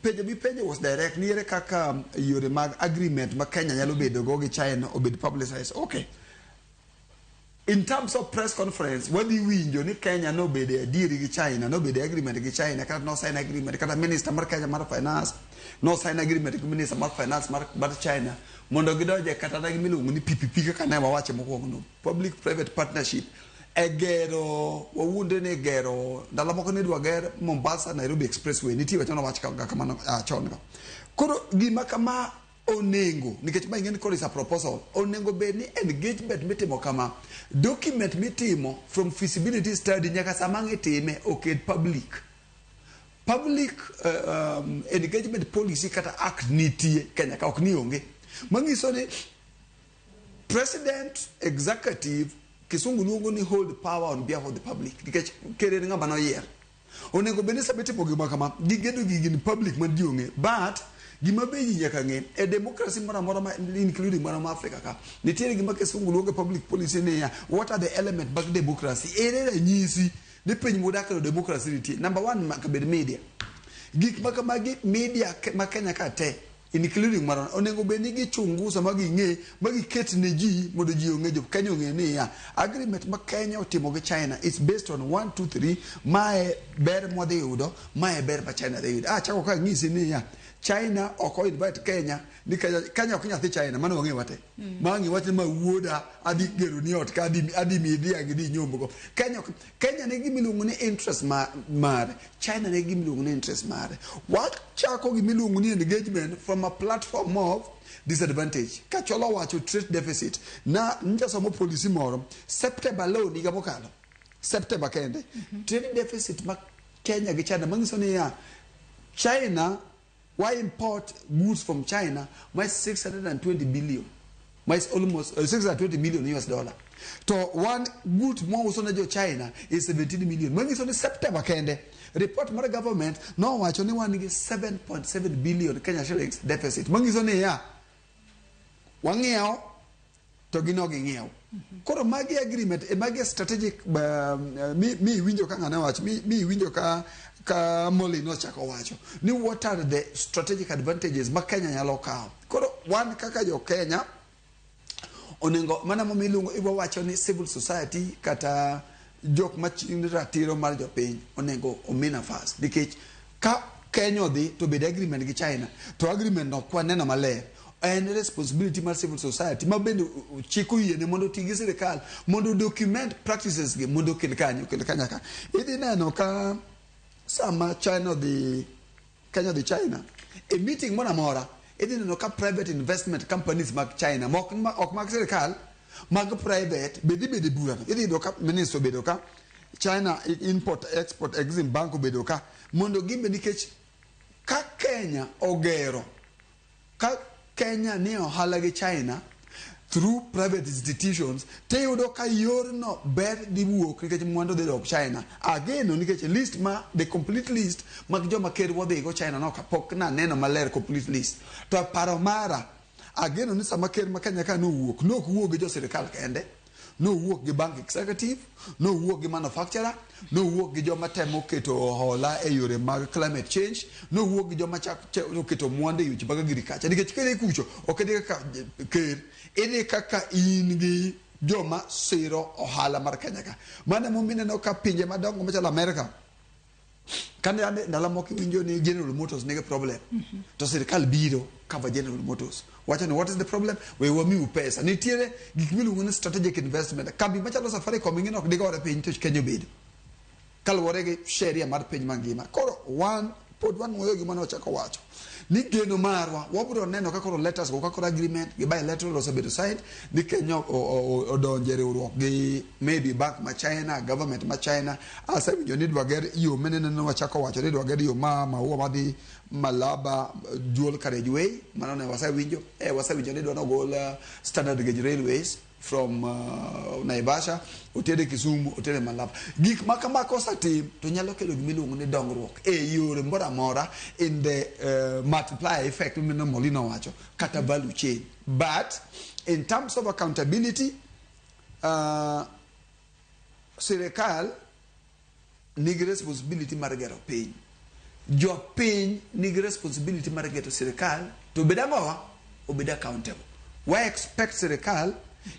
penjo mipenjo was direct ni ere kaka yore mag agreement ma Kenya nyalo bedo go gi China obed publicized. Okay. In terms of press conference, wadhi winjo ni Kenya nobedo e adieri gi China, nobedo e agreement gi China, kata no sign agreement, kata minister mar Kenya mar finance, no sign agreement gi minister mar finance mar China, mondo gidonje kata na gimiluongo ni PPP kaka ne wawache mokwongo no, public private partnership, e gero, wawuonde ni gero, ndalo moko ne idwa ger Mombasa Nairobi Expressway, nitie wach mane ka kamano chon ga. Koro gima kama onengo, nikech ma ing'e ni koro is a proposal, onengo bed ni engagement mitimo kama, document mitimo from feasibility study nyaka sama ang' itime oket public. Public engagement policy kata act nitie Kenya ka ok ni onge. Manyiso ni president executive kisungu luongo ni hold power on behalf of the public nikech ker en ng'ama noyier. Onego bed ni sama itimo gima kama, gigedo gigi in public ma ji ong'e. But gima be ji nyaka ng'e e democracy moro amora ma including mana ma Africa ka, nitiere gima kisungu luongo e public policy niya, what are the element mag democracy? Ere ranyisi ni piny modake no democracy nitie? Number one nyaka bed media. Gik ma kamagi media ma Kenya ka te including marwa onego bed ni gichunguza ma ging'e ma giket ne ji mondo ji ong'e jo Kenya ong'e niya agreement ma Kenya otimo gi China is based on 1 2 3 mae ber mwadhi yudo mae ber ma China dhi yudo. Achako ka ng'isi niya China ok o invite Kenya ni Kenya ok nyathi China mano wang'e wate. Ma ng'i wach ni ma wuoda adhi gero ni ot ka adhi miyi dhiang' idhi inyomb go. Kenya nigi gima iluongo ni interest mare. China nigi gima iluongo ni interest mare. Wachako gima iluongo ni engagement from a platform of disadvantage. Ka Cholo owacho trade deficit, na njasomo policy moro, September alone higa mokalo, September kende, trade deficit ma Kenya gi China manyiso niya, China wa import goods from China ma 620 billion, ma is almost 620 million US dollar. To one good mwauso ne jo China is 17 million. Manyiso ni September kende, report mar government nowacho ni wan gi 7.7 billion Kenya shillings deficit. Manyiso ni ya, wang'iewo to gin ok ging'iew. Koro magi agreement, e magi strategic mi winjo ka ng'ane wacho, mi winjo ka Molly nochako wacho ni what are the strategic advantages ma Kenya nyalo kawo. Koro wan kaka jo Kenya onego mana momiyo iluongo ibo wacho ni civil society kata jok machiwo ratiro mar jopiny onego omi nafas nikech ka Kenya odhi to bed agreement gi China to agreement no kwa neno maler en responsibility mar civil society ma bende chik oyiene mondo oti gi sirikal mondo document practices gi mondo okel kanyo okel kanya ka idhi neno ka sama China odhi Kenya odhi China e meeting moro amora idhi neno ka private investment companies mag China ok mag sirikal mag private be dhi bedo e burano. Idhi yudo ka minister obedo ka China Import Export Exim Bank obedo ka mondo gimbe nikech ka Kenya ogero ka Kenya ni ohala gi China through private institutions tiyudo ka yorno ber dhi wuok nikech mwandu dhi dok China. Ageno nikech list ma the complete list mag joma ker wadhigo China no kapok naneno maler complete list. To paro mara ageno ni sama ker ma Kenya ka nowuok nok wuok gi jo sirikal kende, nowuok gi bank executive, nowuok gi manufacturer, nowuok gi joma temo keto hola e yore mag climate change, nowuok gi joma keto mwandu e weche mag agriculture. Nikech kidhi kucho ok idhi kaka ker, idhi kaka in gi joma siro ohala mar Kenya ka. Mano emomiyo ineno ka pinje madongo machalo Amerika kane ndalo moko iwinjo ni General Motors nigi problem to sirikal biro cover General Motors wacho ni what is the problem we wamiu pesa. Nitiere gik miluongo ni strategic investment. Kambi machalo Safaricom ing'e ni ok digore piny to Kenya obedo kaluwore gi sheria mar piny mangima. Koro wan pod wanuoyo gima nochako wacho ni geno marwa wabiro neno ka koro letters go ka koro agreement gi bilateral osebedo signed ni Kenya odonje riwruok gi maybe bank ma China, government ma China. Asewinjo ni idwa ger yo menene wachako wacho ni idwa ger yo ma Maua madhi Malaba dual carriageway. Mano ne wasewinjo. Wasewinjo ni idwa nogol standard gauge railways from Naivasha otere Kisumu otere Malaba. Gik ma kama kosetim to nyalo kelo gima iluongo ni dongruok e yore moro amora in the multiplier effect mane Molino wacho kata value chain. But in terms of accountability, Sirikal nigi responsibility mar gero piny. Jopiny nigi responsibility mar geto sirikal to obed ang'owa? Obed accountable. Wa expect sirikal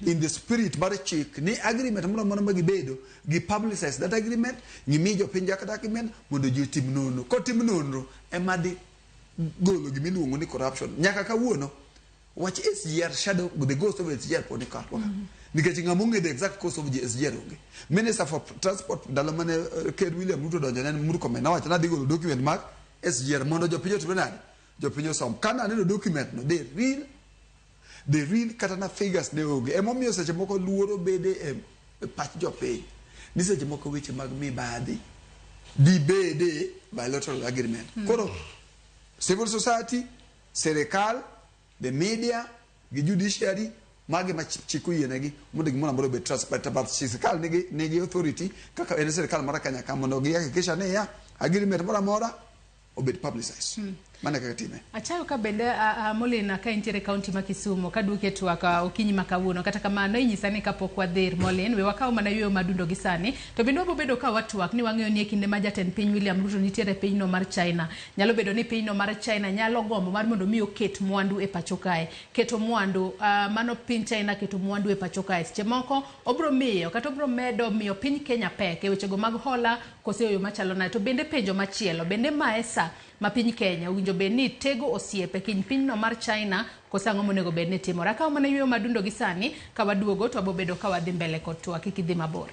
in the spirit mar chik ni agreement moro amora ma gibedo gi publicize that agreement, gimi jopiny that agreement mondo ji otim nonro. Kotim nonro ema dhi golo gimiluongo ni corruption. Nyaka kawuono wach SGR shadow the ghost of SGR pod ni karwa. Nikech ng'ama ong'e the exact cost of SGR onge. Minister for Transport ndalo mane Ker William Ruto donjo ne en Murkomen nowacho ni adhi golo document mag SGR mondo jopiny otimre nade? Jopiny osom. Ka naneno document no the real kata na figures ne onge. Emomiyo seche moko luoro bede e pach jopiny ni seche moko weche mag mibadhi dibede bilateral agreement. Koro civil society, sirikal, the media gi judiciary magi ma chik oyienegi mondo gimoro amora obed transparent, but sirikal nigi authority kaka en sirikal mar Kenya ka mondo gihakikisha niya agreement moro amora obed publicized. Mano e kaka time. Achayo ka bende Molina ka intiere kaunti ma Kisumu kaduoke twak okinyi ma kawuono. Kata kamano inyisa ni kapok wadhir Molin, we wakaw mana yueyo madundo gi sani to bende wabo bedo ka watwak ni wang'eyo ni e kinde ma jatend piny William Ruto nitiere e pinyno mar China, nyalo bedo ni pinyno mar China nyalo gombo mar mondo mi oket mwandu e pacho kae. Keto mwandu mano piny China keto mwandu e pacho kae seche moko obro miyo kata obro medo miyo piny Kenya pek e wechego mag hola kose e yo machalo nade. To bende penjo machielo bende mae sa ma piny Kenya owinjo bed ni tego osiepe kind pinyno mar China kose ang'o monego bed ni timore. Akawo mana yueyo madundo gi sani ka waduogo to wabo bedo ka wadhi mbele kod twak, kik idhi mabor.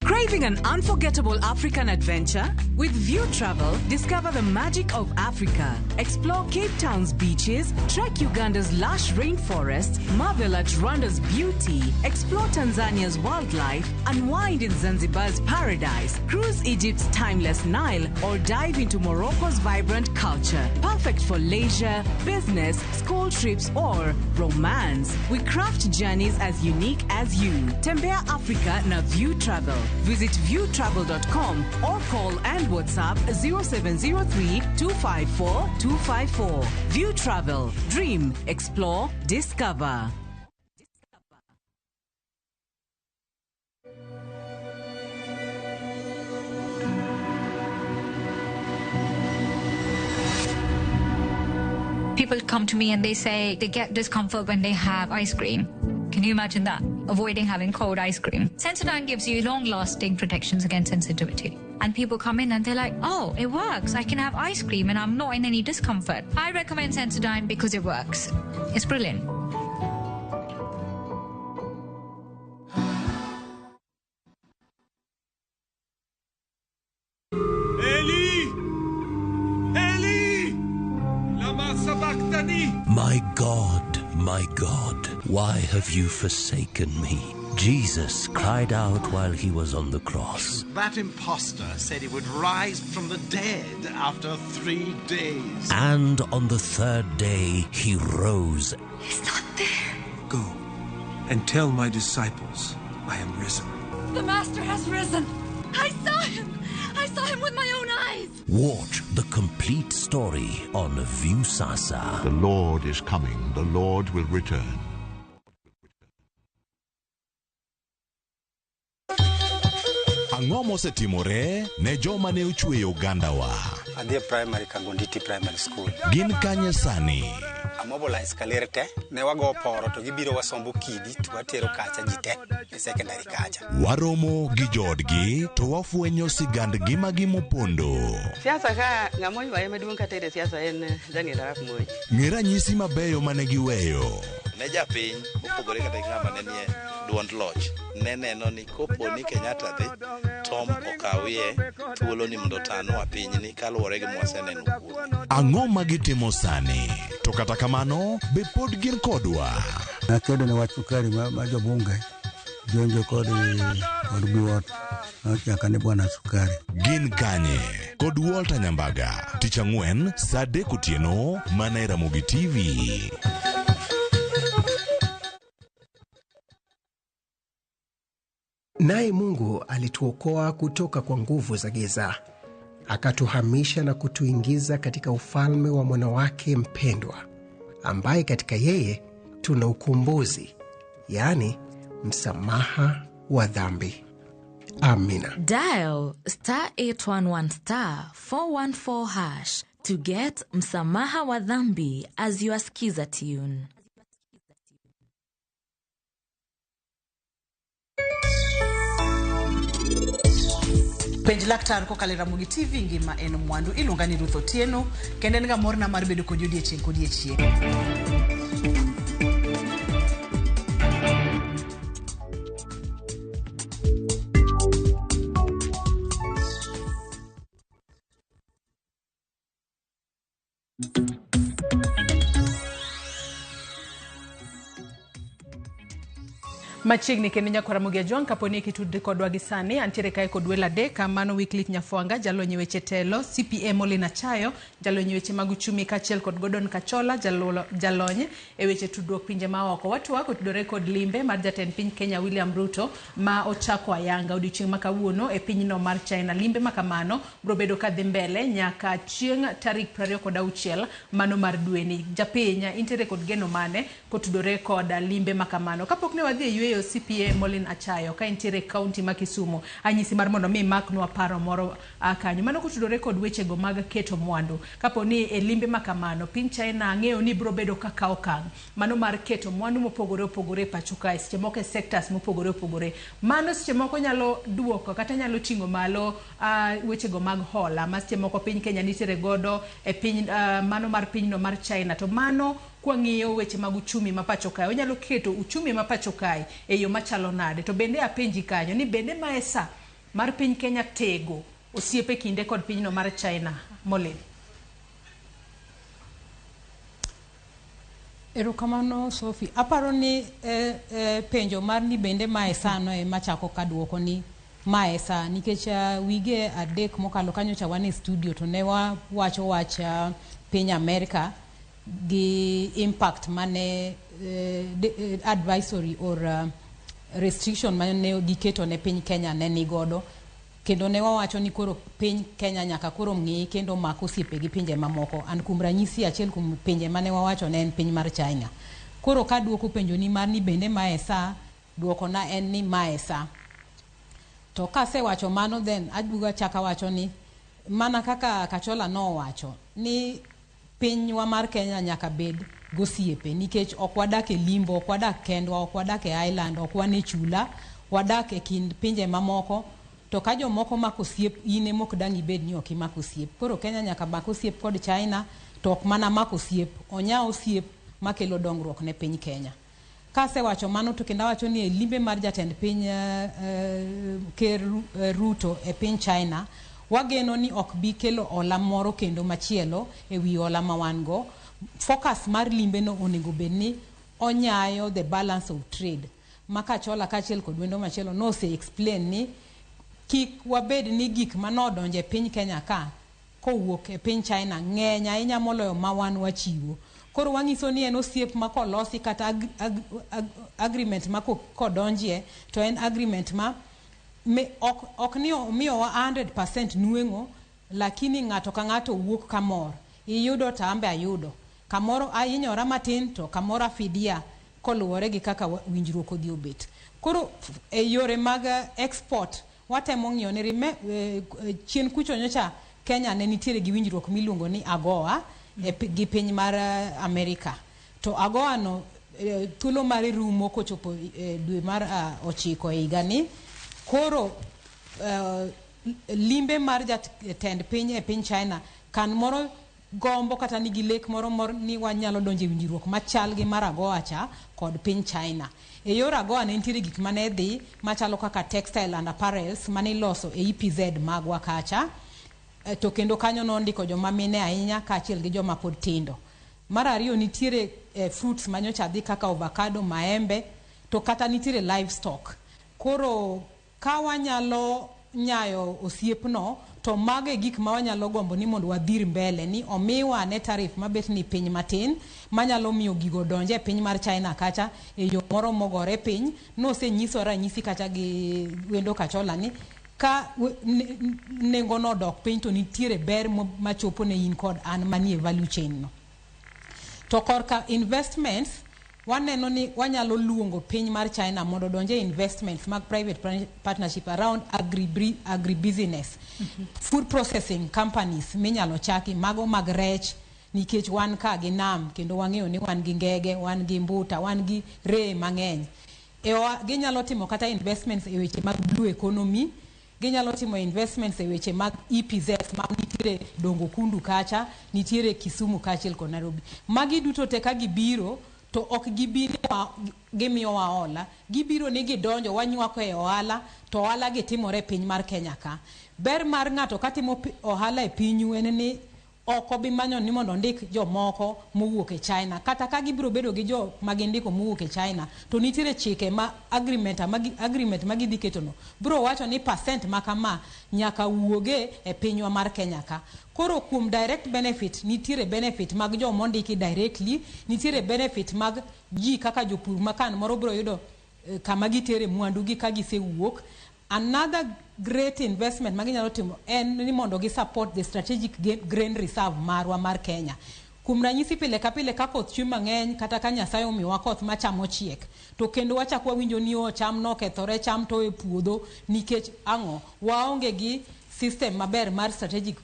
Craving an unforgettable African adventure? With View Travel, discover the magic of Africa. Explore Cape Town's beaches, trek Uganda's lush rainforests, marvel at Rwanda's beauty, explore Tanzania's wildlife, unwind in Zanzibar's paradise, cruise Egypt's timeless Nile, or dive into Morocco's vibrant culture. Perfect for leisure, business, school trips, or romance. We craft journeys as unique as you. Tembea Africa na View Travel. Visit viewtravel.com or call and WhatsApp 0703 254 254. View Travel. Dream, explore, discover. People come to me and they say they get discomfort when they have ice cream. Can you imagine that? Avoiding having cold ice cream. Sensodyne gives you long-lasting protections against sensitivity. And people come in and they're like, oh, it works. I can have ice cream and I'm not in any discomfort. I recommend Sensodyne because it works. It's brilliant. Eli! Eli! Lama sabachthani! My God, why have you forsaken me? Jesus cried out while he was on the cross. That impostor said he would rise from the dead after 3 days. And on the third day he rose. He's not there. Go and tell my disciples I am risen. The Master has risen. I saw him. I saw him with my own eyes. Watch the complete story on Viusasa. The Lord is coming. The Lord will return. Ang'o mosetimore ne joma ne ochweyo ogandawa? Adhi e primary Kagonditi Primary School. Gin kanye sani? Amobilize kaler te, ne wago poro to gibiro wasombo kidi to watero kacha ji te e secondary kacha. Waromo gi joodgi to wafwenyo sigand ngimagi mopondo. Siasa ka ng'ama oywaye maduong' katere siasa en Daniel Arap Moi. Ng'e ranyisi mabeyo mane giweyo. Ne japiny mopogore kata gi ng'ama ne nie duond loch ne neno ni kopo ni Kenyatta dhi Tom okawie thuolo ni mondo otanwa pinyni kaluwore gi mwaseneno kuome. Ang'o ma gitimo sani? To kata kamano, be pod gin kodwa? Nakedo ne wach sukari ma jobunge jonjo kod Biwott nochaka ni bwana sukari. Gin kanye? Kod Walter Nyambaga. Tich ang'wen, saa 3 otieno, mana e Ramogi TV. Naye Mungu alituokoa kutoka kwa nguvu za giza, akatuhamisha na kutuingiza katika ufalme wa mwana wake mpendwa, ambaye katika yeye tuna ukombozi, yaani msamaha wa dhambi. Amina. Dial star 811 star 414 hash to get Msamaha wa Dhambi as your skiza tune. Penj laktar kokalo e Ramogi TV ngima en mwandu. Iluonga ni Ruth Otieno kendo en ga morna mar bedo kodi odiechieng' kodiechieng'. Machiegni kendo nyakwa Ramogi Ajwang' kapo ni kitudri kodwa gi sani antiere kae kod welo adek mano Wycliffe Nyafwanga jalony e weche telo, CPA Molin Achayo jalony e weche mag uchumi kaachiel kod Gordon Kachola jalony e weche tudruok pinje maoko. Watwak otudore kod limbe mar jatend piny Kenya William Ruto ma ochako ayanga odiochieng' ma kawuono e pinyno mar China. Limbe ma kamano biro bedo kadhi mbele nyaka chieng' tarik 26 mano mar dweni. Japiny intiere kod geno mane kotudore kod limbe ma kamano? Kapok ne wadhi e yweyo, CPA Molin Achayo ka intiere e kaunti ma Kisumu, anyisi mar mondo mi imaknwa paro moro kanyo mano kotudore kod wechego mag keto mwandu. Kapo ni e limbe ma kamano piny China ang'eyo ni biro bedo ka kawo okang' mano mar keto mwandu mopogore opogore e pacho kae, seche moko e sectors mopogore opogore, mano seche moko nyalo duoko kata nyalo ting'o malo wechego mag hola ma seche moko piny Kenya nitiere godo e piny mano mar pinyno mar China. To mano kwang'iyo weche mag uchumi ma pacho kae, onyalo keto uchumi ma pacho kae e yo machalo nade? To bende apenji kanyo ni bende mae sa mar piny Kenya tego osiepe kinde kod pinyno mar China? Molin. Erokamano Sophie. Aparo ni penjo mar ni bende mae sa no ema chako kaduoko ni mae sa, nikech wige adek mokalo kanyo cha wan e studio to ne wawacho wach piny Amerika gi impact mane advisory or restriction mane giketo ne piny Kenya ne nigodo, kendo ne wawacho ni koro piny Kenya nyaka koro ng'i kendo mak osiepe gi pinje mamoko. An kuom ranyisi achiel kuom pinje mane wawacho ne en piny mar China. Koro kaduoko penjo ni mar ni bende mae sa, duoko na en ni mae sa. To kasewacho mano, then aduogo achako awacho ni mana kaka Kachola nowacho ni pinywa mar Kenya nyaka bed gosiepe, nikech ok wadak e limbo, ok wadak kendwa, ok wadak e island, ok wan e chula, wadak e kind pinje mamoko. To ka jomoko mako osiep, in ema ok dang' ibed ni ok imako osiep. Koro Kenya nyaka mak osiep kod China, to ok mana mako osiep, onya osiep makelo dongruok ne piny Kenya. Kasewacho mano to kendo awacho ni e limbe mar jatend piny Ker Ruto e piny China, wageno ni ok bi kelo hola moro kendo machielo e wi hola ma wan go. Focus mar limbe no onego bed ni onyayo the balance of trade. Ma Kachola kaachiel kod wendo machielo nose explain ni kik wabed ni gik manodonjo e piny Kenya ka kowuok e piny China ng'eny ahinya moloyo ma wan wachiwo. Koro wang'iso ni en osiep ma kolosi kata agreement ma kodonjie to en agreement ma ok ni omiyowa 100% nweng'o, lakini ng'ato ka ng'ato wuok kamor. Iyudo to ambe ayudo. Kamoro ahinyora matin to kamoro afidia koluwore gi kaka winjruok odhi obet. Koro e yore mag export watemo ng'iyo ni chien kucho nyocha Kenya ne nitiere gi winjruok miluongo ni AGOA gi piny mar Amerika. To AGOA no thuolo mare rumo kochopo dwe mar 9 e higani. Koro limbe mar jatend piny e piny China kan moro gombo kata nigi lek moro mor ni wanyalo donjo e winjruok machal gi mar AGOA cha kod piny China. E yor AGOA ne nitiere gik mane dhi machalo kaka textile and apparels mane iloso e EPZ magwa kacha, to kendo kanyo nondiko joma mine ahinya kaachiel gi joma pod tindo. Mar ariyo nitiere fruits manyocha dhi kaka avocado, maembe, to kata nitiere livestock. Koro ka wanyalo nyayo osiepno to mago e gik ma wanyalo gombo ni mondo wadhir mbele ni omiwa ne tarif mabet ni piny matin manyalo miyo gigo donje e piny mar China kacha e yo moro mogore piny. Nosenyiso ranyisi kacha gi wendo Kachola ni Ka nengo no odok piny to nitiere ber machopo ne in kod an manie value chain no. To korka investments, waneno ni wanyalo luongo piny mar China mondo odonje investments mag private partnership around agribusiness. Food processing companies minyalo chaki, mago mag rech, nikech wan ka gi nam kendo wang'eyo ni wan gi ngege, wan gi mbuta, wan gi ree mang'eny. Ginyalo timo kata investments e weche mag blue economy, ginyalo timo investments e weche mag EPZ ma nitiere Dongo Kundu kacha, nitiere Kisumu kaachiel kod Nairobi. Magi duto te ka gibiro to ok gibi ni gimiyowa hola, gibiro ni gidonjo wanywako e ohala, to ohala gi timore e piny mar Kenya ka. Ber mar ng'ato katimo ohala e pinyu en ni ok obi manyo ni mondo ondik jomoko mowuok e China. Kata ka gibiro bedo gi jo ma gindiko mowuok e China, to nitiere chike ma agreement ma gidhi keto no biro wacho ni percent ma kama nyaka wuoge e pinywa mar Kenya ka. Koro kuom direct benefit, nitiere benefit mag joma ondiki directly, nitiere benefit mag ji kaka jopur ma kan moro biro yudo kama gitere mwandu gi ka gisewuok. Another great investment ma ginyalo timo en ni mondo gi support the strategic grain reserve marwa mar Kenya. Kuom ranyisi, pile ka pile ka koth chwe mang'eny, kata ka Nyasaye omiyowa koth machamo chiek, to kendo wachak wawinjo ni o cham nokethore, cham to e puodho. Nikech ang'o? Waonge gi system maber mar strategic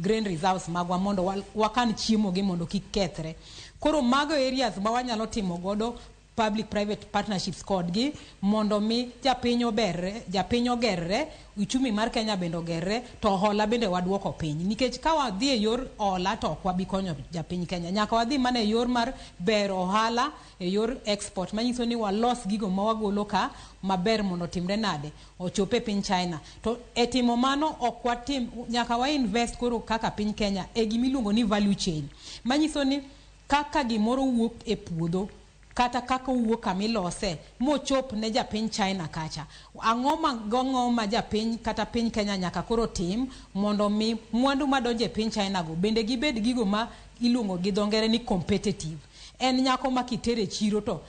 grain reserves magwa mondo wakan chiemo gi mondo kik kethre. Koro mago areas ma wanyalo timo godo public private partnerships kodgi mondo mi japiny oberre, japiny ogerre, uchumi mar Kenya bende ogerre, to hola bende waduoko piny. Nikech ka wadhi e yor hola to ok wabi konyo japiny Kenya. Nyaka wadhi mana e yor mar bero ohala, e yor export, manyiso ni walos gigo ma wagolo ka maber mondo otimre nade, ochop e piny China. To e timo mano ok watim, nyaka wa invest koro kaka piny Kenya e gimiluongo ni value chain. Manyiso ni kaka gimoro wuok e puodho, kata kaka owuok kamilose mochop ne japiny China kacha, ang'o ma gong'o ma japiny kata piny Kenya nyaka koro tim mondo mi mwandu madonjo e piny China go bende gibed gigo ma iluongo gi dho ngere ni competitive. En nyako ma kitere chiro to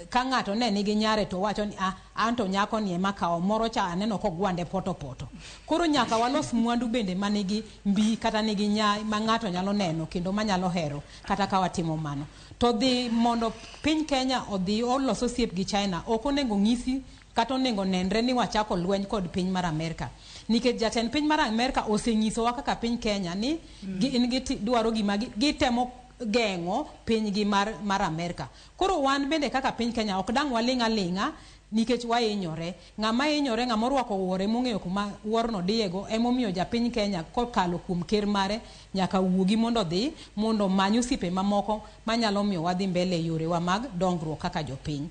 ka ng'ato ne nigi nyare to wacho ni ah, anto nyako ni ema kawo moro cha, aneno kogwande poto poto. Koro nyaka walos mwandu bende manigi mbi kata nigi nyai ma ng'ato nyalo neno kendo manyalo hero. Kata ka watimo mano to dhi mondo piny Kenya odhi olos osiep gi China, ok onego ng'isi kata onego nenre ni wachako lweny kod piny mar Amerka, nikech jatend piny mar Amerka osenyisowa kaka piny Kenya ni gin gidwaro gima gitemo geng'o pinygi mar Amerka. Koro wan bende kaka piny Kenya ok dang' waling' aling'a nikech wahinyore. Ng'ama hinyore, ng'ama orwako wuore mong'eyo kuma wuorno diyego, emomiyo japiny Kenya kokalo kuom ker mare nyaka wuogi mondo odhi mondo omany osiepe mamoko manyalo miyo wadhi mbele e yorewa mag dongruok kaka jopiny.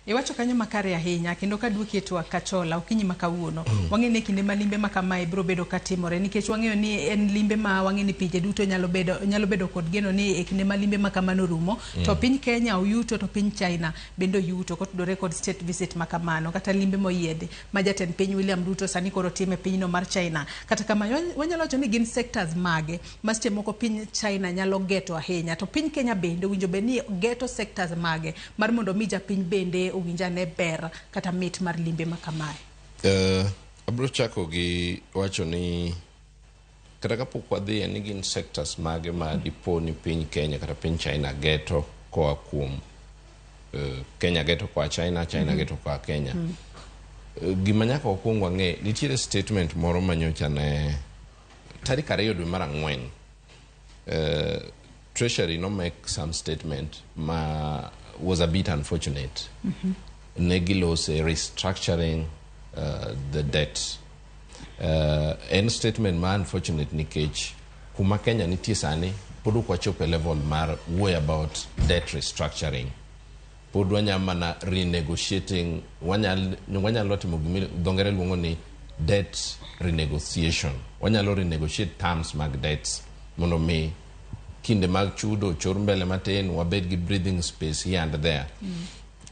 Iwacho kanyo makare ahinya, kendo kaduoki e twak Kachola okinyi ma kawuono. Wang'eyo ni kinde ma limbe ma kamae biro bedo katimore, nikech wang'eyo ni en limbe ma wang'eyo ni pinje duto nyalo bedo kod geno ni e kinde ma limbe ma kamano rumo to piny Kenya oyuto, to piny China bende oyuto kotudore kod state visit ma kamano, kata limbe moyiedhi ma jatend piny William Ruto sani koro timo e pinyno mar China. Kata kamano, wanyalo wacho ni gin sectors mage ma seche moko piny China nyalo geto ahinya, to piny Kenya bende owinjo bed ni geto sectors mage mar mondo mi japiny bende owinj ane ber kata mit mar limbe ma kamae? Abiro chako gi wacho ni kata kapok wadhi ni gin sectors mage ma dipo ni piny Kenya kata piny China geto koa kuom Kenya geto koa China, China geto koa Kenya. Gima nyaka wakwong wang'e, nitiere statement moro manyocha ne tarik 2 dwe mar 4, Treasury no make some statement ma was a bit unfortunate. Ne gilose restructuring the debt. En statement ma unfortunate nikech kuma Kenya nitie sani pod ok wachopo e level mar wuoyo about debt restructuring. Pod wanyalo mana renegotiating, wanyalo timo gima dho ngere luongo ni debt renegotiation. Wanyalo renegotiate terms mag debts mondo mi kinde mag chudo chor mbele matin, wabed gi breathing space here and there.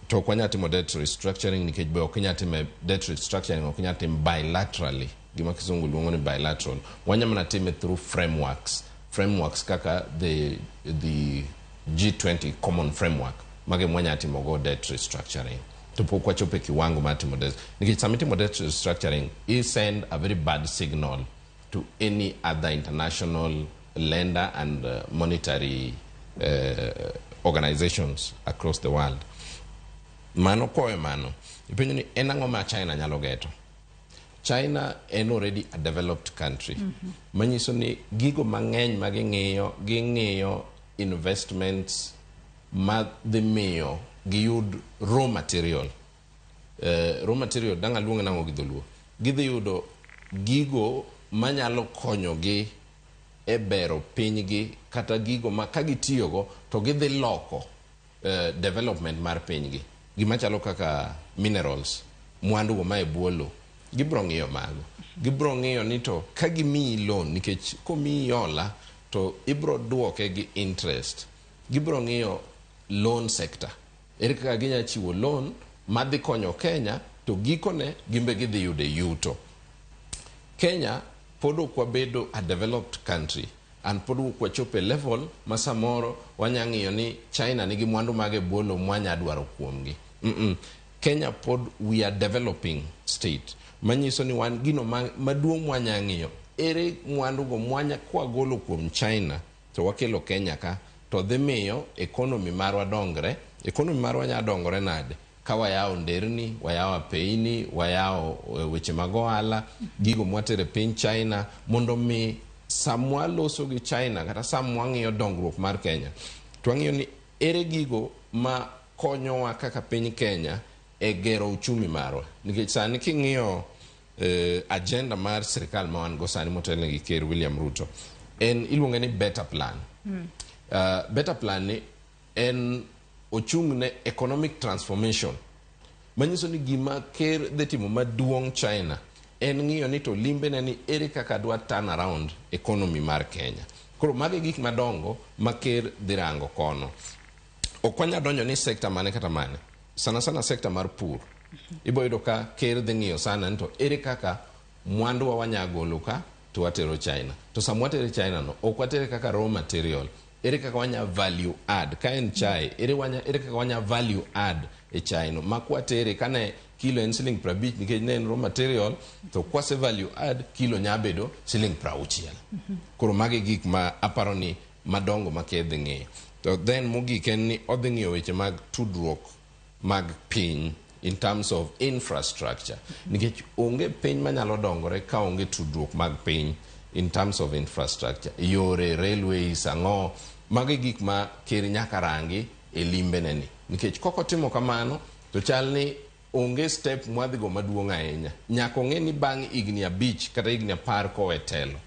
To ok wanyal timo debt restructuring nikech be ok inyal time debt restructuring, ok inyal tim bilaterally, gima kisungu luongo ni bilateral. Wanyalo mana time through frameworks kaka the G20 common framework. Mago ema wanyalo timo go debt restructuring. To pok wachopo e kiwango mar timo debt. Nikech sama itimo debt restructuring, i send a very bad signal to any other international lender and monetary organizations across the world. Mano kowe mano, ipenjo ni en ang'o ma China nyalo geto? China en already a developed country. Manyiso ni gigo mang'eny ma ging'iyo, ging'iyo investments ma dhi miyo giyud raw material. Raw material dang' aluonge nang'o gi dholuo? Gidhi yudo gigo manyalo konyogi e bero pinygi kata gigo ma ka gitiyogo to gidhi loko development mar pinygi. Gima chalo kaka minerals, mwandu go ma e bwo lowo, gibro ng'iyo mago. Gibro ng'iyo ni to ka gimiyi loan, nikech komiyi hola to ibro duoke gi interest. Gibro ng'iyo loan sector. Ere kaka ginya chiwo loan madhi konyo Kenya to gikone gimbe gidhi yude yuto. Kenya pod ok wabedo a developed country and pod ok wachopo e level ma samoro wanya ng'iyo ni China nigi mwandu mage e bwo lowo mwanya dwaro kuomgi. Kenya pod we are developing state. Manyiso ni wan gino maduong' mwanya ng'iyo ere mwandu go mwanya kwagolo kuom China to wakelo Kenya ka to dhi miyo economy marwa dongre. Economy marwa nya dongore nade? Ka wayawo nderni, wayawo apeini, wayawo weche mag ohala, gigo mwatero e piny China, mondo mi samwa loso gi China kata samwa ng'iyo dongruok mar Kenya, to wang'iyo ni ere gigo ma konyowa kaka piny Kenya e gero uchumi marwa. Nikech sani king'iyo agenda mar sirikal ma wan go sani motelne gi Ker William Ruto, en iluonge ni Better Plan. Better Plan ni en ochung' ne economic transformation. Manyiso ni gima ker dhi timo maduong' China en ng'iyo ni to limbe ne ni ere kaka dwa turn around economy mar Kenya. Koro mago e gik madongo ma ker dhi rango kono. Ok wanyal donjo ni sector mane kata mane. Sana sana sector mar pur. Ibo yudo ka ker dhi ng'iyo sana ni to ere kaka mwandu wa wanya golo ka to watero China. To sama watere China no, ok watere kaka raw material. Ere kaka wanya value add. Ka en chai, ere kaka wanya value add e chai no. Ma kwatere kane kilo en siling 50 nikech ne en raw material, to kwase value add kilo nya bedo siling 60. Koro magi gik ma aparo ni madongo ma ker dhi ng'iyo. To then mogik en ni odhi ng'iyo weche mag tudruok mag piny in terms of infrastructure. Nikech onge piny manyalo dongore ka onge tudruok mag piny in terms of infrastructure. Yore, railways, ang'o, magi gik ma ker nyaka rangi e limbe ne ni. Nikech kok otimo kamano, to chal ni onge step mwadhigo maduong' ahinya. Nyaka ong'e ni bang' higni 5 kata higni 10 kowe telo,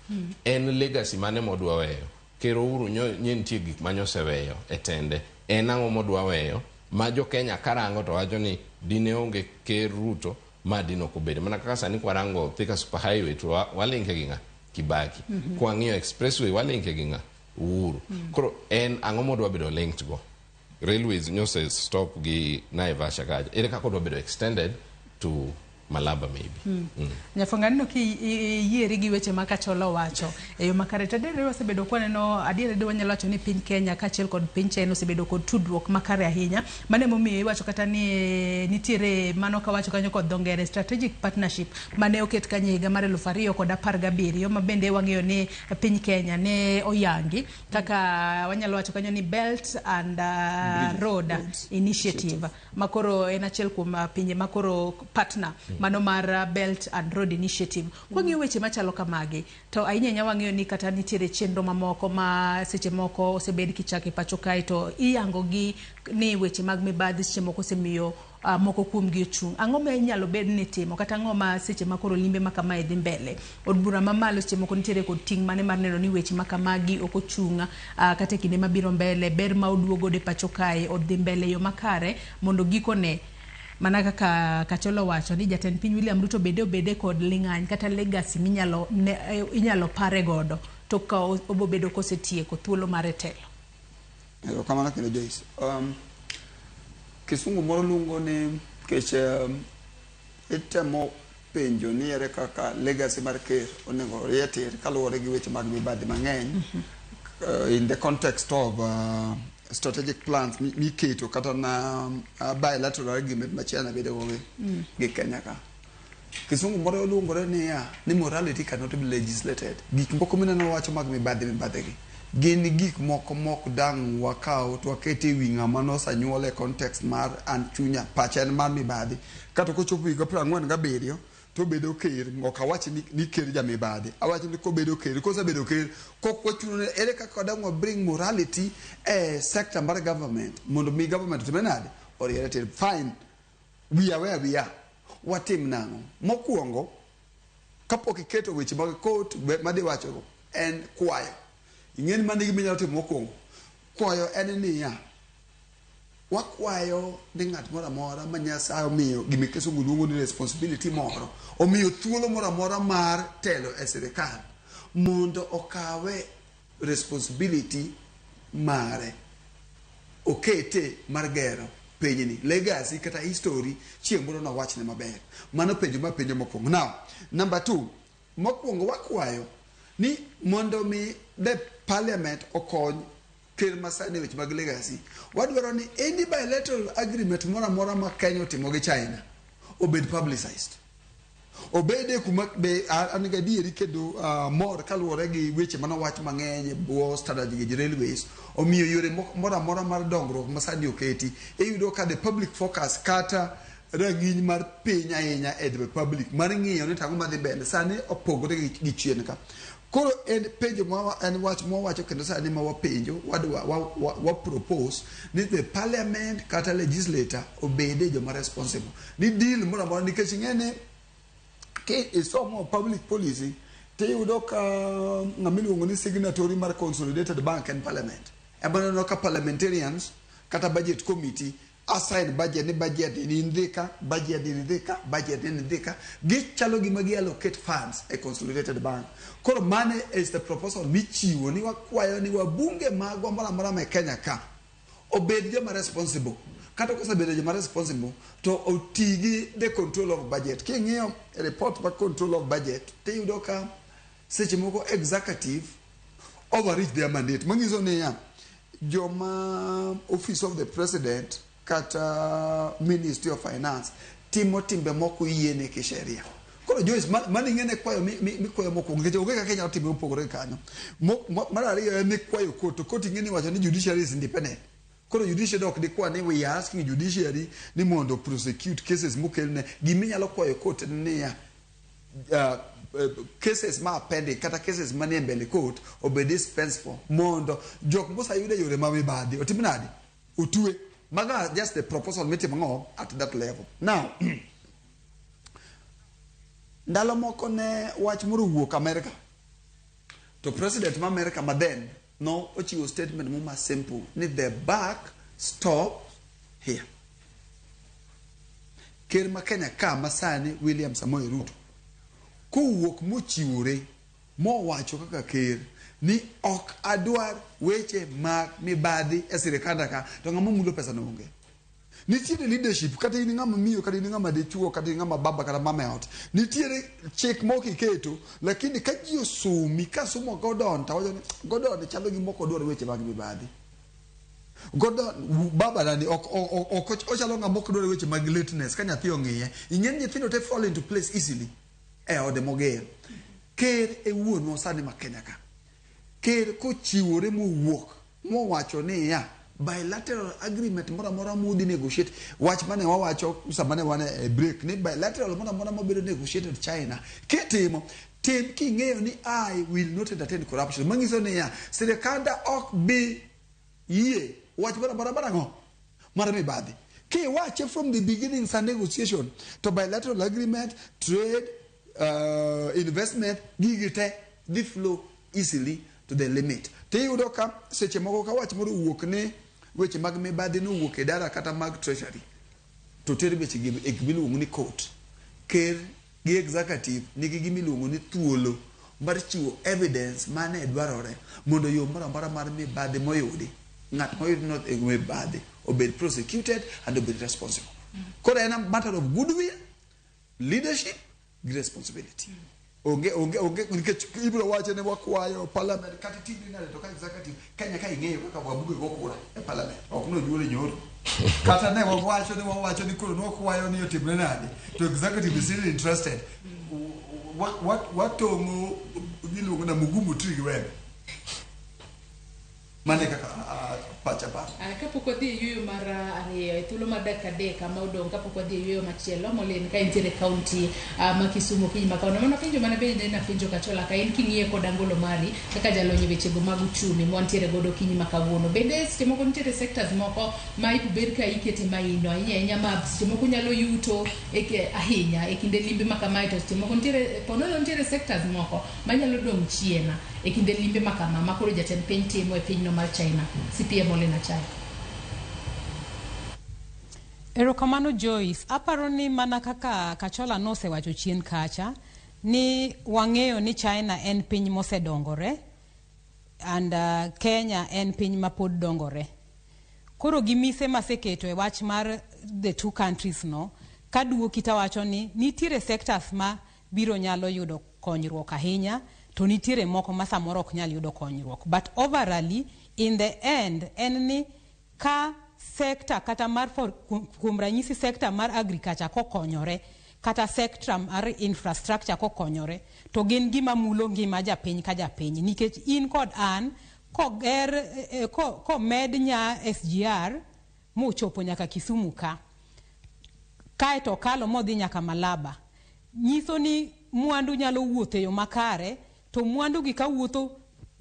en legacy mane modwa weyo. Ker Uhuru nye nitie gik manyoseweyo e tende. En ang'o modwa weyo ma jo Kenya karango to wacho ni dine onge Ker Ruto ma dine ok obedo. Mana kaka sani kwarango Thika Super Highway to walinke gi ng'a? Kibaki. Kwang'iyo Expressway walinke gi ng'a? Uhuru. Koro en ang'o modwa bedo linked go? Railways nyose stop gi Naivasha kacha. Ere kaka odwa bedo extended to Malaba maybe. Nyafonga aneno ki iyieri gi weche ma Kachola owacho e yo makare. To adier wasebedo kwaneno, adier wanyalo wacho ni piny Kenya kaachiel kod piny China osebedo kod tudruok makare ahinya. Mano emomiyo iwacho kata ni nitiere mano kawacho kanyo kod dho ngere strategic partnership mane oket kanyo e higa mar 2017 ma bende wang'eyo ni piny Kenya ne oyangi kaka wanyalo wacho kanyo ni Belt and Road Initiative makoro en achiel kuom pinje makoro partner mano mar Belt and Road Initiative. Kwang'iyo weche machalo kamagi to ahinya ahinya wang'eyo ni kata nitiere chenro mamoko ma seche moko osebed kichako e pacho kae to iyango gi ni weche mag mibadhi seche moko osemiyo moko kuom gi ochung'. Ang'o ma inyalo bed ni timo kata ang'o ma seche ma koro limbe ma kamae dhi mbele? Od bura mamalo seche moko nitiere kod ting' mane mar neno ni weche ma kamagi ok ochung' kata e kinde mabiro mbele ber ma oduogo godo e pacho kae odhi mbele e yo makare mondo gikone mana kaka Kachola owacho ni jatend piny William Ruto bende obede kod ling'any kata legacy minyalo inyalo pare godo to ka obobedo kosetieko thuolo mare telo. Erokamano kendo Joyce. Kisungu moro luongo ni kech itemo penjo ni ere kaka legacy mar ker onego orie tir kaluwore gi weche mag mibadhi mang'eny in the context of strategic plans miketo kata na bilateral agreement ma China bedo go gi Kenya ka. Kisungu moro luongore niya ni morality cannot be legislated. Gik moko mineno wacho mag mibadhi mibadhi gi gin gik moko mok dang' wakaw to waket e wi ng'ama nosanyuol e context mar an chunya pacha en mar mibadhi. Kata kochopo higa 47 to obedo ker, ok awach ni ker ja mibadhi, awacho ni kobedo ker, kosebedo ker kok wachuno ni ere kaka dang' wa bring morality e sector mar government mondo mi government otime nade oriere tir. Fine, we are where we are. Watim nang'o? Mokwongo, kapok iketo weche mag court madhi wachogo, en kwayo. Ing'eni mano e gima inyalo timo mokwongo. Kwayo en niya, wakwayo ni ng'at moro amora ma Nyasaye omiyo gima kisungu luongo ni responsibility moro, omiyo thuolo moro amora mar telo e sirikal mondo okawe responsibility mare, okete mar gero pinyni, legacy kata history chieng' moro nowachne maber. Mano penjo ma penjo mokwongo. Now, number 2, mokwongo wakwayo ni mondo mi the parliament okony ker masani weche mag legacy, wadwaro ni any bilateral agreement moro amora ma Kenya otimo gi China obed publicized. Obede kuma be an gadieri kendo mor kaluwore gi weche manowach mang'eny e bwo standard gauge railways, omiyo yore moro amora mar dongruok masani oketi, iyudo ka the public focus kata rang'iny mar piny ahinya e the public mar ng'iyo ni tang'o madhi mbele sani opogore gi chien ka. Koro en penjo ma en wach mwawacho kendo sani ma wapenjo, wadwa wa propose ni the parliament kata legislator obede joma responsible ni deal moro amora, nikech ing'e ni ki isomo public policy tiyudo ka ng'ama iluongo ni signatory mar consolidated bank en parliament. Ema neno ka parliamentarians kata budget committee assign budget ni budget ni dhi ka, budget ni dhi ka, budget ni dhi ka, gichalo gima gi allocate funds e consolidated bank. Koro mane is the proposal michiwo ni wakwayo ni wabunge magwa moro amora ma Kenya ka obed joma responsible. Kata kosebedo joma responsible to oti gi the control of budget. King'iyo report mar control of budget tiyudo ka seche moko executive overreach their mandate. Manyiso niya, joma office of the president kata ministry of finance timo timbe moko yiene kisheria. Koro Joyce, mano ing'e ne kwayo mikwayo mokwongo, nikech onge kaka inyalo time mopogore gi kanyo. Mar ariyo en ni kwayo court, to court ing'e ni iwacho ni judiciary is independent. Koro judiciary ok dikwa ni we are asking judiciary ni mondo prosecute cases mokelne. Giminyalo kwayo court en niya, cases ma pending kata cases manie mbele court obed dispensed for mondo jok moseyud e yore ma mibadhi otim nade? Otwe. Maga just the proposal mitimo ng'o at that level. Now, ndalo moko ne wach moro owuok America. To president ma America ma then no ochiwo statement mo ma simple ni the buck stop here. Ker ma Kenya ka masani William Samoei Ruto kowuok mochiwore mowacho kaka ker ni ok adwar weche mag mibadhi e sirikanda ka, to ng'ama mulo pesa no onge. Nitiere leadership, kata in ng'ama miyo, kata in ng'ama dichuo, kata in ng'ama baba kata mama e ot. Nitiere chik mok iketo, lakini ka ji osomi, ka somo Gordon, to wacho ni Gordon chalo gi mok odwar weche mag mibadhi. Gordon, baba nani, ok ochalo ng'ama ok dwar weche mag lateness, ka nyathi ong'iye. Ing'e ni nyithindo te fall into place easily e ode moger. Ker e wuonwa sani ma Kenya ka. Ker kochiwore mowuok, mowacho niya, bilateral agreement moro amora mudhi negotiate, wach mane wawacho sama ne wan e break ni bilateral moro amora mabedo negotiated China, kitimo, tim king'eyo ni I will not entertain corruption. Manyiso niya, sirikanda ok bi yie wach moro amora mar ang'o? Mar mibadhi. Kiwache from the beginning sa negotiation to bilateral agreement, trade, investment, gigi te dhi flow easily to the limit. Tiyudo ka seche moko ka wach moro owuok ni weche mag mibadhi nowuok e dara kata mag treasury, to ter weche gi e gima iluongo ni court. Ker gi executive nigi gima iluongo ni thuolo mar chiwo evidence mane dwarore mondo yo moro amora mar mibadhi moyudi, ng'at moyud no e mibadhi obed prosecuted and obed responsible. Koro en a matter of goodwill, leadership gi responsibility. Onge onge onge nikech ibiro wacho ni wakwayo parliament kata itimri nade to ka executive Kenya ka ing'eyo kaka wabunge go kura e parliament ok nonyuole nyoro kata ne wawacho ni wawacho ni koro nwakwayo ni otimre nade to executive is still interested watong'o giluongo na mugumu tri gi wembe. Mano e kaka pacha paro. Kapok wadhi e yueyo mar ariyo e thuolo mar dakika adek ma odong' kapok wadhi e yueyo machielo Molin ka intiere e kaunti ma Kisumu okinyi ma kawuono mano penjo mana bende napenjo Kachola ka in king'iye kod angolo mari kaka jalony e wechego mag uchumi mwantiere godo okinyi ma kawuono bende seche moko nitiere sectors moko ma ibed ka ikete maino ahinya ahinya ma seche moko nyalo yuto e ahinya e kinde limbe ma kamae to seche moko nitiere ponono nitiere sectors moko manyalo dong' chien e kinde limbe ma kama ma koro jatend piny timo e pinyno mar China. CPM Molin Achaya. Erokamano Joyce. Aparo ni mana kaka Kachola nosewacho chien kacha ni wang'eyo ni China en piny mosedongore and Kenya en piny mapod dongore. Koro gi mise maseketo e wach mar the two countries no, kaduoki tawacho ni nitiere sectors ma biro nyalo yudo konyruok ahinya to nitiere moko ma samoro ok nyal yudo konyruok. But overally, in the end, en ni ka sector kata mar for, kuom ranyisi sector mar agriculture kokonyore kata sector mar infrastructure kokonyore to gin gima mulo ngima japiny ka japiny nikech in kod an koger komed nya SGR mochopo nyaka Kisumu ka kaeto okalo modhi nyaka Malaba nyiso ni mwandu nyalo wuotho e yo makare to mwandu gi kawuotho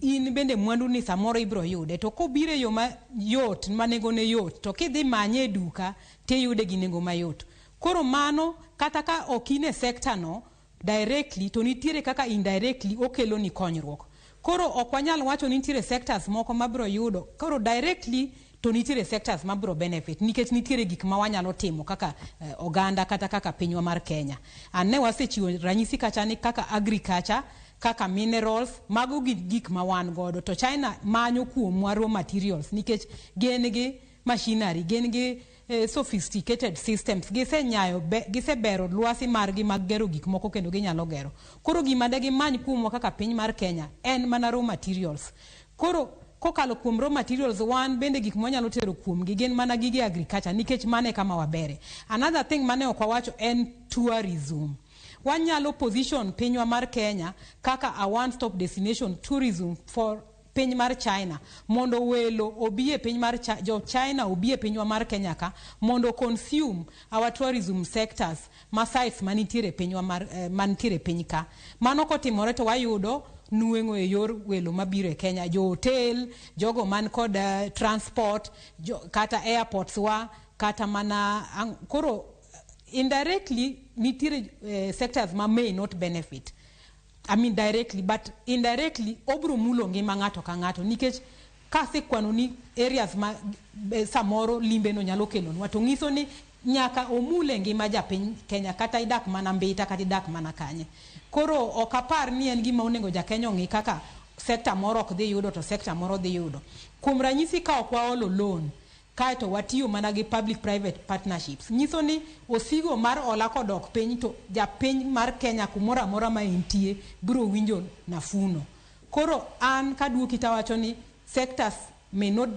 in bende mwandu ni samoro ibiro yude to kobiro e yo mayot ma nengone yot to kidhi manye e duka tiyude gi nengo mayot. Koro mano kata ka ok in e sector no directly to nitiere kaka indirectly okelo ni konyruok. Koro ok wanyal wacho ni nitiere sectors moko mabiro yudo koro directly to nitiere sectors mabiro benefit nikech nitiere gik ma wanyalo timo kaka oganda kata kaka pinywa mar Kenya. An ne wasechiwo ranyisi kacha ni kaka agriculture, kaka minerals, mago gin gik ma wan godo to China manyo kuomwa raw materials nikech gin gi machinery, gin gi sophisticated systems, gisenyayo gisebero lwasi margi mag gero gik moko kendo ginyalo gero. Koro gima de gimany kuomwa kaka piny mar Kenya en mana raw materials. Koro kokalo kuom raw materials wan bende gik mwanyalo tero kuomgi gin mana gige agriculture nikech mano e kama wabere. Another thing mane ok wawacho en tourism. Wanyalo position pinywa mar Kenya kaka a one stop destination tourism for piny mar China mondo welo obi e piny mar jo China obi e pinywa mar Kenya ka mondo consume our tourism sectors ma sites manitiere pinywa mar manitiere piny ka. Mano kotimore to wayudo nweng'o e yor welo mabiro e Kenya, jo hotel, jogo man kod transport, kata airports wa, kata mana koro indirectly nitiere sectors ma may not benefit. I mean directly, but indirectly obro mulo ngima ng'ato ka ng'ato nikech kasekwano ni areas ma samoro limbe no nyalo kelonwa to ng'iso ni nyaka omule ngima japiny Kenya kata idak mana Mbita kata idak mana kanye. Koro ok apar ni en gima onego ja Kenya ong'i kaka sector moro ok dhi yudo to sector moro dhi yudo. Kuom ranyisi ka ok waolo loan kaeto watiyo mana gi public private partnerships nyiso ni osigo mar hola kodok piny to japiny mar Kenya kumoro amora ma entie biro winjo nafuno. Koro an kaduoki tawacho ni sectors may not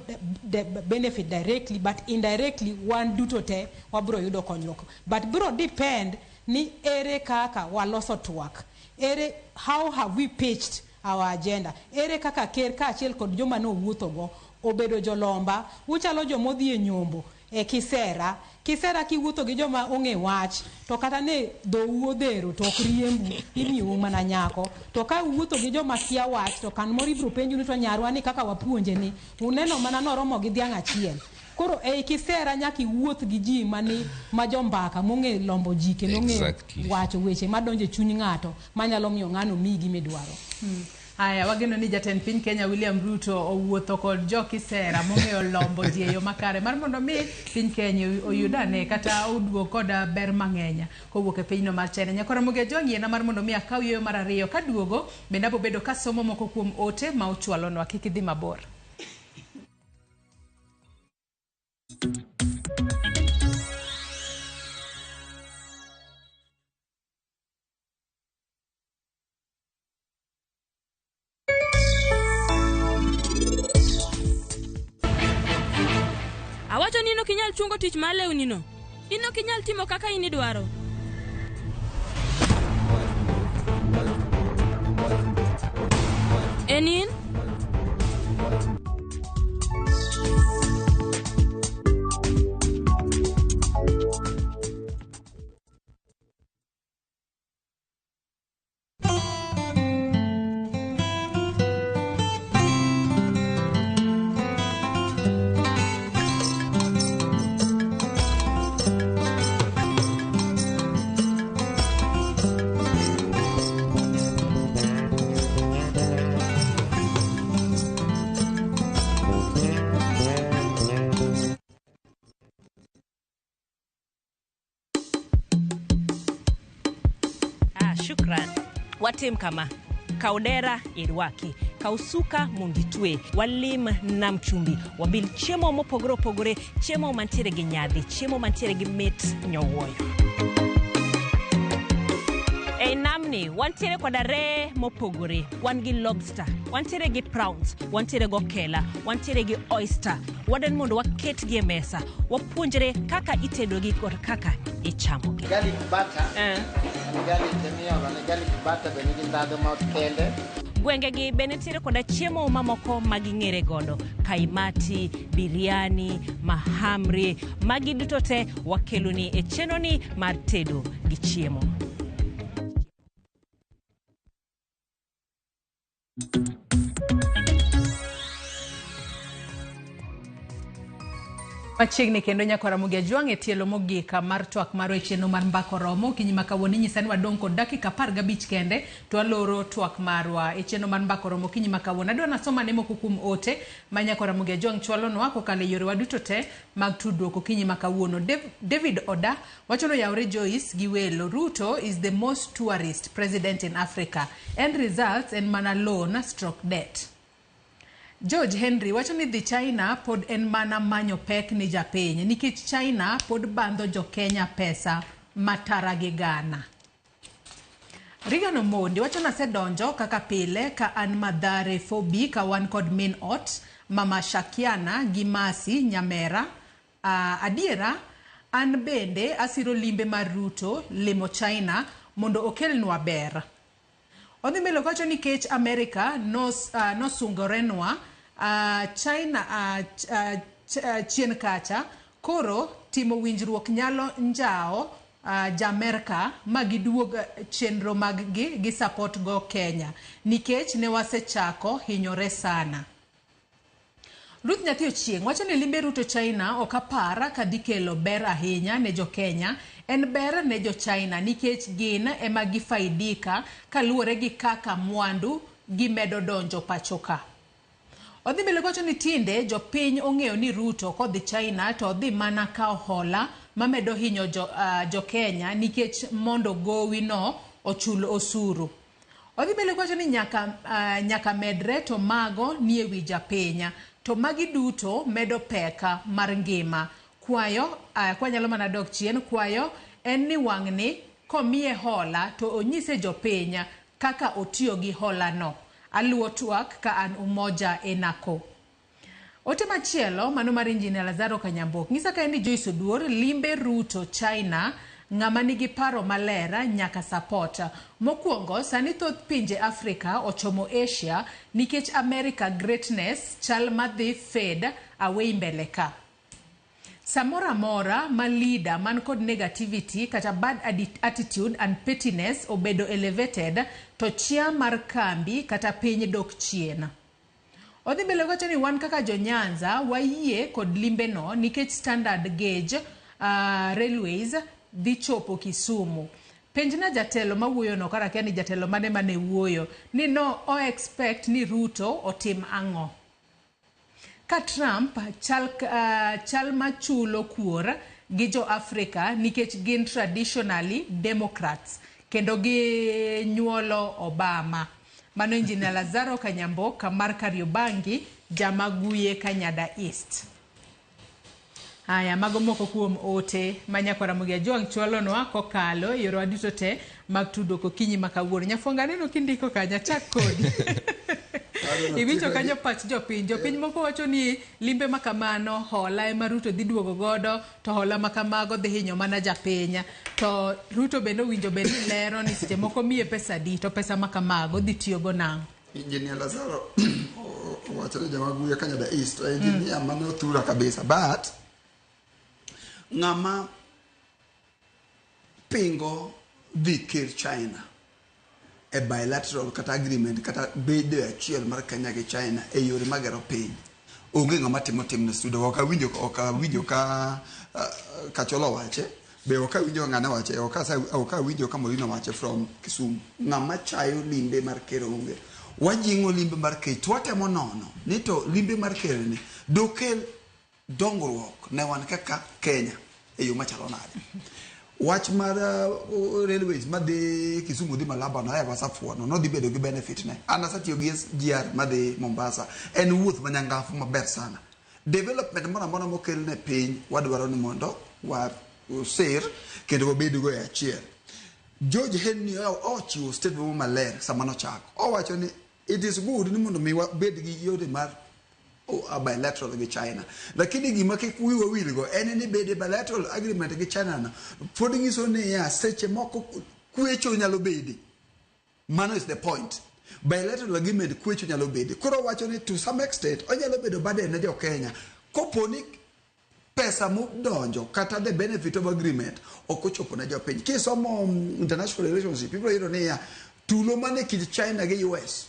benefit directly but indirectly wan duto te wabiro yudo konyruok. But biro depend ni ere kaka waloso twak, ere how have we pitched our agenda, ere kaka ker kaachiel kod joma nowuothogo obedo jolomba, uchalo jomodhi e nyombo e kisera. Kisera kiwuotho gi joma ong'e wach to kata ne dhou odhero to ok riembu, imiyou mana nyako. To ka uwuotho gi joma kia wach to kan moro ibiro penju ni to nyarwa ni kaka wapuonje ni uneno mana noromo gi dhiang' achiel. Koro ei kisera nyaka iwuoth gi ji mani ma jombaka mong'e lombo ji kendo ong'e wacho weche madonjo e chuny ng'ato manyalo miyo ng'ano miyi gimidwaro. Haya, wageno ni jatend piny Kenya William Ruto owuotho kod jo kisera mong'eyo lombo ji e yo makare mar mondo mi piny Kenya oyud ane kata oduog kod ber mang'eny kowuok e pinyno mar China. Nyakora Mogi Ojwang' yiena mar mondo mi akaw yueyo mar ariyo kaduogo bende abo bedo kasomo moko kuom ote ma ochwalonwa. Kik idhi mabor. Awacho ni in ok inyal chungo tich mar lewni no. In ok inyal timo kaka in idwaro. En in? Ah, shukran. Watim kama. Kaw dera irwaki, kaw suka mondo itwe, walim nam chumbi, wabil chiemo mopogore opogore, chiemo mantiere gi nyadhi, chiemo mantiere gi mit nyowuoyo. Ei namni wantiere koda reye mopogore, wan gi lobster, wantiere gi prawns, wantiere gi okela, wantiere gi oyster. Wadwani mondo waketgi e mesa, wapuonjre kaka itedogi kod kaka ichamogi. Garlic butter. Garlic emiolo ne garlic butter be nigi ndhadhu ma kende. Gwengegi be nitiere koda chiemo mamoko ma ging'ere godo, kaimati, biryani, mahamri, magi duto te wakeloni e chenroni mar tedo gi chiemo. Machiegni kendo nyakwar Ramogi Ajwang' e tielo mogik mar twak marwa e chenro mar Mbaka Oromo. Okinyi ma kawuono inyisa ni wadong' kod dakika 15 kende to waloro twak marwa e chenro mar Mbaka Oromo okinyi ma kawuono. Adwa nasom ane moko kuom ote ma nyakwar Ramogi Ajwang' chwalonwa kokalo e yorewa duto te mag tudruok okinyi ma kawuono. David Oda wacho ni oyawre Joyce gi welo. Ruto is the most tourist president in Africa. End results en mana loan stroke debt. George Henry wacho ni dhi China pod en mana manyo pek ni japiny nikech China pod bandho jo Kenya pesa matara gi gana. Regan Omondi wacho ni asedonjo kaka pile ka an Mathare 4B ka wan kod min ot Mama Shakiana gi Masi Nyamera. Adiera an bende asiro limbe mar Ruto limo China mondo okelnwa ber. Odhi mbele kowacho ni kech Amerika nosungorenwa China chien kacha koro timo winjruok nyalo njawo Jamerka ma giduog chenro mag gi gi support go Kenya nikech ne wasechako hinyore sana. Ruth Nyathi Ochieng' wacho ni limbe Ruto China ok apar ka dhi kelo ber ahinya ne jo Kenya, en ber ne jo China nikech gin ema gifaidika kaluwore gi kaka mwandu gimedo donjo pacho ka. Odhi mbele kowacho ni tinde jopiny ong'eyo ni Ruto kodhi China to odhi mana kawo hola mamedo hinyo jo Kenya nikech mondo gowi no ochul osuru. Odhi mbele kowacho ni nyaka medre to mago nie wi japiny. To magi duto medo peka mar ngima. Kwayo, kwanyalo mana dok chien, kwayo en ni wang'ni komiye hola to onyise jopiny kaka otiyo gi hola no. Aluwo twak ka an Umoja e Nako. Ote machielo mano mar Injinia Lazaro Kanyambok nyisa ka en ni Joyce Oduor limbe Ruto China ng'ama nigi paro maler nyaka support. Mokwongo sani thoth pinje Afrika ochomo Asia nikech America greatness chal madhi fade away mbele ka. Samoro amora ma leader man kod negativity kata bad attitude and pettiness obedo elevated to chia mar kambi kata piny dok chien. Odhi mbele kowacho ni wan kaka jo Nyanza wayie kod limbe no nikech standard gauge railways dhi chopo Kisumu. Penjna jatelo mawuoyo no kara kia ni jatelo mane mane wuoyo ni no o expect ni Ruto otim ang'o. Ka Trump chal machulo kuor gi jo Afrika nikech gin traditionally Democrats kendo gi nyuolo Obama. Mano Injinia Lazaro Kanyamboka mar Kariobangi, Jamaguye Kanyada East. Haya, mago moko kuom ote ma nyakwar Ramogi Ajwang' chwalonwa kokalo e yorewa duto te mag tudruok okinyi ma kawuono. Nyafuonga aneno kindiko kanyo, achak kodi. Iwinjo kanyo pach jopiny. Jopiny moko wacho ni limbe ma kamano hola ema Ruto dhi duogo godo to hola ma kamago dhi hinyo mana japiny. To Ruto bende owinjo bed ni lero ni seche moko miye pesa adi to pesa ma kamago dhi tiyogo nang'o. Engineer Lazaro owacho ni joma guya Kanyada East to engineer mano othura kabisa but ng'ama pingo dhi ker China e bilateral kata agreement kata bedo e achiel mar Kenya gi China e yore magero piny onge ng'ama timo timne studio ok awinjo ok awinjo ka Kacholo wache be ok awinjo ka ng'ane wache ok awinjo ka Molino wache from Kisumu ng'ama chayo limbe mar ker onge wajing'o limbe mar ker to watemo nono ni to limbe mar ker ni dokel dongruok ne wan kaka Kenya e yo machalo nade. Wach mar railways madhi Kisumu dhi Malaba no eva safuono nodhi bedo gi benefit ne. An asetiyo gi SGR madhi Mombasa. En wuoth manyangafu maber sana. Development moro amora mokel ne piny wadwaro ni mondo wasir kendo wabed go e achiel. George Henry ochiwo statement maler sama nochako. Owacho ni it is good ni mondo mi wabed gi yore mar a bilateral gi China. Lakini gima kik wiwa wilgo en ni bede bilateral agreement gi China no pod nyiso ni ya seche moko kwecho nyalo bede. Mano is the point. Bilateral agreement kwecho nyalo bede. Koro wacho ni to some extent onyalo bedo burden ne jo Kenya. Kopo ni pesa modonjo kata the benefit of agreement ok ochopo ne jopiny. Kisomo international relationship ibiro yudo niya tulo mane kind China gi US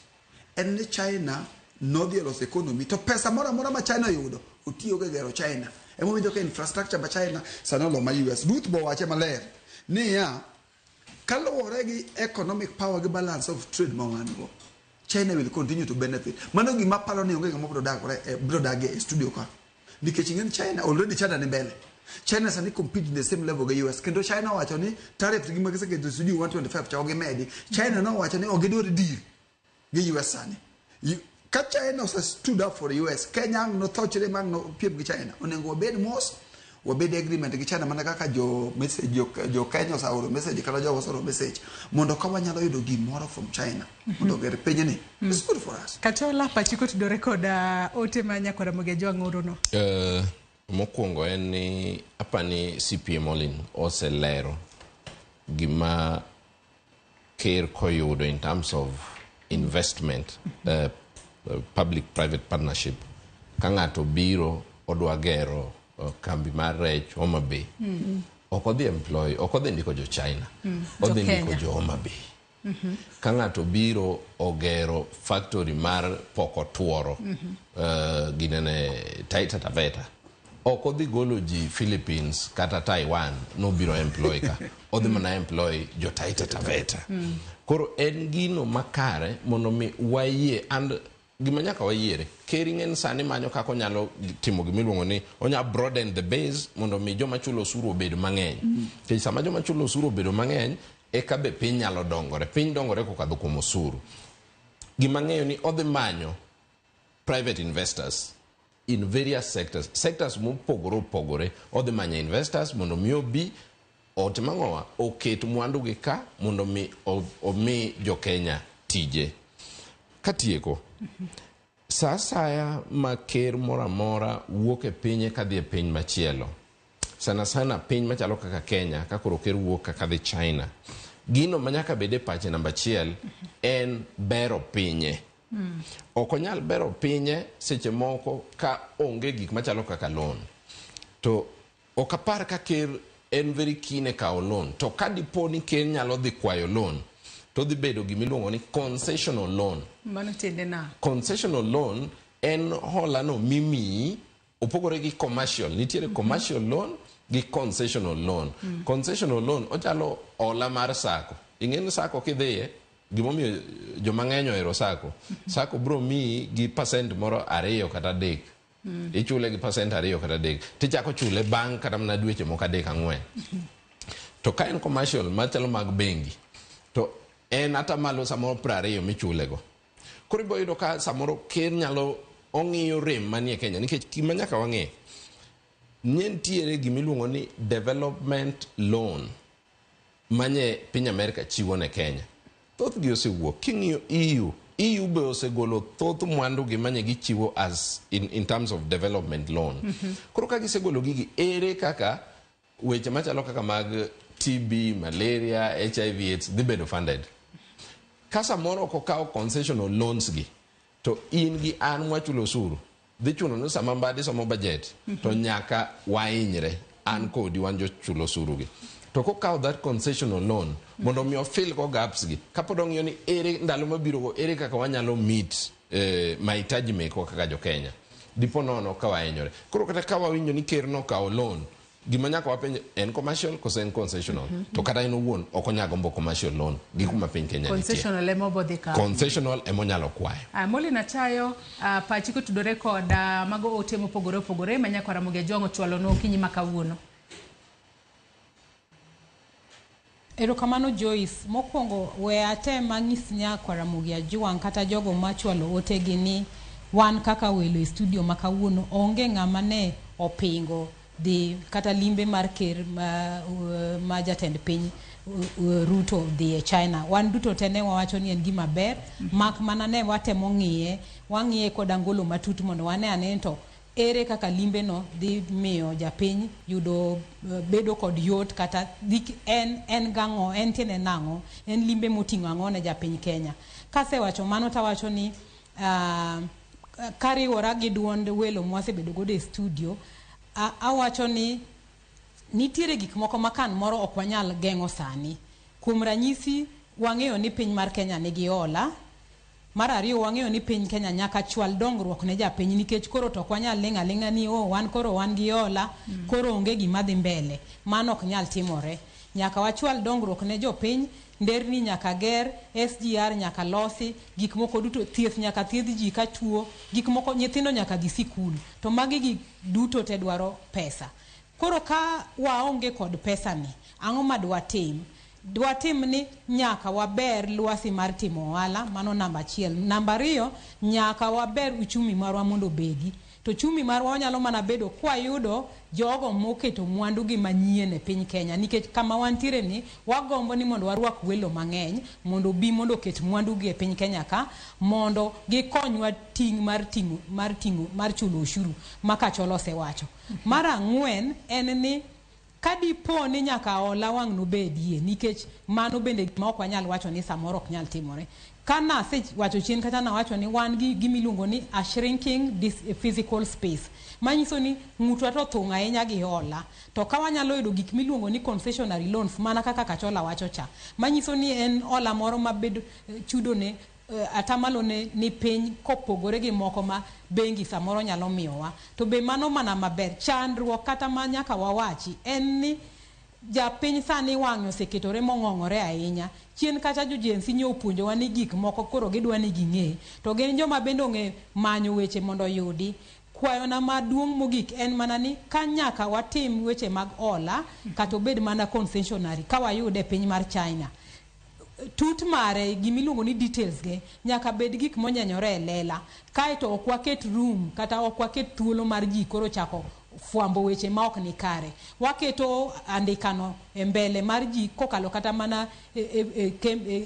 en ni China nodhi e loso economy to pesa moro amora ma China oyudo otiyogo e gero China. Emomiyo ka infrastructure ma China sani olo ma US. Ruth bo wache maler niya kaluwore gi economic power gi balance of trade ma wan go China will continue to benefit. Mano gima aparo ni onge ng'ama biro dagore biro dage e studio ka. Nikech ing'e China already China ni mbele. China sani compete in the same level gi US kendo China owacho ni tariff gi magiseketo sijui 125 cha ok gimedi. China nowacho ni ok gidwar deal gi US sani. Ka China ose stood up for US, Kenya ang' nothochre ma ang' nopiem gi China. Onego wabed mos, wabed e agreement gi China mana kaka jo message jo Kenya oseoro message kata jo oseoro message mondo ka wanyalo yudo gimoro from China mondo oger pinyni. It's good for us. Kachola pachi kotudore kod ote ma nyakwara Ramogi Ajwang' orono. Mokwongo en ni apani CPA Molin oselero gima ker koyudo in terms of investment, public private partnership. Ka ng'ato biro odwa gero kambi mar rech Homa Bay, ok odhi employ, ok odhi ndiko jo China, odhi ndiko jo Homa Bay. Ka ng'ato biro ogero factory mar poko tuoro, ginene Taita Taveta, ok odhi golo ji Philippines kata Taiwan nobiro employ ka, odhi mana employ jo Taita Taveta. Koro en gino makare mondo mi wayie and gima nyaka wayiere ker ing'en sani manyo kaka onyalo timo gimiluongo ni onya broaden the base mondo mi joma chulo osuru obed mang'eny. Nikech sama joma chulo osuru obedo mang'eny eka be piny nyalo dongore. Piny dongore kokadho kuom osuru. Gima ng'eyo ni odhi manyo private investors in various sectors, sectors mopogore opogore. Odhi manyo investors mondo mi obi otim ang'owa oket mwandu gi ka mondo mi omi jo Kenya tije. Katieko, sa asaya ma ker moro amora wuok e pinye kadhi e piny machielo, sana sana piny machalo kaka Kenya, ka koro ker wuok kaka dhi China, gino ma nyaka bed e pache namba achiel en bero pinye. Ok onyal bero pinye seche moko ka onge gik machalo kaka loan. To ok apar ka ker en very keen e kawo loan. To ka dipo ni ker nyalo dhi kwayo loan, to dhi bedo gimiluongo ni concessional loan. Mano tiende nang'o? Concessional loan en hola no mimiyi opogore gi commercial. Nitiere commercial loan gi concessional loan. Concessional loan ochalo hola mar sacco. Ing'e ni sacco kidhiye, gimomiyo joma ng'eny ohero sacco, sacco biro miyi gi percent moro 2 kata 3. Ichule gi percent 2 kata 3. Tichako chule bang' kata mana dweche moko 3 4. To ka en commercial machalo mag bengi, to en atamalo samoro 20 michulego. Koro ibiro yudo ka samoro ker nyalo ong'iyo rem manie Kenya, nikech gima nyaka wang'e, ne nitiere gimiluongo ni development loan manye piny Amerika chiwo ne Kenya. Thothgi osewuok. King'iyo EU, EU be osegolo thoth mwandu gi manye gichiwo as in terms of development loan. Koro ka gisegolo gigi, ere kaka weche machalo kaka mag TB, malaria, HIV AIDS dhi bedo funded? Ka samoro ok okawo concessional loans gi, to in gi an mwachulo osuru dhi chuno ni sama Mbadi somo budget to nyaka wahinyre an kodi wan jochulo osuru gi. To kokawo that concessional loan mondo mi ofill go gaps gi, kapod ong'iyo ni ere ndalo mabiro go ere kaka wanyalo meet mahitaji mekwa kaka jo Kenya, dipo nono ka wahinyore. Koro kata ka wawinjo ni ker nokawo loan, gima nyaka wapenj en commercial koso en concessional? To kata en owuon ok onyal gombo commercial loan gi kuma piny Kenya nitie. Concessional ema obodhi kawo. Concessional ema onyalo kwayo. Molly Nachayo, pachi kotudore kod mago ote mopogore opogore ma Nyakwar Ramogi Ajwang' ochwalonwa okinyi ma kawuono. Erokamano Joyce. Mokwongo we atem anyis Nyakwar Ramogi Ajwang' kata jogo machwalo otegi ni wan kaka welo e studio ma kawuono onge ng'ama ne opingo dhi kata limbe mar ker ma jatend piny Ruto dhi e China. Wan duto te ne wawacho ni en gima ber, mak mana ne watemo ng'iye, wang'iye kod angolo matut mondo wane ane to ere kaka limbe no dhi miyo japiny yudo bedo kod yot kata dhi en gang'o, en tiende nang'o, en limbe moting'o ang'o ne japiny Kenya. Kasewacho mano tawacho ni kariwora gi duond welo mwasebedo godo e studio, awacho ni nitiere gik moko ma kan moro ok wanyal geng'o sani. Kuom ranyisi, wang'eyo ni piny mar Kenya nigi hola. Mar ariyo, wang'eyo ni piny Kenya nyaka chwal dongruok ne japiny nikech koro to ok wanyal ling' aling'a ni oh, wan koro wan gi hola, koro onge gima dhi mbele. Mano ok nyal timore. Nyaka wachwal dongruok ne jopiny, nderni nyaka ger, SGR nyaka losi, gik moko duto, thieth nyaka thiedh ji ka tuo, gik moko nyithindo nyaka dhi sikul. To magi gik duto te dwaro pesa. Koro ka waonge kod pesa ni, ang'o ma dwatim? Dwatim ni nyaka waber lwasi mar timo ohala, mano namba achiel. Namba ariyo, nyaka waber uchumi marwa mondo obedi. To uchumi marwa wanyalo mana bedo kwayudo jogo moketo mwandu gi manyien e piny Kenya. Nikech kama wantiere ni, wagombo ni mondo warwak welo mang'eny, mondo obi mondo oket mwandu gi e piny Kenya ka, mondo gikonywa ting' mar chulo ushuru ma Kacholo osewacho. Mar ang'wen en ni kadipo ni nyaka hola wang' nobedie, nikech mano bende gima ok wanyal wacho ni samoro ok nyal timore. Ka nasewacho chien kata nawacho ni wan gi gima iluongo ni a shrinking physical space, manyiso ni ng'utwa to thung' ahinya gi hola. To ka wanyalo yudo gik miluongo ni concessionary loans mana kaka Kachola wacho cha, manyiso ni en hola moro mabedo chudone atamalo ne ni piny kopogore gi moko ma bengi samoro nyalo miyowa. To be mano mana maber. Chandruok kata ma nyaka wawachi en ni japiny sani wang'e oseketore mong'ong'ore ahinya. Chien kacha jo Gen Z nyo opuonjowa ni gik moko koro gidwa ni ging'e. To gin joma bende ong'e manyo weche mondo oyudi. Kwayona maduong' mogik en mana ni ka nyaka watim weche mag hola kata obed mana concessionary ka wayude e piny mar China. Tut mare gimiluongo ni details ge nyaka bed gik monyenyore e lela. Kaeto ok waket room kata ok waket thuolo mar ji koro chako fwambo weche ma ok ni kare. Waketo andikano e mbele mar ji kokalo kata mana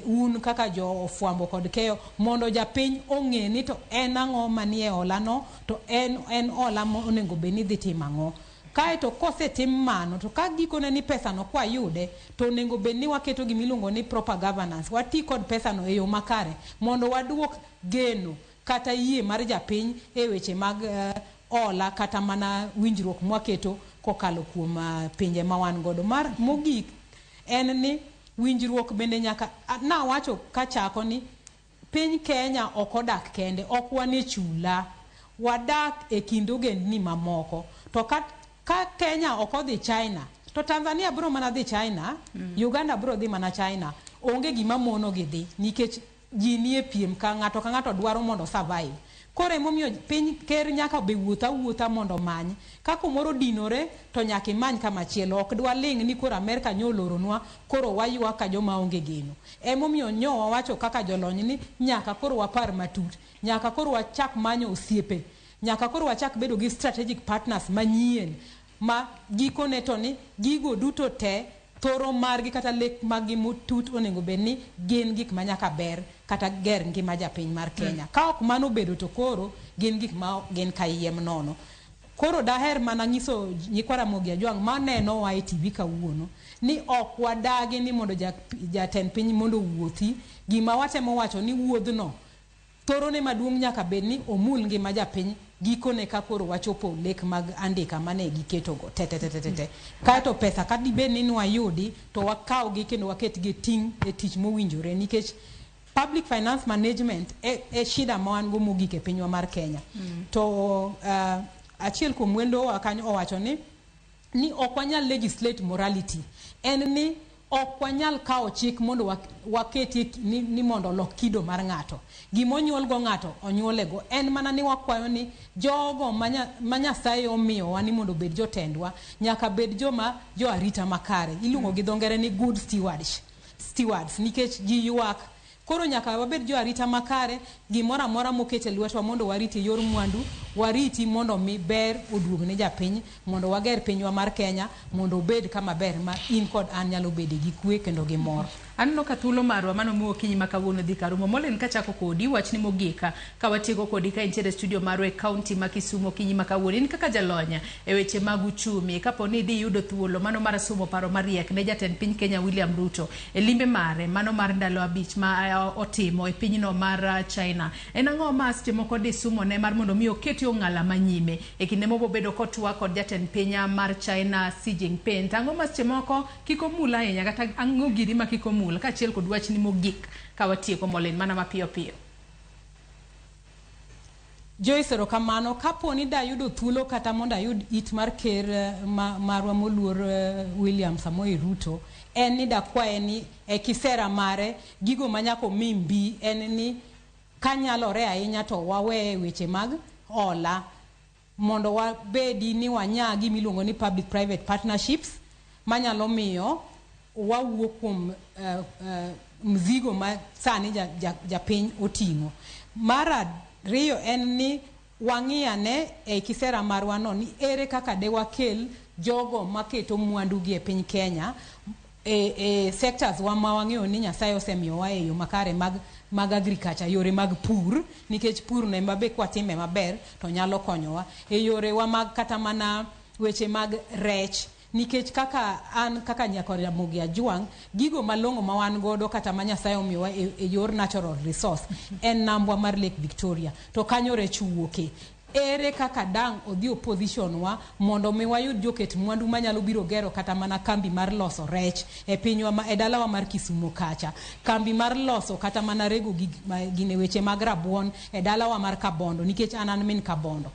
un kaka jo fwambo kod keyo mondo japiny ong'e ni to en ang'o manie hola no, to en hola monego bed ni dhi timo ang'o. Kaeto kosetim mano, to ka gikone ni pesa no kwayude, to onego bed ni waketo gimiluongo ni proper governance. Wati kod pesa no e yo makare mondo waduok geno kata yie mar japiny e weche mag hola kata mana winjruok mwaketo kokalo kuom pinje ma wan godo. Mar mogik en ni winjruok bende nyaka, nawacho kachako ni piny Kenya ok odak kende, ok wan e chula, wadak e kind ogendni mamoko. To ka Kenya ok odhi China, to Tanzania biro mana dhi China, Uganda biro dhi mana China. Onge gima mono gi dhi, nikech ji nie piem ka ng'ato ka ng'ato dwaro mondo survive. Koro emomiyo piny ker nyaka be wuotha wuotha mondo omany. Ka kumoro dinore to nyaka imany kamachielo. Ok dwa ling' ni koro Amerka nyo oloronwa, koro waywak ka joma onge geno. Emomiyo nyo wawacho kaka jolony ni nyaka koro wapar matut, nyaka koro wachak manyo osiepe, nyaka koro wachak bedo gi strategic partners manyien ma gikone to ni gigo duto te Thoro margi kata lek maggi motut onego bed ni gin gik ma nyaka ber kata ger ngima japiny mar Kenya. Ka ok mano obedo to koro gin gik ma gin kayiem nono. Koro daher mana nyiso nyikwa Ramogi Ajwang' manenowa e TV kawuono ni ok wadagi ni mondo jatend piny mondo owuothi. Gima watemo wacho ni wuodhno thorone maduong' nyaka bed ni omul ngima japiny gikone ka koro wachopo lek mag andika mane giketogo te te te te te. Kaeto pesa ka dibed ni nwayudi to wakawgi kendo waketgi e ting' e tich mowinjore nikech public finance management e shida ma wan go mogik e pinywa mar Kenya. To achiel kuom wendowa kanyo owacho ni ok wanyal legislate morality. En ni ok wanyal kawo chik mondo waketie ni mondo olok kido mar ng'ato. Gima onyuol go ng'ato onyuole go. En mana ni wakwayo ni jogo ma Nyasaye omiyowa ni mondo obed jotendwa nyaka bed joma jo arita makare. Iluongo gi dho ngere ni good stewards nikech ji ywak. Koro nyaka wabed jo arita makare, gimoro amora moket e lwetwa mondo wariti e yor mwandu, wariti mondo mi ber oduog ne japiny, mondo wager pinywa mar Kenya, mondo obed kama ber ma in kod an nyalo bede gi kwe kendo gi mor. Aneno ka thuolo marwa mano miwo okinyi ma kawuono dhi karumo. Molin kachako kodi, wachni mogik ka watieko kodi ka intiere e studio marwa e kaunti ma Kisumu okinyi ma kawuono. In kaka jalony e weche mag uchumi, kapo ni idhi yudo thuolo mano mar somo paro mariek ne jatend piny Kenya William Ruto e limbe mare mano mar ndalo 5 ma otimo e pinyno mar China. En ang'o ma seche moko di sumo ne mar mondo mi oketi ong'ala manyime e kinde mobobedo kotwak kod jatend piny mar China Xi Jinping? To ang'o ma seche moko kik omul ahinya kata ang'o giri ma kik omul kaachiel kod wachni mogik ka watieko Molin mana mapiyo piyo. Joyce, erokamano. Kapo ni dayudo thuolo kata mondo ayud it mar ker marwa moluor William Samoei Ruto, en ni dakwaye ni e kisera mare gigo ma nyaka omi mbi en ni kanyalore ahinya to waweye weche mag hola mondo wabedi ni wanya gima iluongo ni public private partnerships manyalo miyo wawuok kuom mzigo ma sani japiny oting'o. Mar ariyo en ni wang'i ane e kisera marwa no ni ere kaka de wakel jogo maketo mwandu gi e piny Kenya e sectors wa ma wang'eyo ni Nyasaye osemiyowa e yo makare mag agriculture, yore mag pur, nikech pur no ema be kwatime maber to nyalo konyowa e yore wa mag kata mana weche mag rech, nikech kaka an kaka nyakor Ramogi Ajwang', gigo malong'o ma wan godo kata ma Nyasaye omiyowa e yor natural resource en nambwa mar Lake Victoria, to kanyo rech wuoke. Ere kaka dang' odhi opposition wa mondo mi wayud joket mwandu manyalo biro gero kata mana kambi mar loso rech e pinywa ma, e dalawa mar Kisumo kacha, kambi mar loso kata mana rego gine weche mag rabuon e dalawa mar Kabondo, nikech an min Kabondo,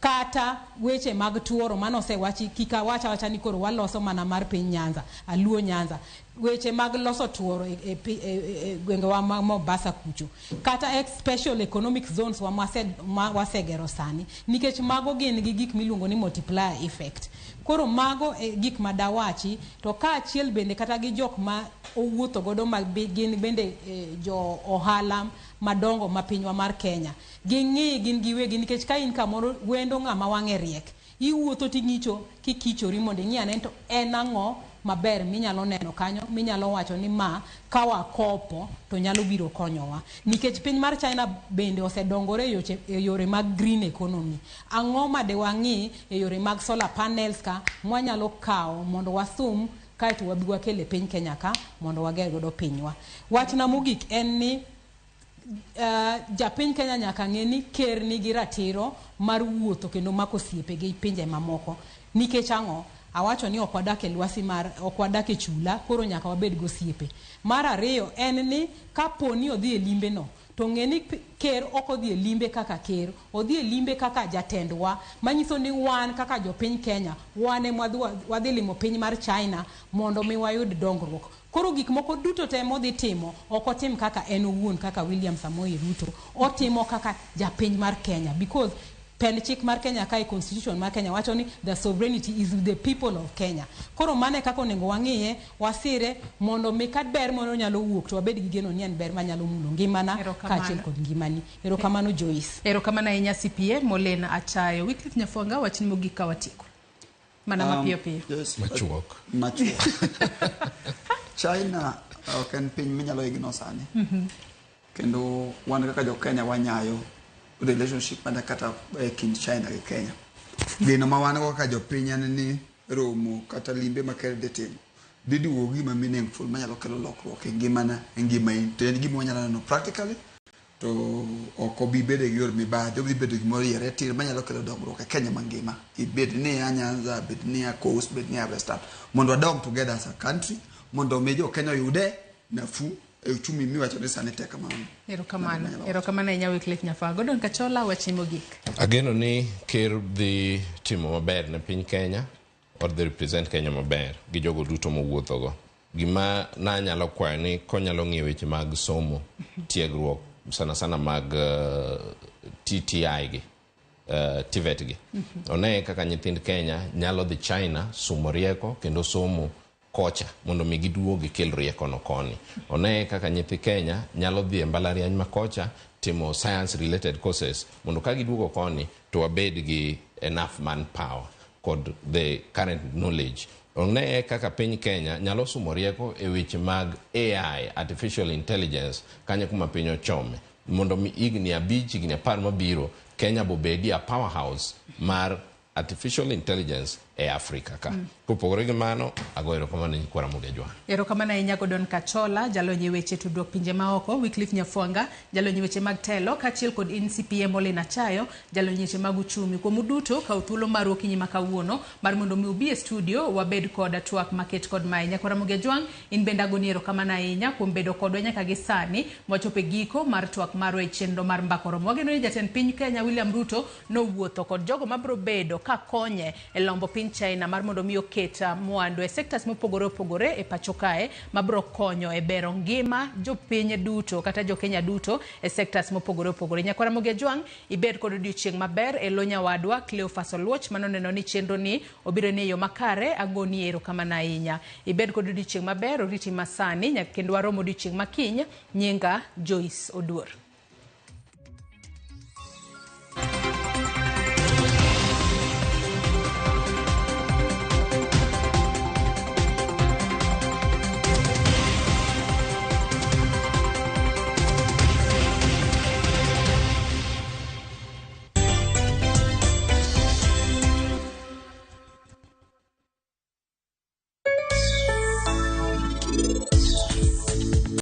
kata weche mag tuoro mano osewachi kik awach awacha ni koro waloso mana mar piny Nyanza, Aluo Nyanza, weche mag loso tuoro e gwengewa ma Mombasa kucho, kata special economic zones wa ma wasegero sani, nikech mago gin gi gik miluongo ni multiplier effect. Koro mago e gik ma dawachi, to kaachiel bende kata gi jok ma owuotho godo ma gin bende jo ohala madongo ma pinywa mar Kenya, ging'i gin giwegi, nikech ka in kamoro wendo ng'ama wang'e riek, iwuotho ting'icho kikichori mondo ing'i ane to en ang'o maber minyalo neno kanyo, minyalo wacho ni ma ka wakopo to nyalo biro konyowa, nikech piny mar China bende osedongore e yore mag green economy. Ang'o ma de wang'i e yore mag solar panels ka mwanyalo kawo mondo wasum kaeto wabi wakel e piny Kenya ka mondo wager godo pinywa. Wachna mogik en ni japiny Kenya nyaka ng'e ni ker nigi ratiro mar wuotho kendo mako osiepe gi pinje mamoko. Nikech ang'o? Awacho ni ok wadak e lwasi mar, ok wadak e chula, koro nyaka wabed gosiepe. Mar ariyo en ni kapo ni odhi e limbe no, to ng'e ni ker ok odhi e limbe kaka ker, odhi e limbe kaka jatendwa, manyiso ni wan kaka jopiny Kenya, wan ema wadhi limo piny mar China mondo mi wayud dongruok. Koro gik moko duto te modhi timo, ok otim kaka en owuon kaka William Samoei Ruto, otimo kaka japiny mar Kenya, because pend chik mar Kenya kae, constitution mar Kenya wacho ni the sovereignty is with the people of Kenya. Koro mano e kaka onego wang'iye, wasire mondo mi ka ber moro nyalo wuok to wabed gi geno ni en ber manyalo mulo ngimana kaachiel kod ngimani. Erokamano Joyce. Erokamano ahinya CPA Molin Achayo. Wycliffe Nyafwanga, wachni mogik ka watieko. Mana mapiyo piyo. Yes, Machuok. Machuok. China ok en piny minyalo ignore sani. Kendo wan kaka jo Kenya wanyayo relationship mana kata e kind China gi Kenya. Geno ma wan go kaka jopiny en ni romo kata limbe ma ker dhi timo dhi duogo gima meaningful manyalo kelo lokruok e ngimana e ngima in to en gima wanyalo neno practically to ok obi bedo gi yor mibadhi obi bedo gimoro yiere tir manyalo kelo dongruok e Kenya mangima ibed ni ya Nyanza bed ni ya Coast bed ni ya Western mondo wadong together as a country mondo mi jo Kenya oyude nafuu e uchumi miwacho ni sani tek kamano. Erokamano. Erokamano ahinya Wycliffe Nyafago. Gordon Kachola, wachni mogik. Ageno ni ker dhi timo maber ne piny Kenya or dhi represent Kenya maber gi jogo duto mowuothogo. Gima nanyalo kwayo ni konyalo ng'iyo weche mag somo, tiegruok sana sana mag TTI gi, TVET gi. One kaka nyithind Kenya nyalo dhi China sumo rieko kendo somo kocha mondo mi giduog gikel rieko no koni. One kaka nyithi Kenya nyalo dhi e mbalariany ma kocha timo science related courses mondo ka giduogo koni to wabed gi enough manpower kod the current knowledge. One kaka piny Kenya nyalo sumo rieko e weche mag AI, artificial intelligence, kanyo kuma piny ochome. Mondo mi higni 5, higni 10 mabiro, Kenya bobedi a powerhouse mar artificial intelligence e Afrika ka. Kopogore gi mano, ago erokamano ne nyikwa Ramogi Ajwang'. Erokamano ahinya Gordon Kachola, jalony e weche tudruok pinje maoko, Wycliffe Nyafwanga, jalony e weche mag telo, kaachiel kod NCPA Molin Achayo, jalony e weche mag uchumi. Kuom uduto, kaw thuolo maru okinyi ma kawuono mar mondo mi ubi e studio wabed kod twak maket kod mae. Nyakwa Ramogi Ajwang', in bende agoni erokamano ahinya kuom bedo kodwa nyaka gi sani mwachopo e giko mar twak marwa e chenro mar Mbaka Oromo. Wageno ni jatend piny Kenya William Ruto nowuotho kod jogo mabiro bedo ka konye e lombo piny China mar mondo mi oket mwandu e sectors mopogore opogore e pacho kae mabiro konyo e bero ngima jopiny duto kata jo Kenya duto e sectors mopogore opogore. Nyakwa Ramogi Ajwang', ibed kod odiochieng' maber e lo nyawadwa Cleophas Oluoch manoneno ni chenro ni obiro ni e yo makare, agoni erokamano ahinya. Ibed kod odiochieng' maber, oriti masani nyaka kendo warom odiochieng' makiny. Nyinga Joyce Oduor.